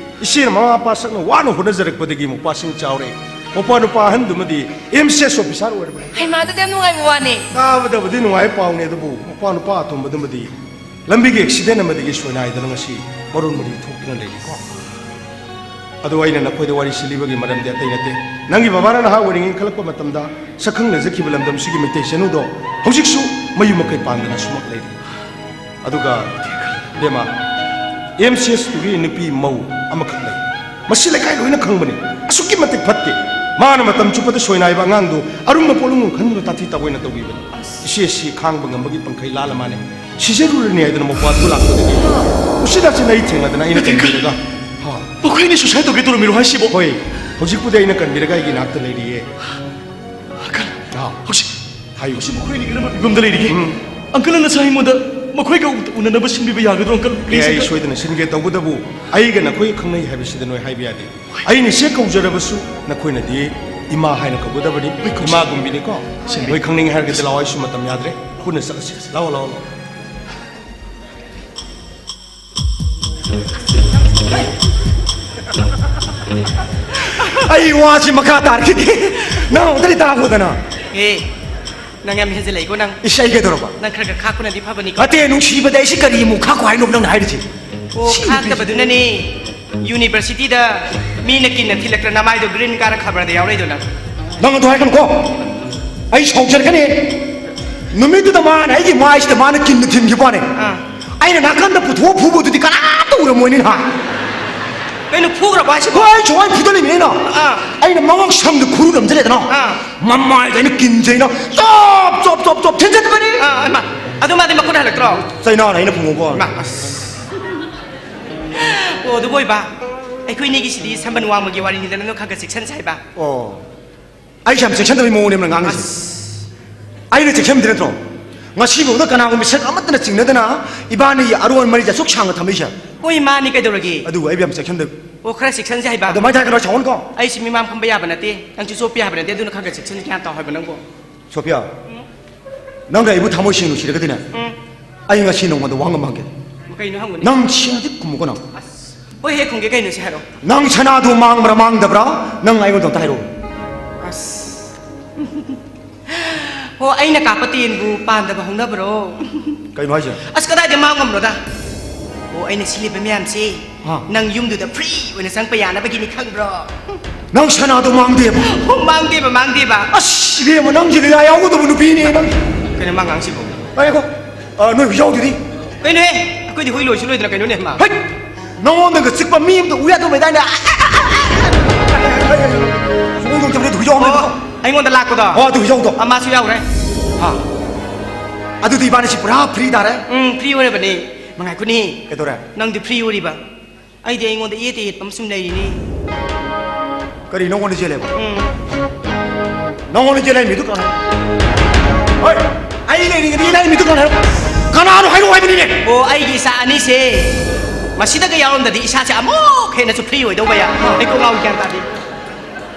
ꯏꯆꯦꯅ ꯃꯃꯥ ꯃꯄꯥ ꯁꯛꯅ ꯋꯥꯅ ꯍꯣꯠꯅꯖꯔꯛꯄꯗꯒꯤ ꯃꯧꯄ꯭ꯋꯥꯁꯤꯡ ꯆꯥꯎꯔꯦ꯫ ꯃꯧꯄ꯭ꯋꯥ ꯅꯨꯄꯥ ꯑꯍꯟꯗꯨꯃꯗꯤ ꯑꯦꯝ ꯁꯤ ꯑꯦꯁ ꯑꯣꯐꯤꯁꯥꯔ ꯑꯣꯏꯔꯕꯅꯤ꯫ ꯍꯩꯃꯥ, ꯑꯗꯨꯗꯤ ꯌꯥꯝ ꯅꯨꯡꯉꯥꯏꯕ ꯋꯥꯅꯤ꯫ ꯇꯥꯕꯗꯕꯨꯗꯤ ꯅꯨꯡꯉꯥꯏ ꯄꯥꯎꯅꯤ, ꯑꯗꯨꯕꯨ ꯃꯧꯄ꯭ꯋꯥ ꯅꯨꯄꯥ ꯑꯇꯣꯝꯕꯗꯨꯃꯗꯤ ꯂꯝꯕꯤꯒꯤ ꯑꯦꯛꯁꯤꯗꯦꯟ ꯑꯃꯗꯒꯤ ꯁꯣꯏꯅꯥꯏꯗꯅ ꯉꯁꯤ ꯃꯔꯣꯟ ꯃꯔꯤ ꯊꯣꯛꯇꯨꯅ ꯂꯩꯔꯤꯀꯣ꯫ ꯑꯗꯣ ꯑꯩꯅ ꯅꯈꯣꯏꯗ ꯋꯥꯔꯤꯁꯤ ꯂꯤꯕꯒꯤ ꯃꯔꯝꯗꯤ ꯑꯇꯩ ꯅꯠꯇꯦ꯫ ꯅꯪꯒꯤ ꯕꯕꯥꯅ ꯅꯍꯥ ꯑꯣꯏꯔꯤꯉꯩ ꯏꯟꯈꯠꯂꯛꯄ ꯃꯇꯝꯗ ꯁꯛꯈꯪꯅꯖꯈꯤꯕ ꯂꯝꯗꯝꯁꯤꯒꯤ ꯃꯩꯇꯩ ꯆꯅꯨꯗꯣ ꯍꯧꯖꯤꯛꯁꯨ ꯃꯌꯨꯝ ꯃꯀꯩ ꯄꯥꯟꯗꯅ ꯁꯨꯃꯛ ꯂꯩꯔꯤ꯫ ꯑꯗꯨꯒ ꯏꯕꯦꯝꯃ, ꯑꯦꯝ ꯁꯤ ꯑꯦꯁꯇꯨꯒꯤ ꯅꯨꯄꯤ ꯃꯧ ꯑꯃꯈꯛ ꯂꯩ꯫ ꯃꯁꯤ ꯂꯩꯀꯥꯏ ꯂꯣꯏꯅ ꯈꯪꯕꯅꯤ꯫ ꯑꯁꯨꯛꯀꯤ ꯃꯇꯤꯛ ꯐꯠꯇꯦ꯫ ꯃꯥꯅ ꯃꯇꯝ ꯆꯨꯞꯄꯗ ꯁꯣꯏꯅꯥꯏꯕ ꯑꯉꯥꯡꯗꯨ ꯑꯔꯨꯝꯕ ꯄꯣꯠꯂꯨꯝꯒꯨꯝ ꯈꯟꯗꯨꯅ ꯇꯥꯊꯤ ꯇꯥꯑꯣꯏꯅ ꯇꯧꯕꯤꯕꯅꯤ꯫ ꯏꯆꯦ ꯑꯁꯤ ꯈꯥꯡꯕ ꯉꯝꯕꯒꯤ ꯄꯪꯈꯩ ꯂꯥꯜꯂ ꯃꯥꯅꯦ꯫ ꯁꯤꯖꯔꯨꯔꯅꯤ ꯍꯥꯏꯗꯅ ꯃꯄꯥꯟꯗꯨ ꯂꯥꯛꯄꯗꯒꯤ ꯎꯆꯤꯟ ꯅꯥꯆꯤꯟ ꯑꯩ ꯊꯦꯡꯅꯗꯅ ꯑꯩꯅ ꯅꯠꯇꯦ, ꯀꯟꯕꯤꯔꯒ, ꯍꯥ꯫ ꯃꯈꯣꯏꯅꯤ suicide ꯇꯧꯒꯦ ꯇꯧꯔꯝꯃꯤꯔꯣ ꯍꯥꯏꯁꯤꯕꯣ? ꯍꯣꯏ, ꯍꯧꯖꯤꯛꯄꯨꯗꯤ ꯑꯩꯅ ꯀꯟꯕꯤꯔꯒ ꯑꯩꯒꯤ ꯏꯅꯥꯛꯇ ꯂꯩꯔꯤꯌꯦ꯫ Uncle, ꯍꯥ꯫ ꯍꯧꯖꯤꯛ, ꯍꯥꯏꯌꯨ꯫ ꯍꯧꯖꯤꯛ ꯃꯈꯣꯏꯅꯤ ꯀꯔꯝꯕ ꯐꯤꯕꯝꯗ ꯂꯩꯔꯤꯒꯦ? ꯎꯝ꯫ Uncle, ꯅꯁꯥ ꯑꯩꯉꯣꯟꯗ ꯃꯈꯣꯏꯒ ꯎ-, ꯎꯅꯅꯕ ꯁꯤꯟꯕꯤꯕ ꯌꯥꯒꯗ꯭ꯔꯣ, uncle? ꯑꯦ, Please, ꯑꯩ uncle꯫ ꯁꯣꯏꯗꯅ ꯁꯤꯟꯒꯦ꯫ ꯇꯧꯕꯇꯕꯨ ꯑꯩꯒ ꯅꯈꯣꯏꯒ ꯈꯪꯅꯩ ꯍꯥꯏꯕꯁꯤꯗ ꯅꯣꯏ ꯍꯥꯏꯕ ꯌꯥꯗꯦ꯫ ꯑꯩꯅ ꯏꯆꯦ ꯀꯧꯖꯔꯕꯁꯨ ꯅꯈꯣꯏꯅꯗꯤ ꯏꯃꯥ ꯍꯥꯏꯅ ꯀꯧꯒꯗꯕꯅꯤ꯫ ꯍꯣꯏ, ꯀꯧꯖ-, ꯏꯃꯥꯒꯨꯝꯕꯤꯅꯤꯀꯣ꯫ ꯁꯦꯡꯕꯤ-, ꯅꯣꯏ ꯈꯪꯅꯤꯡꯉꯦ ꯍꯥꯏꯔꯒꯗꯤ ꯂꯥꯛꯑꯣ, ꯑꯩꯁꯨ ꯃꯇꯝ ꯌꯥꯗ꯭ꯔꯦ꯫ ꯄꯨꯟꯅ ꯆꯠꯂꯁꯤ꯫ ꯂꯥꯛꯑꯣ, ꯂꯥꯛꯑꯣ, ꯂꯥꯛꯑꯣ꯫ ꯑꯩ ꯋꯥꯁꯤ ꯃꯈꯥ ꯇꯥꯔꯈꯤꯗꯦ꯫ ꯅꯪ ꯑꯃꯨꯛꯇꯗꯤ ꯇꯥꯈꯣꯗꯅ꯫ ꯑꯦ, ꯅꯪ ꯌꯥꯝ ꯍꯦꯟꯖꯤꯜꯂꯛꯏꯀꯣ ꯅꯪ꯫ ꯏꯁ, ꯑꯩ ꯀꯩꯗꯧꯔꯕ? ꯅꯪ ꯈꯔ ꯈꯔ ꯈꯥꯛꯄꯅꯗꯤ ꯐꯕꯅꯤꯀꯣ꯫ ꯅꯠꯇꯦ, ꯅꯨꯡꯁꯤꯕꯗ ꯑꯩꯁꯤ ꯀꯔꯤ ꯑꯃꯨꯛ ꯈꯥꯛꯈꯣ ꯍꯥꯏꯅꯣ ꯅꯪꯅ ꯍꯥꯏꯔꯤꯁꯦ? ꯑꯣ, ꯁꯤ ꯈꯥꯛꯇꯕꯗꯨꯅꯅꯦ꯫ Universityꯗ ꯃꯤꯅ ꯀꯤꯟꯅ ꯊꯤꯜꯂꯛꯇꯅ ꯅꯃꯥꯏꯗꯣ green ꯀꯥꯔ ꯈꯕꯔꯗ ꯌꯥꯎꯔꯛꯏꯗꯣ ꯅꯪ꯫ ꯅꯪ ꯑꯗꯨ ꯍꯥꯏꯒꯅꯨꯀꯣ꯫ ꯑꯩ ꯁꯥꯎꯖꯔꯛꯀꯅꯤ꯫ ꯅꯨꯃꯤꯠꯇꯨꯗ ꯃꯥꯅ ꯑꯩꯒꯤ ꯃꯥꯏꯁꯤꯗ ꯃꯥꯅ ꯀꯤꯟꯅ ꯊꯤꯟꯈꯤꯕ ꯋꯥꯅꯦ꯫ ꯑꯥ꯫ ꯑꯩꯅ ꯅꯥꯀꯟꯗ ꯄꯨꯊꯣꯛꯑ ꯐꯨꯕꯗꯨꯗꯤ ꯀꯅꯥꯝꯇ ꯎꯔꯝꯃꯣꯏꯅꯦ ꯅꯍꯥꯟ꯫ ꯀꯩꯅꯣ ꯐꯨꯈ꯭ꯔꯕ ꯍꯥꯏꯁꯤꯕꯣ? ꯍꯣꯏ, ꯁꯨꯃꯥꯏꯅ ꯐꯨꯗꯠꯂꯤꯅꯦ ꯑꯩꯅ꯫ ꯑꯥ꯫ ꯑꯩꯅ ꯃꯉꯛ ꯁꯝꯗꯨ ꯈꯨꯔꯨ ꯅꯝꯖꯜꯂꯦꯗꯅ꯫ ꯑꯥ꯫ ꯃꯃꯥꯏꯗ ꯑꯩꯅ ꯀꯤꯟꯁꯦ ꯑꯩꯅ ꯆꯣꯞ, ꯆꯣꯞ, ꯆꯣꯞ, ꯆꯣꯞ ꯊꯤꯟꯖꯟꯕꯅꯤ꯫ ꯑꯥ, ꯏꯃꯥ꯫ ꯑꯗꯨ ꯃꯥꯗꯤ ꯃꯈꯨꯠ ꯍꯜꯂꯛꯇ꯭ꯔꯣ? ꯆꯩꯅꯥꯅ ꯑꯩꯅ ꯐꯨꯝꯃꯨꯀꯣ꯫ ꯏꯃꯥ, ꯑꯁ꯫ ꯑꯣ, ꯑꯗꯨꯕꯨ ꯑꯣꯏꯕ, ꯑꯩꯈꯣꯏꯅꯤꯒꯤꯁꯤꯗꯤ ꯁꯝꯕꯟ ꯋꯥꯡꯃꯒꯤ ꯋꯥꯔꯤꯅꯤꯗꯅ, ꯅꯪ ꯈꯔ ꯈꯔ ꯆꯦꯛꯁꯤꯟꯁꯦ ꯍꯥꯏꯕ꯫ ꯑꯣ, ꯑꯩꯁꯦ ꯌꯥꯝ ꯆꯦꯛꯁꯤꯟꯗꯕꯒꯤ ꯃꯑꯣꯡꯅꯦꯕ ꯅꯪ ꯉꯥꯡꯉꯤꯁꯦ꯫ ꯑꯩꯅ ꯆꯦꯛꯁꯤꯟꯗꯦ ꯅꯠꯇ꯭ꯔꯣ? ꯉꯁꯤꯐꯥꯎꯗ ꯀꯅꯥꯒꯨꯝꯕ ꯃꯤꯁꯛ ꯑꯃꯠꯇꯅ ꯆꯤꯡꯅꯗꯅ ꯏꯕꯥꯅꯤꯒꯤ ꯑꯔꯣꯟ ꯃꯔꯤꯁꯦ ꯑꯁꯨꯛ ꯁꯥꯡꯅ ꯊꯝꯃꯤꯁꯦ꯫ ꯍꯣꯏ, ꯃꯥꯅꯤ, ꯀꯩꯗꯧꯔꯒꯦ? ꯑꯗꯨꯕꯨ ꯑꯩꯕꯨ ꯌꯥꯝ ꯆꯦꯛꯁꯤꯟꯗꯕ꯫ ꯑꯣ, ꯈꯔ ꯆꯦꯛꯁꯤꯟꯁꯦ ꯍꯥꯏꯕ꯫ ꯑꯗꯨꯃꯥꯏꯅ ꯍꯥꯏꯒꯅꯣ, ꯁꯥꯎꯍꯟꯀꯣ꯫ ꯑꯩꯁꯤ ꯃꯤꯃꯥꯡ ꯐꯝꯕ ꯌꯥꯕ ꯅꯠꯇꯦ, ꯅꯪꯁꯨ ꯆꯣꯞꯄ ꯌꯥꯕ ꯅꯠꯇꯦ, ꯑꯗꯨꯅ ꯈꯔ ꯈꯔ ꯆꯦꯛꯁꯤꯟꯅ ꯒ꯭ꯌꯥꯟ ꯇꯥꯎ ꯍꯥꯏꯕ ꯅꯪꯕꯨ꯫ ꯁꯣꯐꯤꯌꯥ, ꯅꯪꯒ ꯑꯩꯕꯨ ꯊꯃꯣꯏ ꯁꯦꯡꯅ ꯅꯨꯡꯁꯤꯔꯒꯗꯤꯅꯦ, ꯎꯝ꯫ ꯑꯩ ꯉꯁꯤ ꯅꯣꯡꯃꯗ ꯋꯥ ꯉꯝꯕ ꯍꯪꯒꯦ꯫ ꯀꯩꯅꯣ ꯍꯪꯕꯅꯦ? ꯅꯪ ꯁꯦꯡꯅꯗꯤ ꯈꯨꯝꯃꯨꯀꯣ ꯅꯪ꯫ ꯑꯁ, ꯍꯣꯏ, ꯍꯦꯛ ꯈꯨꯝꯒꯦ, ꯀꯩꯅꯣ ꯁꯤ ꯍꯥꯏꯔꯛꯑꯣ꯫ ꯅꯪ ꯁꯅꯥꯗꯨ ꯃꯥꯡꯕ꯭ꯔꯥ ꯃꯥꯡꯗꯕ꯭ꯔꯥ? ꯅꯪ ꯑꯩꯉꯣꯟꯗ ꯑꯝꯇ ꯍꯥꯏꯔꯛꯑꯣ꯫ ꯑꯁ꯫ ꯍꯣ, ꯑꯩꯅ ꯀꯥꯞꯄ ꯇꯦꯟꯕꯨ ꯄꯥꯟꯗꯕ ꯍꯧꯅꯕ꯭ꯔꯣ? ꯀꯩꯅꯣ ꯍꯥꯏꯁꯦ? ꯑꯁ, ꯀꯗꯥꯏꯗ ꯃꯥꯡ ꯉꯝꯅꯣꯗ? ꯑꯣ, ꯑꯩꯅ ꯁꯤꯜꯂꯤꯕ ꯃꯌꯥꯝꯁꯦ ꯑꯥ꯫ ꯅꯪ ꯌꯨꯝꯗꯨꯗ ꯐ꯭ꯔꯤ ꯑꯣꯏꯅ ꯆꯪꯉꯛꯄ ꯌꯥꯅꯕꯒꯤꯅꯤ, ꯈꯪꯕ꯭ꯔꯣ? ꯅꯪ ꯁꯅꯥꯗꯣ ꯃꯥꯡꯗꯦꯕ? ꯑꯣ, ꯃꯥꯡꯗꯦꯕ, ꯃꯥꯡꯗꯦꯕ꯫ ꯑꯁ, ꯏꯕꯦꯝꯃ, ꯅꯪꯁꯦ ꯂꯤꯂꯥ ꯌꯥꯎꯒꯗꯕ ꯅꯨꯄꯤꯅꯦ ꯅꯪ꯫ ꯀꯩꯅꯣ ꯃꯥ ꯉꯥꯡꯁꯤꯕꯣ? ꯉꯥꯏꯈꯣ, ꯑ, ꯅꯣꯏ ꯍꯨꯏꯖꯥꯎꯗꯨꯗꯤ? ꯀꯩꯅꯣꯍꯦ, ꯑꯩꯈꯣꯏꯗꯤ ꯍꯨꯏ ꯂꯣꯏꯁꯨ ꯂꯣꯏꯗꯅ, ꯀꯩꯅꯣꯅꯦ ꯃꯥ? ꯍꯩꯠ! ꯅꯉꯣꯟꯗꯒ ꯆꯤꯛꯄ ꯃꯤ ꯑꯝꯇ ꯎ ꯌꯥꯗꯕ ꯂꯩꯗꯥꯏꯅꯦ? ꯁꯨꯡꯎ ꯎꯗꯕꯅꯦ ꯑꯗꯨ ꯍꯨꯏꯖꯥꯎ ꯑꯃ ꯑꯣ, ꯂꯩꯕꯗꯣ꯫ ꯑꯩꯉꯣꯟꯗ ꯂꯥꯛꯄꯗꯣ? ꯑꯣ, ꯑꯗꯨ ꯍꯨꯏꯖꯥꯎꯗꯣ꯫ ꯑ, ꯃꯥꯁꯨ ꯌꯥꯎꯈ꯭ꯔꯦ꯫ ꯍꯥ? ꯑꯗꯨꯗꯤ ꯏꯕꯥꯅꯤꯁꯤ ꯄꯨꯔꯥ ꯐ꯭ꯔꯤ ꯇꯥꯔꯦ꯫ ꯎꯝ, ꯐ꯭ꯔꯤ ꯑꯣꯏꯔꯕꯅꯦ꯫ ꯃꯉꯥꯏꯈꯣꯅꯤ꯫ ꯀꯩꯗꯧꯔꯦ? ꯅꯪꯗꯤ ꯐ꯭ꯔꯤ ꯑꯣꯏꯔꯤꯕ, ꯑꯩꯗꯤ ꯑꯩꯉꯣꯟꯗ ꯌꯦꯠꯇ ꯌꯦꯠꯄ ꯑꯃ ꯁꯨꯝ ꯂꯩꯔꯤꯅꯤ꯫ ꯀꯔꯤ ꯅꯉꯣꯟꯗ ꯆꯦꯜꯂꯦꯕ? ꯎꯝ꯫ ꯅꯉꯣꯟꯗ ꯆꯦꯜꯂꯦ ꯃꯤꯗꯨ ꯀꯅꯥ? ꯍꯣꯏ, ꯑꯩ ꯂꯩꯔꯤꯉꯩꯗ ꯆꯦꯜꯂꯦ ꯃꯤꯗꯨ ꯀꯅꯥ? ꯀꯅꯥꯅꯣ ꯍꯥꯏꯔꯛꯑꯣ ꯍꯥꯏꯕꯅꯤꯅꯦ꯫ ꯑꯣ, ꯑꯩꯒꯤ ꯏꯆꯥ ꯑꯅꯤꯁꯦ ꯃꯁꯤꯗꯒ ꯌꯥꯎꯔꯝꯗꯗꯤ ꯏꯁꯥꯁꯦ ꯑꯃꯨꯛ ꯍꯦꯟꯅꯁꯨ ꯐ꯭ꯔꯤ ꯑꯣꯏꯗꯧꯕ ꯌꯥ꯫ ꯑꯩ ꯀꯣꯛ ꯉꯥꯎ ꯒ꯭ꯌꯥꯟ ꯇꯥꯗꯦ꯫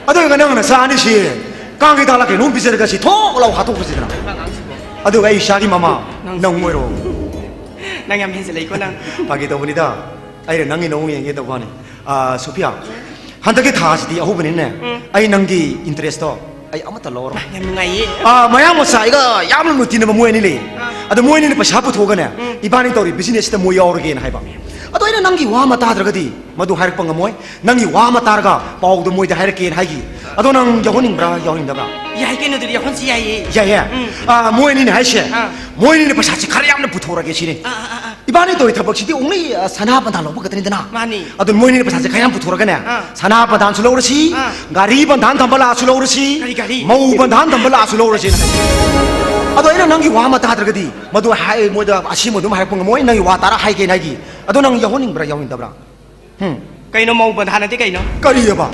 ꯑꯗꯨꯒ ꯅꯪꯅ ꯅꯆꯥ ꯑꯅꯤꯁꯤ ꯀꯥꯡ ꯍꯤꯗꯥꯛꯂ ꯀꯩꯅꯣꯝ ꯄꯤꯖꯔꯒ ꯁꯤ ꯊꯣꯛ ꯂꯥꯎ ꯍꯥꯠꯇꯣꯛꯄꯁꯤꯗꯅ꯫ ꯑꯗꯨꯒ ꯑꯩ ꯏꯆꯥꯒꯤ ꯃꯃꯥ ꯅꯪ ꯑꯣꯏꯔꯣ꯫ ꯅꯪ ꯌꯥꯝ ꯍꯦꯟꯖꯤꯜꯂꯛꯏꯀꯣ ꯅꯪ꯫ ꯐꯥꯒꯤ ꯇꯧꯕꯅꯤꯗ, ꯑꯩꯅ ꯅꯪꯒꯤ ꯅꯑꯣꯡ ꯌꯦꯡꯒꯦ ꯇꯧꯕ ꯋꯥꯅꯤ꯫ ꯑ, ꯁꯣꯐꯤꯌꯥ, ꯍꯟꯗꯛꯀꯤ ꯊꯥꯁꯤꯗꯤ ꯑꯍꯧꯕꯅꯤꯅꯦ꯫ ꯑꯩ ꯅꯪꯒꯤ ꯏꯟꯇꯔꯦꯁꯇꯣ ꯑꯩ ꯑꯃꯠꯇ ꯂꯧꯔꯣꯏ꯫ ꯌꯥꯝ ꯅꯨꯡꯉꯥꯏꯌꯦ꯫ ꯑ, ꯃꯌꯥꯡ ꯃꯆꯥ ꯑꯩꯒ ꯌꯥꯝꯅ ꯂꯨꯅ ꯇꯤꯟꯅꯕ ꯃꯣꯏ ꯑꯅꯤ ꯂꯩ꯫ ꯑꯗꯣ ꯃꯣꯏ ꯑꯅꯤꯅ ꯄꯩꯁꯥ ꯄꯨꯊꯣꯛꯑꯒꯅꯦ, ꯏꯕꯥꯅꯤ ꯇꯧꯔꯤ ꯕꯤꯖꯤꯅꯦꯁꯁꯤꯗ ꯃꯣꯏ ꯌꯥꯎꯔꯒꯦꯅ ꯍꯥꯏꯕ꯫ ꯑꯗꯣ ꯑꯩꯅ ꯅꯪꯒꯤ ꯋꯥ ꯑꯃ ꯇꯥꯗ꯭ꯔꯒꯗꯤ ꯃꯗꯨ ꯍꯥꯏꯔꯛꯄ ꯉꯝꯃꯣꯏ꯫ ꯅꯪꯒꯤ ꯋꯥ ꯑꯃ ꯇꯥꯔꯒ ꯄꯥꯎꯗꯣ ꯃꯣꯏꯗ ꯍꯥꯏꯔꯛꯀꯦꯅ ꯍꯥꯏꯈꯤ꯫ ꯑꯗꯣ ꯅꯪ ꯌꯥꯎꯍꯟꯅꯤꯡꯕ꯭ꯔꯥ ꯌꯥꯎꯍꯟꯅꯤꯡꯗꯕ꯭ꯔꯥ? ꯌꯥꯏ ꯀꯩꯅꯣ, ꯑꯗꯨꯗꯤ ꯌꯥꯎꯍꯟꯁꯤ ꯌꯥꯏꯌꯦ꯫ ꯌꯥꯏꯌꯦ꯫ ꯑ, ꯃꯣꯏ ꯑꯅꯤꯅ ꯍꯥꯏꯁꯦ, ꯑꯥ꯫ ꯃꯣꯏ ꯑꯅꯤꯅ ꯄꯩꯁꯥꯁꯦ ꯈꯔ ꯌꯥꯝꯅ ꯄꯨꯊꯣꯔꯒꯦ ꯁꯤꯅꯤ꯫ ꯑꯥ, ꯑꯥ, ꯑꯥ, ꯑꯥ꯫ ꯏꯕꯥꯅꯤ ꯇꯧꯔꯤ ꯊꯕꯛꯁꯤꯗꯤ only, ꯑ, ꯁꯅꯥ ꯕꯟꯗꯥꯟ ꯂꯧꯕ ꯈꯛꯇꯅꯤꯗꯅ꯫ ꯃꯥꯅꯤ꯫ ꯑꯗꯨ ꯃꯣꯏꯅ ꯄꯩꯁꯥꯁꯦ ꯈꯔ ꯌꯥꯝ ꯄꯨꯊꯣꯔꯒꯅꯦ, ꯑꯥ꯫ ꯁꯅꯥ ꯕꯟꯗꯥꯟꯁꯨ ꯂꯧꯔꯁꯤ, ꯑꯥ꯫ ꯒꯥꯔꯤ ꯕꯟꯗꯥꯟ ꯊꯝꯕ ꯂꯥꯛꯑꯁꯨ ꯂꯧꯔꯁꯤ, ꯀꯔꯤ ꯒꯥꯔꯤ? ꯃꯧ ꯕꯟꯗꯥꯟ ꯊꯝꯕ ꯂꯥꯛꯑꯁꯨ ꯂꯧꯔꯁꯤ꯫ ꯑꯗꯣ ꯑꯩꯅ ꯅꯪꯒꯤ ꯋꯥ ꯑꯃ ꯇꯥꯗ꯭ꯔꯒꯗꯤ ꯃꯗꯨ ꯍꯥꯏ, ꯃꯣꯏꯗ ꯑꯁꯦꯡꯕ ꯑꯗꯨꯝ ꯍꯥꯏꯔꯛꯄ ꯉꯝꯃꯣꯏ꯫ ꯅꯪꯒꯤ ꯋꯥ ꯇꯥꯔ ꯍꯥꯏꯒꯦꯅ ꯍꯥꯏꯒꯤ꯫ ꯑꯗꯣ ꯅꯪ ꯌꯥꯎꯍꯟꯅꯤꯡꯕ꯭ꯔꯥ ꯌꯥꯎꯍꯟꯅꯤꯡꯗꯕ꯭ꯔꯥ? ꯀꯩꯅꯣ ꯃꯧ ꯕꯟꯙꯥꯅꯗꯤ ꯀꯩꯅꯣ? ꯀꯔꯤꯑꯕ?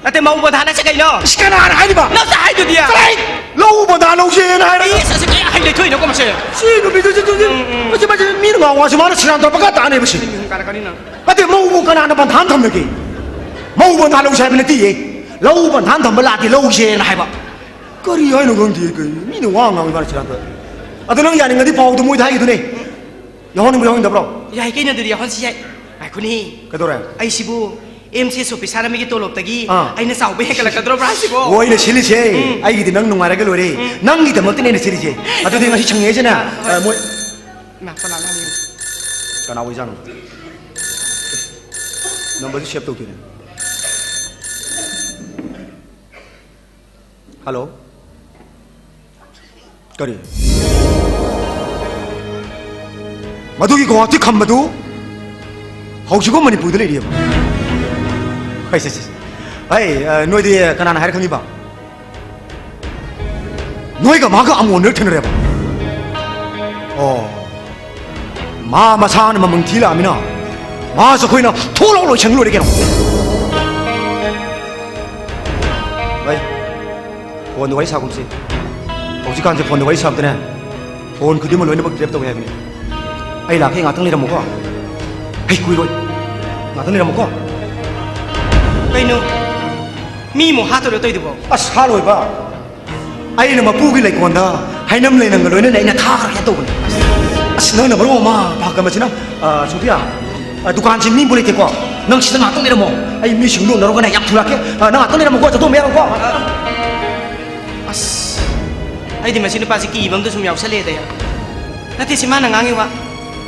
ꯅꯠꯇꯦ, ꯃꯧ ꯕꯟꯙꯥꯅꯁꯦ ꯀꯩꯅꯣ? ꯏꯁ, ꯀꯅꯥꯅ ꯍꯥꯏꯔꯤꯕ? ꯅꯪꯁꯨ ꯍꯥꯏꯗꯨꯗꯤ꯫ ꯆꯠꯂꯣꯍꯦ! ꯂꯧ ꯕꯟꯙꯥ ꯂꯧꯁꯦꯅ ꯍꯥꯏꯔꯒ꯫ ꯏꯁ, ꯑꯁꯤ ꯀꯩ ꯍꯩ ꯂꯩꯊꯣꯛꯏꯅꯣꯀꯣ ꯃꯁꯦ? ꯁꯤ ꯅꯨꯄꯤꯗꯨ, ꯁꯤ, ꯁꯤ, ꯁꯤ, ꯎꯝ, ꯎꯝ꯫ ꯃꯁꯤ, ꯃꯁꯤ ꯃꯤꯅ ꯉꯥꯡ ꯋꯥꯁꯤ ꯃꯥꯅ ꯁꯦꯔꯥꯟ ꯇꯨꯔꯥꯟ ꯄꯪꯇꯥ ꯇꯥꯅꯦꯕ ꯁꯤ꯫ ꯃꯤꯍꯨꯟ ꯀꯥꯔꯛꯀꯅꯤ ꯅꯪ꯫ ꯅꯠꯇꯦ, ꯃꯧꯕꯨ ꯀꯅꯥꯅ ꯕꯟꯙꯥꯟ ꯊꯝꯂꯒꯦ? ꯃꯧ ꯕꯟꯙꯥꯟ ꯂꯧꯁꯦ ꯍꯥꯏꯕ ꯅꯠꯇꯤꯌꯦ꯫ ꯂꯧ ꯕꯟꯙꯥꯟ ꯊꯝꯕ ꯂꯥꯛꯇꯦ, ꯂꯧꯁꯦꯅ ꯍꯥꯏꯕ꯫ ꯀꯔꯤ ꯍꯥꯏꯅꯣ ꯈꯪꯗꯦ, ꯀꯩ ꯃꯤꯅ ꯋꯥ ꯉꯥꯡꯉꯤ ꯃꯥꯅ ꯁꯦꯔꯥꯟ ꯇꯨꯔꯥꯟ꯫ ꯑꯗꯣ ꯅꯪ ꯌꯥꯅꯤꯡꯉꯗꯤ ꯄꯥꯎꯗꯣ ꯃꯣꯏꯗ ꯍꯥꯏꯈꯤꯗꯨꯅꯦ꯫ ꯌꯥꯎꯍꯟꯅꯤꯡꯕ꯭ꯔꯣ, ꯌꯥꯎꯍꯟꯅꯤꯡꯗꯕ꯭ꯔꯣ? ꯌꯥꯏ ꯀꯩꯅꯣ, ꯑꯗꯨꯗꯤ ꯌꯥꯎꯍꯟꯁꯤ ꯌꯥꯏ꯫ ꯉꯥꯏꯈꯣꯅꯦ꯫ ꯀꯩꯗꯧꯔꯦ? ꯑꯩꯁꯤꯕꯨ ꯑꯦꯝ ꯁꯤ ꯑꯦꯁ ꯑꯣꯐꯤꯁꯥꯔ ꯑꯃꯒꯤ ꯇꯣꯂꯣꯞꯇꯒꯤ ꯑꯥ꯫ ꯑꯩꯅ ꯆꯥꯎꯕ ꯍꯦꯟꯒꯠꯂꯛꯀꯗ꯭ꯔꯣꯕ꯭ꯔꯥ ꯍꯥꯏꯁꯤꯕꯣ? ꯑꯣ, ꯑꯩꯅ ꯁꯤꯜꯂꯤꯁꯦ꯫ ꯎꯝ꯫ ꯑꯩꯒꯤꯗꯤ ꯅꯪ ꯅꯨꯡꯉꯥꯏꯔꯒ ꯂꯣꯏꯔꯦ꯫ ꯎꯝ꯫ ꯅꯪꯒꯤꯗꯃꯛꯇꯅꯦ ꯑꯩꯅ ꯁꯤꯜꯂꯤꯁꯦ꯫ ꯑꯗꯨꯗꯤ ꯉꯁꯤ ꯁꯪꯉꯦꯁꯤꯅ, ꯍꯣꯏ꯫ ꯑ, ꯃꯣꯏ ꯏꯃꯥ, ꯀꯅꯥ ꯉꯥꯡꯉꯤ? ꯀꯅꯥ ꯑꯣꯏꯖꯥꯠꯅꯣ? ꯅꯝꯕꯔꯁꯨ ꯁꯦꯚ ꯇꯧꯗꯣꯏꯅꯦ꯫ ꯍꯜꯂꯣ꯫ ꯀꯔꯤ? ꯃꯗꯨꯒꯤ ꯒꯨꯋꯥꯍꯥꯇꯤ ꯈꯝꯕꯗꯨ ꯍꯧꯖꯤꯛꯐꯥꯎ ꯃꯅꯤꯄꯨꯔꯗ ꯂꯩꯔꯤꯑꯕ? ꯍꯩ, ꯁꯦ, ꯁꯦ, ꯁꯦ꯫ ꯍꯩ, ꯑ, ꯅꯣꯏꯗꯤ ꯀꯅꯥꯅ ꯍꯥꯏꯔ ꯈꯪꯉꯤꯕ? ꯅꯣꯏꯒ ꯃꯥꯒ ꯑꯃꯣꯟ ꯅꯣꯏ ꯊꯦꯡꯅꯔꯦꯕ? ꯑꯣ꯫ ꯃꯥ ꯃꯁꯥꯅ ꯃꯃꯪ ꯊꯤ ꯂꯥꯛꯑꯃꯤꯅ ꯃꯥꯁꯨ ꯑꯩꯈꯣꯏꯅ ꯊꯣꯛꯂꯥꯎ ꯂꯣꯏꯁꯪ ꯂꯣꯏꯔꯦ ꯀꯩꯅꯣ꯫ ꯚꯥꯏ, ꯐꯣꯟꯗ ꯋꯥꯔꯤ ꯁꯥꯒꯨꯝꯁꯤ꯫ ꯍꯧꯖꯤꯛꯀꯥꯟꯁꯦ ꯐꯣꯟꯗ ꯋꯥꯔꯤ ꯁꯥꯕꯗꯅꯦ, ꯐꯣꯟ ꯈꯨꯗꯤꯡꯃꯛ ꯂꯣꯏꯅꯃꯛ ꯇ꯭ꯔꯦꯞ ꯇꯧꯋꯦ ꯍꯥꯏꯕꯅꯤ꯫ ꯑꯩ ꯂꯥꯛꯀꯦ, ꯉꯥꯛꯇꯪ ꯂꯩꯔꯝꯃꯨꯀꯣ꯫ ꯑꯩ ꯀꯨꯏꯔꯣꯏ꯫ ꯉꯥꯛꯇꯪ ꯂꯩꯔꯝꯃꯨꯀꯣ꯫ ꯀꯩꯅꯣ? ꯃꯤ ꯑꯃꯨꯛ ꯍꯥꯠꯇꯣꯏꯔꯣ ꯇꯧꯏꯗꯨꯕꯣ? ꯑꯁ, ꯍꯥꯠꯂꯣꯏꯕ꯫ ꯑꯩꯅ ꯃꯄꯨꯒꯤ ꯂꯩꯀꯣꯜꯗ ꯍꯩꯅꯝ ꯂꯩꯅꯝꯒ ꯂꯣꯏꯅꯅ ꯑꯩꯅ ꯊꯥꯈ꯭ꯔꯒꯦ ꯇꯧꯕꯅꯦ꯫ ꯑꯁ, ꯅꯪꯅ ꯃꯔꯣꯟ ꯑꯃ ꯄꯥꯈꯠꯄꯁꯤꯅ, ꯑ, ꯁꯣꯐꯤꯌꯥ, ꯑ, ꯗꯨꯀꯥꯟꯁꯤ ꯃꯤꯕꯨ ꯂꯩꯇꯦꯀꯣ꯫ ꯅꯪ ꯁꯤꯗ ꯉꯥꯛꯇꯪ ꯂꯩꯔꯝꯃꯣ꯫ ꯑꯩ ꯃꯤꯁꯤꯡꯗꯣ ꯎꯅꯔꯒꯅꯦ ꯌꯥꯝ ꯊꯨꯔꯛꯀꯦ꯫ ꯑ, ꯅꯪ ꯉꯥꯛꯇꯪ ꯂꯩꯔꯝꯃꯣꯀꯣ, ꯆꯠꯊꯣꯛꯑꯝꯕ ꯌꯥꯔꯣꯏꯀꯣ꯫ ꯑꯁ, ꯑꯩꯗꯤ ꯃꯁꯤ ꯅꯨꯄꯥꯁꯤ ꯀꯤꯕ ꯑꯝꯗ ꯁꯨꯝ ꯌꯥꯎꯁꯜꯂꯛꯑꯦꯗ꯫ ꯅꯠꯇꯦ, ꯁꯤ ꯃꯥꯅ ꯉꯥꯡꯉꯤ ꯋꯥ꯫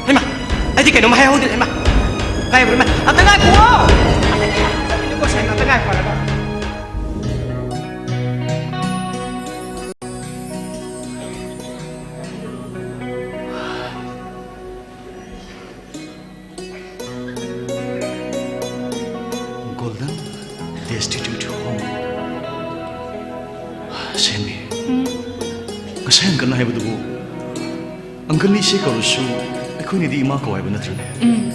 ꯍꯩꯃꯥ, ꯑꯩꯗꯤ ꯀꯩꯅꯣꯝ ꯍꯥꯏꯍꯧꯗ꯭ꯔꯦ꯫ ꯍꯩꯃꯥ, ꯀꯥꯏꯕ꯭ꯔꯣ? ꯍꯩꯃꯥ, ꯑꯝꯇ ꯉꯥꯏꯈꯨꯋꯣ! ꯑꯝꯇ ꯉꯥꯏꯈꯣ ꯍꯥꯏꯔꯒ꯫ Golden Destitute Home꯫ ꯁꯦꯝꯕꯤ꯫ ꯎꯝ꯫ ꯉꯁꯥꯏ uncle ꯅ ꯍꯥꯏꯕꯗꯨꯕꯨ, uncle ꯅ ꯏꯆꯦ ꯀꯧꯔꯁꯨ ꯑꯩꯈꯣꯏꯅꯗꯤ ꯏꯃꯥ ꯀꯧ ꯍꯥꯏꯕ ꯅꯠꯇ꯭ꯔꯅꯦ? ꯎꯝ꯫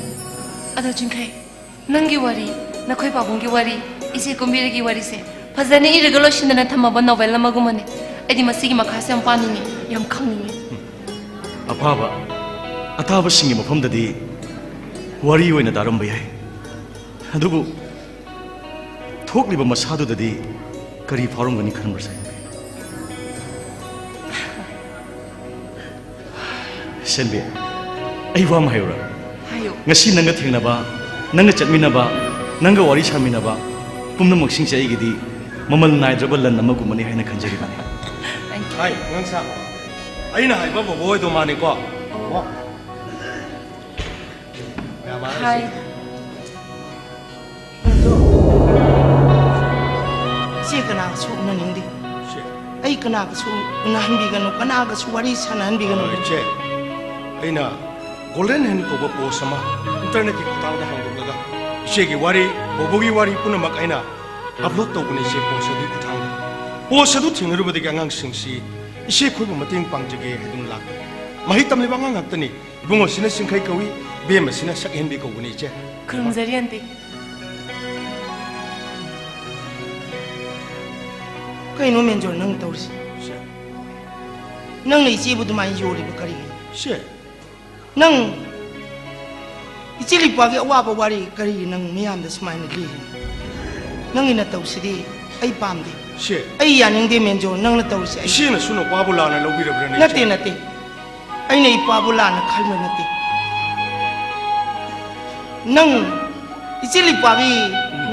ꯑꯗꯣ ꯆꯤꯡꯈꯩ, ꯅꯪꯒꯤ ꯋꯥꯔꯤ, ꯅꯈꯣꯏ ꯄꯥꯕꯨꯡꯒꯤ ꯋꯥꯔꯤ, ꯏꯆꯦ ꯀꯨꯝꯕꯤꯔꯒꯤ ꯋꯥꯔꯤꯁꯦ ꯐꯖꯅ ꯏꯔꯒ ꯂꯣꯏꯁꯤꯟꯗꯅ ꯊꯝꯃꯕ ꯅꯣꯚꯦꯜ ꯑꯃꯒꯨꯝꯕꯅꯤ꯫ ꯑꯩꯗꯤ ꯃꯁꯤꯒꯤ ꯃꯈꯥꯁꯦ ꯌꯥꯝ ꯄꯥꯅꯤꯡꯉꯤ, ꯌꯥꯝ ꯈꯪꯅꯤꯡꯉꯤ꯫ ꯑꯐꯕ ꯑꯇꯥꯕꯁꯤꯡꯒꯤ ꯃꯐꯝꯗꯗꯤ ꯋꯥꯔꯤ ꯑꯣꯏꯅ ꯇꯥꯔꯝꯕ ꯌꯥꯏ, ꯑꯗꯨꯕꯨ ꯊꯣꯛꯂꯤꯕ ꯃꯁꯥꯗꯨꯗꯗꯤ ꯀꯔꯤ ꯐꯥꯎꯔꯝꯒꯅꯤ ꯈꯟꯕ꯭ꯔꯥ ꯁꯦꯟꯕꯤ? ꯁꯦꯟꯕꯤ, ꯑꯩ ꯋꯥ ꯑꯃ ꯍꯥꯏꯌꯨꯔꯥ? ꯍꯥꯏꯌꯨ꯫ ꯉꯁꯤ ꯅꯪꯒ ꯊꯦꯡꯅꯕ, ꯅꯪꯒ ꯆꯠꯃꯤꯟꯅꯕ, ꯅꯪꯒ ꯋꯥꯔꯤ ꯁꯥꯃꯤꯟꯅꯕ ꯄꯨꯝꯅꯃꯛꯁꯤꯡꯁꯦ ꯑꯩꯒꯤꯗꯤ ꯃꯃꯜ ꯅꯥꯏꯗ꯭ꯔꯕ ꯂꯟ ꯑꯃꯒꯨꯝꯕꯅꯤ ꯍꯥꯏꯅ ꯈꯟꯖꯔꯤꯕꯅꯤ꯫ ꯍꯥꯏ, ꯑꯉꯥꯡꯁꯥ, ꯑꯩꯅ ꯍꯥꯏꯕ ꯕꯣꯕꯣ ꯍꯣꯏꯗꯣ ꯃꯥꯅꯤꯀꯣ? ꯍꯥꯏ꯫ ꯏꯆꯦ ꯀꯅꯥꯒꯁꯨ ꯎꯅꯅꯤꯡꯗꯦ꯫ ꯑꯩ ꯀꯅꯥꯒꯁꯨ ꯎꯅꯍꯟꯕꯤꯒꯅꯨ, ꯀꯅꯥꯒꯁꯨ ꯋꯥꯔꯤ ꯁꯥꯟꯅꯍꯟꯕꯤꯒꯅꯨ꯫ ꯏꯆꯦ, ꯑꯩꯅ ꯒꯣꯜꯗꯟ ꯍꯦꯟ ꯀꯧꯕ ꯄꯣꯁ ꯑꯃ ꯏꯟꯇꯔꯅꯦꯠꯀꯤ ꯈꯨꯠꯊꯥꯡꯗ ꯍꯥꯡꯗꯣꯛꯂꯒ ꯏꯆꯦꯒꯤ ꯋꯥꯔꯤ, ꯕꯣꯕꯣꯒꯤ ꯋꯥꯔꯤ ꯄꯨꯝꯅꯃꯛ ꯑꯩꯅ ꯑꯞꯂꯣꯗ ꯇꯧꯕꯅꯤ ꯏꯆꯦ, ꯄꯣꯁ ꯑꯗꯨꯒꯤ ꯈꯨꯠꯊꯥꯡꯗ꯫ ꯄꯣꯁ ꯑꯗꯨ ꯊꯦꯡꯅꯔꯨꯕꯗꯒꯤ ꯑꯉꯥꯡꯁꯤꯡꯁꯤ ꯏꯆꯦ ꯑꯩꯈꯣꯏꯕꯨ ꯃꯇꯦꯡ ꯄꯥꯡꯖꯒꯦ ꯍꯥꯏꯗꯨꯅ ꯂꯥꯛꯄꯅꯤ꯫ ꯃꯍꯩ ꯇꯝꯂꯤꯕ ꯑꯉꯥꯡ ꯉꯥꯛꯇꯅꯤ꯫ ꯏꯕꯨꯡꯉꯣꯁꯤꯅ ꯆꯤꯡꯈꯩ ꯀꯧꯏ, ꯏꯕꯦꯝꯃꯁꯤꯅ ꯁꯛꯍꯦꯟꯕꯤ ꯀꯧꯕꯅꯤ ꯏꯆꯦ꯫ ꯈꯨꯔꯨꯝꯖꯔꯤ ꯑꯟꯇꯤ꯫ ꯀꯩꯅꯣ ꯃꯦꯟꯖꯣꯔ ꯅꯪ ꯇꯧꯔꯤꯁꯤ? ꯅꯪꯅ ꯏꯆꯦꯕꯨ ꯑꯗꯨꯃꯥꯏꯅ ꯌꯣꯜꯂꯤꯕ ꯀꯔꯤꯒꯤꯅꯣ? ꯏꯆꯦ, ꯅꯪ ꯏꯆꯦ ꯂꯤꯄꯥꯒꯤ ꯑꯋꯥꯕ ꯋꯥꯔꯤ ꯀꯔꯤꯒꯤ ꯅꯪ ꯃꯤꯌꯥꯝꯗ ꯁꯨꯃꯥꯏꯅ ꯂꯤꯔꯤꯅꯣ? ꯅꯪꯒꯤ ꯅꯇꯧꯁꯤꯗꯤ ꯑꯩ ꯄꯥꯝꯗꯦ꯫ ꯏꯆꯦ, ꯑꯩ ꯌꯥꯅꯤꯡꯗꯦ ꯃꯦꯟꯖꯣꯔ, ꯅꯪꯅ ꯇꯧꯔꯤꯁꯦ ꯑꯩ ꯏꯆꯦꯅꯁꯨ ꯅꯨꯄꯥꯕꯨ ꯂꯥꯟꯅ ꯂꯧꯕꯤꯔꯕ꯭ꯔꯅꯦ? ꯅꯠꯇꯦ ꯏꯆꯦ? ꯅꯠꯇꯦ, ꯑꯩꯅ ꯏꯄꯥꯕꯨ ꯂꯥꯟꯅ ꯈꯟꯕ ꯅꯠꯇꯦ꯫ ꯅꯪ ꯏꯆꯦ ꯂꯤꯄꯥꯒꯤ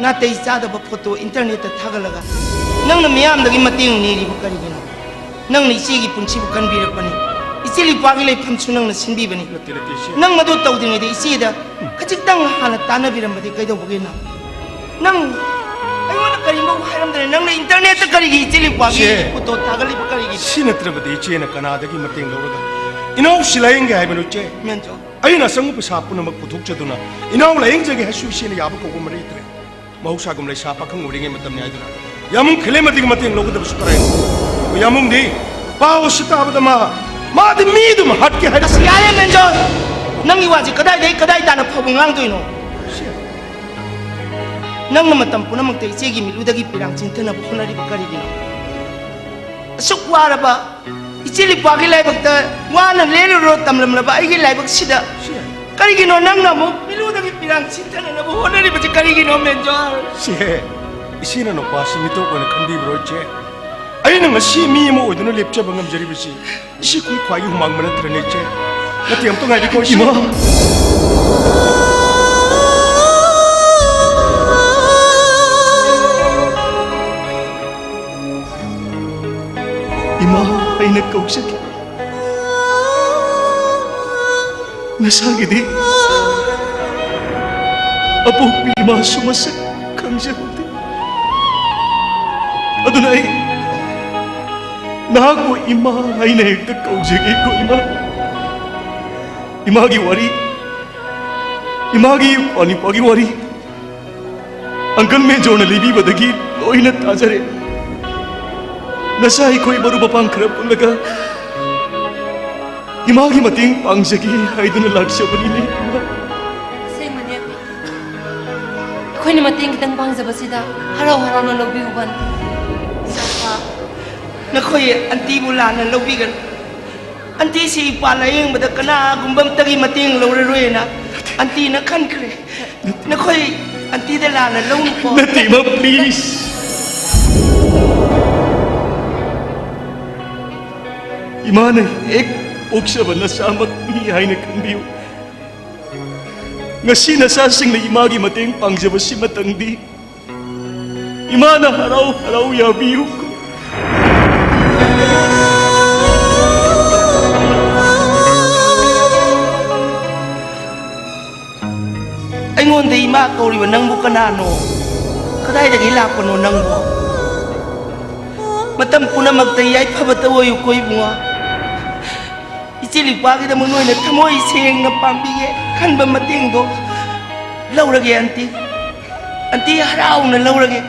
ꯅꯥꯇꯩ ꯆꯥꯗꯕ ꯐꯣꯇꯣ ꯏꯟꯇꯔꯅꯦꯠꯇ ꯊꯥꯒꯠꯂꯒ ꯅꯪꯅ ꯃꯤꯌꯥꯝꯗꯒꯤ ꯃꯇꯦꯡ ꯅꯤꯔꯤꯕ ꯀꯔꯤꯒꯤꯅꯣ? ꯅꯪꯅ ꯏꯆꯦꯒꯤ ꯄꯨꯟꯁꯤꯕꯨ ꯀꯟꯕꯤꯔꯛꯄꯅꯤ, ꯏꯆꯦ ꯂꯤꯄꯥꯒꯤ ꯂꯩꯐꯝꯁꯨ ꯅꯪꯅ ꯁꯤꯟꯕꯤꯕꯅꯤ꯫ ꯅꯠꯇꯦ, ꯅꯠꯇꯦ, ꯏꯆꯦ꯫ ꯅꯪ ꯃꯗꯨ ꯇꯧꯗ꯭ꯔꯤꯉꯩꯗ ꯏꯆꯦꯗ ꯈꯖꯤꯛꯇꯪ ꯍꯥꯟꯅ ꯇꯥꯟꯅꯕꯤꯔꯝꯕꯗꯤ ꯀꯩꯗꯧꯕꯒꯤꯅꯣ? ꯅꯪ ꯑꯩꯉꯣꯟꯗ ꯀꯔꯤꯝꯐꯥꯎ ꯍꯥꯏꯔꯝꯗꯅ ꯅꯪꯅ ꯏꯟꯇꯔꯅꯦꯠꯇ ꯀꯔꯤꯒꯤ ꯏꯆꯦ ꯂꯤꯄꯥꯒꯤ ꯏꯆꯦ꯫ ꯐꯣꯇꯣ ꯊꯥꯒꯠꯂꯤꯕ ꯀꯔꯤꯒꯤ? ꯁꯤ ꯅꯠꯇ꯭ꯔꯕꯗꯤ ꯏꯆꯦꯅ ꯀꯅꯥꯗꯒꯤ ꯃꯇꯦꯡ ꯂꯧꯔꯒ ꯏꯅꯥꯎꯁꯤ ꯂꯥꯌꯦꯡꯒꯦ ꯍꯥꯏꯕꯅꯣ ꯏꯆꯦ? ꯃꯦꯟꯖꯣ, ꯑꯩꯅ ꯑꯆꯪꯕ ꯄꯩꯁꯥ ꯄꯨꯝꯅꯃꯛ ꯄꯨꯊꯣꯛꯆꯗꯨꯅ ꯏꯅꯥꯎ ꯂꯥꯌꯦꯡꯖꯒꯦ ꯍꯥꯏꯁꯨ ꯏꯆꯦꯅ ꯌꯥꯕ ꯀꯧꯕ ꯃꯔꯩ ꯂꯩꯇ꯭ꯔꯦ꯫ ꯃꯍꯧꯁꯥꯒꯨꯝ ꯂꯩꯁꯥ ꯄꯥꯈꯪ ꯑꯣꯏꯔꯤꯉꯩ ꯃꯇꯝꯅꯤ ꯍꯥꯏꯗꯨꯅ ꯌꯥꯝꯕꯨꯡ ꯈꯦꯂꯦꯃꯗꯒꯤ ꯃꯇꯦꯡ ꯂꯧꯒꯗꯕꯁꯨ ꯇꯔꯥꯏ꯫ ꯌꯥꯝꯕꯨꯡꯗꯤ ꯄꯥꯎ ꯑꯁꯤ ꯇꯥꯕꯗ ꯃꯥ, ꯃꯥꯗꯤ ꯃꯤꯗꯨꯝ ꯍꯥꯠꯀꯦ ꯍꯥꯏꯔ ꯑꯁ, ꯌꯥꯔꯦ ꯃꯦꯟꯖꯣ, ꯅꯪꯒꯤ ꯋꯥꯁꯤ ꯀꯗꯥꯏꯗꯒꯤ ꯀꯗꯥꯏ ꯇꯥꯅ ꯐꯕ ꯉꯥꯡꯗꯣꯏꯅꯣ? ꯅꯪꯅ ꯃꯇꯝ ꯄꯨꯝꯅꯃꯛꯇ ꯏꯆꯦꯒꯤ ꯃꯤꯠꯂꯨꯗꯒꯤ ꯄꯤꯔꯥꯡ ꯆꯤꯟꯊꯅꯕ ꯍꯣꯠꯅꯔꯤꯕ ꯀꯔꯤꯒꯤꯅꯣ? ꯑꯁꯨꯛ ꯋꯥꯔꯕ ꯏꯆꯦ ꯂꯤꯄꯥꯒꯤ ꯂꯥꯏꯕꯛꯇ ꯋꯥꯅ ꯂꯦꯜꯂꯨꯔꯣ ꯇꯝꯂꯝꯂꯕ ꯑꯩꯒꯤ ꯂꯥꯏꯕꯛꯁꯤꯗ ꯀꯔꯤꯒꯤꯅꯣ ꯅꯪꯅ ꯑꯃꯨꯛ ꯃꯤꯠꯂꯨꯗꯒꯤ ꯄꯤꯔꯥꯡ ꯆꯤꯟꯊꯅꯅꯕ ꯍꯣꯠꯅꯔꯤꯕꯁꯤ ꯀꯔꯤꯒꯤꯅꯣ, ꯃꯦꯟꯖꯣꯔ? ꯁꯤ ꯏꯆꯦꯅ ꯅꯨꯄꯥꯁꯤ ꯃꯤꯇꯣꯞ ꯑꯣꯏꯅ ꯈꯟꯕꯤꯕ꯭ꯔꯣ, ꯏꯆꯦ? ꯑꯩꯅ ꯉꯁꯤ ꯃꯤ ꯑꯃ ꯑꯣꯏꯗꯨꯅ ꯂꯦꯞꯆꯕ ꯉꯝꯖꯔꯤꯕꯁꯤ ꯏꯆꯦ ꯈꯣꯡ ꯈ꯭ꯋꯥꯏꯒꯤ ꯍꯨꯃꯥꯡꯕ ꯅꯠꯇ꯭ꯔꯅꯦ, ꯏꯆꯦ? ꯅꯠꯇꯦ, ꯑꯝꯇ ꯉꯥꯏꯕꯤꯀꯣ, ꯏꯆꯦ꯫ ꯏꯃꯥ! ꯏꯃꯥ, ꯑꯩꯅ ꯀꯧꯖꯒꯦ꯫ ꯅꯁꯥꯒꯤꯗꯤ ꯑꯄꯣꯛꯄꯤ ꯏꯃꯥꯁꯨ ꯃꯁꯛ ꯈꯪꯖꯍꯧꯗꯦ꯫ ꯑꯗꯨꯅ ꯑꯩ ꯅꯍꯥꯛꯄꯨ ꯏꯃꯥ ꯍꯥꯏꯅ ꯍꯦꯛꯇ ꯀꯧꯖꯒꯦꯀꯣ, ꯏꯃꯥ꯫ ꯏꯃꯥꯒꯤ ꯋꯥꯔꯤ, ꯏꯃꯥꯒꯤ ꯄꯥꯅꯤꯄꯥꯒꯤ ꯋꯥꯔꯤ, ꯑꯪꯀꯜ ꯃꯦꯖꯣꯔꯅ ꯂꯤꯕꯤꯕꯗꯒꯤ ꯂꯣꯏꯅ ꯇꯥꯖꯔꯦ꯫ ꯅꯁꯥ ꯑꯩꯈꯣꯏ ꯃꯔꯨꯞ ꯃꯄꯥꯡ ꯈꯔ ꯄꯨꯜꯂꯒ ꯏꯃꯥꯒꯤ ꯃꯇꯦꯡ ꯄꯥꯡꯖꯒꯦ ꯍꯥꯏꯗꯨꯅ ꯂꯥꯛꯆꯕꯅꯤꯅꯦ, ꯏꯃꯥ꯫ ꯑꯁꯦꯡꯕꯅꯦ, ꯑꯩꯈꯣꯏꯅ ꯃꯇꯦꯡ ꯈꯤꯇꯪ ꯄꯥꯡꯖꯕꯁꯤꯗ ꯍꯔꯥꯎ ꯍꯔꯥꯎꯅ ꯂꯧꯕꯤꯌꯨꯕ꯫ ꯏꯆꯥꯅꯨꯄꯥ, ꯅꯈꯣꯏ ꯑꯟꯇꯤꯕꯨ ꯂꯥꯟꯅ ꯂꯧꯕꯤꯒꯅꯨ꯫ ꯑꯟꯇꯤꯁꯤ ꯏꯄꯥ ꯂꯥꯌꯦꯡꯕꯗ ꯀꯅꯥꯒꯨꯝꯕ ꯑꯝꯇꯒꯤ ꯃꯇꯦꯡ ꯂꯧꯔꯔꯣꯏꯅ ꯑꯟꯇꯤꯅ ꯈꯟꯈ꯭ꯔꯦ꯫ ꯅꯈꯣꯏ ꯑꯟꯇꯤꯗ ꯂꯥꯟꯅ ꯂꯧꯅꯨꯀꯣ꯫ ꯅꯠꯇꯦ, ꯏꯃꯥ, please꯫ ꯏꯃꯥꯅ ꯍꯦꯛ ꯄꯣꯛꯆꯕ ꯅꯆꯥꯃꯛꯅꯤ ꯍꯥꯏꯅ ꯈꯟꯕꯤꯌꯨ꯫ ꯉꯁꯤ ꯅꯆꯥꯁꯤꯡꯅ ꯏꯃꯥꯒꯤ ꯃꯇꯦꯡ ꯄꯥꯡꯖꯕꯁꯤꯃꯇꯪꯗꯤ ꯏꯃꯥꯅ ꯍꯔꯥꯎ ꯍꯔꯥꯎ ꯌꯥꯕꯤꯌꯨꯀꯣ꯫ ꯑꯩꯉꯣꯟꯗ ꯏꯃꯥ ꯀꯧꯔꯤꯕ ꯅꯪꯕꯨ ꯀꯅꯥꯅꯣ? ꯀꯗꯥꯏꯗꯒꯤ ꯂꯥꯛꯄꯅꯣ ꯅꯪꯕꯨ? ꯃꯇꯝ ꯄꯨꯝꯅꯃꯛꯇ ꯌꯥꯏꯐꯕꯇ ꯑꯣꯏꯌꯨꯀꯣ ꯏꯕꯨꯡꯉꯣ꯫ ꯏꯆꯦ ꯂꯤꯄꯥꯒꯤꯗꯃꯛ ꯅꯣꯏꯅ ꯊꯃꯣꯏ ꯁꯦꯡꯅ ꯄꯥꯝꯕꯤꯒꯦ ꯈꯟꯕ ꯃꯇꯦꯡꯗꯣ ꯂꯧꯔꯒꯦ ꯑꯟꯇꯤ꯫ ꯑꯟꯇꯤ ꯍꯔꯥꯎꯅ ꯂꯧꯔꯒꯦ꯫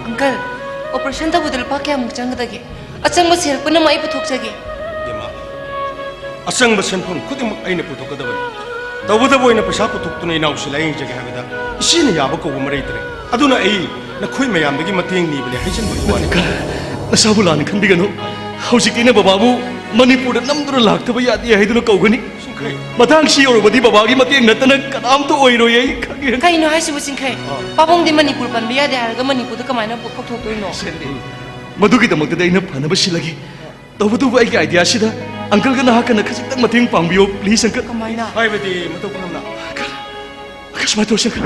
ꯑꯪꯀꯜ, ꯑꯣꯄꯔꯦꯁꯟ ꯇꯧꯕꯗ ꯂꯨꯄꯥ ꯀꯌꯥꯃꯨꯛ ꯆꯪꯒꯗꯒꯦ? ꯑꯆꯪꯕ ꯁꯦꯜ ꯄꯨꯝꯅꯃꯛ ꯑꯩ ꯄꯨꯊꯣꯛꯆꯒꯦ꯫ ꯏꯃꯥ, ꯑꯆꯪꯕ ꯁꯦꯟꯐꯝ ꯈꯨꯗꯤꯡꯃꯛ ꯑꯩꯅ ꯄꯨꯊꯣꯛꯀꯗꯕꯅꯤ꯫ ꯇꯧꯕꯇꯕꯨ ꯑꯩꯅ ꯄꯩꯁꯥ ꯄꯨꯊꯣꯛꯇꯨꯅ ꯏꯅꯥꯎꯁꯤ ꯂꯥꯌꯦꯡꯖꯒꯦ ꯍꯥꯏꯕꯗ ꯏꯆꯦꯅ ꯌꯥꯕ ꯀꯧꯕ ꯑꯃ ꯂꯩꯇ꯭ꯔꯦ꯫ ꯑꯗꯨꯅ ꯑꯩ ꯅꯈꯣꯏ ꯃꯌꯥꯝꯗꯒꯤ ꯃꯇꯦꯡ ꯅꯤꯕꯅꯦ ꯍꯥꯏꯖꯟꯕꯒꯤ ꯋꯥꯅꯤ꯫ ꯅꯁꯥꯕꯨ ꯂꯥꯟꯅ ꯈꯟꯕꯤꯒꯅꯨ꯫ ꯍꯧꯖꯤꯛꯇꯤ ꯑꯩꯅ ꯕꯕꯥꯕꯨ ꯃꯅꯤꯄꯨꯔꯗ ꯅꯝꯗꯨꯅ ꯂꯥꯛꯇꯕ ꯌꯥꯗꯦ ꯍꯥꯏꯗꯨꯅ ꯀꯧꯒꯅꯤ꯫ ꯁꯨꯡꯈꯩ꯫ ꯃꯇꯥꯡꯁꯤ ꯌꯧꯔꯕꯗꯤ ꯕꯕꯥꯒꯤ ꯃꯇꯦꯡ ꯅꯠꯇꯅ ꯀꯅꯥꯝꯇ ꯑꯣꯏꯔꯣꯏ, ꯑꯩ ꯈꯪꯉꯦ꯫ ꯀꯩꯅꯣ ꯍꯥꯏꯁꯤꯕꯨ, ꯆꯤꯡꯈꯩ? ꯑꯥ꯫ ꯄꯥꯕꯨꯡꯗꯤ ꯃꯅꯤꯄꯨꯔ ꯄꯟꯕ ꯌꯥꯗꯦ ꯍꯥꯏꯔꯒ ꯃꯅꯤꯄꯨꯔꯗ ꯀꯃꯥꯏꯅ ꯀꯧꯊꯣꯛꯇꯣꯏꯅꯣ? ꯁꯦꯟꯗꯤ꯫ ꯃꯗꯨꯒꯤꯗꯃꯛꯇꯗꯤ ꯑꯩꯅ ꯐꯅꯕ ꯁꯤꯜꯂꯒꯦ꯫ ꯇꯧꯕꯇꯕꯨ ꯑꯩꯒꯤ ꯑꯥꯏꯗꯤꯌꯥꯁꯤꯗ ꯑꯪꯀꯜꯒ ꯅꯍꯥꯛꯀꯅ ꯈꯖꯤꯛꯇꯪ ꯃꯇꯦꯡ ꯄꯥꯡꯕꯤꯌꯣ, ꯄ꯭ꯂꯤꯁ ꯑꯪꯀꯜ꯫ ꯀꯃꯥꯏꯅ? ꯍꯥꯏꯕꯗꯤ ꯃꯇꯧ ꯀꯔꯝꯅ? ꯑꯪꯀꯜ, ꯑꯪꯀꯜ, ꯁꯨꯃꯥꯏꯅ ꯇꯧꯔꯁꯤ ꯑꯪꯀꯜ꯫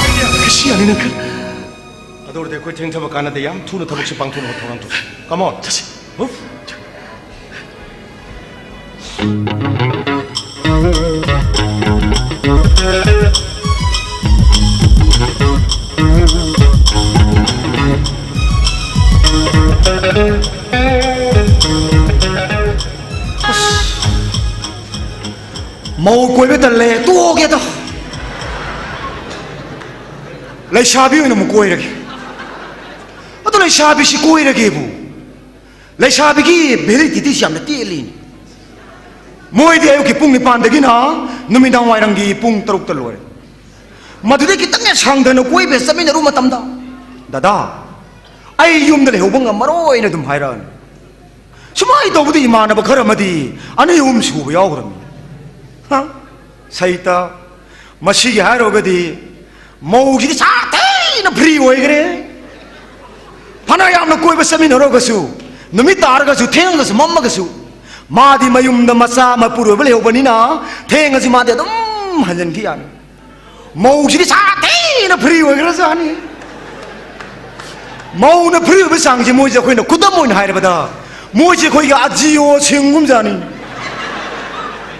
ꯑꯪꯀꯜ, ꯁꯤ ꯌꯥꯅꯤꯅ ꯑꯪꯀꯜ꯫ ꯑꯗꯨ ꯑꯣꯏꯔꯗꯤ ꯑꯩꯈꯣꯏ ꯊꯦꯡꯊꯕ ꯀꯥꯟꯅꯗꯦ, ꯌꯥꯝ ꯊꯨꯅ ꯊꯕꯛꯁꯦ ꯄꯥꯡꯊꯣꯛꯅꯕ ꯊꯧꯔꯥꯡ ꯇꯧꯁꯤ꯫ Come on꯫ ꯆꯠꯁꯤ꯫ Move꯫ ꯃꯧ ꯀꯣꯏꯕ ꯇꯜꯂꯦ, ꯇꯣꯛꯑꯒꯦꯗ꯫ ꯂꯩꯁꯥꯕꯤ ꯑꯣꯏꯅ ꯑꯃꯨꯛ ꯀꯣꯏꯔꯒꯦ꯫ ꯑꯗꯣ ꯂꯩꯁꯥꯕꯤꯁꯤ ꯀꯣꯏꯔꯒꯦꯕꯨ, ꯂꯩꯁꯥꯕꯤꯒꯤ ꯚꯦꯂꯤꯗꯤꯇꯤꯁꯤ ꯌꯥꯝꯅ ꯇꯦꯜꯂꯤꯅꯤ꯫ ꯃꯣꯏꯗꯤ ꯑꯌꯨꯛꯀꯤ ꯄꯨꯡ ꯅꯤꯄꯥꯟꯗꯒꯤꯅ ꯅꯨꯃꯤꯗꯥꯡ ꯋꯥꯏꯔꯝꯒꯤ ꯄꯨꯡ ꯇꯔꯨꯛꯇ ꯂꯣꯏꯔꯦ꯫ ꯃꯗꯨꯗꯩ ꯈꯤꯇꯪ ꯍꯦꯛ ꯁꯥꯡꯗꯅ ꯀꯣꯏꯕ ꯆꯠꯃꯤꯟꯅꯔꯨꯕ ꯃꯇꯝꯗ, "ꯗꯗꯥ, ꯑꯩ ꯌꯨꯝꯗ ꯂꯩꯍꯧꯕ ꯉꯝꯃꯔꯣꯏꯅ" ꯑꯗꯨꯝ ꯍꯥꯏꯔꯛꯑꯅꯤ꯫ ꯁꯨꯃꯥꯏꯅ ꯇꯧꯕꯗ ꯏꯃꯥꯟꯅꯕ ꯈꯔ ꯑꯃꯗꯤ ꯑꯅꯤ ꯑꯍꯨꯝ ꯁꯨꯕ ꯌꯥꯎꯈ꯭ꯔꯕꯅꯤ꯫ ꯍ? ꯁꯩꯇ, ꯃꯁꯤꯒꯤ ꯍꯥꯏꯔꯨꯔꯒꯗꯤ ꯃꯧꯁꯤꯗꯤ ꯁꯥꯊꯤꯅ ꯐ꯭ꯔꯤ ꯑꯣꯏꯈ꯭ꯔꯦ꯫ ꯐꯅ ꯌꯥꯝꯅ ꯀꯣꯏꯕ ꯆꯠꯃꯤꯟꯅꯔꯨꯔꯒꯁꯨ, ꯅꯨꯃꯤꯠ ꯇꯥꯔꯒꯁꯨ, ꯊꯦꯡꯉꯒꯁꯨ, ꯃꯝꯃꯒꯁꯨ, ꯃꯥꯗꯤ ꯃꯌꯨꯝꯗ ꯃꯆꯥ ꯃꯄꯨꯔꯣꯏꯕ ꯂꯩꯍꯧꯕꯅꯤꯅ ꯊꯦꯡꯉꯁꯤ ꯃꯥꯗꯤ ꯑꯗꯨꯝ ꯍꯟꯖꯤꯟꯈꯤ ꯌꯥꯅꯤ꯫ ꯃꯧꯁꯤꯗꯤ ꯁꯥꯊꯤꯅ ꯐ꯭ꯔꯤ ꯑꯣꯏꯈ꯭ꯔꯖꯥꯠꯅꯤ꯫ ꯃꯧꯅ ꯐ꯭ꯔꯤ ꯑꯣꯏꯕ ꯆꯥꯡꯁꯦ ꯃꯣꯏꯁꯦ ꯑꯩꯈꯣꯏꯅ ꯈꯨꯗꯝ ꯑꯣꯏꯅ ꯍꯥꯏꯔꯕꯗ, ꯃꯣꯏꯁꯦ ꯑꯩꯈꯣꯏꯒꯤ ꯑꯖꯤꯑꯣ ꯁꯤꯝꯒꯨꯝꯖꯥꯠꯅꯤ꯫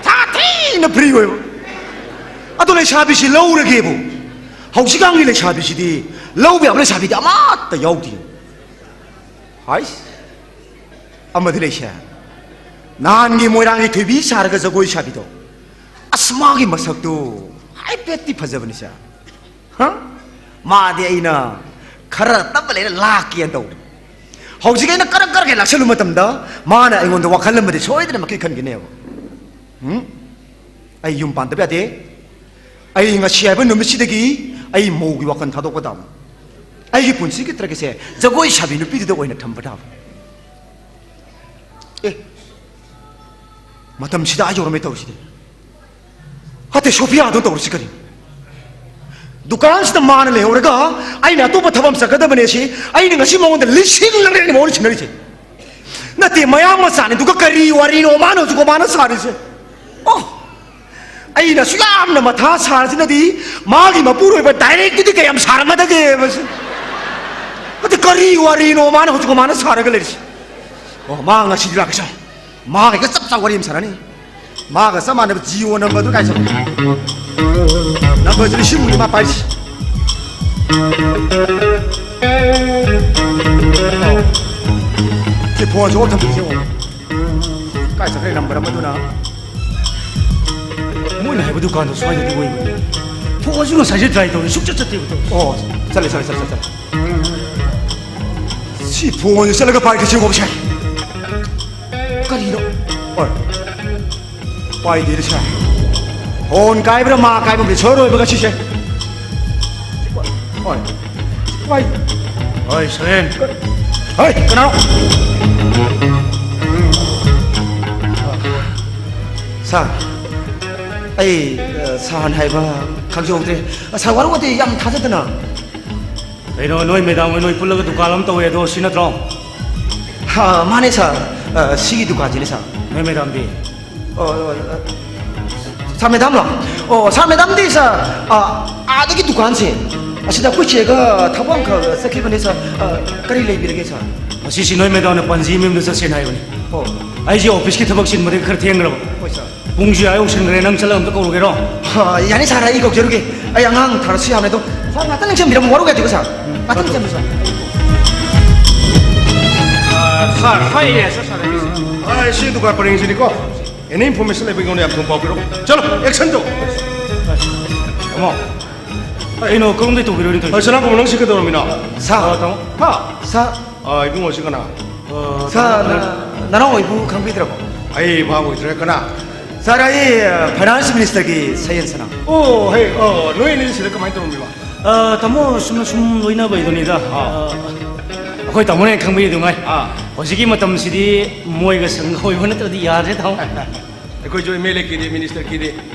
ꯁꯥꯊꯤꯅ ꯐ꯭ꯔꯤ ꯑꯣꯏꯕ꯫ ꯑꯗꯣ ꯂꯩꯁꯥꯕꯤꯁꯤ ꯂꯧꯔꯒꯦꯕꯨ, ꯍꯧꯖꯤꯛꯀꯥꯟꯒꯤ ꯂꯩꯁꯥꯕꯤꯁꯤꯗꯤ ꯂꯧꯕ ꯌꯥꯕ ꯂꯩꯁꯥꯕꯤꯗꯤ ꯑꯃꯠꯇ ꯌꯥꯎꯗꯦ꯫ ꯍꯥꯏꯁ, ꯑꯃꯗꯤ ꯂꯩꯁꯦ, ꯅꯍꯥꯟꯒꯤ ꯃꯣꯏꯔꯥꯡꯒꯤ ꯊꯣꯏꯕꯤ ꯁꯥꯔꯒ ꯖꯒꯣꯏ ꯁꯥꯕꯤꯗꯣ, ꯑꯁ, ꯃꯥꯒꯤ ꯃꯁꯛꯇꯣ ꯍꯥꯏꯐꯦꯠꯇꯤ ꯐꯖꯕꯅꯤ ꯁꯦ꯫ ꯍ? ꯃꯥꯗꯤ ꯑꯩꯅ ꯈꯔ ꯇꯞꯅ ꯂꯩꯔ ꯂꯥꯛꯀꯦꯅ ꯇꯧꯕ꯫ ꯍꯧꯖꯤꯛ ꯑꯩꯅ ꯀꯔꯛ ꯀꯔꯛ ꯍꯦꯛ ꯂꯥꯛꯁꯜꯂꯨ ꯃꯇꯝꯗ ꯃꯥꯅ ꯑꯩꯉꯣꯟꯗ ꯋꯥꯈꯜ ꯑꯃꯗꯤ ꯁꯣꯏꯗꯅꯃꯛꯀꯤ ꯈꯟꯒꯅꯦꯕ꯫ ꯎꯝ? ꯑꯩ ꯌꯨꯝ ꯄꯥꯟꯗꯕ ꯌꯥꯗꯦ꯫ ꯑꯩ ꯉꯁꯤ ꯍꯥꯏꯕ ꯅꯨꯃꯤꯠꯁꯤꯗꯒꯤ ꯑꯩ ꯃꯧꯒꯤ ꯋꯥꯈꯜ ꯊꯥꯗꯣꯛꯄ ꯇꯥꯕꯅꯤ꯫ ꯑꯩꯒꯤ ꯄꯨꯟꯁꯤꯒꯤ ꯇꯔꯒꯦꯠꯁꯦ ꯖꯒꯣꯏ ꯁꯥꯕꯤ ꯅꯨꯄꯤꯗꯨꯗ ꯑꯣꯏꯅ ꯊꯝꯕ ꯇꯥꯕꯅꯤ꯫ ꯑꯦ, ꯃꯇꯝꯁꯤꯗ ꯑꯥ ꯌꯧꯔꯝꯃꯦ ꯇꯧꯔꯤꯁꯤꯗꯤ꯫ ꯑꯇꯩ ꯁꯣꯐꯤꯌꯥꯗꯣ ꯇꯧꯔꯤꯁꯤ ꯀꯔꯤꯅꯣ? ꯗꯨꯀꯥꯟꯁꯤꯗ ꯃꯥꯅ ꯂꯩꯍꯧꯔꯒ ꯑꯩꯅ ꯑꯇꯣꯞꯄ ꯊꯕꯛ ꯑꯃ ꯆꯠꯀꯗꯕꯅꯦ ꯁꯤ꯫ ꯑꯩꯅ ꯉꯁꯤ ꯃꯉꯣꯟꯗ ꯂꯤꯁꯤꯡ ꯂꯪꯔꯦꯅ ꯃꯉꯣꯟꯗ ꯁꯤꯟꯅꯔꯤꯁꯦ꯫ ꯅꯠꯇꯦ, ꯃꯌꯥꯝ ꯃꯆꯥꯅꯤ꯫ ꯑꯗꯨꯒ ꯀꯔꯤ ꯋꯥꯔꯤꯅꯣ ꯃꯥꯅ ꯍꯧꯖꯤꯛ ꯃꯥꯅ ꯁꯥꯔꯤꯁꯦ? ꯑꯣ, ꯑꯩꯅꯁꯨ ꯌꯥꯝꯅ ꯃꯊꯥ ꯁꯥꯔꯁꯤꯅꯗꯤ ꯃꯥꯒꯤ ꯃꯄꯨꯔꯣꯏꯕ ꯗꯥꯏꯔꯦꯛꯇꯨꯗꯤ ꯀꯌꯥꯝ ꯁꯥꯔꯝꯃꯗꯒꯦ ꯃꯁꯤ? ꯑꯗꯨ ꯀꯔꯤ ꯋꯥꯔꯤꯅꯣ ꯃꯥꯅ ꯍꯧꯖꯤꯛ ꯃꯥꯅ ꯁꯥꯔꯒ ꯂꯩꯔꯤꯁꯦ? ꯑꯣ, ꯃꯥ ꯉꯁꯤꯗꯤ ꯂꯥꯛꯀꯦ ꯁꯥꯏ꯫ ꯃꯥꯒ ꯍꯦꯛꯇ ꯆꯞ ꯆꯥꯕ ꯋꯥꯔꯤ ꯑꯃ ꯁꯥꯟꯅꯅꯤ꯫ ꯃꯥꯒ ꯆꯞ ꯃꯥꯟꯅꯕ ꯖꯤꯑꯣ ꯅꯝꯕꯔꯗꯨ ꯀꯥꯏ ꯆꯠꯈ꯭ꯔꯦ? ꯅꯝꯕꯔꯁꯤ ꯂꯤꯁꯤꯡ ꯃꯨꯛꯅꯤ ꯃꯥ ꯄꯥꯏꯔꯤꯁꯤ꯫ ꯁꯤ ꯐꯣꯟꯁꯤ ꯑꯣꯐ ꯊꯝꯕꯤꯁꯤ ꯌꯦꯡꯉꯣ꯫ ꯀꯥꯏ ꯆꯠꯈ꯭ꯔꯦ ꯅꯝꯕꯔ ꯑꯃꯗꯨꯅ? ꯃꯣꯏꯅ ꯍꯥꯏꯕ ꯗꯨꯀꯥꯟꯗꯣ ꯁ꯭ꯋꯥꯏꯗꯗꯤ ꯑꯣꯏꯕꯅꯤ꯫ ꯐꯣꯟꯁꯨ ꯉꯁꯥꯏꯁꯦ ꯇ꯭ꯔꯥꯏ ꯇꯧꯔꯦ, ꯁꯨꯡꯆꯠ ꯆꯠꯇꯦꯕ ꯇꯧꯔꯤꯁꯦ꯫ ꯑꯣ, ꯆꯠꯂꯦ, ꯆꯠꯂꯦ, ꯆꯠꯂꯦ, ꯆꯠꯂꯦ꯫ ꯁꯤ ꯐꯣꯟꯁꯦ ꯆꯠꯂꯒ ꯄꯥꯏꯒꯦ ꯁꯤ ꯉꯧꯕꯁꯦ꯫ ꯀꯔꯤꯅꯣ? ꯍꯣꯏ꯫ ꯄꯥꯏꯗꯦ ꯁꯥꯔ꯫ ꯐꯣꯟ ꯀꯥꯏꯕ꯭ꯔꯥ ꯃꯥ ꯀꯥꯏꯕ ꯑꯃꯗꯤ ꯁꯣꯏꯔꯣꯏꯕ ꯉꯁꯤꯁꯦ꯫ ꯍꯣꯏ꯫ ꯄꯥꯏ꯫ ꯍꯣꯏ, ꯁꯔꯦꯟ꯫ ꯍꯣꯏ, ꯀꯅꯥꯅꯣ? ꯁꯥꯔ, ꯑꯩ, ꯑ, ꯁꯥꯔꯅ ꯍꯥꯏꯕ ꯈꯪꯖꯍꯧꯗ꯭ꯔꯦ꯫ ꯑ, ꯁꯥꯔ, ꯋꯥꯔꯧ ꯋꯥꯇꯩ ꯌꯥꯝ ꯊꯥꯖꯗꯅ꯫ ꯀꯩꯅꯣ, ꯅꯣꯏ ꯃꯦꯗꯥꯝ ꯍꯣꯏ ꯅꯣꯏ ꯄꯨꯜꯂꯒ ꯗꯨꯀꯥꯟ ꯑꯃ ꯇꯧꯋꯦ ꯑꯗꯣ, ꯁꯤ ꯅꯠꯇ꯭ꯔꯣ? ꯑ, ꯃꯥꯅꯦ ꯁꯥꯔ꯫ ꯑ, ꯁꯤꯒꯤ ꯗꯨꯀꯥꯟꯁꯤꯅꯦ ꯁꯥꯔ꯫ ꯅꯣꯏ ꯃꯦꯗꯥꯝꯗꯤ? ꯑꯣ, ꯑꯣ, ꯑ, ꯁꯥꯔ ꯃꯦꯗꯥꯝꯂꯣ? ꯑꯣ, ꯁꯥꯔ ꯃꯦꯗꯥꯝꯗꯤ ꯁꯥꯔ, ꯑ, ꯑꯥꯗꯒꯤ ꯗꯨꯀꯥꯟꯁꯦ ꯑꯁꯤꯗ ꯑꯩꯈꯣꯏ ꯆꯦꯒ ꯊꯕꯛ ꯑꯃꯈꯛ ꯆꯠꯈꯤꯕꯅꯦ ꯁꯥꯔ꯫ ꯑ, ꯀꯔꯤ ꯂꯩꯕꯤꯔꯒꯦ ꯁꯥꯔ? ꯉꯁꯤꯁꯤ ꯅꯣꯏ ꯃꯦꯗꯥꯝꯅ ꯄꯟꯖꯤ ꯃꯌꯨꯝꯗ ꯆꯠꯁꯦꯅ ꯍꯥꯏꯕꯅꯤ꯫ ꯑꯣ꯫ ꯑꯩꯁꯦ ꯑꯣꯐꯤꯁꯀꯤ ꯊꯕꯛ ꯆꯤꯟꯕꯗꯒꯤ ꯈꯔ ꯊꯦꯡꯈ꯭ꯔꯕ꯫ ꯍꯣꯏ ꯁꯥꯔ꯫ ꯄꯨꯡꯁꯨ ꯑꯥ ꯌꯧꯁꯤꯟꯈ꯭ꯔꯦ, ꯅꯪ ꯆꯠꯂꯒ ꯑꯝꯇ ꯀꯧꯔꯨꯒꯦꯔꯣ? ꯑ, ꯌꯥꯅꯤ ꯁꯥꯔ, ꯑꯩ ꯀꯧꯖꯔꯨꯒꯦ꯫ ꯑꯩ ꯑꯉꯥꯡ ꯊꯥꯔꯁꯨ ꯌꯥꯕꯅꯦ ꯑꯗꯣ꯫ ꯁꯥꯔ, ꯉꯥꯛꯇ ꯅꯤꯡꯁꯤꯡꯕꯤꯔꯝꯃꯣ, ꯋꯥꯔꯧ ꯌꯥꯗꯦꯀꯣ ꯁꯥꯔ꯫ ꯉꯥꯛꯇ ꯅꯤꯡꯁꯤꯡꯕꯤꯔꯝꯃꯣ ꯁꯥꯔ꯫ ꯑ, ꯁꯥꯔ, ꯁ꯭ꯋꯥꯏ area ꯁꯥꯔ, ꯁꯥꯔ꯫ ꯑ, ꯁꯤ ꯗꯨꯀꯥꯟ ꯄꯔꯦꯡꯁꯤꯅꯤꯀꯣ꯫ Any information ꯂꯩꯕ ꯑꯩꯉꯣꯟꯗ ꯌꯥꯝ ꯊꯨꯅ ꯄꯥꯎ ꯄꯤꯔꯛꯑꯣ꯫ ꯆꯠꯂꯣ, action ꯇꯧ꯫ ꯇꯥꯃꯣ, ꯀꯩꯅꯣ, ꯀꯔꯣꯝꯗꯩ ꯇꯧꯕꯤꯔꯣꯏꯅꯣ ꯇꯧꯔꯤꯁꯦ? ꯑ, ꯁꯅꯥ ꯀꯣꯃꯣ, ꯅꯪ ꯁꯤ ꯀꯩꯗꯧꯔꯝꯃꯤꯅꯣ? ꯁꯥ, ꯇꯥꯃꯣ꯫ ꯍꯥ? ꯁꯥ, ꯑ, ꯏꯕꯨꯡꯉꯣ, ꯁꯤ ꯀꯅꯥ? ꯑ, ꯁꯥ, ꯇꯥꯃꯣ, ꯅ-, ꯅꯅꯥꯎ ꯑꯣꯏꯕꯨ ꯈꯪꯕꯤꯗ꯭ꯔꯕꯣ? ꯑꯩ ꯚꯥꯞ ꯑꯣꯏꯗ꯭ꯔꯦ, ꯀꯅꯥ? ꯁꯥꯔ, ꯑꯩ, ꯑ, ꯐꯥꯏꯅꯥꯟꯁ ꯃꯤꯅꯤꯁꯇꯔꯒꯤ ꯁꯌꯦꯟ ꯁꯅꯥ꯫ ꯑꯣ, ꯍꯦ, ꯑ, ꯅꯣꯏ ꯑꯅꯤ ꯁꯤꯗ ꯀꯃꯥꯏꯅ ꯇꯧꯔꯝꯃꯤꯕ? ꯑ, ꯇꯥꯃꯣ, ꯁꯨꯝꯅ ꯁꯨꯝ ꯂꯣꯏꯅꯕꯩꯗꯨꯅꯤꯗ꯫ ꯑꯥ꯫ ꯑ, ꯑꯩꯈꯣꯏ ꯇꯥꯃꯣꯅ ꯍꯦꯟꯅ ꯈꯪꯕꯤꯔꯤꯗꯨ ꯉꯥꯏ꯫ ꯑꯥ꯫ ꯍꯧꯖꯤꯛꯀꯤ ꯃꯇꯝꯁꯤꯗꯤ ꯃꯣꯏꯒ ꯁꯪꯒ ꯑꯣꯏꯕ ꯅꯠꯇ꯭ꯔꯗꯤ ꯌꯥꯗ꯭ꯔꯦ, ꯇꯥꯃꯣ꯫ ꯑꯩꯈꯣꯏꯁꯨ ꯑꯦꯝ ꯑꯦꯜ ꯑꯦ ꯀꯤꯗꯦ, ꯃꯤꯅꯤꯁꯇꯔ ꯀꯤꯗꯦ,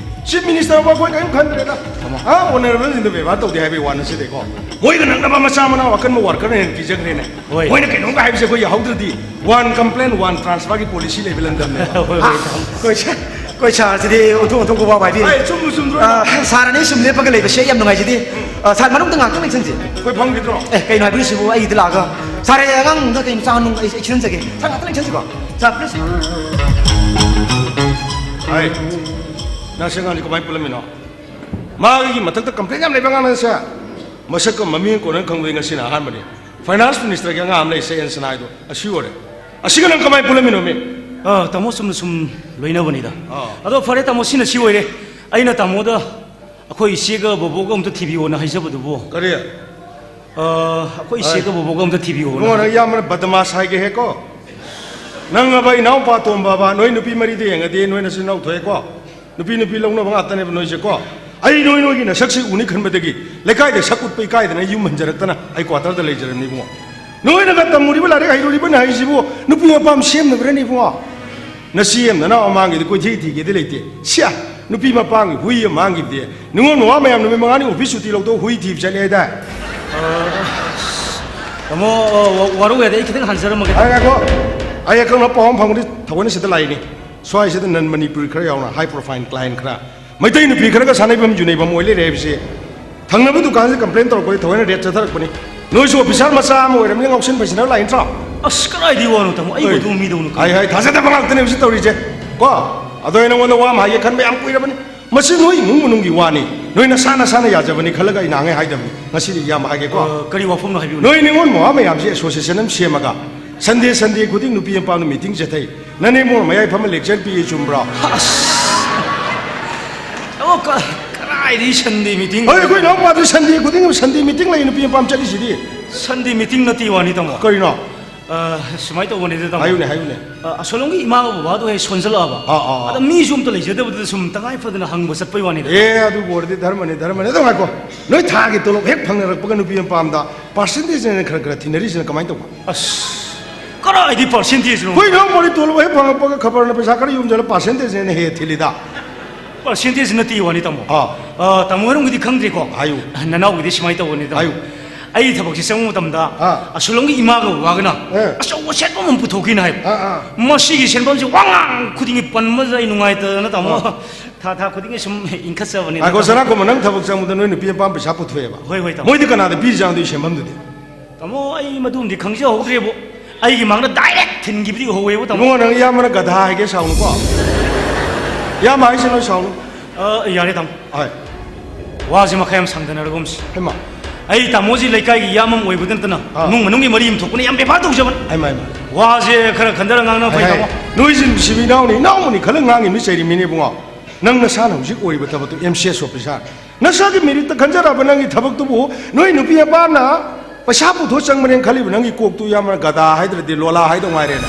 ꯆꯤꯐ ꯃꯤꯅꯤꯁꯇꯔ ꯐꯥꯎ ꯑꯩꯈꯣꯏ ꯀꯔꯤꯝ ꯈꯟꯗ꯭ꯔꯦꯗ꯫ ꯇꯥꯃꯣ꯫ ꯑꯥ, ꯑꯣꯅꯔꯦꯕꯜꯁꯤꯡꯗ ꯕꯦꯕꯥꯔ ꯇꯧꯗꯦ ꯍꯥꯏꯕꯒꯤ ꯋꯥ ꯅꯠꯆꯗꯦꯀꯣ꯫ ꯃꯣꯏꯒ ꯅꯛꯅꯕ ꯃꯆꯥ ꯃꯅꯥꯎ ꯑꯀꯟꯕ ꯋꯥꯔꯀꯔꯅ ꯍꯦꯟꯅ ꯀꯤꯖꯈ꯭ꯔꯦꯅꯦ꯫ ꯍꯣꯏ꯫ ꯃꯣꯏꯅ ꯀꯩꯅꯣꯝꯒ ꯍꯥꯏꯕꯁꯦ ꯑꯩꯈꯣꯏ ꯌꯥꯍꯧꯗ꯭ꯔꯗꯤ one complaint, one transfer ꯒꯤ ꯄꯣꯂꯤꯁꯤ ꯂꯩꯕ ꯂꯝꯗꯝꯅꯦꯕ꯫ ꯍꯣꯏ, ꯍꯣꯏ, ꯑꯥ, ꯇꯥꯃꯣ꯫ ꯑꯩꯈꯣꯏ ꯁꯦ-, ꯑꯩꯈꯣꯏ ꯁꯥꯔꯁꯤꯗꯤ ꯑꯣꯟꯊꯣꯛ ꯑꯣꯟꯊꯣꯛꯄ ꯋꯥ ꯍꯥꯏꯕꯤꯔꯤ꯫ ꯑꯩ ꯆꯨꯝꯕꯨ ꯆꯨꯝꯗ꯭ꯔꯣ? ꯑꯥ, ꯁꯥꯔ ꯑꯅꯤ ꯁꯨꯝ ꯂꯦꯞꯄꯒ ꯂꯩꯕꯁꯦ ꯑꯩ ꯌꯥꯝ ꯅꯨꯡꯉꯥꯏꯖꯗꯦ꯫ ꯑꯥ, ꯁꯥꯔ, ꯃꯅꯨꯡꯗ ꯉꯥꯛꯇꯪ ꯂꯦꯡꯁꯟꯁꯦ꯫ ꯑꯩꯈꯣꯏ ꯐꯝꯈꯤꯗ꯭ꯔꯣ? ꯑꯦ, ꯀꯩꯅꯣ ꯍꯥꯏꯕꯤꯔꯤꯁꯤꯕꯨ? ꯑꯩꯒꯤꯗ ꯂꯥꯛꯑꯒ, ꯁꯥꯔ, ꯑꯩ ꯑꯉꯥꯡꯗ ꯀꯩꯅꯣ ꯆꯥ ꯅꯨꯡ ꯑꯩ, ꯑꯩ ꯁꯤꯟꯖꯒꯦ꯫ ꯁꯥꯔ, ꯉꯥꯛꯇꯪ ꯂꯦꯡꯁꯟꯁꯤꯀꯣ꯫ ꯁꯥꯔ, please꯫ ꯍꯥꯏ, ꯅꯪ ꯁꯤ ꯑꯉꯥꯡꯁꯤ ꯀꯃꯥꯏꯅ ꯄꯨꯜꯂꯝꯃꯤꯅꯣ? ꯃꯥꯒꯤ ꯃꯊꯛꯇ ꯀꯝꯄ꯭ꯂꯦꯟ ꯌꯥꯝ ꯂꯩꯕ ꯑꯉꯥꯡ ꯅꯪꯁꯦ꯫ ꯃꯁꯛꯀ ꯃꯃꯤꯡ ꯀꯣꯟꯅ ꯈꯪꯕꯗꯤ ꯉꯁꯤꯅ ꯑꯍꯥꯟꯕꯅꯤ꯫ ꯐꯥꯏꯅꯥꯟꯁ ꯃꯤꯅꯤꯁꯇꯔꯒꯤ ꯑꯉꯥꯡ ꯑꯃ ꯂꯩ, ꯁꯦ ꯑꯦꯟ ꯁꯅꯥ ꯍꯥꯏꯗꯣ, ꯑꯁꯤ ꯑꯣꯏꯔꯦ꯫ ꯑꯁꯤꯒ ꯅꯪ ꯀꯃꯥꯏꯅ ꯄꯨꯜꯂꯝꯃꯤꯅꯣꯃꯤ? ꯑꯥ, ꯇꯥꯃꯣ, ꯆꯨꯝꯅ ꯁꯨꯝ ꯂꯣꯏꯅꯕꯅꯤꯗ꯫ ꯑꯥ꯫ ꯑꯗꯣ ꯐꯔꯦ ꯇꯥꯃꯣ, ꯁꯤꯅ ꯁꯤ ꯑꯣꯏꯔꯦ꯫ ꯑꯩꯅ ꯇꯥꯃꯣꯗ ꯑꯩꯈꯣꯏ ꯏꯆꯦꯒ ꯕꯣꯕꯣꯒ ꯑꯝꯇ ꯊꯤꯕꯤꯌꯣꯅ ꯍꯥꯏꯖꯕꯗꯨꯕꯣ꯫ ꯀꯔꯤ? ꯑꯥ, ꯑꯩꯈꯣꯏ ꯏꯆꯦꯒ ꯕꯣꯕꯣꯒ ꯑꯝꯇ ꯊꯤꯕꯤꯌꯣꯅ꯫ ꯏꯕꯨꯡꯉꯣ, ꯅꯪ ꯏꯌꯥꯝꯕꯅ ꯕꯗꯃꯥꯁ ꯍꯥꯏꯒꯦ ꯍꯦꯛꯀꯣ꯫ ꯅꯪ ꯑꯕ ꯏꯅꯥꯎꯄꯥ ꯇꯣꯝꯕ ꯑꯕ, ꯅꯣꯏ ꯅꯨꯄꯤ ꯃꯔꯤꯗ ꯌꯦꯡꯉꯗꯤ ꯅꯣꯏ ꯅꯆꯤꯟ ꯅꯅꯥꯎ ꯊꯣꯛꯑꯦꯀꯣ꯫ ꯅꯨꯄꯤ ꯅꯨꯄꯤ ꯂꯧꯅꯕ ꯉꯥꯛꯇꯅꯦꯕ ꯅꯣꯏꯁꯦꯀꯣ꯫ ꯑꯩ ꯅꯣꯏ ꯅꯣꯏꯒꯤ ꯅꯁꯛꯁꯤ ꯎꯅꯤ ꯈꯟꯕꯗꯒꯤ ꯂꯩꯀꯥꯏꯗ ꯁꯛ ꯎꯠꯄ ꯏꯀꯥꯏꯗꯅ ꯌꯨꯝ ꯍꯟꯖꯔꯛꯇꯅ ꯑꯩ ꯀ꯭ꯋꯥꯇꯔꯗ ꯂꯩꯖꯔꯕꯅꯤ ꯏꯕꯨꯡꯉꯣ꯫ ꯅꯣꯏꯅꯒ ꯇꯝꯃꯨꯔꯤꯕ ꯂꯥꯏꯔꯤꯛ ꯍꯩꯔꯨꯔꯤꯕꯅ ꯍꯥꯏꯁꯤꯕꯨ ꯅꯨꯄꯤ ꯃꯄꯥꯝ ꯁꯦꯝꯅꯕ꯭ꯔꯅꯦ ꯏꯕꯨꯡꯉꯣ? ꯅꯆꯦ ꯑꯃ ꯅꯅꯥꯎ ꯑꯃ ꯃꯥꯡꯒꯤꯗꯤ ꯀꯣꯏꯊꯤ ꯊꯤꯒꯦꯗꯤ ꯂꯩꯇꯦ꯫ ꯁꯤꯌꯥ, ꯅꯨꯄꯤ ꯃꯄꯥꯝꯒꯤ ꯍꯨꯏ ꯑꯃ ꯃꯥꯡꯈꯤꯕꯗꯤ꯫ ꯅꯤꯉꯣꯜ ꯃꯋꯥ ꯃꯌꯥꯝ ꯅꯨꯃꯤꯠ ꯃꯉꯥꯅꯤ ꯑꯣꯐꯤꯁ ꯁꯨꯇꯤ ꯂꯧꯊꯣꯛ ꯍꯨꯏ ꯊꯤꯕ ꯆꯠꯂꯦ ꯍꯥꯏꯗꯥꯏ? ꯇꯥꯃꯣ, ꯑ, ꯋꯥ-, ꯋꯥꯔꯧ ꯌꯥꯗꯦ, ꯑꯩ ꯈꯤꯇꯪ ꯍꯟꯖꯔꯝꯃꯒꯦ꯫ ꯑꯩ ꯉꯥꯏꯈꯣ, ꯑꯩ ꯑꯀꯛꯅꯕ ꯄꯥꯎ ꯑꯃ ꯐꯪꯕꯗꯤ ꯊꯑꯣꯏꯅ ꯁꯤꯗ ꯂꯥꯛꯏꯅꯤ꯫ ꯁ꯭ꯋꯥꯏꯁꯤꯗ ꯅꯟ ꯃꯅꯤꯄꯨꯔꯤ ꯈꯔ ꯌꯥꯎꯅ, high profile client ꯈꯔ, ꯃꯩꯇꯩ ꯅꯨꯄꯤ ꯈꯔꯒ ꯁꯥꯟꯅꯩꯐꯝ ꯌꯨꯅꯩꯐꯝ ꯑꯣꯏ ꯂꯩꯔꯦ ꯍꯥꯏꯕꯁꯤ꯫ ꯊꯪꯅꯕ ꯗꯨꯀꯥꯟꯁꯤꯗ ꯀꯝꯄ꯭ꯂꯦꯟ ꯇꯧꯔꯛꯄꯗꯤ ꯊꯑꯣꯏꯅ ꯔꯦꯠ ꯆꯠꯊꯔꯛꯄꯅꯤ꯫ ꯅꯣꯏꯁꯨ ꯑꯣꯐꯤꯁꯔ ꯃꯆꯥ ꯑꯃ ꯑꯣꯏꯔꯕꯅꯤꯅ ꯉꯥꯎꯁꯤꯟ ꯐꯩꯁꯤꯟꯅꯕ ꯂꯥꯛꯏ ꯅꯠꯇ꯭ꯔꯣ? ꯑꯁ, ꯀꯗꯥꯏꯗꯒꯤ ꯋꯥꯅꯣ ꯇꯥꯃꯣ? ꯑꯩꯕꯨ ꯑꯗꯨ ꯃꯤꯗꯧꯅ ꯈꯟ- ꯍꯥꯏ, ꯍꯥꯏ, ꯊꯥꯖꯗꯕ ꯉꯥꯛꯇꯅꯦ ꯍꯧꯖꯤꯛ ꯇꯧꯔꯤꯁꯦ꯫ ꯀꯣ? ꯑꯗꯣ ꯑꯩ ꯅꯉꯣꯟꯗ ꯋꯥ ꯑꯃ ꯍꯥꯏꯒꯦ ꯈꯟꯕ ꯌꯥꯝ ꯀꯨꯏꯔꯕꯅꯤ꯫ ꯃꯁꯤ ꯅꯣꯏ ꯏꯃꯨꯡ ꯃꯅꯨꯡꯒꯤ ꯋꯥꯅꯤ꯫ ꯅꯣꯏ ꯅꯁꯥ ꯅꯁꯥꯅ ꯌꯥꯖꯕꯅꯤ ꯈꯜꯂꯒ ꯑꯩ ꯅꯍꯥꯟꯉꯩ ꯍꯥꯏꯗꯕꯅꯤ꯫ ꯉꯁꯤꯗꯤ ꯏꯌꯥꯝꯕ ꯍꯥꯏꯒꯦꯀꯣ꯫ ꯑ, ꯀꯔꯤ ꯋꯥꯐꯝꯅꯣ ꯍꯥꯏꯕꯤꯌꯨꯅꯦ꯫ ꯅꯣꯏ ꯅꯤꯉꯣꯜ ꯃꯋꯥ ꯃꯌꯥꯝꯁꯤ ꯑꯦꯁꯣꯁꯤꯌꯦꯁꯟ ꯑꯃ ꯁꯦꯝꯃꯒ ꯁꯟꯗꯦ ꯁꯟꯗꯦ ꯈꯨꯗꯤꯡ ꯅꯨꯄꯤ ꯃꯄꯥꯝꯗ ꯃꯤꯇꯤꯡ ꯆꯠꯊꯩ꯫ ꯅꯅꯦꯝꯕꯣꯛꯅ ꯃꯌꯥꯏ ꯐꯝꯃ ꯂꯦꯛꯆꯔ ꯄꯤꯌꯦ, ꯆꯨꯝꯕ꯭ꯔꯣ? ꯑꯁ! ꯑꯣ, ꯀ-, ꯀꯔꯥꯏ? ꯑꯩꯗꯤ Sunday meeting. ꯍꯣꯏ, ꯑꯩꯈꯣꯏ ꯏꯅꯥꯎꯄꯥꯗꯨ Sunday ꯈꯨꯗꯤꯡꯒꯤ Sunday meeting ꯂꯩ, ꯅꯨꯄꯤ ꯃꯄꯥꯝ ꯆꯠꯂꯤꯁꯤꯗꯤ꯫ Sunday meeting ꯅꯠꯇꯦ ꯋꯥꯅꯤ, ꯇꯥꯃꯣ꯫ ꯀꯔꯤꯅꯣ? ꯑ, ꯁꯨꯃꯥꯏꯅ ꯇꯧꯕꯅꯤꯗ, ꯇꯥꯃꯣ꯫ ꯍꯥꯏꯌꯨꯅꯦ, ꯍꯥꯏꯌꯨꯅꯦ꯫ ꯑ, ꯑꯁꯣꯂꯣꯝꯒꯤ ꯏꯃꯥꯒ ꯕꯕꯥꯗꯣ ꯍꯦꯛ ꯁꯣꯟꯖꯜꯂꯛꯑꯕ꯫ ꯑꯥ, ꯑꯥ, ꯑꯥ꯫ ꯑꯗ ꯃꯤꯁꯨ ꯑꯝꯇ ꯂꯩꯖꯗꯕꯗꯨꯗ ꯁꯨꯝ ꯇꯉꯥꯏ ꯐꯗꯅ ꯍꯪꯕ ꯆꯠꯄꯩ ꯋꯥꯅꯤꯗ꯫ ꯑꯦ, ꯑꯗꯨꯕꯨ ꯑꯣꯏꯔꯗꯤ ꯙꯔꯃꯅꯤ, ꯙꯔꯃꯅꯤ꯫ ꯑꯗꯨ ꯉꯥꯏꯈꯣ, ꯅꯣꯏ ꯊꯥꯒꯤ ꯇꯣꯂꯣꯞ ꯍꯦꯛ ꯐꯪꯅꯔꯛꯄꯒ ꯅꯨꯄꯤ ꯃꯄꯥꯝꯗ percentageꯅ ꯈꯔ ꯈꯔ ꯊꯤꯟꯅꯔꯤꯁꯤꯅ ꯀꯃꯥꯏꯅ ꯇꯧꯕ? ꯑꯁ, ꯀꯗꯥꯏꯗꯤ percentageꯅꯣ? ꯑꯩꯈꯣꯏ ꯏꯅꯥꯎꯄꯥꯗꯤ ꯇꯣꯂꯣꯞ ꯍꯦꯛ ꯐꯪꯉꯛꯄꯒ ꯈꯕꯔꯅ ꯄꯩꯁꯥ ꯈꯔ ꯌꯣꯝꯖꯜꯂ percentageꯅ ꯍꯦꯛ ꯊꯤꯜꯂꯤꯗ꯫ Percentage ꯅꯠꯇꯦ ꯋꯥꯅꯤ, ꯇꯥꯃꯣ꯫ ꯑꯥ꯫ ꯑ, ꯇꯥꯃꯣ ꯍꯣꯏꯔꯣꯝꯒꯤꯗꯤ ꯈꯪꯗ꯭ꯔꯤꯀꯣ꯫ ꯍꯥꯏꯌꯨ꯫ ꯅꯅꯥꯎꯒꯤꯗꯤ ꯁꯨꯃꯥꯏꯅ ꯇꯧꯕꯅꯤ, ꯇꯥꯃꯣ꯫ ꯍꯥꯏꯌꯨ꯫ ꯑꯩ ꯊꯕꯛꯁꯤ ꯆꯪꯕ ꯃꯇꯝꯗ ꯑꯥ꯫ ꯑꯁꯣꯂꯣꯝꯒꯤ ꯏꯃꯥꯒ ꯕꯕꯥꯒꯅ ꯑꯥ꯫ ꯑꯆꯧꯕ ꯁꯦꯟꯐꯝ ꯑꯃ ꯄꯨꯊꯣꯛꯈꯤꯅ ꯍꯥꯏꯕ꯫ ꯑꯥ, ꯑꯥ꯫ ꯃꯁꯤꯒꯤ ꯁꯦꯟꯐꯝꯁꯤ ꯋꯥꯉꯥꯡ ꯈꯨꯗꯤꯡꯒꯤ ꯄꯟꯕꯗ ꯑꯩ ꯅꯨꯡꯉꯥꯏꯇꯗꯅ, ꯇꯥꯃꯣ꯫ ꯑꯥ꯫ ꯊꯥ ꯊꯥ ꯈꯨꯗꯤꯡꯒꯤ ꯁꯨꯝ ꯏꯟꯈꯠꯆꯕꯅꯤ꯫ ꯉꯥꯏꯈꯣ, ꯁꯅꯥꯀꯣꯃ, ꯅꯪ ꯊꯕꯛ ꯆꯪꯕꯗ ꯅꯣꯏ ꯅꯨꯄꯤ ꯃꯄꯥꯝ ꯄꯩꯁꯥ ꯄꯨꯊꯣꯛꯑꯦꯕ? ꯍꯣꯏ, ꯍꯣꯏ, ꯇꯥꯃꯣ꯫ ꯃꯣꯏꯗꯤ ꯀꯅꯥꯗ ꯄꯤꯔꯤꯖꯥꯠꯅꯣ ꯑꯗꯨꯒꯤ ꯁꯦꯟꯐꯝꯗꯨꯗꯤ? ꯇꯥꯃꯣ, ꯑꯩ ꯃꯗꯨꯃꯗꯤ ꯈꯪꯖꯍꯧꯗ꯭ꯔꯦꯕꯣ꯫ ꯑꯩꯒꯤ ꯃꯥꯡꯗ direct ꯊꯤꯟꯈꯤꯕꯗꯤ ꯎꯍꯧꯋꯦꯕꯣ, ꯇꯥꯃꯣ꯫ ꯏꯕꯨꯡꯉꯣ, ꯅꯪ ꯏꯌꯥꯝꯕꯅ ꯒꯙꯥ ꯍꯥꯏꯒꯦ ꯁꯥꯎꯅꯨꯀꯣ꯫ ꯏꯌꯥꯝꯕ ꯍꯥꯏꯁꯦ ꯅꯣꯏ ꯁꯥꯎꯅꯨ꯫ ꯑ, ꯌꯥꯔꯦ, ꯇꯥꯃꯣ꯫ ꯍꯣꯏ꯫ ꯋꯥꯁꯦ ꯃꯈꯥ ꯌꯥꯝ ꯁꯥꯡꯊꯅꯔꯒꯨꯝꯁꯤ꯫ ꯍꯩꯃꯥ꯫ ꯑꯩ ꯇꯥꯃꯣꯁꯤ ꯂꯩꯀꯥꯏꯒꯤ ꯏꯌꯥꯝꯕ ꯑꯃ ꯑꯣꯏꯕꯗ ꯅꯠꯇꯅ ꯑꯥ꯫ ꯏꯃꯨꯡ ꯃꯅꯨꯡꯒꯤ ꯃꯔꯤ ꯑꯃ ꯊꯣꯛꯄꯅ ꯌꯥꯝ ꯕꯦꯕꯥꯔ ꯇꯧꯖꯕꯅꯤ꯫ ꯍꯩꯃꯥ, ꯍꯩꯃꯥ꯫ ꯋꯥꯁꯦ ꯈꯔ ꯈꯟꯊꯔ ꯉꯥꯡꯅꯕ ꯐꯩ, ꯍꯥꯏ, ꯇꯥꯃꯣ꯫ ꯍꯥꯏ꯫ ꯅꯣꯏꯁꯤ ꯅꯨꯡꯁꯤꯕ ꯏꯅꯥꯎꯅꯤ, ꯏꯅꯥꯎꯃꯅꯤ ꯈꯜꯂ ꯉꯥꯡꯉꯤꯕꯅꯤ, ꯆꯩꯔꯤꯃꯤꯅꯤ ꯏꯕꯨꯡꯉꯣ꯫ ꯅꯪ ꯅꯁꯥꯅ ꯍꯧꯖꯤꯛ ꯑꯣꯏꯔꯤꯕ ꯊꯕꯛꯇꯨ M C S officer꯫ ꯅꯁꯥꯒꯤ meritꯇ ꯈꯟꯖꯔꯕ ꯅꯪꯒꯤ ꯊꯕꯛꯇꯨꯕꯨ ꯅꯣꯏ ꯅꯨꯄꯤ ꯃꯄꯥꯝꯅ ꯄꯩꯁꯥ ꯄꯨꯊꯣꯛ ꯆꯪꯕꯅꯦꯅ ꯈꯜꯂꯤꯕ ꯅꯪꯒꯤ ꯀꯣꯛꯇꯨ ꯏꯌꯥꯝꯕꯅ ꯒꯙꯥ ꯍꯥꯏꯗ꯭ꯔꯗꯤ ꯂꯣꯂꯥ ꯍꯥꯏꯗꯧ ꯉꯥꯏꯔꯦꯅꯦ꯫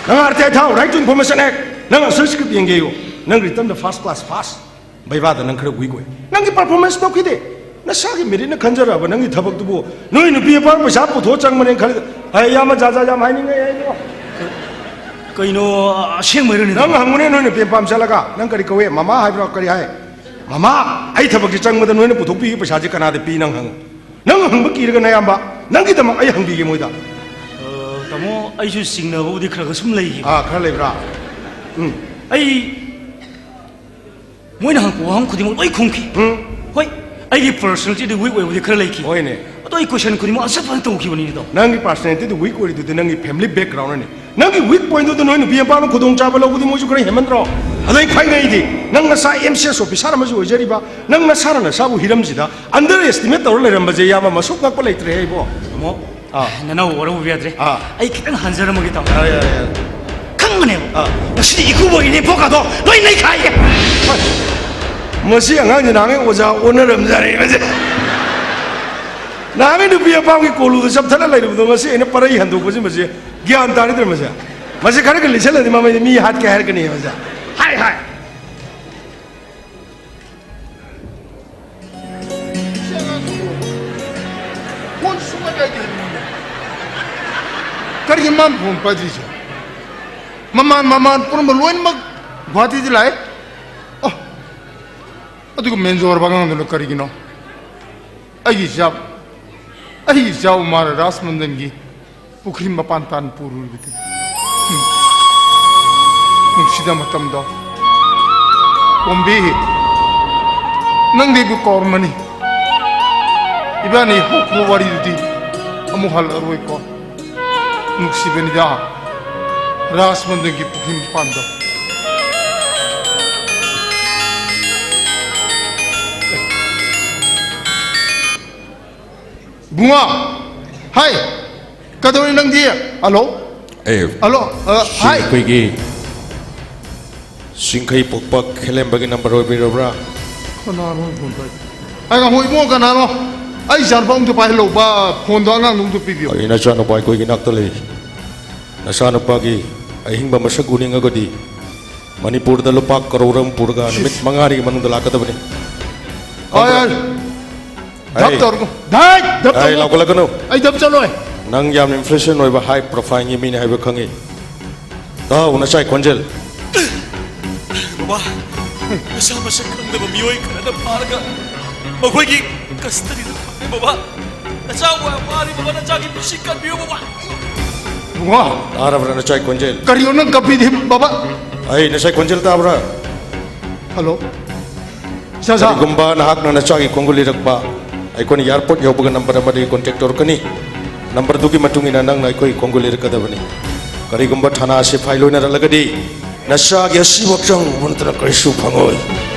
ꯅꯪ R T I ꯊꯥꯎ, right to information act꯫ ꯅꯪ answer script ꯌꯦꯡꯒꯦꯌꯨ꯫ ꯅꯪ writtenꯗ first class pass꯫ ꯕꯩꯕꯥꯗ ꯅꯪ ꯈꯔ weak ꯑꯣꯏ꯫ ꯅꯪꯒꯤ performance ꯇꯧꯈꯤꯗꯦ꯫ ꯅꯁꯥꯒꯤ meritꯅ ꯈꯟꯖꯔꯕ ꯅꯪꯒꯤ ꯊꯕꯛꯇꯨꯕꯨ ꯅꯣꯏ ꯅꯨꯄꯤ ꯃꯄꯥꯝ ꯄꯩꯁꯥ ꯄꯨꯊꯣꯛ ꯆꯪꯕꯅꯦꯅ ꯈꯜꯂꯤ꯫ ꯍꯥꯏ, ꯏꯌꯥꯝꯕ ꯖꯥ ꯖꯥ ꯌꯥꯝ ꯍꯥꯏꯅꯤꯡꯉꯦ ꯑꯩꯗꯣ꯫ ꯀꯩꯅꯣ, ꯑꯁꯦꯡꯕꯩꯔꯅꯦ? ꯅꯪ ꯍꯪꯉꯨꯅꯦ ꯅꯣꯏ ꯅꯨꯄꯤ ꯃꯄꯥꯝ ꯆꯠꯂꯒ꯫ ꯅꯪ ꯀꯔꯤ ꯀꯧꯋꯦ? ꯃꯃꯥ ꯍꯥꯏꯕ꯭ꯔꯣ? ꯀꯔꯤ ꯍꯥꯏ? ꯃꯃꯥ, ꯑꯩ ꯊꯕꯛꯁꯤ ꯆꯪꯕꯗ ꯅꯣꯏꯅ ꯄꯨꯊꯣꯛꯄꯤꯕ ꯄꯩꯁꯥꯁꯤ ꯀꯅꯥꯗ ꯄꯤ ꯅꯪ ꯍꯪꯉꯨ꯫ ꯅꯪ ꯍꯪꯕ ꯀꯤꯔꯒ ꯅꯌꯥꯝꯕ, ꯅꯪꯒꯤꯗꯃꯛ ꯑꯩ ꯍꯪꯕꯤꯒꯦ ꯃꯣꯏꯗ꯫ ꯑ, ꯇꯥꯃꯣ, ꯑꯩꯁꯨ ꯆꯤꯡꯅꯕꯕꯨꯗꯤ ꯈꯔ ꯈꯔ ꯁꯨꯝ ꯂꯩꯈꯤꯕ꯫ ꯑꯥ, ꯈꯔ ꯂꯩꯕ꯭ꯔꯥ? ꯎꯝ꯫ ꯑꯩ ꯃꯣꯏꯅ ꯍꯪꯉꯛꯄ ꯋꯥꯍꯪ ꯈꯨꯗꯤꯡꯃꯛ ꯂꯣꯏ ꯈꯨꯝꯈꯤ꯫ ꯎꯝ꯫ ꯍꯣꯏ, ꯑꯩꯒꯤ personalityꯗꯤ weak ꯑꯣꯏꯕꯗꯤ ꯈꯔ ꯂꯩꯈꯤ꯫ ꯍꯣꯏꯅꯦ꯫ ꯑꯗꯣ ꯑꯩ question ꯈꯨꯗꯤꯡꯃꯛ answer ꯐꯖꯅ ꯇꯧꯈꯤꯕꯅꯤꯅꯦ, ꯇꯥꯃꯣ꯫ ꯅꯪꯒꯤ personalityꯗꯨ weak ꯑꯣꯏꯔꯤꯗꯨꯗꯤ ꯅꯪꯒꯤ family backgroundꯅꯅꯤ꯫ ꯅꯪꯒꯤ weak pointꯗꯨꯗ ꯅꯣꯏ ꯅꯨꯄꯤ ꯃꯄꯥꯝꯅ ꯈꯨꯗꯣꯡꯆꯥꯕ ꯂꯧꯕꯗꯤ ꯃꯣꯏꯁꯨ ꯈꯔ ꯍꯦꯟꯃꯟꯗ꯭ꯔꯣ? ꯑꯗꯩ ꯈ꯭ꯋꯥꯏ ꯉꯛꯏꯗꯤ, ꯅꯪ ꯅꯁꯥ M C S officer ꯑꯃꯁꯨ ꯑꯣꯏꯖꯔꯤꯕ, ꯅꯪ ꯅꯁꯥꯅ ꯅꯁꯥꯕꯨ ꯍꯤꯔꯝꯁꯤꯗ underestimate ꯇꯧꯔ ꯂꯩꯔꯝꯕꯁꯦ, ꯏꯌꯥꯝꯕ, ꯃꯁꯨꯛ ꯉꯛꯄ ꯂꯩꯇ꯭ꯔꯦ ꯑꯩꯕꯣ꯫ ꯇꯥꯃꯣ, ꯑꯥ꯫ ꯅꯅꯥꯎ ꯋꯥꯔꯧꯕ ꯌꯥꯗ꯭ꯔꯦ꯫ ꯑꯥ꯫ ꯑꯩ ꯈꯤꯇꯪ ꯍꯟꯖꯔꯝꯃꯒꯦ, ꯇꯥꯃꯣ꯫ ꯌꯥꯔꯦ, ꯌꯥꯔꯦ, ꯌꯥꯔꯦ꯫ ꯈꯪꯕꯅꯦꯕ꯫ ꯑꯥ꯫ ꯉꯁꯤꯗꯤ ꯏꯀꯨꯕꯣꯛ ꯏꯅꯦꯝꯄꯣꯛꯀꯗꯣ ꯂꯣꯏ ꯅꯩꯈꯥꯏꯒꯦ꯫ ꯃꯁꯤ ꯑꯉꯥꯡꯁꯤ ꯅꯍꯥꯟꯒꯩ ꯑꯣꯖꯥ ꯑꯣꯟꯅꯔꯝꯖꯥꯠꯅꯤ ꯃꯁꯦ꯫ ꯅꯍꯥꯟꯒꯩ ꯅꯨꯄꯤ ꯑꯄꯥꯝꯒꯤ ꯀꯣꯂꯨꯗ ꯆꯞꯊꯠꯂ ꯂꯩꯔꯨꯕꯗꯣ ꯉꯁꯤ ꯑꯩꯅ ꯄꯔꯩ ꯍꯟꯗꯣꯛꯄꯁꯤ ꯃꯁꯤ ꯒ꯭ꯌꯥꯟ ꯇꯥꯔꯤꯗ꯭ꯔ ꯃꯁꯦ? ꯃꯁꯤ ꯈꯔꯒ ꯂꯤꯠꯁꯜꯂꯗꯤ ꯃꯃꯩꯗ ꯃꯤ ꯍꯥꯠꯀꯦ ꯍꯥꯏꯔꯛꯀꯅꯤ ꯃꯁꯦ꯫ ꯍꯥꯏ, ꯍꯥꯏ꯫ ꯐꯣꯟ ꯁꯨꯡꯄꯥꯏ ꯄꯥꯏꯗꯦ꯫ ꯀꯔꯤꯒꯤ ꯃꯥꯅ ꯐꯣꯟ ꯄꯥꯏꯗ꯭ꯔꯤꯁꯦ? ꯃꯃꯥꯟ, ꯃꯃꯥꯟ ꯄꯨꯝꯅꯃꯛ ꯂꯣꯏꯅꯃꯛ ꯒꯨꯍꯥꯇꯤꯗ ꯂꯥꯛꯑꯦ꯫ ꯑꯣ, ꯑꯗꯨꯒ ꯃꯦꯟꯖꯣꯔꯕ ꯑꯉꯥꯡꯗꯨꯅ ꯀꯔꯤꯒꯤꯅꯣ? ꯑꯩꯒꯤ ꯏꯆꯥ, ꯑꯩꯒꯤ ꯏꯆꯥꯕꯨ ꯃꯥꯅ ꯔꯥꯖꯃꯟꯗꯟꯒꯤ ꯄꯨꯈ꯭ꯔꯤ ꯃꯄꯥꯟ ꯇꯥꯟ ꯄꯨꯔꯨꯔꯤꯕꯗꯤ꯫ ꯍꯨꯝ꯫ ꯅꯨꯡꯁꯤꯗ ꯃꯇꯝꯗꯣ꯫ ꯀꯣꯝꯕꯤ, ꯅꯪꯗꯤ ꯑꯩꯕꯨ ꯀꯥꯎꯔꯝꯃꯅꯤ꯫ ꯏꯕꯥꯅꯤ ꯍꯧꯈꯤꯕ ꯋꯥꯔꯤꯗꯨꯗꯤ ꯑꯃꯨꯛ ꯍꯜꯂꯛꯑꯔꯣꯏꯀꯣ꯫ ꯅꯨꯡꯁꯤꯕꯅꯤꯗ, ꯔꯥꯖꯃꯟꯗꯟꯒꯤ ꯄꯨꯈ꯭ꯔꯤ ꯃꯄꯥꯟꯗꯣ꯫ ꯕꯨꯡꯉꯣ! ꯍꯥꯏ! ꯀꯩꯗꯧꯔꯤ ꯅꯪꯗꯤ? ꯍꯜꯂꯣ? ꯑꯦ, ꯍꯜꯂꯣ? ꯑ, ꯁꯤ ꯍꯥꯏ! ꯑꯩꯈꯣꯏꯒꯤ ꯆꯤꯡꯈꯩ ꯄꯣꯛꯄ ꯈꯦꯂꯦꯝꯕꯒꯤ ꯅꯝꯕꯔ ꯑꯣꯏꯕꯤꯔꯕ꯭ꯔꯥ? ꯀꯅꯥꯅꯣ ꯐꯣꯟ ꯄꯥꯏ-, ꯑꯩ ꯉꯥꯏꯈꯣ ꯏꯕꯨꯡꯉꯣ, ꯀꯅꯥꯅꯣ? ꯑꯩ ꯏꯆꯥꯅꯨꯄꯥ ꯑꯃꯨꯛꯇ ꯄꯥꯏꯍꯜꯂꯧꯕ, ꯐꯣꯟꯗꯣ ꯑꯉꯥꯡꯗꯣ ꯑꯃꯨꯛꯇ ꯄꯤꯕꯤꯌꯨ꯫ ꯑꯩ ꯅꯆꯥꯅꯨꯄꯥ ꯑꯩꯈꯣꯏꯒꯤ ꯏꯅꯥꯛꯇ ꯂꯩ꯫ ꯅꯆꯥꯅꯨꯄꯥꯒꯤ ꯑꯍꯤꯡꯕ ꯃꯁꯛ ꯎꯅꯤꯡꯉꯒꯗꯤ ꯃꯅꯤꯄꯨꯔꯗ ꯂꯨꯄꯥ ꯀꯔꯣꯔ ꯑꯃ ꯄꯨꯔꯒ ꯅꯨꯃꯤꯠ ꯁꯤꯁ꯫ ꯃꯉꯥꯅꯤꯒꯤ ꯃꯅꯨꯡꯗ ꯂꯥꯛꯀꯗꯕꯅꯤ꯫ ꯑꯣꯏ, ꯑꯣꯏ꯫ ꯗꯞ ꯑꯩ ꯇꯧꯔꯒ-, ꯗꯥꯏꯠ! ꯗꯞ ꯑꯩ ꯇꯧꯒꯅꯨ꯫ ꯂꯥꯎꯈꯠꯂꯛꯀꯅꯨ꯫ ꯑꯩ ꯗꯞ ꯆꯠꯂꯣꯏ꯫ ꯅꯪ ꯌꯥꯝ influential ꯑꯣꯏꯕ high profile ꯒꯤ ꯃꯤꯅꯤ ꯍꯥꯏꯕ ꯈꯪꯉꯤ꯫ ꯇꯥꯎ, ꯅꯆꯥꯏ ꯈꯣꯟꯖꯦꯜ꯫ ꯕꯕꯥ, ꯅꯆꯥ ꯃꯁꯛ ꯈꯪꯗꯕ ꯃꯤꯑꯣꯏ ꯈꯔꯅ ꯐꯥꯔꯒ ꯃꯈꯣꯏꯒꯤ custody ꯗ ꯊꯝꯃꯦ, ꯕꯕꯥ꯫ ꯅꯆꯥ ꯋꯥ-, ꯋꯥꯔꯤ, ꯕꯕꯥ, ꯅꯆꯥꯒꯤ ꯄꯨꯟꯁꯤ ꯀꯟꯕꯤꯌꯨ, ꯕꯕꯥ꯫ ꯏꯕꯨꯡꯉꯣ! ꯇꯥꯔꯕ꯭ꯔꯥ ꯅꯆꯥꯏ ꯈꯣꯟꯖꯦꯜ? ꯀꯔꯤꯅꯣ ꯅꯪ ꯀꯞꯄꯤꯗꯤ, ꯕꯕꯥ? ꯑꯩ ꯅꯆꯥꯏ ꯈꯣꯟꯖꯦꯜ ꯇꯥꯕ꯭ꯔꯥ? ꯍꯜꯂꯣ? ꯁꯥ, ꯁꯥ꯫ ꯀꯔꯤꯒꯨꯝꯕ ꯅꯍꯥꯛꯅ ꯅꯆꯥꯒꯤ ꯈꯣꯡꯒꯨꯜ ꯂꯤꯔꯛꯄ, ꯑꯩꯈꯣꯏꯅ airport ꯌꯧꯕꯒ number ꯑꯃꯗꯒꯤ contact ꯇꯧꯔꯛꯀꯅꯤ꯫ Number ꯗꯨꯒꯤ ꯃꯇꯨꯡ ꯏꯟꯅ ꯅꯪꯅ ꯑꯩꯈꯣꯏꯒꯤ ꯈꯣꯡꯒꯨꯜ ꯂꯤꯔꯛꯀꯗꯕꯅꯤ꯫ ꯀꯔꯤꯒꯨꯝꯕ ꯊꯥꯅꯥ ꯁꯤꯐꯥꯏ ꯂꯣꯏꯅꯔꯛꯂꯒꯗꯤ ꯅꯆꯥꯒꯤ ꯑꯁꯤꯕ ꯍꯛꯆꯥꯡ ꯎꯕ ꯅꯠꯇꯅ ꯀꯔꯤꯁꯨ ꯐꯪꯉꯣꯏ꯫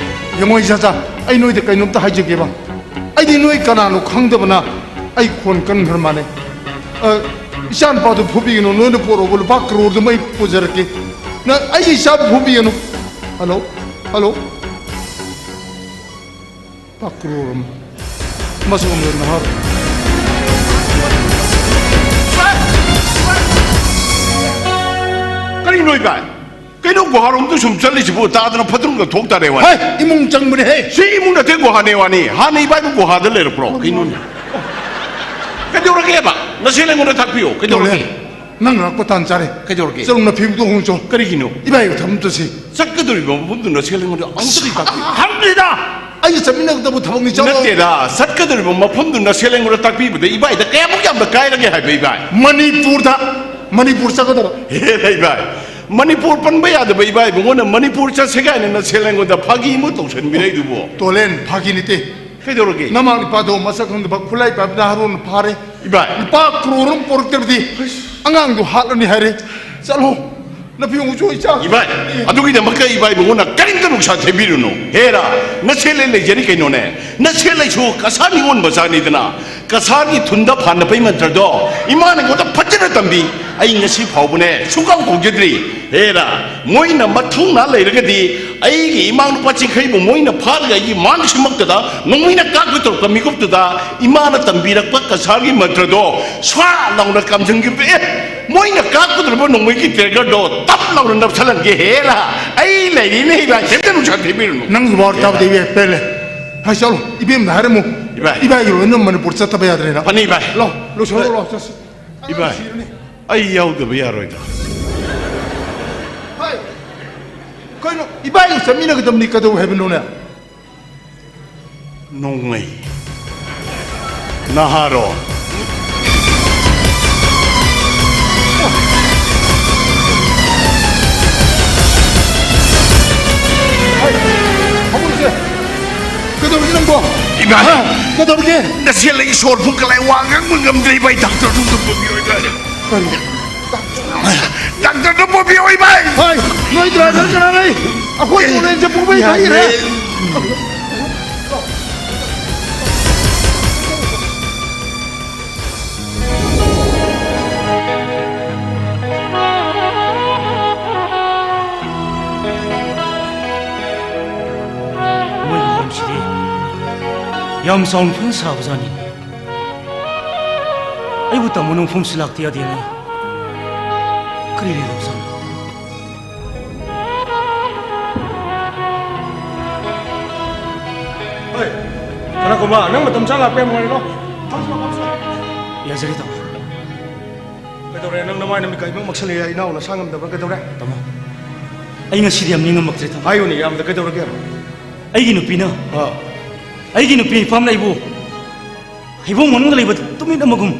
ꯌꯦꯡꯉꯣ ꯏꯆꯥꯆꯥ, ꯑꯩ ꯅꯣꯏꯗ ꯀꯩꯅꯣꯝꯇ ꯍꯥꯏꯖꯒꯦꯕ꯫ ꯑꯩꯗꯤ ꯅꯣꯏ ꯀꯅꯥꯅꯣ ꯈꯪꯗꯕꯅ ꯑꯩ ꯈꯣꯟ ꯀꯟꯈ꯭ꯔ ꯃꯥꯜꯂꯦ꯫ ꯑ, ꯏꯆꯥ ꯅꯨꯄꯥꯗꯨ ꯐꯨꯕꯤꯒꯅꯨ, ꯅꯣꯏꯅ ꯄꯣꯔꯛꯑꯣꯕ ꯂꯨꯄꯥ ꯀꯔꯣꯔꯗꯨꯃ ꯑꯩ ꯄꯨꯖꯔꯛꯀꯦ꯫ ꯅꯪ ꯑꯩꯒꯤ ꯏꯆꯥꯕꯨ ꯐꯨꯕꯤꯒꯅꯨ꯫ ꯍꯜꯂꯣ? ꯍꯜꯂꯣ? ꯑꯀ꯭ꯔꯣꯔ ꯑꯃ꯫ ꯃꯁꯤ ꯑꯃ ꯅꯍꯥꯛ꯫ ꯀꯔꯤꯅꯣ ꯏꯕꯥꯏ? ꯀꯩꯅꯣ ꯒꯨꯍꯥꯔꯣꯝꯗ ꯁꯨꯝ ꯆꯠꯂꯤꯁꯤꯕꯨ? ꯇꯥꯗꯅ ꯐꯠꯇ꯭ꯔꯨꯝꯒ ꯊꯣꯛ ꯇꯥꯔꯦ ꯋꯥꯅꯤ꯫ ꯍꯦ, ꯏꯃꯨꯡ ꯆꯪꯕꯅꯦ ꯍꯦ꯫ ꯁꯤ ꯏꯃꯨꯡ ꯅꯠꯇꯦ, ꯒꯨꯍꯥꯅꯦ ꯋꯥꯅꯤ꯫ ꯍꯥꯟꯅ ꯏꯕꯥꯏꯕꯨ ꯒꯨꯍꯥꯗ ꯂꯩꯔꯛꯄ꯭ꯔꯣ? ꯀꯩꯅꯣꯅꯦ? ꯀꯩꯗꯧꯔꯒꯦꯕ? ꯅꯁꯤ ꯂꯩꯉꯣꯟꯗ ꯇꯥꯛꯄꯤꯌꯣ꯫ ꯀꯩꯗꯧꯔꯒꯦ? ꯅꯪ ꯂꯥꯛꯄ ꯇꯥꯟ ꯆꯥꯔꯦ꯫ ꯀꯩꯗꯧꯔꯒꯦ? ꯆꯠꯂꯨ, ꯅꯐꯤꯕꯨꯡꯗꯣ ꯍꯣꯡꯆꯣ꯫ ꯀꯔꯤꯒꯤꯅꯣ? ꯏꯕꯥꯏꯒ ꯊꯝꯃꯨ ꯆꯠꯁꯤ꯫ ꯆꯠꯀꯗꯧꯔꯤꯕ ꯃꯐꯝꯗꯨ ꯅꯁꯤ ꯂꯩꯉꯣꯟꯗ ꯑꯃꯨꯛꯇꯗꯤ ꯇꯥꯛꯄꯤꯌꯨ꯫ ꯍꯪꯗ꯭ꯔꯤꯗ! ꯑꯩꯒ ꯆꯠꯃꯤꯟꯅꯒꯗꯕ ꯊꯕꯛꯅꯤ, ꯆꯠꯂꯣ꯫ ꯅꯠꯇꯦꯗ, ꯆꯠꯀꯗꯧꯔꯤꯕ ꯃꯐꯝꯗꯨ ꯅꯁꯤ ꯂꯩꯉꯣꯟꯗ ꯇꯥꯛꯄꯤꯕꯗ ꯏꯕꯥꯏꯗ ꯀꯌꯥꯃꯨꯛ ꯌꯥꯝꯅ ꯀꯥꯏꯔꯒꯦ ꯍꯥꯏꯕ ꯏꯕꯥꯏ? ꯃꯅꯤꯄꯨꯔꯗ, ꯃꯅꯤꯄꯨꯔ ꯆꯠꯀꯗꯕ꯫ ꯍꯦ, ꯏꯕꯥꯏ, ꯃꯅꯤꯄꯨꯔ ꯄꯟꯕ ꯌꯥꯗꯕ ꯏꯕꯥꯏ ꯏꯕꯨꯡꯉꯣꯅ ꯃꯅꯤꯄꯨꯔ ꯆꯠꯁꯦ ꯀꯥꯏꯅ ꯅꯁꯤ ꯂꯩꯉꯣꯟꯗ ꯐꯥꯒꯤ ꯑꯃ ꯇꯧꯁꯟꯕꯤꯔꯛꯏꯗꯨꯕꯣ꯫ ꯇꯣꯂꯦꯟ, ꯐꯥꯒꯤ ꯅꯠꯇꯦ꯫ ꯀꯩꯗꯧꯔꯒꯦ? ꯅꯃꯥ ꯅꯨꯄꯥꯗꯣ ꯃꯁꯛ ꯈꯪꯗꯕ ꯈꯨꯠꯂꯥꯏ ꯄꯥꯏꯕ ꯅꯍꯥꯔꯣꯟꯅ ꯐꯥꯔꯦ꯫ ꯏꯕꯥꯏ꯫ ꯂꯨꯄꯥ ꯀ꯭ꯔꯣꯔ ꯑꯃ ꯄꯣꯔꯛꯇ꯭ꯔꯕꯗꯤ ꯑꯉꯥꯡꯗꯣ ꯍꯥꯠꯂꯅꯤ ꯍꯥꯏꯔꯦ꯫ ꯆꯠꯂꯣ, ꯅꯐꯤ ꯍꯣꯡꯆꯣ ꯏꯆꯥ꯫ ꯏꯕꯥꯏ, ꯑꯗꯨꯒꯤꯗꯃꯛꯇ ꯏꯕꯥꯏ ꯏꯕꯨꯡꯉꯣꯅ ꯀꯔꯤꯝꯇ ꯅꯨꯡꯁꯥ ꯊꯦꯝꯕꯤꯔꯨꯅꯨ꯫ ꯍꯦꯔꯥ, ꯅꯁꯦ ꯂꯩ ꯂꯩꯖꯔꯤ ꯀꯩꯅꯣꯅꯦ꯫ ꯅꯁꯦ ꯂꯩꯁꯨ ꯀꯁꯥꯔ ꯅꯤꯉꯣꯜ ꯃꯆꯥꯅꯤꯗꯅ꯫ ꯀꯁꯥꯔꯒꯤ ꯊꯨꯟꯗ ꯐꯥꯟꯅꯕꯩ ꯃꯟꯇ꯭ꯔꯗꯣ ꯏꯃꯥꯅ ꯑꯩꯉꯣꯟꯗ ꯐꯖꯅ ꯇꯝꯕꯤ꯫ ꯑꯩ ꯉꯁꯤ ꯐꯥꯎꯕꯅꯦ ꯁꯨꯡꯀꯥꯎ ꯀꯥꯎꯖꯗ꯭ꯔꯤ꯫ ꯍꯦꯔꯥ, ꯃꯣꯏꯅ ꯃꯊꯧꯅꯥ ꯂꯩꯔꯒꯗꯤ ꯑꯩꯒꯤ ꯏꯃꯥ ꯅꯨꯄꯥ ꯆꯤꯡꯈꯩꯕꯨ ꯃꯣꯏꯅ ꯐꯥꯔꯒ ꯑꯩꯒꯤ ꯃꯥꯡ ꯁꯤꯃꯛꯇꯗ ꯅꯣꯡꯃꯩꯅ ꯀꯥꯞꯀꯦ ꯇꯧꯔꯛꯄ ꯃꯤꯀꯨꯞꯇꯨꯗ ꯏꯃꯥꯅ ꯇꯝꯕꯤꯔꯛꯄ ꯀꯁꯥꯔꯒꯤ ꯃꯟꯇ꯭ꯔꯗꯣ ꯁ꯭ꯋꯥ ꯂꯥꯎꯅ ꯀꯥꯝꯁꯤꯟꯈꯤꯕ꯫ ꯑꯦ, ꯃꯣꯏꯅ ꯀꯥꯞꯀꯗꯧꯔꯤꯕ ꯅꯣꯡꯃꯩꯒꯤ triggerꯗꯣ ꯇꯞ ꯂꯥꯎꯅ ꯅꯞꯁꯜꯍꯟꯒꯦ꯫ ꯍꯦꯔꯥ, ꯑꯩ ꯂꯩꯔꯤꯅꯦ ꯏꯕꯥꯏ, ꯀꯩꯝꯇ ꯅꯨꯡꯁꯥ ꯊꯤꯕꯤꯔꯨꯅꯨ꯫ ꯅꯪꯒꯤ ꯋꯥ ꯇꯥꯕꯗ ꯏꯕꯦ ꯄꯦꯜꯂꯦ꯫ ꯍꯥꯏ ꯆꯠꯂꯣ, ꯏꯕꯦꯝꯗ ꯍꯥꯏꯔꯝꯃꯨ꯫ ꯏꯕꯥꯏ꯫ ꯏꯕꯥꯏꯒꯤ ꯂꯣꯏꯅ ꯃꯅꯤꯄꯨꯔ ꯆꯠꯇꯕ ꯌꯥꯗ꯭ꯔꯦꯅ꯫ ꯐꯅꯤ ꯏꯕꯥꯏ꯫ ꯂꯥꯎ, ꯂꯣꯏꯁꯜꯂꯣ, ꯂꯥꯎ, ꯆꯠꯁꯤ꯫ ꯏꯕꯥꯏ, ꯁꯤꯔꯅꯤ꯫ ꯑꯩ ꯌꯥꯎꯗꯕ ꯌꯥꯔꯣꯏꯗ꯫ ꯍꯥꯏ꯫ ꯀꯩꯅꯣ, ꯏꯕꯥꯏꯒ ꯆꯠꯃꯤꯟꯅꯒꯗꯕꯅꯤ, ꯀꯩꯗꯧ ꯍꯥꯏꯕꯅꯣꯅꯦ? ꯅꯣꯡꯃꯩ꯫ ꯅꯍꯥꯔꯣ꯫ ꯍꯥꯏ, ꯍꯧꯔꯁꯦ꯫ ꯀꯩꯗꯧꯔꯒꯦ ꯅꯪꯕꯣ? ꯏꯕꯥꯏ꯫ ꯍꯥ? ꯀꯩꯗꯧꯔꯒꯦ? ꯅꯁꯦ ꯂꯩ ꯁꯣꯔ ꯐꯨꯟ ꯀꯂꯥꯏ ꯋꯥ ꯉꯥꯡꯕ ꯉꯝꯗ꯭ꯔꯦ ꯏꯕꯥꯏ, ꯗꯥꯛꯇꯔꯗꯨ ꯑꯝꯇ ꯄꯨꯕꯤꯌꯣ ꯏꯕꯥꯏ꯫ ꯀꯔꯤ? ꯗꯥꯛꯇꯔꯗꯨ ꯄꯨꯕꯤꯌꯣ ꯏꯕꯥꯏ꯫ ꯍꯣꯏ, ꯅꯣꯏ ꯗ꯭ꯔꯥꯏꯚꯔ ꯀꯅꯥ ꯂꯩ? ꯑꯩꯈꯣꯏ ꯇꯣꯂꯦꯟꯁꯦ ꯄꯨꯡꯄꯩ ꯌꯥꯏꯌꯦ꯫ ꯍꯥꯏꯈ꯭ꯔꯦ꯫ ꯃꯣꯏꯒꯤ ꯌꯨꯝꯁꯤꯗꯤ ꯌꯥꯝ ꯆꯥꯎꯅ ꯐꯖꯅ ꯁꯥꯕꯖꯥꯠꯅꯤ꯫ ꯑꯩꯕꯨ ꯇꯥꯃꯣꯅ ꯃꯐꯝꯁꯤ ꯂꯥꯛꯇ ꯌꯥꯗꯦꯅ꯫ ꯀꯔꯤ ꯂꯩꯔꯕꯖꯥꯠꯅꯣ? ꯍꯣꯏ, ꯁꯅꯥꯀꯣꯝꯕ, ꯅꯪ ꯃꯇꯝ ꯆꯥ ꯂꯥꯛꯄ ꯌꯥꯝ ꯅꯨꯡꯉꯥꯏꯔꯦꯀꯣ꯫ ꯐꯝꯁꯤ ꯂꯥꯎ, ꯐꯝꯁꯤ ꯂꯥꯎ꯫ ꯌꯥꯖꯔꯦ, ꯇꯥꯃꯣ꯫ ꯀꯩꯗꯧꯔꯦ? ꯅꯪ ꯅꯃꯥꯏ ꯅꯃꯤꯠꯀ ꯏꯃꯛ ꯃꯛꯁꯜꯂꯦ, ꯏꯅꯥꯎ ꯅꯁꯥ ꯉꯝꯗꯕ꯭ꯔꯥ? ꯀꯩꯗꯧꯔꯦ? ꯇꯥꯃꯣ, ꯑꯩ ꯉꯁꯤꯗꯤ ꯌꯥꯝ ꯅꯤꯡꯉꯝꯃꯛꯇ꯭ꯔꯦ, ꯇꯥꯃꯣ꯫ ꯍꯥꯏꯌꯨꯅꯦ, ꯌꯥꯝꯗ ꯀꯩꯗꯧꯔꯒꯦ? ꯑꯩꯒꯤ ꯅꯨꯄꯤꯅ ꯑꯥ꯫ ꯑꯩꯒꯤ ꯅꯨꯄꯤ ꯏꯄꯥꯝꯅ ꯑꯩꯕꯨ ꯍꯩꯕꯣꯡ ꯃꯅꯨꯡꯗ ꯂꯩꯕ ꯇꯨꯃꯤꯠ ꯑꯃꯒꯨꯝ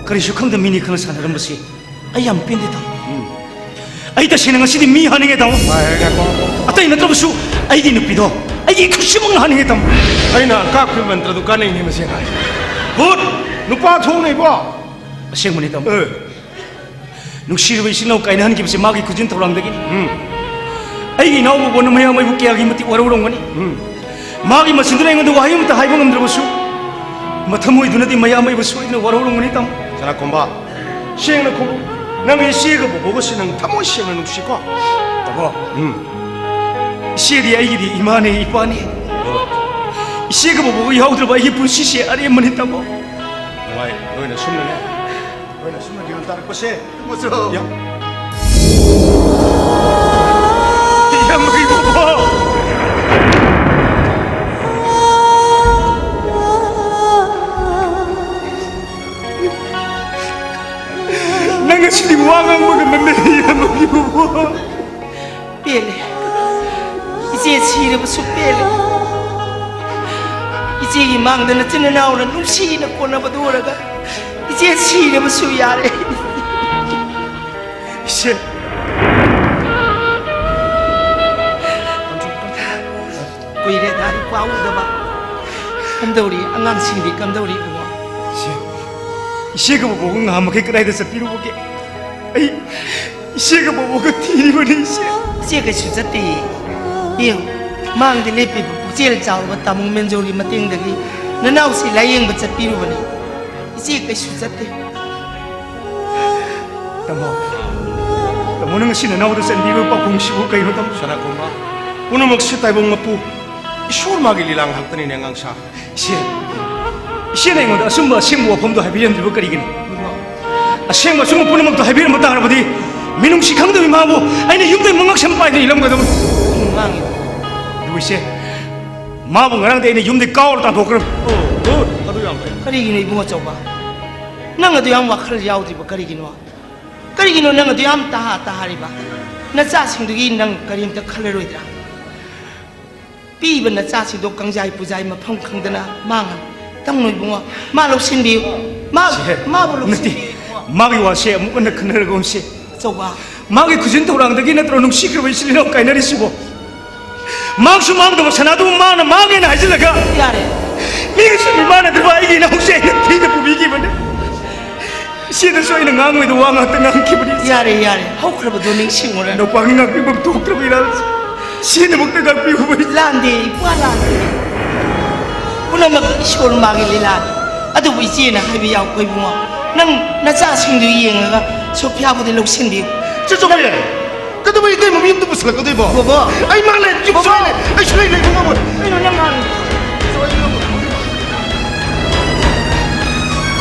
ꯀꯔꯤꯁꯨ ꯈꯪꯗ ꯃꯤꯅꯤ ꯈꯪꯅ ꯁꯥꯟꯅꯔꯝꯕꯁꯤ ꯑꯩ ꯌꯥꯝ ꯄꯦꯟꯗꯦ, ꯇꯥꯃꯣ꯫ ꯎꯝ꯫ ꯑꯩ ꯇꯁꯦꯡꯅ ꯉꯁꯤꯗꯤ ꯃꯤ ꯍꯥꯠꯅꯤꯡꯉꯦ, ꯇꯥꯃꯣ꯫ ꯉꯥꯏ, ꯉꯥꯏ, ꯉꯥꯏꯈꯣ꯫ ꯑꯇꯩ ꯅꯠꯇ꯭ꯔꯕꯁꯨ ꯑꯩꯒꯤ ꯅꯨꯄꯤꯗꯣ ꯑꯩꯒꯤ ꯏꯈꯨꯠꯁꯤꯃꯛꯅ ꯍꯥꯠꯅꯤꯡꯉꯦ, ꯇꯥꯃꯣ꯫ ꯑꯩꯅ ꯀꯥꯞꯈꯤꯕ ꯃꯟꯇ꯭ꯔꯗꯨ ꯀꯥꯟꯅꯩꯅꯦ ꯃꯁꯤ ꯑꯉꯥꯡꯁꯦ꯫ ꯚꯨꯠ! ꯅꯨꯄꯥ ꯊꯣꯛꯅꯩꯕꯣ꯫ ꯑꯁꯦꯡꯕꯅꯤ, ꯇꯥꯃꯣ꯫ ꯑꯦ꯫ ꯅꯨꯡꯁꯤꯔꯕ ꯏꯆꯤꯟ ꯏꯅꯥꯎ ꯀꯥꯏꯅꯍꯟꯈꯤꯕꯁꯦ ꯃꯥꯒꯤ ꯈꯨꯖꯤꯟ ꯊꯧꯔꯥꯡꯗꯒꯤꯅꯤ꯫ ꯎꯝ꯫ ꯑꯩꯒꯤ ꯏꯅꯥꯎꯕꯨ ꯃꯌꯥꯝ ꯑꯩꯕꯨ ꯀꯌꯥꯒꯤ ꯃꯇꯤꯛ ꯋꯥꯔꯧꯔꯝꯒꯅꯤ꯫ ꯎꯝ꯫ ꯃꯥꯒꯤ ꯃꯆꯤꯟꯗꯨꯅ ꯑꯩꯉꯣꯟꯗ ꯋꯥꯍꯩ ꯑꯃꯠꯇ ꯍꯥꯏꯕ ꯉꯝꯗ꯭ꯔꯕꯁꯨ, ꯃꯊꯃꯣꯏꯗꯨꯅꯗꯤ ꯃꯌꯥꯝ ꯑꯩꯕꯨ ꯁꯣꯏꯗꯅ ꯋꯥꯔꯧꯔꯝꯒꯅꯤ, ꯇꯥꯃꯣ꯫ ꯁꯅꯥꯈꯣꯝꯕ, ꯁꯦꯡꯅ ꯈꯨꯝꯃꯨ꯫ ꯅꯪ ꯏꯆꯦꯒ ꯕꯣꯕꯣꯒꯁꯦ ꯅꯪ ꯊꯃꯣꯏ ꯁꯦꯡꯅ ꯅꯨꯡꯁꯤꯀꯣ? ꯇꯥꯃꯣ, ꯎꯝ꯫ ꯏꯆꯦꯗꯤ ꯑꯩꯒꯤꯗꯤ ꯏꯃꯥꯅꯦ, ꯏꯄꯥꯅꯦ꯫ ꯍꯣꯏ꯫ ꯏꯆꯦꯒ ꯕꯣꯕꯣꯒ ꯌꯥꯎꯗ꯭ꯔꯕ ꯑꯩꯒꯤ ꯄꯨꯟꯁꯤꯁꯦ ꯑꯔꯦꯝꯕꯅꯤ, ꯇꯥꯃꯣ꯫ ꯅꯨꯡꯉꯥꯏ, ꯅꯣꯏꯅ ꯁꯨꯝꯅꯅꯦ꯫ ꯅꯣꯏꯅ ꯁꯨꯝꯅ ꯒ꯭ꯌꯥꯟ ꯇꯥꯔꯛꯄꯁꯦ꯫ ꯃꯆꯧ꯫ ꯌꯥꯝ, ꯌꯥꯝ ꯍꯩꯕꯀꯣ꯫ ꯅꯪ ꯉꯁꯤꯗꯤ ꯋꯥ ꯉꯥꯡꯕ ꯉꯝꯃꯝꯃꯦ, ꯌꯥꯝ ꯍꯩꯕꯀꯣ꯫ ꯄꯦꯜꯂꯦ꯫ ꯏꯆꯦ ꯁꯤꯔꯕꯁꯨ ꯄꯦꯜꯂꯦ꯫ ꯏꯆꯦꯒꯤ ꯃꯥꯡꯗ ꯅꯆꯤꯟ ꯅꯅꯥꯎꯅ ꯅꯨꯡꯁꯤꯅ ꯀꯣꯟꯅꯕꯗꯨ ꯎꯔꯒ ꯏꯆꯦ ꯁꯤꯔꯕꯁꯨ ꯌꯥꯔꯦ꯫ ꯏꯆꯦ꯫ ꯀꯨꯏꯔꯦꯗ ꯏꯄ꯭ꯋꯥ ꯎꯗꯕ꯫ ꯀꯝꯗꯧꯔꯤ? ꯑꯉꯥꯡꯁꯤꯡꯗꯤ ꯀꯝꯗꯧꯔꯤ, ꯏꯕꯨꯡꯉꯣ? ꯏꯆꯦ, ꯏꯆꯦꯒ ꯕꯣꯕꯣꯒ ꯉꯍꯥꯟꯃꯈꯩ ꯀꯗꯥꯏꯗ ꯆꯠꯄꯤꯔꯨꯕꯒꯦ? ꯑꯩ ꯏꯆꯦꯒ ꯕꯣꯕꯣꯒ ꯊꯤꯔꯤꯕꯅꯤ, ꯏꯆꯦ꯫ ꯏꯆꯦ ꯀꯩꯁꯨ ꯆꯠꯇꯦ꯫ ꯌꯦꯡꯉꯨ, ꯃꯥꯡꯗ ꯂꯦꯞꯄꯤꯕ ꯄꯨꯛꯆꯦꯜ ꯆꯥꯎꯔꯕ ꯇꯥꯃꯣ ꯃꯦꯟꯖꯣꯔꯒꯤ ꯃꯇꯦꯡꯗꯒꯤ ꯅꯅꯥꯎꯁꯤ ꯂꯥꯌꯦꯡꯕ ꯆꯠꯄꯤꯔꯨꯕꯅꯤ꯫ ꯏꯆꯦ ꯀꯩꯁꯨ ꯆꯠꯇꯦ꯫ ꯇꯥꯃꯣ, ꯇꯥꯃꯣꯅ ꯉꯁꯤ ꯅꯅꯥꯎꯗ ꯆꯟꯕꯤꯕ ꯄꯥꯎꯈꯨꯝꯁꯤꯕꯨ ꯀꯩꯅꯣ, ꯇꯥꯃꯣ? ꯁꯅꯥꯈꯣꯝꯕ, ꯄꯨꯝꯅꯃꯛꯁꯤ ꯇꯥꯏꯕꯪ ꯃꯄꯨ ꯏꯁꯣꯔ ꯃꯥꯒꯤ ꯂꯤꯂꯥ ꯉꯥꯛꯇꯅꯤꯅꯦ ꯑꯉꯥꯡ ꯁꯥ꯫ ꯏꯆꯦ, ꯏꯆꯦꯅ ꯑꯩꯉꯣꯟꯗ ꯑꯆꯨꯝꯕ ꯑꯁꯦꯡꯕ ꯋꯥꯐꯝꯗꯣ ꯍꯥꯏꯕꯤꯔꯝꯗ꯭ꯔꯤꯕ ꯀꯔꯤꯒꯤꯅꯣ? ꯑꯁꯦꯡꯕ ꯑꯆꯨꯝꯕ ꯄꯨꯝꯅꯃꯛꯇꯣ ꯍꯥꯏꯕꯤꯔꯝꯕ ꯇꯥꯔꯕꯗꯤ ꯃꯤꯅꯨꯡꯁꯤ ꯈꯪꯗꯕ ꯏꯃꯥꯕꯨ ꯑꯩꯅ ꯌꯨꯝꯗꯩ ꯃꯉꯛ ꯁꯝ ꯄꯥꯏꯗꯅ ꯏꯜꯂꯝꯒꯗꯕꯅꯤ꯫ ꯑꯩꯅ ꯉꯥꯡꯉꯤ꯫ ꯑꯗꯨꯕꯨ ꯏꯆꯦ, ꯃꯥꯕꯨ ꯉꯔꯥꯡꯗꯤ ꯑꯩꯅ ꯌꯨꯝꯗꯩ ꯀꯥꯎꯔ ꯇꯥꯟꯊꯣꯛꯈ꯭ꯔꯕꯅꯤ꯫ ꯑꯣ, good. ꯑꯗꯨ ꯌꯥꯝ ꯐꯩ꯫ ꯀꯔꯤꯒꯤꯅꯣ ꯏꯕꯨꯡ ꯑꯆꯧꯕ? ꯅꯪ ꯑꯗꯨ ꯌꯥꯝ ꯋꯥꯈꯜ ꯌꯥꯎꯗ꯭ꯔꯤꯕ ꯀꯔꯤꯒꯤꯅꯣ? ꯀꯔꯤꯒꯤꯅꯣ ꯅꯪ ꯑꯗꯨ ꯌꯥꯝ ꯇꯍꯥ ꯇꯍꯥꯔꯤꯕ? ꯅꯆꯥꯁꯤꯡꯗꯨꯒꯤ ꯅꯪ ꯀꯔꯤꯝꯇ ꯈꯜꯂꯔꯣꯏꯗ꯭ꯔꯥ? ꯄꯤꯕ ꯅꯆꯥꯁꯤꯡꯗꯣ ꯀꯪꯖꯥꯏ ꯄꯨꯖꯥꯏ ꯃꯐꯝ ꯈꯪꯗꯅ ꯃꯥꯡꯉꯅꯤ꯫ ꯇꯝꯅꯣ ꯏꯕꯨꯡꯉꯣ, ꯃꯥ ꯂꯧꯁꯤꯟꯕꯤꯌꯨ꯫ ꯃꯥ, ꯁꯦ, ꯃꯥꯕꯨ ꯅꯠꯇꯦ, ꯂꯧꯁꯤꯟꯕꯤꯌꯨ ꯏꯕꯨꯡꯉꯣ꯫ ꯃꯥꯒꯤ ꯋꯥꯁꯦ ꯑꯃꯨꯛ ꯍꯟꯅ ꯈꯟꯅꯔꯒꯨꯝꯁꯦ꯫ ꯑꯆꯧꯕ꯫ ꯃꯥꯒꯤ ꯈꯨꯖꯤꯟ ꯊꯧꯔꯥꯡꯗꯒꯤ ꯅꯠꯇ꯭ꯔꯣ ꯅꯨꯡꯁꯤꯈ꯭ꯔꯕ ꯏꯆꯤꯜ ꯏꯅꯥꯎ ꯀꯥꯏꯅꯔꯤꯁꯤꯕꯣ? ꯃꯥꯡꯁꯨ ꯃꯥꯡꯗꯕ ꯁꯅꯥꯗꯨꯕꯨ ꯃꯥꯅ ꯃꯥꯡꯉꯦꯅ ꯍꯥꯏꯖꯤꯜꯂꯒ, ꯌꯥꯔꯦ꯫ ꯃꯤꯒꯤ ꯁꯨꯝ ꯃꯤꯃꯥꯟꯅꯗ꯭ꯔꯕ ꯑꯩꯒꯤ ꯏꯅꯥꯎꯁꯦ ꯑꯩꯅ ꯊꯤꯅ ꯄꯨꯕꯤꯈꯤꯕꯅꯦ꯫ ꯏꯆꯦꯗꯁꯨ ꯑꯩꯅ ꯉꯥꯡꯉꯣꯏꯗ ꯋꯥ ꯉꯥꯛꯇ ꯉꯥꯡꯈꯤꯕꯅꯤ꯫ ꯌꯥꯔꯦ, ꯌꯥꯔꯦ, ꯍꯧꯈ꯭ꯔꯕꯗꯣ ꯅꯤꯡꯁꯤꯡꯉꯨꯔꯅꯨ꯫ ꯅꯨꯄꯥꯒꯤ ꯉꯥꯛꯄꯤꯐꯝ ꯊꯣꯛꯇ꯭ꯔꯕ ꯏꯔꯥꯜꯁꯦ ꯏꯆꯦꯗꯃꯛꯇ ꯉꯥꯛꯄꯤꯌꯨꯕ꯫ ꯂꯥꯟꯗꯦ, ꯏꯄ꯭ꯋꯥ ꯂꯥꯟꯗꯦ꯫ ꯄꯨꯝꯅꯃꯛ ꯏꯁꯣꯔ ꯃꯥꯒꯤ ꯂꯤꯂꯥꯅꯤ꯫ ꯑꯗꯨꯕꯨ ꯏꯆꯦꯅ ꯍꯥꯏꯕ ꯌꯥꯎꯈꯣ ꯏꯕꯨꯡꯉꯣ꯫ ꯅꯪ ꯅꯆꯥꯁꯤꯡꯗꯨ ꯌꯦꯡꯉꯒ ꯁꯣꯐꯤꯌꯥꯕꯨꯗꯤ ꯂꯧꯁꯤꯟꯕꯤꯌꯨ꯫ ꯆꯦ ꯆꯧꯕꯤ, ꯀꯩꯗꯧꯕꯩ ꯏꯇꯩꯃ ꯃꯌꯨꯝꯗ ꯄꯨꯁꯤꯜꯂꯛꯀꯗꯣꯏꯕꯣ? ꯕꯣꯕꯣ꯫ ꯑꯩ ꯃꯥ ꯂꯩ, ꯌꯨꯝ ꯕꯣꯕꯣ꯫ ꯁꯨꯡꯂꯩ ꯂꯩ-, ꯑꯩ ꯁꯨꯡꯂꯩ ꯂꯩꯕ ꯉꯝꯃꯣꯏ꯫ ꯀꯩꯅꯣ ꯅꯪ ꯉꯥꯡꯉꯤꯗꯣ?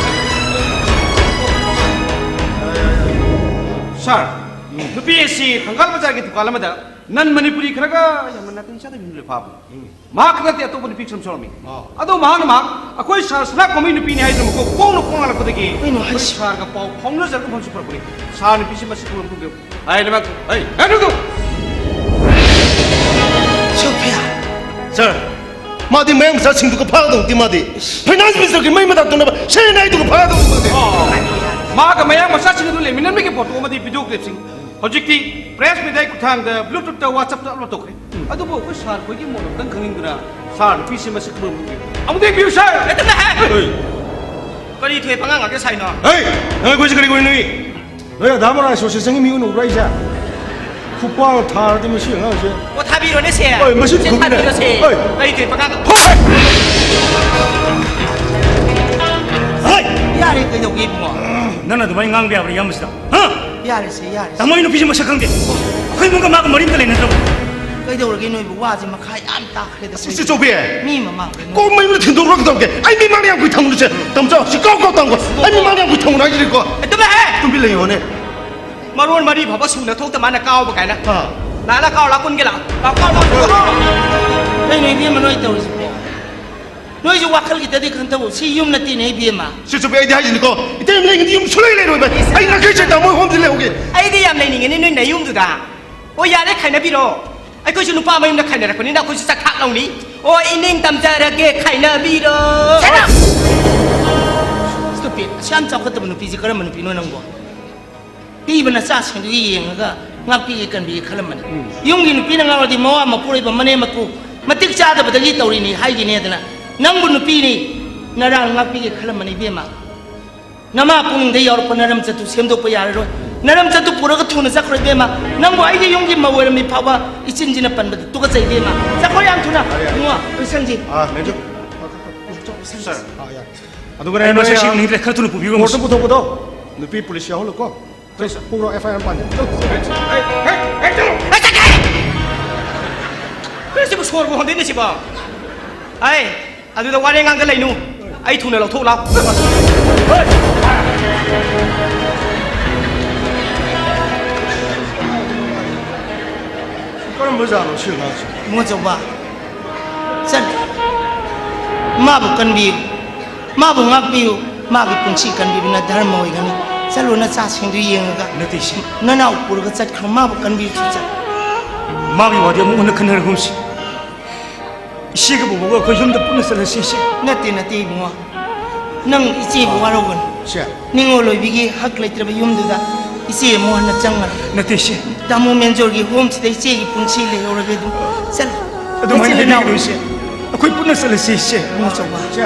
ꯁꯥꯔ, ꯅꯨꯄꯤ ꯑꯁꯤ ꯊꯪꯒꯥꯜ ꯕꯖꯥꯔꯒꯤ ꯗꯨꯀꯥꯟ ꯑꯃꯗ ꯅꯟ ꯃꯅꯤꯄꯨꯔꯤ ꯈꯔꯒ ꯌꯥꯝꯅ ꯅꯥꯇꯩ ꯆꯥꯗꯕ ꯃꯤ ꯑꯃ ꯐꯥꯕꯅꯤ꯫ ꯎꯝ꯫ ꯃꯍꯥꯛ ꯈꯛ ꯅꯠꯇꯦ, ꯑꯇꯣꯞꯄ ꯅꯨꯄꯤ ꯈꯔꯁꯨ ꯌꯥꯎꯔꯝꯃꯤ꯫ ꯑꯥ꯫ ꯑꯗꯣ ꯃꯍꯥꯛꯅ ꯃꯍꯥꯛ ꯑꯩꯈꯣꯏ ꯁꯥꯔ ꯁꯅꯥ ꯀꯣꯃꯩ ꯅꯨꯄꯤꯅꯤ ꯍꯥꯏꯗꯨꯅ ꯃꯈꯣꯡ ꯄꯣꯡꯅ ꯄꯣꯡꯅ ꯂꯥꯛꯄꯗꯒꯤ ꯀꯩꯅꯣ ꯑꯩꯈꯣꯏ ꯍꯥꯏꯁꯤ? ꯁꯥꯔꯒ ꯄꯥꯎ ꯐꯥꯎꯅꯖꯔꯒ ꯃꯐꯝꯁꯨ ꯄꯨꯔꯛꯄꯅꯤ꯫ ꯁꯥꯔ ꯅꯨꯄꯤꯁꯤ ꯃꯁꯤ ꯈꯪꯕ ꯃꯐꯝꯗ ꯍꯥꯏ ꯂꯩꯕꯥꯛ꯫ ꯍꯩ, ꯍꯩ, ꯅꯨꯡꯗꯨ! ꯁꯣꯐꯤꯌꯥ! ꯁꯥꯔ, ꯃꯥꯗꯤ ꯃꯌꯥꯡ ꯃꯆꯥꯁꯤꯡꯗꯨꯒ ꯐꯥꯒꯗꯧ ꯅꯠꯇꯦ, ꯃꯥꯗꯤ ꯐꯥꯏꯅꯥꯟꯁ ꯃꯤꯅꯤꯁꯇꯔꯒꯤ ꯃꯩ ꯃꯇꯥ ꯇꯧꯅꯕ ꯁꯤ ꯑꯥꯏ ꯑꯦ ꯑꯥꯏꯗꯨꯒ ꯐꯥꯒꯗꯧꯅꯤ, ꯃꯥꯗꯤ꯫ ꯑꯣ, ꯃꯥꯒ ꯃꯌꯥꯡ ꯃꯆꯥꯁꯤꯡ ꯑꯗꯨ ꯂꯩꯃꯤꯟꯅꯕꯒꯤ ꯐꯣꯇꯣ ꯑꯃꯗꯤ ꯚꯤꯗꯤꯑꯣ ꯀ꯭ꯂꯤꯞꯁꯤꯡ ꯍꯧꯖꯤꯛꯇꯤ ꯄ꯭ꯔꯦꯁ ꯃꯤꯗꯤꯌꯥꯒꯤ ꯈꯨꯠꯊꯥꯡꯗ ꯕ꯭ꯂꯨꯇꯨꯠꯇ WhatsApp-ꯇ ꯑꯞꯂꯣꯗ ꯇꯧꯈ꯭ꯔꯦ꯫ ꯑꯗꯨꯕꯨ ꯑꯩꯈꯣꯏ ꯁꯥꯔ ꯈꯣꯏꯒꯤ ꯃꯣꯠ ꯑꯝꯇꯪ ꯈꯪꯅꯤꯡꯗꯨꯅ ꯁꯥꯔ ꯅꯨꯄꯤꯁꯤ ꯃꯁꯛ ꯈꯪꯕ ꯑꯃꯨꯛ ꯌꯦꯡ-, ꯑꯃꯨꯛꯇ ꯌꯦꯡꯕꯤꯌꯨ, ꯁꯥꯔ! ꯍꯦꯛꯇ ꯍꯥꯏ! ꯍꯣꯏ꯫ ꯀꯔꯤ ꯊꯣꯏ ꯄꯉꯥꯡ ꯉꯥꯛꯇ ꯁꯥꯏꯅꯣ? ꯍꯩ! ꯅꯪ ꯑꯩꯈꯣꯏꯁꯦ ꯀꯔꯤ ꯀꯧꯔꯤꯅꯣ? ꯅꯣꯏ ꯑꯙꯥ ꯃꯣꯔꯥ ꯑꯦꯁꯣꯁꯤꯌꯦꯁꯟꯒꯤ ꯃꯤ ꯑꯣꯏꯅ ꯎꯕ꯭ꯔꯥ ꯑꯩꯁꯦ? ꯈꯨꯄꯥꯛꯅ ꯊꯥꯔꯗꯤ ꯃꯁꯤ ꯑꯉꯥꯡꯁꯦ꯫ ꯑꯣ, ꯊꯥꯕꯤꯔꯣꯅꯦ, ꯁꯦ꯫ ꯍꯣꯏ, ꯃꯁꯤ ꯁꯦ, ꯈꯨꯕꯤꯅꯦ꯫ ꯊꯥꯕꯤꯔꯣ, ꯁꯦ꯫ ꯍꯣꯏ꯫ ꯀꯔꯤ ꯊꯣꯏ ꯄꯉꯥꯡ? ꯍꯣꯏ! ꯍꯣꯏ! ꯌꯥꯔꯦ, ꯀꯩꯗꯧꯒꯦ, ꯏꯕꯨꯡꯉꯣ? ꯅꯪꯅ ꯑꯗꯨꯃꯥꯏꯅ ꯉꯥꯡꯕ ꯌꯥꯕ꯭ꯔꯥ, ꯏꯌꯥꯝꯕꯁꯤꯗ? ꯍꯥ? ꯌꯥꯔꯦ, ꯁꯦ, ꯌꯥꯔꯦ꯫ ꯇꯥꯃꯣ, ꯑꯩ ꯅꯨꯄꯤꯁꯦ ꯃꯁꯛ ꯈꯪꯗꯦ꯫ ꯑꯩꯈꯣꯏ ꯏꯃꯨꯡꯒ ꯃꯥꯒ ꯃꯔꯤ ꯑꯝꯇ ꯂꯩꯅꯗ꯭ꯔꯕ꯫ ꯀꯩꯗꯧꯔꯒꯦ ꯅꯣꯏꯕꯨ? ꯋꯥꯁꯦ ꯃꯈꯥ ꯌꯥꯝ ꯇꯥꯈ꯭ꯔꯦꯗ꯫ ꯁꯤ ꯆꯧꯕꯤ, ꯃꯤ ꯃꯃꯥꯡꯗ ꯅꯣꯏ- ꯀꯣꯛ ꯃꯌꯨꯝꯗ ꯊꯤꯟꯗꯣꯛꯈ꯭ꯔꯒ ꯇꯧꯒꯦ꯫ ꯑꯩ ꯃꯤ ꯃꯥꯡꯗ ꯌꯥꯝ ꯀꯨꯏ ꯊꯝꯒꯅꯨꯁꯦ꯫ ꯇꯝꯆꯧ, ꯁꯤ ꯀꯥꯎ ꯀꯥꯎ ꯇꯝꯒꯣ꯫ ꯑꯩ ꯃꯤ ꯃꯥꯡꯗ ꯌꯥꯝ ꯀꯨꯏ ꯊꯝꯒꯅꯨ ꯍꯥꯏꯁꯤꯅꯤꯀꯣ꯫ ꯑꯗꯨꯝ ꯍꯦ! ꯇꯨꯝꯕꯤ ꯂꯩꯌꯣꯅꯦ꯫ ꯃꯔꯣꯟ ꯃꯔꯤ ꯐꯥꯎꯕ ꯁꯨꯅ ꯊꯣꯛꯇ ꯃꯥꯅ ꯀꯥꯎꯕ ꯀꯥꯏꯅ꯫ ꯑꯥ꯫ ꯂꯥꯛꯂ ꯀꯥꯎ ꯂꯥꯛ ꯀꯨꯟꯒꯤ ꯂꯥꯛ꯫ ꯂꯥꯛ ꯀꯥꯎ ꯂꯥꯛ ꯀꯨꯟꯒꯤ ꯂꯥꯛ꯫ ꯀꯩꯅꯣ ꯏꯕꯦꯝꯃ ꯅꯣꯏ ꯇꯧꯔꯤꯁꯤꯕꯣ? ꯅꯣꯏꯁꯨ ꯋꯥꯈꯜ ꯈꯤꯇꯗꯤ ꯈꯟꯊꯧ꯫ ꯁꯤ ꯌꯨꯝ ꯅꯠꯇꯦꯅꯦ ꯏꯕꯦꯝꯃ꯫ ꯁꯤ ꯆꯧꯕꯤ, ꯑꯩꯗꯤ ꯍꯥꯏꯁꯤꯅꯤꯀꯣ꯫ ꯏꯇꯩ ꯂꯩꯒꯗꯤ ꯌꯨꯝ ꯁꯨꯡꯂꯩ ꯂꯩꯔꯣꯏꯕ꯫ ꯑꯩ ꯉꯁꯤ ꯆꯦ ꯇꯥꯃꯣ ꯍꯣꯝꯗ ꯂꯩꯍꯧꯒꯦ꯫ ꯑꯩꯗꯤ ꯌꯥꯝ ꯂꯩꯅꯤꯡꯉꯦꯅꯦ ꯅꯣꯏ ꯅꯌꯨꯝꯗꯨꯗ꯫ ꯑꯣ ꯌꯥꯔꯦ ꯈꯥꯏꯅꯕꯤꯔꯣ꯫ ꯑꯩꯈꯣꯏꯁꯨ ꯅꯨꯄꯥ ꯃꯌꯨꯝꯗ ꯈꯥꯏꯅꯔꯛꯄꯅꯤꯅ ꯑꯩꯈꯣꯏꯁꯨ ꯆꯥꯛꯈꯥꯛ ꯂꯧꯅꯤ꯫ ꯑꯣ ꯏꯅꯤꯡ ꯇꯝꯖꯔꯒꯦ ꯈꯥꯏꯅꯕꯤꯔꯣ꯫ Stupid! ꯑꯁꯨꯛ ꯌꯥꯝ ꯆꯥꯎꯈꯠꯇꯕ ꯅꯨꯄꯤꯁꯤ ꯀꯔꯝꯕ ꯅꯨꯄꯤꯅꯣ ꯅꯪꯕꯣ? ꯄꯤꯕ ꯅꯆꯥꯁꯤꯡꯗꯨꯒꯤ ꯌꯦꯡꯉꯒ ꯉꯥꯛꯄꯤꯒꯦ ꯀꯟꯕꯤꯒꯦ ꯈꯜꯂꯝꯕꯅꯤ꯫ ꯌꯨꯝꯒꯤ ꯅꯨꯄꯤꯅ ꯉꯥꯎꯔꯗꯤ ꯃꯋꯥ ꯃꯄꯨꯔꯣꯏꯕ ꯃꯅꯦꯝ ꯃꯀꯨ ꯃꯇꯤꯛ ꯆꯥꯗꯕꯗꯒꯤ ꯇꯧꯔꯤꯅꯤ ꯍꯥꯏꯒꯤꯅꯦꯗꯅ꯫ ꯅꯪꯕꯨ ꯅꯨꯄꯤꯅꯤ ꯅꯔꯥꯜ ꯉꯥꯛꯄꯤꯒꯦ ꯈꯜꯂꯝꯕꯅꯤ ꯏꯕꯦꯝꯃ꯫ ꯅꯃꯥ ꯄꯨꯛꯅꯨꯡꯗ ꯌꯥꯎꯔꯛꯄ ꯅꯔꯝ ꯆꯠꯇꯨ ꯁꯦꯝꯗꯣꯛꯄ ꯌꯥꯔꯔꯣꯏ꯫ ꯅꯔꯝ ꯆꯠꯇꯨ ꯄꯨꯔꯒ ꯊꯨꯅ ꯆꯠꯈ꯭ꯔꯣ ꯏꯕꯦꯝꯃ꯫ ꯅꯪꯕꯨ ꯑꯩꯒꯤ ꯌꯨꯝꯒꯤ ꯃꯧ ꯑꯣꯏꯔꯝꯃꯤ ꯐꯥꯎꯕ ꯏꯆꯤꯟꯁꯤꯅ ꯄꯟꯕꯗ ꯇꯨꯀꯠꯆꯩ ꯏꯕꯦꯝꯃ꯫ ꯆꯠꯈ꯭ꯔꯣ ꯌꯥꯝ ꯊꯨꯅ꯫ ꯏꯕꯨꯡꯉꯣ, ꯂꯣꯏꯁꯟꯁꯤ꯫ ꯑꯥ, ꯃꯦꯅꯦꯖꯔ꯫ ꯁꯥꯔ, ꯑꯗꯨꯒ ꯅꯣꯏ ꯑꯩ ꯃꯁꯤ ꯁꯤ ꯁꯤꯡꯅꯤꯡꯗ꯭ꯔꯦ, ꯈꯔ ꯊꯨꯅ ꯄꯨꯕꯤꯌꯨ꯫ ꯀꯣꯔꯠꯇ ꯄꯨꯊꯣꯛꯄꯗꯣ ꯅꯨꯄꯤ ꯄꯨꯂꯤꯁ ꯌꯥꯎꯍꯜꯂꯨꯀꯣ꯫ ꯄꯨꯔꯣ, ꯑꯦꯐ ꯑꯥꯏ ꯑꯥꯔ ꯄꯥꯟꯖꯦ꯫ ꯀꯩꯅꯣ ꯁꯤꯕꯨ ꯁꯣꯔꯕꯨ ꯍꯣꯟꯗꯣꯏꯅꯦ ꯁꯤꯕꯣ? ꯑꯩ ꯑꯗꯨꯗ ꯋꯥꯔꯦꯡ ꯉꯥꯡꯗ ꯂꯩꯅꯨ꯫ ꯑꯩ ꯊꯨꯅ ꯂꯧꯊꯣꯛ ꯂꯥꯎ꯫ ꯀꯔꯝꯕ ꯖꯥꯠꯅꯣ ꯁꯤ ꯑꯉꯥꯡꯁꯦ? ꯏꯕꯨꯡꯉꯣ ꯆꯧꯕ, ꯆꯠꯂꯨ꯫ ꯃꯥꯕꯨ ꯀꯟꯕꯤꯌꯨ, ꯃꯥꯕꯨ ꯉꯥꯛꯄꯤꯌꯨ꯫ ꯃꯥꯒꯤ ꯄꯨꯟꯁꯤ ꯀꯟꯕꯤꯕꯅ ꯙꯔꯃ ꯑꯣꯏꯒꯅꯤ꯫ ꯆꯠꯂꯨ, ꯅꯆꯥꯁꯤꯡꯗꯨ ꯌꯦꯡꯉꯒ ꯅꯠꯇꯦ ꯏꯆꯦ꯫ ꯅꯅꯥꯎ ꯄꯨꯔꯒ ꯆꯠꯈ꯭ꯔꯣ꯫ ꯃꯥꯕꯨ ꯀꯟꯕꯤꯌꯨ, ꯆꯠꯂꯨ꯫ ꯃꯥꯒꯤ ꯋꯥꯗꯤ ꯑꯃꯨꯛ ꯍꯟꯅ ꯈꯟꯅꯔꯒꯨꯝꯁꯤ꯫ ꯏꯆꯦꯒ ꯕꯣꯕꯣꯒ ꯑꯩꯈꯣꯏ ꯌꯨꯝꯗ ꯄꯨꯟꯅ ꯆꯠꯂꯁꯤ ꯏꯆꯦ꯫ ꯅꯠꯇꯦ, ꯅꯠꯇꯦ ꯏꯕꯨꯡꯉꯣ, ꯅꯪ ꯏꯆꯦꯕꯨ ꯋꯥꯔꯧꯒꯅꯨ꯫ ꯁꯦ꯫ ꯅꯤꯡꯉꯣꯜ ꯑꯣꯏꯕꯤꯒꯤ ꯍꯛ ꯂꯩꯇ꯭ꯔꯕ ꯌꯨꯝꯗꯨꯗ ꯏꯆꯦ ꯑꯃꯨꯛ ꯍꯟꯅ ꯆꯪꯉꯔꯣꯏ꯫ ꯅꯠꯇꯦ ꯏꯆꯦ꯫ ꯇꯥꯃꯣ ꯃꯦꯟꯖꯣꯔꯒꯤ ꯍꯣꯝꯁꯤꯗ ꯏꯆꯦꯒꯤ ꯄꯨꯟꯁꯤ ꯂꯩꯍꯧꯔꯒꯦ ꯑꯗꯨꯝ꯫ ꯆꯠꯂꯨ꯫ ꯑꯗꯨꯃꯥꯏꯅ ꯅꯆꯤꯟ ꯅꯅꯥꯎ ꯍꯥꯏꯕꯤꯒꯅꯨ ꯏꯆꯦ꯫ ꯑꯩꯈꯣꯏ ꯄꯨꯟꯅ ꯆꯠꯂꯁꯤ ꯏꯆꯦ꯫ ꯏꯕꯨꯡꯉꯣ ꯆꯧꯕ꯫ ꯁꯦ꯫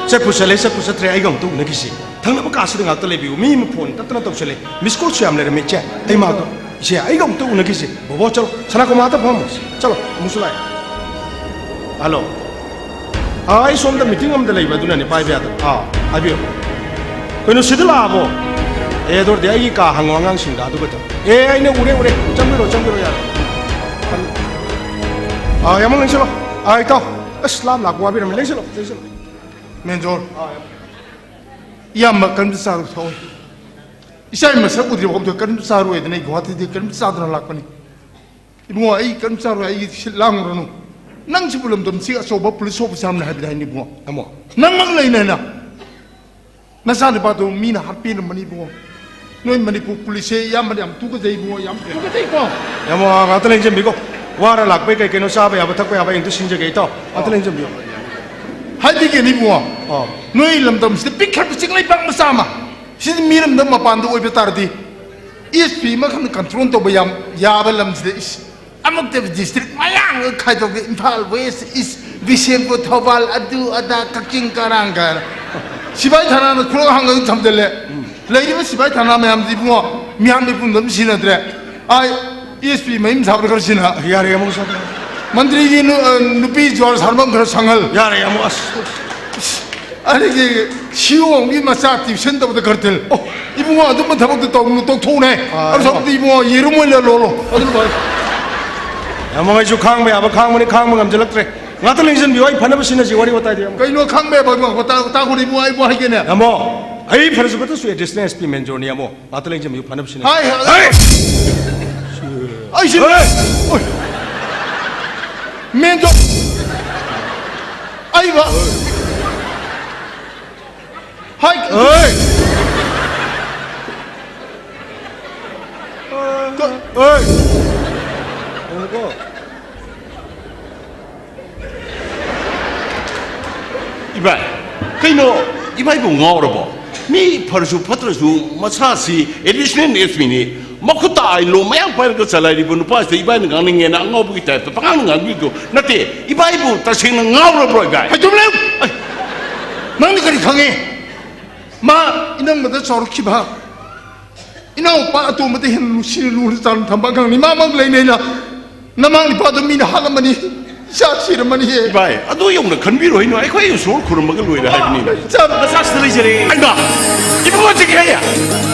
ꯆꯠꯄꯨ ꯆꯠꯂꯦ, ꯆꯠꯄꯨ ꯆꯠꯇ꯭ꯔꯦ, ꯑꯩꯒ ꯑꯃꯨꯛꯇ ꯎꯅꯈꯤꯁꯤ꯫ ꯊꯪꯅꯕ ꯀꯥꯁꯤꯗ ꯉꯥꯛꯇ ꯂꯩꯕꯤꯌꯨ꯫ ꯃꯤ ꯑꯃ ꯐꯣꯟ ꯇꯠꯇꯅ ꯇꯧꯁꯜꯂꯦ꯫ ꯃꯤꯁ ꯀꯣꯜꯁꯨ ꯌꯥꯝ ꯂꯩꯔꯝꯃꯦ꯫ ꯏꯆꯦ, ꯑꯩ ꯃꯥꯗꯣ, ꯏꯆꯦ, ꯑꯩꯒ ꯑꯃꯨꯛꯇ ꯎꯅꯈꯤꯁꯦ꯫ ꯕꯣꯕꯣ, ꯆꯠꯂꯣ꯫ ꯁꯅꯥꯀꯣꯃꯥꯗ ꯐꯝꯃꯣ꯫ ꯆꯠꯂꯣ, ꯑꯃꯨꯛꯁꯨ ꯂꯥꯛꯑꯦ꯫ ꯍꯜꯂꯣ꯫ ꯑꯥ, ꯑꯩ ꯁꯣꯝꯗ ꯃꯤꯇꯤꯡ ꯑꯃꯗ ꯂꯩꯕ ꯑꯗꯨꯅꯅꯦ ꯄꯥꯏꯕ ꯌꯥꯗꯕ꯫ ꯑꯥ, ꯍꯥꯏꯕꯤꯌꯨ꯫ ꯀꯩꯅꯣ, ꯁꯤꯗ ꯂꯥꯛꯑꯕꯣ? ꯑꯦ, ꯑꯗꯨ ꯑꯣꯏꯔꯗꯤ ꯑꯩꯒꯤ ꯀꯥ ꯍꯪꯉꯣ ꯑꯉꯥꯡꯁꯤꯡꯗ, ꯑꯗꯨꯒ ꯇꯧ꯫ ꯑꯦ, ꯑꯩꯅ ꯎꯔꯦ, ꯎꯔꯦ꯫ ꯆꯪꯕꯤꯔꯣ, ꯆꯪꯕꯤꯔꯣ, ꯌꯥꯔꯦ꯫ ꯑꯥ, ꯌꯥꯝꯃ ꯂꯦꯡꯁꯤꯜꯂꯣ꯫ ꯑꯥ, ꯏꯇꯥꯎ꯫ ꯑꯁ, ꯂꯥꯝ ꯂꯥꯛꯄ ꯋꯥꯕꯤꯔꯝꯃꯦ꯫ ꯂꯦꯡꯁꯤꯜꯂꯣ, ꯂꯦꯡꯁꯤꯜꯂꯣ꯫ ꯃꯦꯟꯖꯣꯔ꯫ ꯏꯌꯥꯝꯕ ꯀꯔꯤꯝꯇ ꯆꯥꯔꯨ ꯊꯛꯑꯣꯏ꯫ ꯏꯆꯥ ꯃꯁꯛ ꯎꯗ꯭ꯔꯤꯕ ꯐꯥꯎꯗ ꯀꯔꯤꯝꯇ ꯆꯥꯔꯣꯏꯗꯅ ꯑꯩ ꯒꯨꯋꯥꯍꯥꯇꯤꯗꯒꯤ ꯀꯔꯤꯝꯇ ꯆꯥꯗꯅ ꯂꯥꯛꯄꯅꯤ꯫ ꯏꯕꯨꯡꯉꯣ, ꯑꯩ ꯀꯔꯤꯝ ꯆꯥꯔꯣꯏ, ꯑꯩꯒꯤ ꯁꯤꯠ ꯂꯥꯡꯉꯨꯔꯅꯨ꯫ ꯅꯪꯁꯤꯕꯨ ꯂꯝꯗꯝꯁꯤ ꯑꯆꯧꯕ ꯄꯨꯂꯤꯁ ꯑꯣꯐꯤꯁꯥꯔꯅꯤ ꯍꯥꯏꯕꯗꯤ ꯍꯥꯏꯅꯤ ꯏꯕꯨꯡꯉꯣ꯫ ꯑꯃꯣ꯫ ꯅꯪꯃꯛ ꯂꯩꯅ ꯍꯥꯏꯅ꯫ ꯅꯆꯥꯅꯨꯄꯥꯗꯣ ꯃꯤꯅ ꯍꯥꯠꯄꯤꯔꯝꯃꯅꯤ ꯏꯕꯨꯡꯉꯣ꯫ ꯅꯣꯏ ꯃꯅꯤꯄꯨꯔ ꯄꯨꯂꯤꯁꯁꯦ ꯏꯌꯥꯝꯕꯅ ꯌꯥꯝ ꯇꯨꯀꯠꯆꯩ ꯏꯕꯨꯡꯉꯣ, ꯌꯥꯝ ꯇꯨꯀꯠꯆꯩꯀꯣ꯫ ꯌꯥꯝ ꯉꯥꯛꯇ ꯂꯦꯡꯁꯤꯟꯕꯤꯀꯣ꯫ ꯋꯥꯔ ꯂꯥꯛꯄꯩ ꯀꯩ ꯀꯩꯅꯣ ꯆꯥꯕ ꯌꯥꯕ ꯊꯛꯄ ꯌꯥꯕ ꯑꯩ ꯑꯝꯇ ꯁꯤꯟꯖꯒꯦ ꯏꯇꯥꯎ꯫ ꯉꯥꯛꯇ ꯂꯦꯡꯁꯤꯟꯕꯤꯌꯨ꯫ ꯍꯥꯏꯕꯤꯒꯦꯅꯦ ꯏꯕꯨꯡꯉꯣ꯫ ꯑꯥ꯫ ꯅꯣꯏ ꯂꯝꯗꯝꯁꯤꯗ ꯄꯤꯛꯈ꯭ꯔꯕ ꯆꯤꯡꯂꯩꯄꯥꯛ ꯃꯆꯥ ꯑꯃ꯫ ꯁꯤꯗꯤ ꯃꯤꯔꯝꯗ ꯃꯄꯥꯟꯗ ꯑꯣꯏꯕ ꯇꯥꯔꯗꯤ ꯑꯦꯁ ꯄꯤ ꯑꯃꯈꯛꯅ ꯀꯟꯇ꯭ꯔꯣꯜ ꯇꯧꯕ ꯌꯥꯝ ꯌꯥꯕ ꯂꯝꯁꯤꯗ ꯏꯁ ꯑꯃꯨꯛꯇ ꯗꯤꯁꯇ꯭ꯔꯤꯛ ꯃꯌꯥꯝ ꯑꯃ ꯈꯥꯏꯗꯣꯛꯇꯦ, ꯏꯝꯐꯥꯜ ꯋꯦꯁ, ꯏꯁ, ꯕꯤꯁꯦꯝꯄꯨꯔ, ꯊꯧꯕꯥꯜ, ꯑꯗꯨ ꯑꯗꯥ, ꯀꯛꯆꯤꯡ ꯀꯔꯥꯡ ꯀꯥꯏꯅ ꯁꯤꯐꯥꯏ ꯊꯥꯅꯥꯅ ꯈꯨꯔꯣ ꯍꯥꯡꯉꯒ ꯊꯝꯖꯤꯜꯂꯦ꯫ ꯂꯩꯔꯤꯕ ꯁꯤꯐꯥꯏ ꯊꯥꯅꯥ ꯃꯌꯥꯝꯗꯤ ꯏꯕꯨꯡꯉꯣ ꯃꯤꯌꯥꯝ ꯃꯤꯄꯨꯝꯗ ꯑꯗꯨꯝ ꯁꯤꯖꯤꯟꯅꯗ꯭ꯔꯦ꯫ ꯑꯥꯏ ꯑꯦꯁ ꯄꯤ ꯃꯌꯨꯝ ꯁꯥꯕꯗ ꯈꯔ ꯁꯤꯖꯤꯟꯅ꯫ ꯌꯥꯔꯦ ꯑꯃꯨꯛ ꯁꯥ-, ꯃꯟꯇ꯭ꯔꯤꯒꯤ ꯅꯨ-, ꯑ, ꯅꯨꯄꯤ ꯖ꯭ꯋꯥꯔ ꯁꯥꯟꯐꯝ ꯈꯔ ꯁꯪꯍꯜ꯫ ꯌꯥꯔꯦ ꯑꯃꯨꯛ ꯑꯁ꯫ ꯑꯗꯒꯤ ꯁꯤꯑꯣꯝꯒꯤ ꯃꯆꯥ ꯇ꯭ꯌꯨꯁꯟ ꯇꯧꯕꯗ ꯈꯔ ꯊꯤꯜ꯫ ꯑꯣ, ꯏꯕꯨꯡꯉꯣ, ꯑꯗꯨꯝꯕ ꯊꯕꯛꯇꯣ ꯇꯧꯅꯨ, ꯇꯣꯛꯊꯣꯛꯎꯅꯦ꯫ ꯑꯥ, ꯑꯗꯨ ꯁꯔꯨꯛꯄꯨꯗꯤ ꯏꯕꯨꯡꯉꯣ, ꯌꯦꯔꯨꯝ ꯑꯣꯏꯅ ꯂꯣꯜꯂꯣ꯫ ꯑꯗꯨꯅ ꯐꯔꯦ꯫ ꯌꯥꯝ ꯑꯩꯁꯨ ꯈꯥꯡꯕ ꯌꯥꯕ ꯈꯥꯡꯕꯅꯤ, ꯈꯥꯡꯕ ꯉꯝꯖꯜꯂꯛꯇ꯭ꯔꯦ꯫ ꯉꯥꯛꯇ ꯂꯦꯡꯁꯤꯟꯕꯤꯌꯨ, ꯑꯩ ꯐꯅꯕ ꯁꯤꯟꯅꯁꯤ, ꯋꯥꯔꯤ ꯋꯥꯇꯥꯏꯗꯤ ꯌꯥꯝ꯫ ꯀꯩꯅꯣ ꯈꯥꯡꯕ ꯌꯥꯕ? ꯉꯥꯏꯈꯣ, ꯇꯥ-, ꯇꯥꯈꯣꯅꯦ ꯏꯕꯨꯡꯉꯣ, ꯑꯩꯕꯨ ꯍꯥꯏꯒꯦꯅꯦ꯫ ꯌꯥꯝꯕꯣ, ꯑꯩ ꯐꯔꯁꯨ ꯐꯠꯇ꯭ꯔꯁꯨ ꯑꯦꯗꯤꯁꯅꯦꯜ ꯑꯦꯁ ꯄꯤ ꯃꯦꯟꯖꯣꯔꯅꯤ, ꯌꯥꯝꯕꯣ꯫ ꯉꯥꯛꯇ ꯂꯦꯡꯁꯤꯟꯕꯤꯌꯨ, ꯐꯅꯕ ꯁꯤꯟꯅꯁꯤ꯫ ꯍꯥꯏ, ꯍꯥꯏ꯫ ꯍꯦ! ꯑꯩꯁꯤ ꯍꯦ! ꯑꯣꯏ꯫ ꯃꯦꯟꯖꯣꯔ꯫ ꯑꯩꯕ꯫ ꯍꯥꯏ꯫ ꯍꯦ! ꯀ- ꯍꯦ! ꯏꯕꯥꯏ, ꯀꯩꯅꯣ, ꯏꯕꯥꯏꯕꯨ ꯉꯥꯎꯔꯕꯣ? ꯃꯤ ꯐꯔꯁꯨ ꯐꯠꯇ꯭ꯔꯁꯨ ꯃꯁꯥꯁꯤ ꯑꯦꯗꯤꯁꯅꯦꯜ ꯑꯦꯁ ꯄꯤꯅꯤ꯫ ꯃꯈꯨꯠꯇ ꯑꯥꯏꯂꯣ ꯃꯌꯥꯝ ꯄꯥꯏꯔꯒ ꯆꯂꯥꯏꯔꯤꯕ ꯅꯨꯄꯥꯁꯤꯗ ꯏꯕꯥꯏꯅ ꯉꯥꯡꯅꯤꯡꯉꯦꯅ ꯑꯉꯥꯎꯕꯒꯤ ꯇꯥꯏꯞꯇ ꯄꯉꯥꯡ ꯉꯥꯡꯕꯤꯗꯣ ꯅꯠꯇꯦ꯫ ꯏꯕꯥꯏꯕꯨ ꯇꯁꯦꯡꯅ ꯉꯥꯎꯔꯕ꯭ꯔꯣ, ꯏꯕꯥꯏ? ꯍꯩꯇꯨꯝꯂꯦ! ꯑꯩ, ꯅꯪꯗꯤ ꯀꯔꯤ ꯈꯪꯉꯤ? ꯃꯥ ꯏꯅꯝꯃꯗ ꯆꯥꯎꯔꯛꯈꯤꯕ ꯏꯅꯥꯎꯄꯥ ꯑꯇꯣꯝꯕꯗ ꯍꯦꯟꯅ ꯅꯨꯡꯁꯤꯅ ꯂꯨꯅ ꯆꯥꯟꯅ ꯊꯝꯕ ꯑꯉꯥꯡꯅꯤ꯫ ꯃꯥꯃꯛ ꯂꯩꯅꯩꯅ ꯅꯃꯥ ꯅꯤꯄꯥꯗꯣ ꯃꯤꯅ ꯍꯥꯠꯂꯝꯃꯅꯤ, ꯏꯆꯥ ꯁꯤꯔꯝꯃꯅꯤ꯫ ꯏꯕꯥꯏ, ꯑꯗꯨ ꯌꯧꯅ ꯈꯟꯕꯤꯔꯣꯏꯅꯣ, ꯑꯩꯈꯣꯏ ꯏꯁꯣꯔ ꯈꯨꯔꯨꯝꯃꯒ ꯂꯣꯏꯔꯦ ꯍꯥꯏꯕꯅꯤ꯫ ꯏꯆꯥ ꯃꯆꯥꯁꯤꯗ ꯂꯩꯖꯔꯦ꯫ ꯑꯩꯃ! ꯏꯕꯨꯡꯉꯣ ꯆꯤꯡꯈꯩ!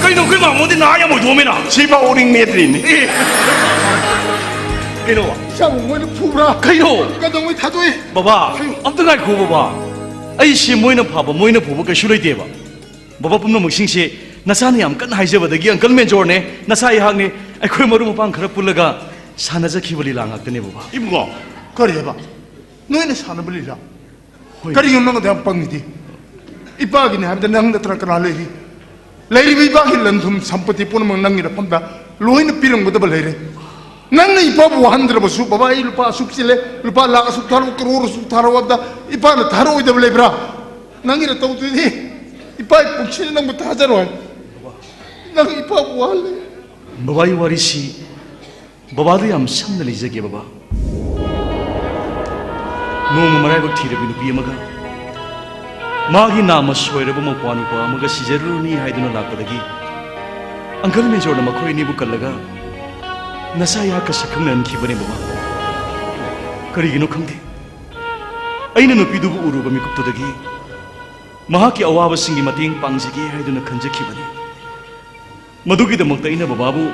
ꯀꯩꯅꯣ ꯑꯩꯈꯣꯏ ꯃꯥꯃꯣꯗꯤ ꯅꯍꯥ ꯌꯥꯝ ꯑꯣꯏꯊꯣꯛꯑꯝꯃꯤꯅ? ꯁꯤꯐꯥꯎ ꯎꯔꯤꯡ ꯃꯦꯠꯇ꯭ꯔꯤꯅꯤ꯫ ꯑꯦ! ꯀꯩꯅꯣ? ꯏꯆꯥꯕꯨ ꯃꯣꯏꯅ ꯐꯨꯕ꯭ꯔꯥ? ꯀꯩꯅꯣ? ꯀꯩꯗꯧꯉꯩ ꯊꯥꯗꯣꯛꯏ? ꯕꯕꯥ, ꯑꯝꯇ ꯉꯥꯏꯈꯣ ꯕꯕꯥ꯫ ꯑꯩꯁꯦ ꯃꯣꯏꯅ ꯐꯥꯕ, ꯃꯣꯏꯅ ꯐꯨꯕ ꯀꯩꯁꯨ ꯂꯩꯇꯦꯕ꯫ ꯕꯕꯥ, ꯄꯨꯝꯅꯃꯛꯁꯤꯡꯁꯦ ꯅꯆꯥꯅ ꯌꯥꯝ ꯀꯟꯅ ꯍꯥꯏꯖꯕꯗꯒꯤ ꯑꯪꯀꯜ ꯃꯦꯖꯣꯔꯅꯦ, ꯅꯆꯥ ꯑꯩꯍꯥꯛꯅꯦ, ꯑꯩꯈꯣꯏ ꯃꯔꯨꯞ ꯃꯄꯥꯡ ꯈꯔ ꯄꯨꯜꯂꯒ ꯁꯥꯟꯅꯖꯈꯤꯕ ꯂꯤꯂꯥ ꯉꯥꯛꯇꯅꯦ ꯕꯕꯥ꯫ ꯏꯕꯨꯡꯉꯣ, ꯀꯔꯤ ꯍꯥꯏꯕ? ꯅꯣꯏꯅ ꯁꯥꯟꯅꯕ ꯂꯤꯂꯥ? ꯍꯣꯏ꯫ ꯀꯔꯤꯒꯤꯅꯣ ꯅꯪ ꯑꯗꯨ ꯌꯥꯝ ꯄꯪꯉꯤꯗꯤ? ꯏꯄꯥꯒꯤꯅꯤ ꯍꯥꯏꯕꯗ ꯅꯪ ꯅꯠꯇꯅ ꯀꯅꯥ ꯂꯩꯔꯤ? ꯂꯩꯔꯤꯕ ꯏꯄꯥꯒꯤ ꯂꯟ ꯊꯨꯝ ꯁꯝꯄꯇꯤ ꯄꯨꯝꯅꯃꯛ ꯅꯪꯒꯤ ꯅꯐꯝꯗ ꯂꯣꯏꯅ ꯄꯤꯔꯝꯒꯗꯕ ꯂꯩꯔꯦ꯫ ꯅꯪꯅ ꯏꯄꯥꯕꯨ ꯋꯥꯍꯟꯗ꯭ꯔꯕꯁꯨ, "ꯕꯕꯥ, ꯑꯩ ꯂꯨꯄꯥ ꯑꯁꯨꯛ ꯆꯤꯜꯂꯦ, ꯂꯨꯄꯥ ꯂꯥꯈ ꯑꯁꯨꯛ ꯊꯥꯔꯛꯑꯣ, ꯀꯔꯣꯔ ꯑꯁꯨꯛ ꯊꯥꯔꯛꯑꯣ" ꯍꯥꯏꯕꯗ ꯏꯄꯥꯅ ꯊꯥꯔꯛꯑꯣꯏꯗꯕ ꯂꯩꯕ꯭ꯔꯥ? ꯅꯪꯒꯤꯅ ꯇꯧꯗꯣꯏꯅꯤ꯫ ꯏꯄꯥ ꯄꯨꯟꯁꯤꯗ ꯅꯪꯕꯨ ꯊꯥꯖꯔꯣꯏ꯫ ꯅꯪ ꯏꯄꯥꯕꯨ ꯋꯥꯍꯜꯂꯦ꯫ ꯕꯕꯥꯒꯤ ꯋꯥꯔꯤꯁꯤ ꯕꯕꯥꯗ ꯌꯥꯝ ꯁꯝꯅ ꯂꯤꯖꯒꯦ ꯕꯕꯥ꯫ ꯅꯣꯡꯃ ꯃꯔꯥꯏꯕꯛ ꯊꯤꯔꯕꯤ ꯅꯨꯄꯤ ꯑꯃꯒ ꯃꯥꯒꯤ ꯅꯥꯝꯃ ꯁꯣꯏꯔꯕ ꯃꯧꯄ꯭ꯋꯥ ꯅꯨꯄꯥ ꯑꯃꯒ ꯁꯤꯖꯔꯨꯔꯅꯤ ꯍꯥꯏꯗꯨꯅ ꯂꯥꯛꯄꯗꯒꯤ ꯑꯪꯀꯜ ꯃꯦꯖꯣꯔꯅ ꯃꯈꯣꯏ ꯑꯅꯤꯕꯨ ꯀꯜꯂꯒ ꯅꯆꯥ ꯑꯩꯍꯥꯛꯀ ꯁꯛꯈꯪꯅꯍꯟꯈꯤꯕꯅꯦ ꯕꯕꯥ꯫ ꯀꯔꯤꯒꯤꯅꯣ ꯈꯪꯗꯦ, ꯑꯩꯅ ꯅꯨꯄꯤꯗꯨꯕꯨ ꯎꯔꯨꯕ ꯃꯤꯀꯨꯞꯇꯨꯗꯒꯤ ꯃꯍꯥꯛꯀꯤ ꯑꯋꯥꯕꯁꯤꯡꯒꯤ ꯃꯇꯦꯡ ꯄꯥꯡꯖꯒꯦ ꯍꯥꯏꯗꯨꯅ ꯈꯟꯖꯈꯤꯕꯅꯤ꯫ ꯃꯗꯨꯒꯤꯗꯃꯛꯇ ꯑꯩꯅ ꯕꯕꯥꯕꯨ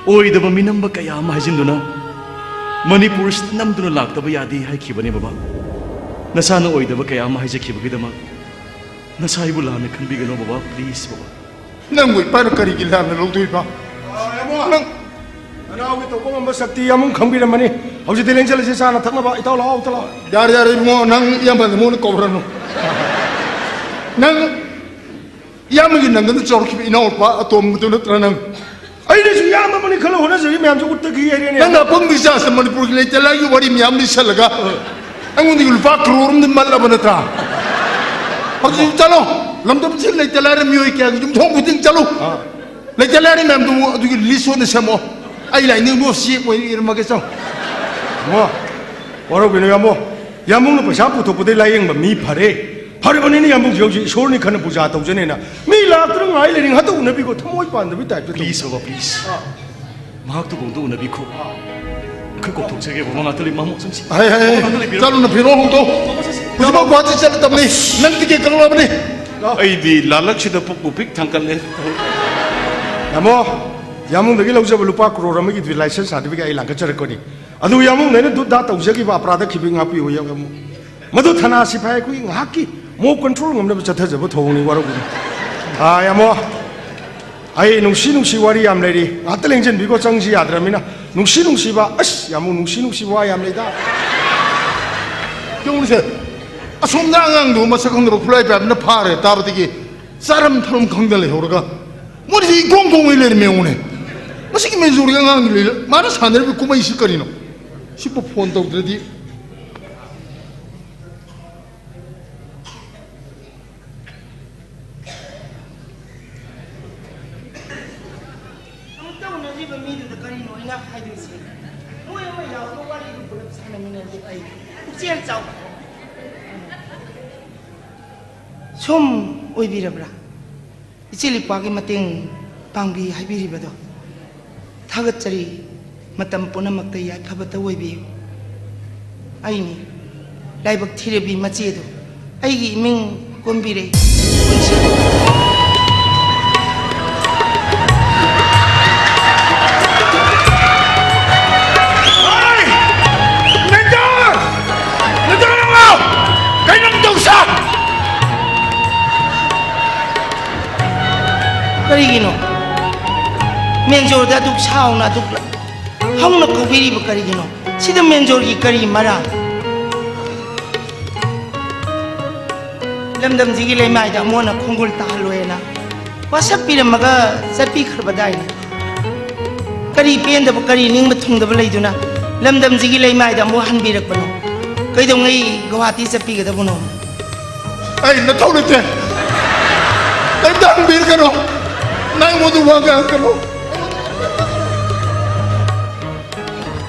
ꯑꯣꯏꯗꯕ ꯃꯤꯅꯝꯕ ꯀꯌꯥ ꯑꯃ ꯍꯥꯏꯖꯤꯟꯗꯨꯅ ꯃꯅꯤꯄꯨꯔꯁꯤꯗ ꯅꯝꯗꯨꯅ ꯂꯥꯛꯇꯕ ꯌꯥꯗꯦ ꯍꯥꯏꯈꯤꯕꯅꯦ ꯕꯕꯥ꯫ ꯅꯁꯥꯅ ꯑꯣꯏꯗꯕ ꯀꯌꯥ ꯑꯃ ꯍꯥꯏꯖꯈꯤꯕꯒꯤꯗꯃꯛ ꯅꯁꯥ ꯑꯩꯕꯨ ꯂꯥꯟꯅ ꯈꯟꯕꯤꯒꯅꯨ ꯕꯕꯥ, please ꯕꯕꯥ꯫ ꯅꯪꯕꯨ ꯏꯄꯥꯅ ꯀꯔꯤꯒꯤ ꯂꯥꯟꯅ ꯂꯧꯗꯣꯏꯕ? ꯅꯪ ꯅꯅꯥꯎꯒꯤ ꯇꯧꯕ ꯉꯝꯕ ꯁꯛꯇꯤ ꯑꯃꯨꯛ ꯈꯪꯕꯤꯔꯝꯃꯅꯤ꯫ ꯍꯧꯖꯤꯛꯇꯤ ꯂꯦꯡꯁꯜꯂꯁꯤ, ꯆꯥꯅ ꯊꯛꯅꯕ꯫ ꯏꯇꯥꯎ ꯂꯥꯛꯑꯣ, ꯑꯝꯇ ꯂꯥꯛꯑꯣ꯫ ꯌꯥꯔꯦ, ꯌꯥꯔꯦ, ꯏꯕꯨꯡꯉꯣ, ꯅꯪ ꯏꯌꯥꯝꯕ ꯅꯪꯉꯣꯟꯗ ꯀꯧꯔꯅꯨ꯫ ꯅꯪ ꯏꯌꯥꯝꯕꯒꯤ ꯅꯪꯒꯟꯗ ꯆꯥꯎꯔꯛꯈꯤꯕ ꯏꯅꯥꯎꯅꯨꯄꯥ ꯑꯇꯣꯝꯕꯗꯨ ꯅꯠꯇ꯭ꯔꯥ ꯅꯪ? ꯑꯩꯅꯁꯨ ꯏꯌꯥꯝꯕ ꯑꯃꯅꯤ ꯈꯜꯂ ꯍꯣꯠꯅꯖꯔꯤ ꯃꯌꯥꯝꯁꯦ ꯎꯠꯇꯒꯤ ꯍꯩꯔꯦꯅꯦ꯫ ꯅꯪꯅ ꯑꯄꯪꯕ ꯏꯆꯥꯁꯤꯅ ꯃꯅꯤꯄꯨꯔꯒꯤ ꯂꯩꯇ ꯂꯥꯏꯔꯒꯤ ꯋꯥꯔꯤ ꯃꯌꯥꯝ ꯂꯤꯁꯜꯂꯒ ꯑꯩꯉꯣꯟꯗꯒꯤ ꯂꯨꯄꯥ ꯀ꯭ꯔꯣꯔ ꯑꯃꯗꯤ ꯃꯠꯂꯕ ꯅꯠꯇ꯭ꯔꯥ? ꯍꯧꯖꯤꯛ ꯆꯠꯂꯣ꯫ ꯂꯝꯗꯝꯁꯤ ꯂꯩꯇ ꯂꯥꯏꯔ ꯃꯤꯑꯣꯏ ꯀꯌꯥꯒꯤ ꯌꯨꯝꯊꯣꯡ ꯈꯨꯗꯤꯡ ꯆꯠꯂꯨ꯫ ꯑꯥ꯫ ꯂꯩꯇ ꯂꯥꯏꯔ ꯃꯌꯥꯝꯗꯨ ꯑꯗꯨꯒꯤ ꯂꯤꯁ ꯑꯣꯏꯅ ꯁꯦꯝꯃꯛꯑꯣ꯫ ꯑꯩ ꯂꯥꯏꯅꯤꯡꯗꯣ ꯆꯦꯛ ꯑꯣꯏꯅ ꯏꯔꯝꯃꯒꯦ ꯆꯪꯉꯣ꯫ ꯋꯥꯔꯧꯕꯤꯅꯨ ꯌꯥꯝꯕꯣ꯫ ꯌꯥꯝꯕꯨꯡꯅ ꯄꯩꯁꯥ ꯄꯨꯊꯣꯛꯄꯗꯩ ꯂꯥꯏꯌꯦꯡꯕ ꯃꯤ ꯐꯔꯦ꯫ ꯐꯔꯕꯅꯤꯅ ꯌꯥꯝꯕꯨꯡꯁꯦ ꯍꯧꯖꯤꯛ ꯏꯁꯣꯔꯅꯤ ꯈꯟꯅ ꯄꯨꯖꯥ ꯇꯧꯖꯅꯦꯅ ꯃꯤ ꯂꯥꯛꯇꯅ ꯉꯥꯏ ꯂꯩꯔꯤ꯫ ꯉꯥꯛꯇ ꯎꯅꯕꯤꯀꯣ, ꯊꯃꯣꯏ ꯄꯥꯟꯗꯕꯤ ꯇꯥꯏꯞꯇ ꯇꯧ꯫ Please ꯕꯕꯥ, please꯫ ꯑꯥ꯫ ꯃꯍꯥꯛꯇꯨ ꯀꯣꯡꯗ ꯎꯅꯕꯤꯈꯣ꯫ ꯑꯩꯈꯣꯏ ꯀꯧꯊꯣꯛꯆꯒꯦ ꯕꯕꯥ, ꯉꯥꯛꯇ ꯂꯩ-, ꯃꯥꯃꯣ ꯆꯪꯁꯤ꯫ ꯍꯥꯏ, ꯍꯥꯏ, ꯍꯥꯏ꯫ ꯉꯥꯛꯇ ꯂꯩꯕꯤꯔꯣ꯫ ꯆꯠꯂꯨꯅ ꯐꯤꯔꯣꯜ ꯍꯣꯡꯗꯣꯛ꯫ ꯍꯧꯖꯤꯛꯃꯛ ꯒꯨꯍꯥꯇꯤ ꯆꯠꯂꯗꯕꯅꯤ꯫ ꯅꯪ ꯇꯤꯀꯦꯠ ꯀꯛꯂꯕꯅꯤ꯫ ꯑꯩꯗꯤ ꯂꯥꯂꯛꯁꯤꯗ ꯄꯨꯛꯄꯨ ꯄꯤꯛ ꯊꯥꯡꯀꯠꯂꯦ꯫ ꯇꯥꯃꯣ, ꯌꯥꯝꯕꯨꯡꯗꯒꯤ ꯂꯧꯖꯕ ꯂꯨꯄꯥ ꯀ꯭ꯔꯣꯔ ꯑꯃꯒꯤ ꯗ꯭ꯌꯨꯇꯤꯂꯥꯏꯖꯦꯁꯟ ꯁꯥꯔꯇꯤꯐꯤꯀꯦꯠ ꯑꯩ ꯂꯥꯡꯈꯠꯆꯔꯛꯀꯅꯤ꯫ ꯑꯗꯨ ꯌꯥꯝꯕꯨꯡꯗ ꯑꯩꯅ ꯗꯨꯠ ꯗꯥ ꯇꯧꯖꯈꯤꯕ ꯑꯄꯔꯥꯙ ꯈꯤꯕꯤꯛ ꯉꯥꯛꯄꯤꯌꯨ ꯌꯥꯝꯕꯨꯡ꯫ ꯃꯗꯨ ꯊꯥꯅꯥ ꯁꯤꯐꯥꯏ ꯑꯩꯈꯣꯏꯒꯤ ꯉꯥꯏꯍꯥꯛꯀꯤ ꯃꯣꯞ ꯀꯟꯇ꯭ꯔꯣꯜ ꯉꯝꯅꯕ ꯆꯠꯊꯖꯕ ꯊꯧꯑꯣꯡꯅꯤ, ꯋꯥꯔꯧꯕꯤꯅꯨ꯫ ꯑꯥ, ꯌꯥꯝꯕꯨꯡ, ꯑꯩ ꯅꯨꯡꯁꯤ ꯅꯨꯡꯁꯤ ꯋꯥꯔꯤ ꯌꯥꯝ ꯂꯩꯔꯤ, ꯉꯥꯛꯇ ꯂꯦꯡꯁꯤꯟꯕꯤꯀꯣ, ꯆꯪꯁꯤ ꯌꯥꯗ꯭ꯔꯕꯅꯤꯅ꯫ ꯅꯨꯡꯁꯤ ꯅꯨꯡꯁꯤꯕ, ꯑꯁ, ꯌꯥꯝꯕꯨꯡ, ꯅꯨꯡꯁꯤ ꯅꯨꯡꯁꯤꯕ ꯋꯥ ꯌꯥꯝ ꯂꯩꯗ꯫ ꯌꯦꯡꯉꯨꯅꯦꯁꯦ, ꯑꯁꯣꯝꯗ ꯑꯉꯥꯡꯗꯨ ꯃꯁꯛ ꯈꯪꯗꯕ ꯈꯨꯠꯂꯥꯏ ꯄꯥꯏꯕꯅ ꯐꯥꯔꯦ ꯇꯥꯕꯗꯒꯤ ꯆꯥꯔꯝ ꯊꯛꯂꯝ ꯈꯪꯗꯅ ꯂꯩꯍꯧꯔꯒ ꯃꯣꯏꯁꯤ ꯏꯀꯣꯡ ꯀꯣꯡꯉꯩ ꯂꯩꯔꯝꯃꯦ꯫ ꯌꯦꯡꯉꯨꯅꯦ, ꯃꯁꯤꯒꯤ ꯃꯦꯟꯖꯣꯔꯒꯤ ꯑꯉꯥꯡꯗꯤ ꯂꯩ, ꯃꯥꯅ ꯁꯥꯟꯅꯔꯤꯕ ꯀꯨꯝꯍꯩꯁꯤ ꯀꯔꯤꯅꯣ? ꯁꯤꯕꯨ ꯐꯣꯟ ꯇꯧꯗ꯭ꯔꯗꯤ꯫ ꯑꯃꯨꯛꯇ ꯎꯅꯗ꯭ꯔꯤꯕ ꯃꯤꯗꯨꯗ ꯀꯔꯤꯅꯣ ꯑꯩꯅ ꯍꯥꯏꯗꯣꯏꯁꯦ? ꯃꯣꯏ ꯑꯃ ꯌꯥꯎꯔꯒ ꯋꯥꯔꯤꯗꯨ ꯄꯨꯂꯞ ꯁꯥꯟꯅꯃꯤꯟꯅꯗꯦ꯫ ꯑꯩ ꯄꯨꯛꯆꯦꯜ ꯆꯥꯎ꯫ ꯁꯨꯝ ꯑꯣꯏꯕꯤꯔꯕ꯭ꯔꯥ? ꯏꯆꯦ ꯂꯤꯛꯄꯥꯒꯤ ꯃꯇꯦꯡ ꯄꯥꯡꯕꯤ ꯍꯥꯏꯕꯤꯔꯤꯕꯗꯣ ꯊꯥꯒꯠꯆꯔꯤ꯫ ꯃꯇꯝ ꯄꯨꯝꯅꯃꯛꯇ ꯌꯥꯏꯐꯕꯇ ꯑꯣꯏꯕꯤꯌꯨ꯫ ꯑꯩꯅꯤ ꯂꯥꯏꯕꯛ ꯊꯤꯔꯕꯤ ꯃꯆꯦꯗꯣ, ꯑꯩꯒꯤ ꯏꯃꯤꯡ ꯀꯣꯟꯕꯤꯔꯦ꯫ ꯀꯔꯤꯒꯤꯅꯣ? ꯃꯦꯟꯖꯣꯔꯗ ꯑꯗꯨꯛ ꯁꯥꯎꯅ ꯑꯗꯨꯛ ꯍꯧꯅ ꯀꯧꯕꯤꯔꯤꯕ ꯀꯔꯤꯒꯤꯅꯣ? ꯁꯤꯗ ꯃꯦꯟꯖꯣꯔꯒꯤ ꯀꯔꯤ ꯃꯔꯥꯜ? ꯂꯝꯗꯝꯁꯤꯒꯤ ꯂꯩꯃꯥꯏꯗ ꯑꯃꯨꯛ ꯍꯟꯅ ꯈꯣꯡꯒꯨꯜ ꯇꯥꯍꯜꯂꯣꯏꯅ ꯋꯥꯁꯛꯄꯤꯔꯝꯃꯒ ꯆꯠꯄꯤꯈ꯭ꯔꯕꯗꯥꯏꯅꯦ꯫ ꯀꯔꯤ ꯄꯦꯟꯗꯕ, ꯀꯔꯤ ꯅꯤꯡꯕ ꯊꯨꯡꯗꯕ ꯂꯩꯗꯨꯅ ꯂꯝꯗꯝꯁꯤꯒꯤ ꯂꯩꯃꯥꯏꯗ ꯑꯃꯨꯛ ꯍꯟꯕꯤꯔꯛꯄꯅꯣ? ꯀꯩꯗꯧꯉꯩ ꯒꯧꯍꯥꯇꯤ ꯆꯠꯄꯤꯒꯗꯕꯅꯣ? ꯑꯩ ꯅꯊꯧ ꯂꯩꯇꯦ꯫ ꯀꯩꯝꯇ ꯍꯪꯕꯤꯔꯛꯀꯅꯣ꯫ ꯅꯪ ꯑꯩꯉꯣꯟꯗ ꯋꯥ ꯉꯥꯡꯉꯛꯀꯅꯣ꯫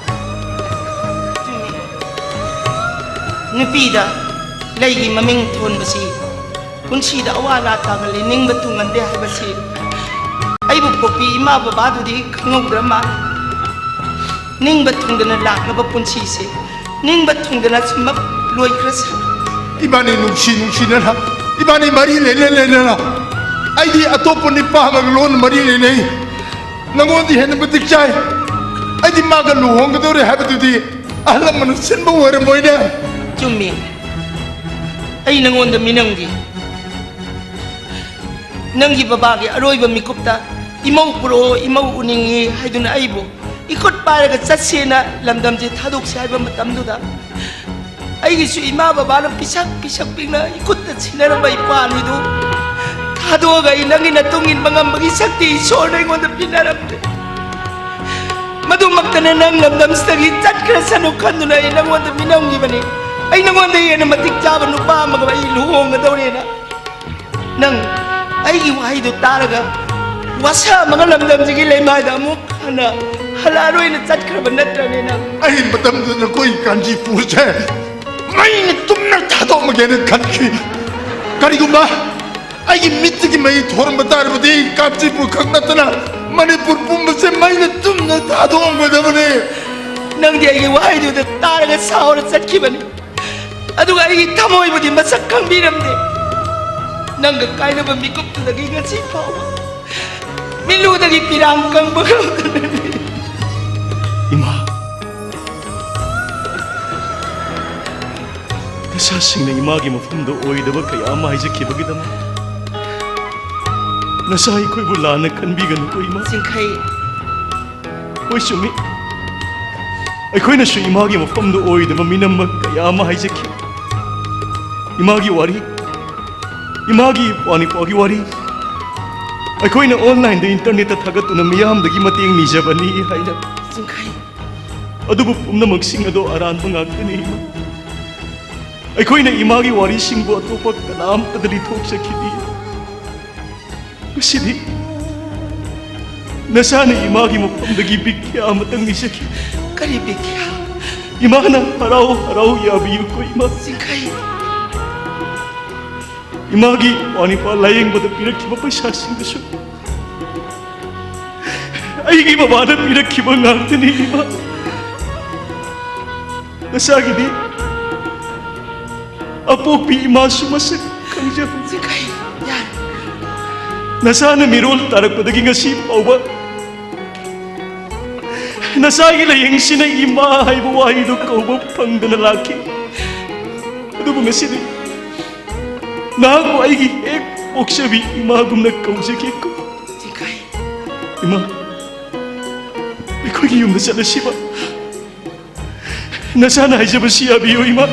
ꯅꯨꯄꯤꯗ ꯂꯩꯒꯤ ꯃꯃꯤꯡ ꯊꯣꯟꯕꯁꯤ ꯄꯨꯟꯁꯤꯗ ꯑꯋꯥ ꯑꯅꯥ ꯇꯥꯒꯜꯂꯤ, ꯅꯤꯡꯕ ꯊꯨꯡꯍꯟꯗꯦ ꯍꯥꯏꯕꯁꯤ ꯑꯩꯕꯨ ꯄꯣꯛꯄꯤ ꯏꯃꯥ ꯕꯕꯥꯗꯨꯗꯤ ꯈꯪꯍꯧꯗ꯭ꯔ ꯃꯥꯜꯂꯦ꯫ ꯅꯤꯡꯕ ꯊꯨꯡꯗꯅ ꯂꯥꯛꯂꯕ ꯄꯨꯟꯁꯤꯁꯦ ꯅꯤꯡꯕ ꯊꯨꯡꯗꯅ ꯁꯨꯝꯃꯛ ꯂꯣꯏꯈ꯭ꯔꯁꯤ꯫ ꯏꯕꯥꯅꯤ ꯅꯨꯡꯁꯤ ꯅꯨꯡꯁꯤꯅꯅ, ꯏꯕꯥꯅꯤ ꯃꯔꯤ ꯂꯩꯅ ꯂꯩꯅꯅ, ꯑꯩꯗꯤ ꯑꯇꯣꯞꯄ ꯅꯨꯄꯥ ꯑꯃꯒ ꯂꯣꯟꯅ ꯃꯔꯤ ꯂꯩꯅꯩ꯫ ꯅꯉꯣꯟꯗ ꯍꯦꯟꯅ ꯃꯇꯤꯛ ꯆꯥꯏ꯫ ꯑꯩꯗꯤ ꯃꯥꯒ ꯂꯨꯍꯣꯡꯒꯗꯧꯔꯦ ꯍꯥꯏꯕꯗꯨꯗꯤ ꯑꯍꯜ ꯂꯃꯟꯅ ꯁꯤꯟꯕ ꯑꯣꯏꯔꯝꯃꯣꯏꯅꯦ꯫ ꯆꯨꯝꯃꯤ꯫ ꯑꯩ ꯅꯉꯣꯟꯗ ꯃꯤꯅꯝꯈꯤ꯫ ꯅꯪꯒꯤ ꯕꯕꯥꯒꯤ ꯑꯔꯣꯏꯕ ꯃꯤꯀꯨꯞꯇ "ꯏꯃꯧ ꯄꯨꯔꯛꯑꯣ, ꯏꯃꯧ ꯎꯅꯤꯡꯉꯤ" ꯍꯥꯏꯗꯨꯅ ꯑꯩꯕꯨ ꯏꯈꯨꯠ ꯄꯥꯏꯔꯒ "ꯆꯠꯁꯦꯅ ꯂꯝꯗꯝꯁꯦ ꯊꯥꯗꯣꯛꯁꯦ" ꯍꯥꯏꯕ ꯃꯇꯝꯗꯨꯗ, ꯑꯩꯒꯤꯁꯨ ꯏꯃꯥ ꯕꯕꯥꯅ ꯄꯤꯁꯛ ꯄꯤꯁꯛ ꯄꯤꯛꯅ ꯏꯈꯨꯠꯇ ꯁꯤꯟꯅꯔꯝꯕ ꯏꯄ꯭ꯋꯥ ꯑꯅꯤꯗꯨ ꯊꯥꯗꯣꯛꯑꯒ ꯑꯩ ꯅꯪꯒꯤ ꯅꯇꯨꯡ ꯏꯟꯕ ꯉꯝꯕꯒꯤ ꯁꯛꯇꯤ ꯏꯁꯣꯔꯅ ꯑꯩꯉꯣꯟꯗ ꯄꯤꯅꯔꯝꯗꯦ꯫ ꯃꯗꯨꯃꯛꯇꯅ ꯅꯪ ꯂꯝꯗꯝꯁꯤꯗꯒꯤ ꯆꯠꯈ꯭ꯔꯁꯅꯨ ꯈꯟꯗꯨꯅ ꯑꯩ ꯅꯪꯉꯣꯟꯗ ꯃꯤꯅꯝꯈꯤꯕꯅꯤ꯫ ꯑꯩ ꯅꯪꯉꯣꯟꯗ ꯍꯦꯟꯅ ꯃꯇꯤꯛ ꯆꯥꯕ ꯅꯨꯄꯥ ꯑꯃꯒ ꯑꯩ ꯂꯨꯍꯣꯡꯒꯗꯧꯔꯦꯅ꯫ ꯅꯪ ꯑꯩꯒꯤ ꯋꯥꯍꯩꯗꯨ ꯇꯥꯔꯒ ꯋꯥꯁꯥ ꯑꯃꯒ ꯂꯝꯗꯝꯁꯤꯒꯤ ꯂꯩꯃꯥꯏꯗ ꯑꯃꯨꯛ ꯍꯟꯅ ꯍꯜꯂꯛꯑꯔꯣꯏꯅ ꯆꯠꯈ꯭ꯔꯕ ꯅꯠꯇ꯭ꯔꯅꯦ ꯅꯪ? ꯑꯩ ꯃꯇꯝꯗꯨꯗ ꯅꯈꯣꯏ ꯀꯥꯟꯆꯤꯄꯨꯔꯁꯦ ꯃꯩꯅ ꯇꯨꯝꯅ ꯊꯥꯗꯣꯛꯑꯝꯃꯒꯦꯅ ꯈꯟꯈꯤ꯫ ꯀꯔꯤꯒꯨꯝꯕ ꯑꯩꯒꯤ ꯃꯤꯠꯇꯒꯤ ꯃꯩ ꯊꯣꯔꯝꯕ ꯇꯥꯔꯕꯗꯤ ꯀꯥꯟꯆꯤꯄꯨꯔ ꯈꯛ ꯅꯠꯇꯅ ꯃꯅꯤꯄꯨꯔ ꯄꯨꯝꯕꯁꯦ ꯃꯩꯅ ꯇꯨꯝꯅ ꯊꯥꯗꯣꯛꯑꯝꯒꯗꯕꯅꯤ꯫ ꯅꯪꯗꯤ ꯑꯩꯒꯤ ꯋꯥꯍꯩꯗꯨꯗ ꯇꯥꯔꯒ ꯁꯥꯎꯔ ꯆꯠꯈꯤꯕꯅꯤ꯫ ꯑꯗꯨꯒ ꯑꯩꯒꯤ ꯊꯃꯣꯏꯕꯨꯗꯤ ꯃꯁꯛ ꯈꯪꯕꯤꯔꯝꯗꯦ꯫ ꯅꯪꯒ ꯀꯥꯏꯅꯕ ꯃꯤꯀꯨꯞꯇꯨꯗꯒꯤ ꯉꯁꯤ ꯐꯥꯎꯕ ꯃꯤꯠꯂꯨꯗꯒꯤ ꯄꯤꯔꯥꯡ ꯀꯪꯕ ꯉꯝꯗꯅ ꯂꯩ꯫ ꯏꯃꯥ, ꯅꯆꯥꯁꯤꯡꯅ ꯏꯃꯥꯒꯤ ꯃꯐꯝꯗ ꯑꯣꯏꯗꯕ ꯀꯌꯥ ꯑꯃ ꯍꯥꯏꯖꯈꯤꯕꯒꯤꯗꯃꯛ ꯅꯆꯥ ꯑꯩꯈꯣꯏꯕꯨ ꯂꯥꯟꯅ ꯈꯟꯕꯤꯒꯅꯨꯀꯣ, ꯏꯃꯥ꯫ ꯆꯤꯡꯈꯩ꯫ ꯍꯣꯏ, ꯆꯨꯝꯃꯤ꯫ ꯑꯩꯈꯣꯏꯅꯁꯨ ꯏꯃꯥꯒꯤ ꯃꯐꯝꯗ ꯑꯣꯏꯗꯕ ꯃꯤꯅꯝꯕ ꯀꯌꯥ ꯑꯃ ꯍꯥꯏꯖꯈꯤ꯫ ꯏꯃꯥꯒꯤ ꯋꯥꯔꯤ, ꯏꯃꯥꯒꯤ ꯏꯄ꯭ꯋꯥ ꯅꯤꯄ꯭ꯋꯥꯒꯤ ꯋꯥꯔꯤ ꯑꯩꯈꯣꯏꯅ online-ꯗ, internet-ꯇ ꯊꯥꯒꯠꯇꯨꯅ ꯃꯤꯌꯥꯝꯗꯒꯤ ꯃꯇꯦꯡ ꯅꯤꯖꯕꯅꯤ ꯍꯥꯏꯅ꯫ ꯆꯤꯡꯈꯩ꯫ ꯑꯗꯨꯕꯨ ꯄꯨꯝꯅꯃꯛꯁꯤꯡ ꯑꯗꯣ ꯑꯔꯥꯟꯕ ꯉꯥꯛꯇꯅꯤ, ꯏꯃꯥ꯫ ꯑꯩꯈꯣꯏꯅ ꯏꯃꯥꯒꯤ ꯋꯥꯔꯤꯁꯤꯡꯕꯨ ꯑꯇꯣꯞꯄ ꯀꯅꯥꯝꯇꯗ ꯂꯤꯊꯣꯛꯆꯈꯤꯗꯦ꯫ ꯉꯁꯤꯗꯤ ꯅꯆꯥꯅ ꯏꯃꯥꯒꯤ ꯃꯐꯝꯗꯒꯤ ꯚꯤꯈ꯭ꯌꯥ ꯑꯃꯇꯪ ꯅꯤꯖꯈꯤ꯫ ꯀꯔꯤ ꯚꯤꯈ꯭ꯌꯥ? ꯏꯃꯥꯅ ꯍꯔꯥꯎ ꯍꯔꯥꯎ ꯌꯥꯕꯤꯌꯨꯀꯣ, ꯏꯃꯥ꯫ ꯆꯤꯡꯈꯩ꯫ ꯏꯃꯥꯒꯤ ꯏꯄ꯭ꯋꯥ ꯅꯤꯄ꯭ꯋꯥ ꯂꯥꯌꯦꯡꯕꯗ ꯄꯤꯔꯛꯈꯤꯕ ꯄꯩꯁꯥꯁꯤꯡꯗꯨꯁꯨ ꯑꯩꯒꯤ ꯕꯕꯥꯅ ꯄꯤꯔꯛꯈꯤꯕ ꯉꯥꯛꯇꯅꯤ, ꯏꯃꯥ꯫ ꯅꯆꯥꯒꯤꯗꯤ ꯑꯄꯣꯛꯄꯤ ꯏꯃꯥꯁꯨ ꯃꯁꯛ ꯈꯪꯖꯕ꯫ ꯆꯤꯡꯈꯩ, ꯌꯥꯔꯦ꯫ ꯅꯆꯥꯅ ꯃꯤꯔꯣꯜ ꯇꯥꯔꯛꯄꯗꯒꯤ ꯉꯁꯤ ꯐꯥꯎꯕ ꯅꯆꯥꯒꯤ ꯂꯥꯏꯌꯦꯡꯁꯤꯅ ꯏꯃꯥ ꯍꯥꯏꯕ ꯋꯥꯍꯩꯗꯨ ꯀꯧꯕ ꯐꯪꯗꯅ ꯂꯥꯛꯈꯤ꯫ ꯑꯗꯨꯕꯨ ꯉꯁꯤꯗꯤ ꯅꯍꯥꯛꯄꯨ ꯑꯩꯒꯤ ꯍꯦꯛ ꯄꯣꯛꯆꯕꯤ ꯏꯃꯥꯒꯨꯝꯅ ꯀꯧꯖꯒꯦꯀꯣ꯫ ꯏꯃꯥ, ꯑꯩꯈꯣꯏꯒꯤ ꯌꯨꯝꯗ ꯆꯠꯂꯁꯤꯕ꯫ ꯅꯆꯥꯅ ꯍꯥꯏꯖꯕꯁꯤ ꯌꯥꯕꯤꯌꯨ, ꯏꯃꯥ꯫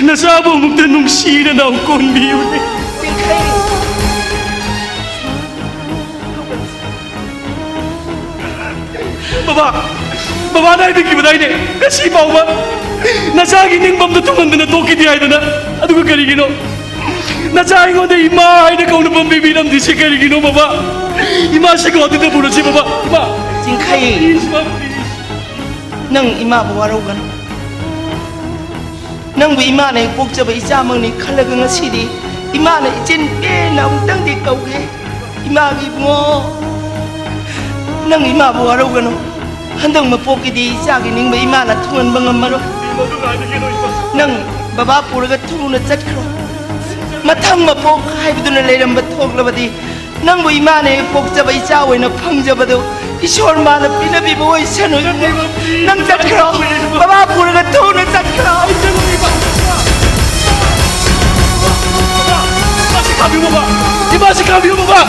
ꯅꯆꯥꯕꯨ ꯑꯃꯨꯛꯇ ꯅꯨꯡꯁꯤꯅ ꯅꯥꯎ ꯀꯣꯟꯕꯤꯌꯨꯅꯦ꯫ ꯕꯕꯥ, ꯕꯕꯥꯅ ꯍꯥꯏꯕꯤꯈꯤꯕꯗꯥꯏꯅꯦ, ꯉꯁꯤ ꯐꯥꯎꯕ ꯅꯆꯥꯒꯤ ꯅꯤꯡꯕꯝꯗ ꯊꯨꯡꯍꯟꯗꯅ ꯇꯣꯛꯈꯤꯗꯦ ꯍꯥꯏꯗꯅ꯫ ꯑꯗꯨꯒ ꯀꯔꯤꯒꯤꯅꯣ ꯅꯆꯥ ꯑꯩꯉꯣꯟꯗ ꯏꯃꯥ ꯍꯥꯏꯅ ꯀꯧꯅꯐꯝ ꯄꯤꯕꯤꯔꯝꯗ꯭ꯔꯤꯁꯦ ꯀꯔꯤꯒꯤꯅꯣ, ꯕꯕꯥ? ꯏꯃꯥꯁꯤꯒ ꯑꯗꯨꯗ ꯄꯨꯔꯁꯤ, ꯕꯕꯥ꯫ ꯏꯃꯥ꯫ ꯆꯤꯡꯈꯩ꯫ Please, ꯕꯕꯥ, please꯫ ꯅꯪ ꯏꯃꯥꯕꯨ ꯋꯥꯔꯧꯒꯅꯨ꯫ ꯅꯪꯕꯨ ꯏꯃꯥꯅ ꯍꯦꯛ ꯄꯣꯛꯆꯕ ꯏꯆꯥꯃꯛꯅꯤ ꯈꯜꯂꯒ ꯉꯁꯤꯗꯤ ꯏꯃꯥꯅ ꯏꯆꯤꯟ ꯄꯦꯟꯅ ꯑꯃꯨꯛꯇꯪꯗꯤ ꯀꯧꯒꯦ꯫ ꯏꯃꯥꯒꯤ ꯏꯕꯨꯡꯉꯣ, ꯅꯪ ꯏꯃꯥꯕꯨ ꯋꯥꯔꯧꯒꯅꯨ꯫ ꯍꯟꯗꯛ ꯃꯄꯣꯛꯀꯤꯗꯤ ꯏꯆꯥꯒꯤ ꯅꯤꯡꯕ ꯏꯃꯥꯅ ꯊꯨꯡꯍꯟꯕ ꯉꯝꯃꯔꯣꯏ꯫ ꯅꯪ ꯕꯕꯥ ꯄꯨꯔꯒ ꯊꯨꯅ ꯆꯠꯈ꯭ꯔꯣ꯫ ꯃꯊꯪ ꯃꯄꯣꯛ ꯍꯥꯏꯕꯗꯨꯅ ꯂꯩꯔꯝꯕ ꯊꯣꯛꯂꯕꯗꯤ ꯅꯪꯕꯨ ꯏꯃꯥꯅ ꯍꯦꯛ ꯄꯣꯛꯆꯕ ꯏꯆꯥ ꯑꯣꯏꯅ ꯐꯪꯖꯕꯗꯨ ꯏꯁꯣꯔ ꯃꯥꯅ ꯄꯤꯅꯕꯤꯕ ꯑꯣꯏꯁꯅꯨ꯫ ꯅꯪ ꯆꯠꯈ꯭ꯔꯣ꯫ ꯕꯕꯥ ꯄꯨꯔꯒ ꯊꯨꯅ ꯆꯠꯈ꯭ꯔꯣ꯫ ꯏꯃꯥꯁꯤ ꯈꯥꯝꯕꯤꯌꯨ, ꯕꯕꯥ꯫ ꯏꯃꯥꯁꯤ ꯈꯥꯝꯕꯤꯌꯨ, ꯕꯕꯥ꯫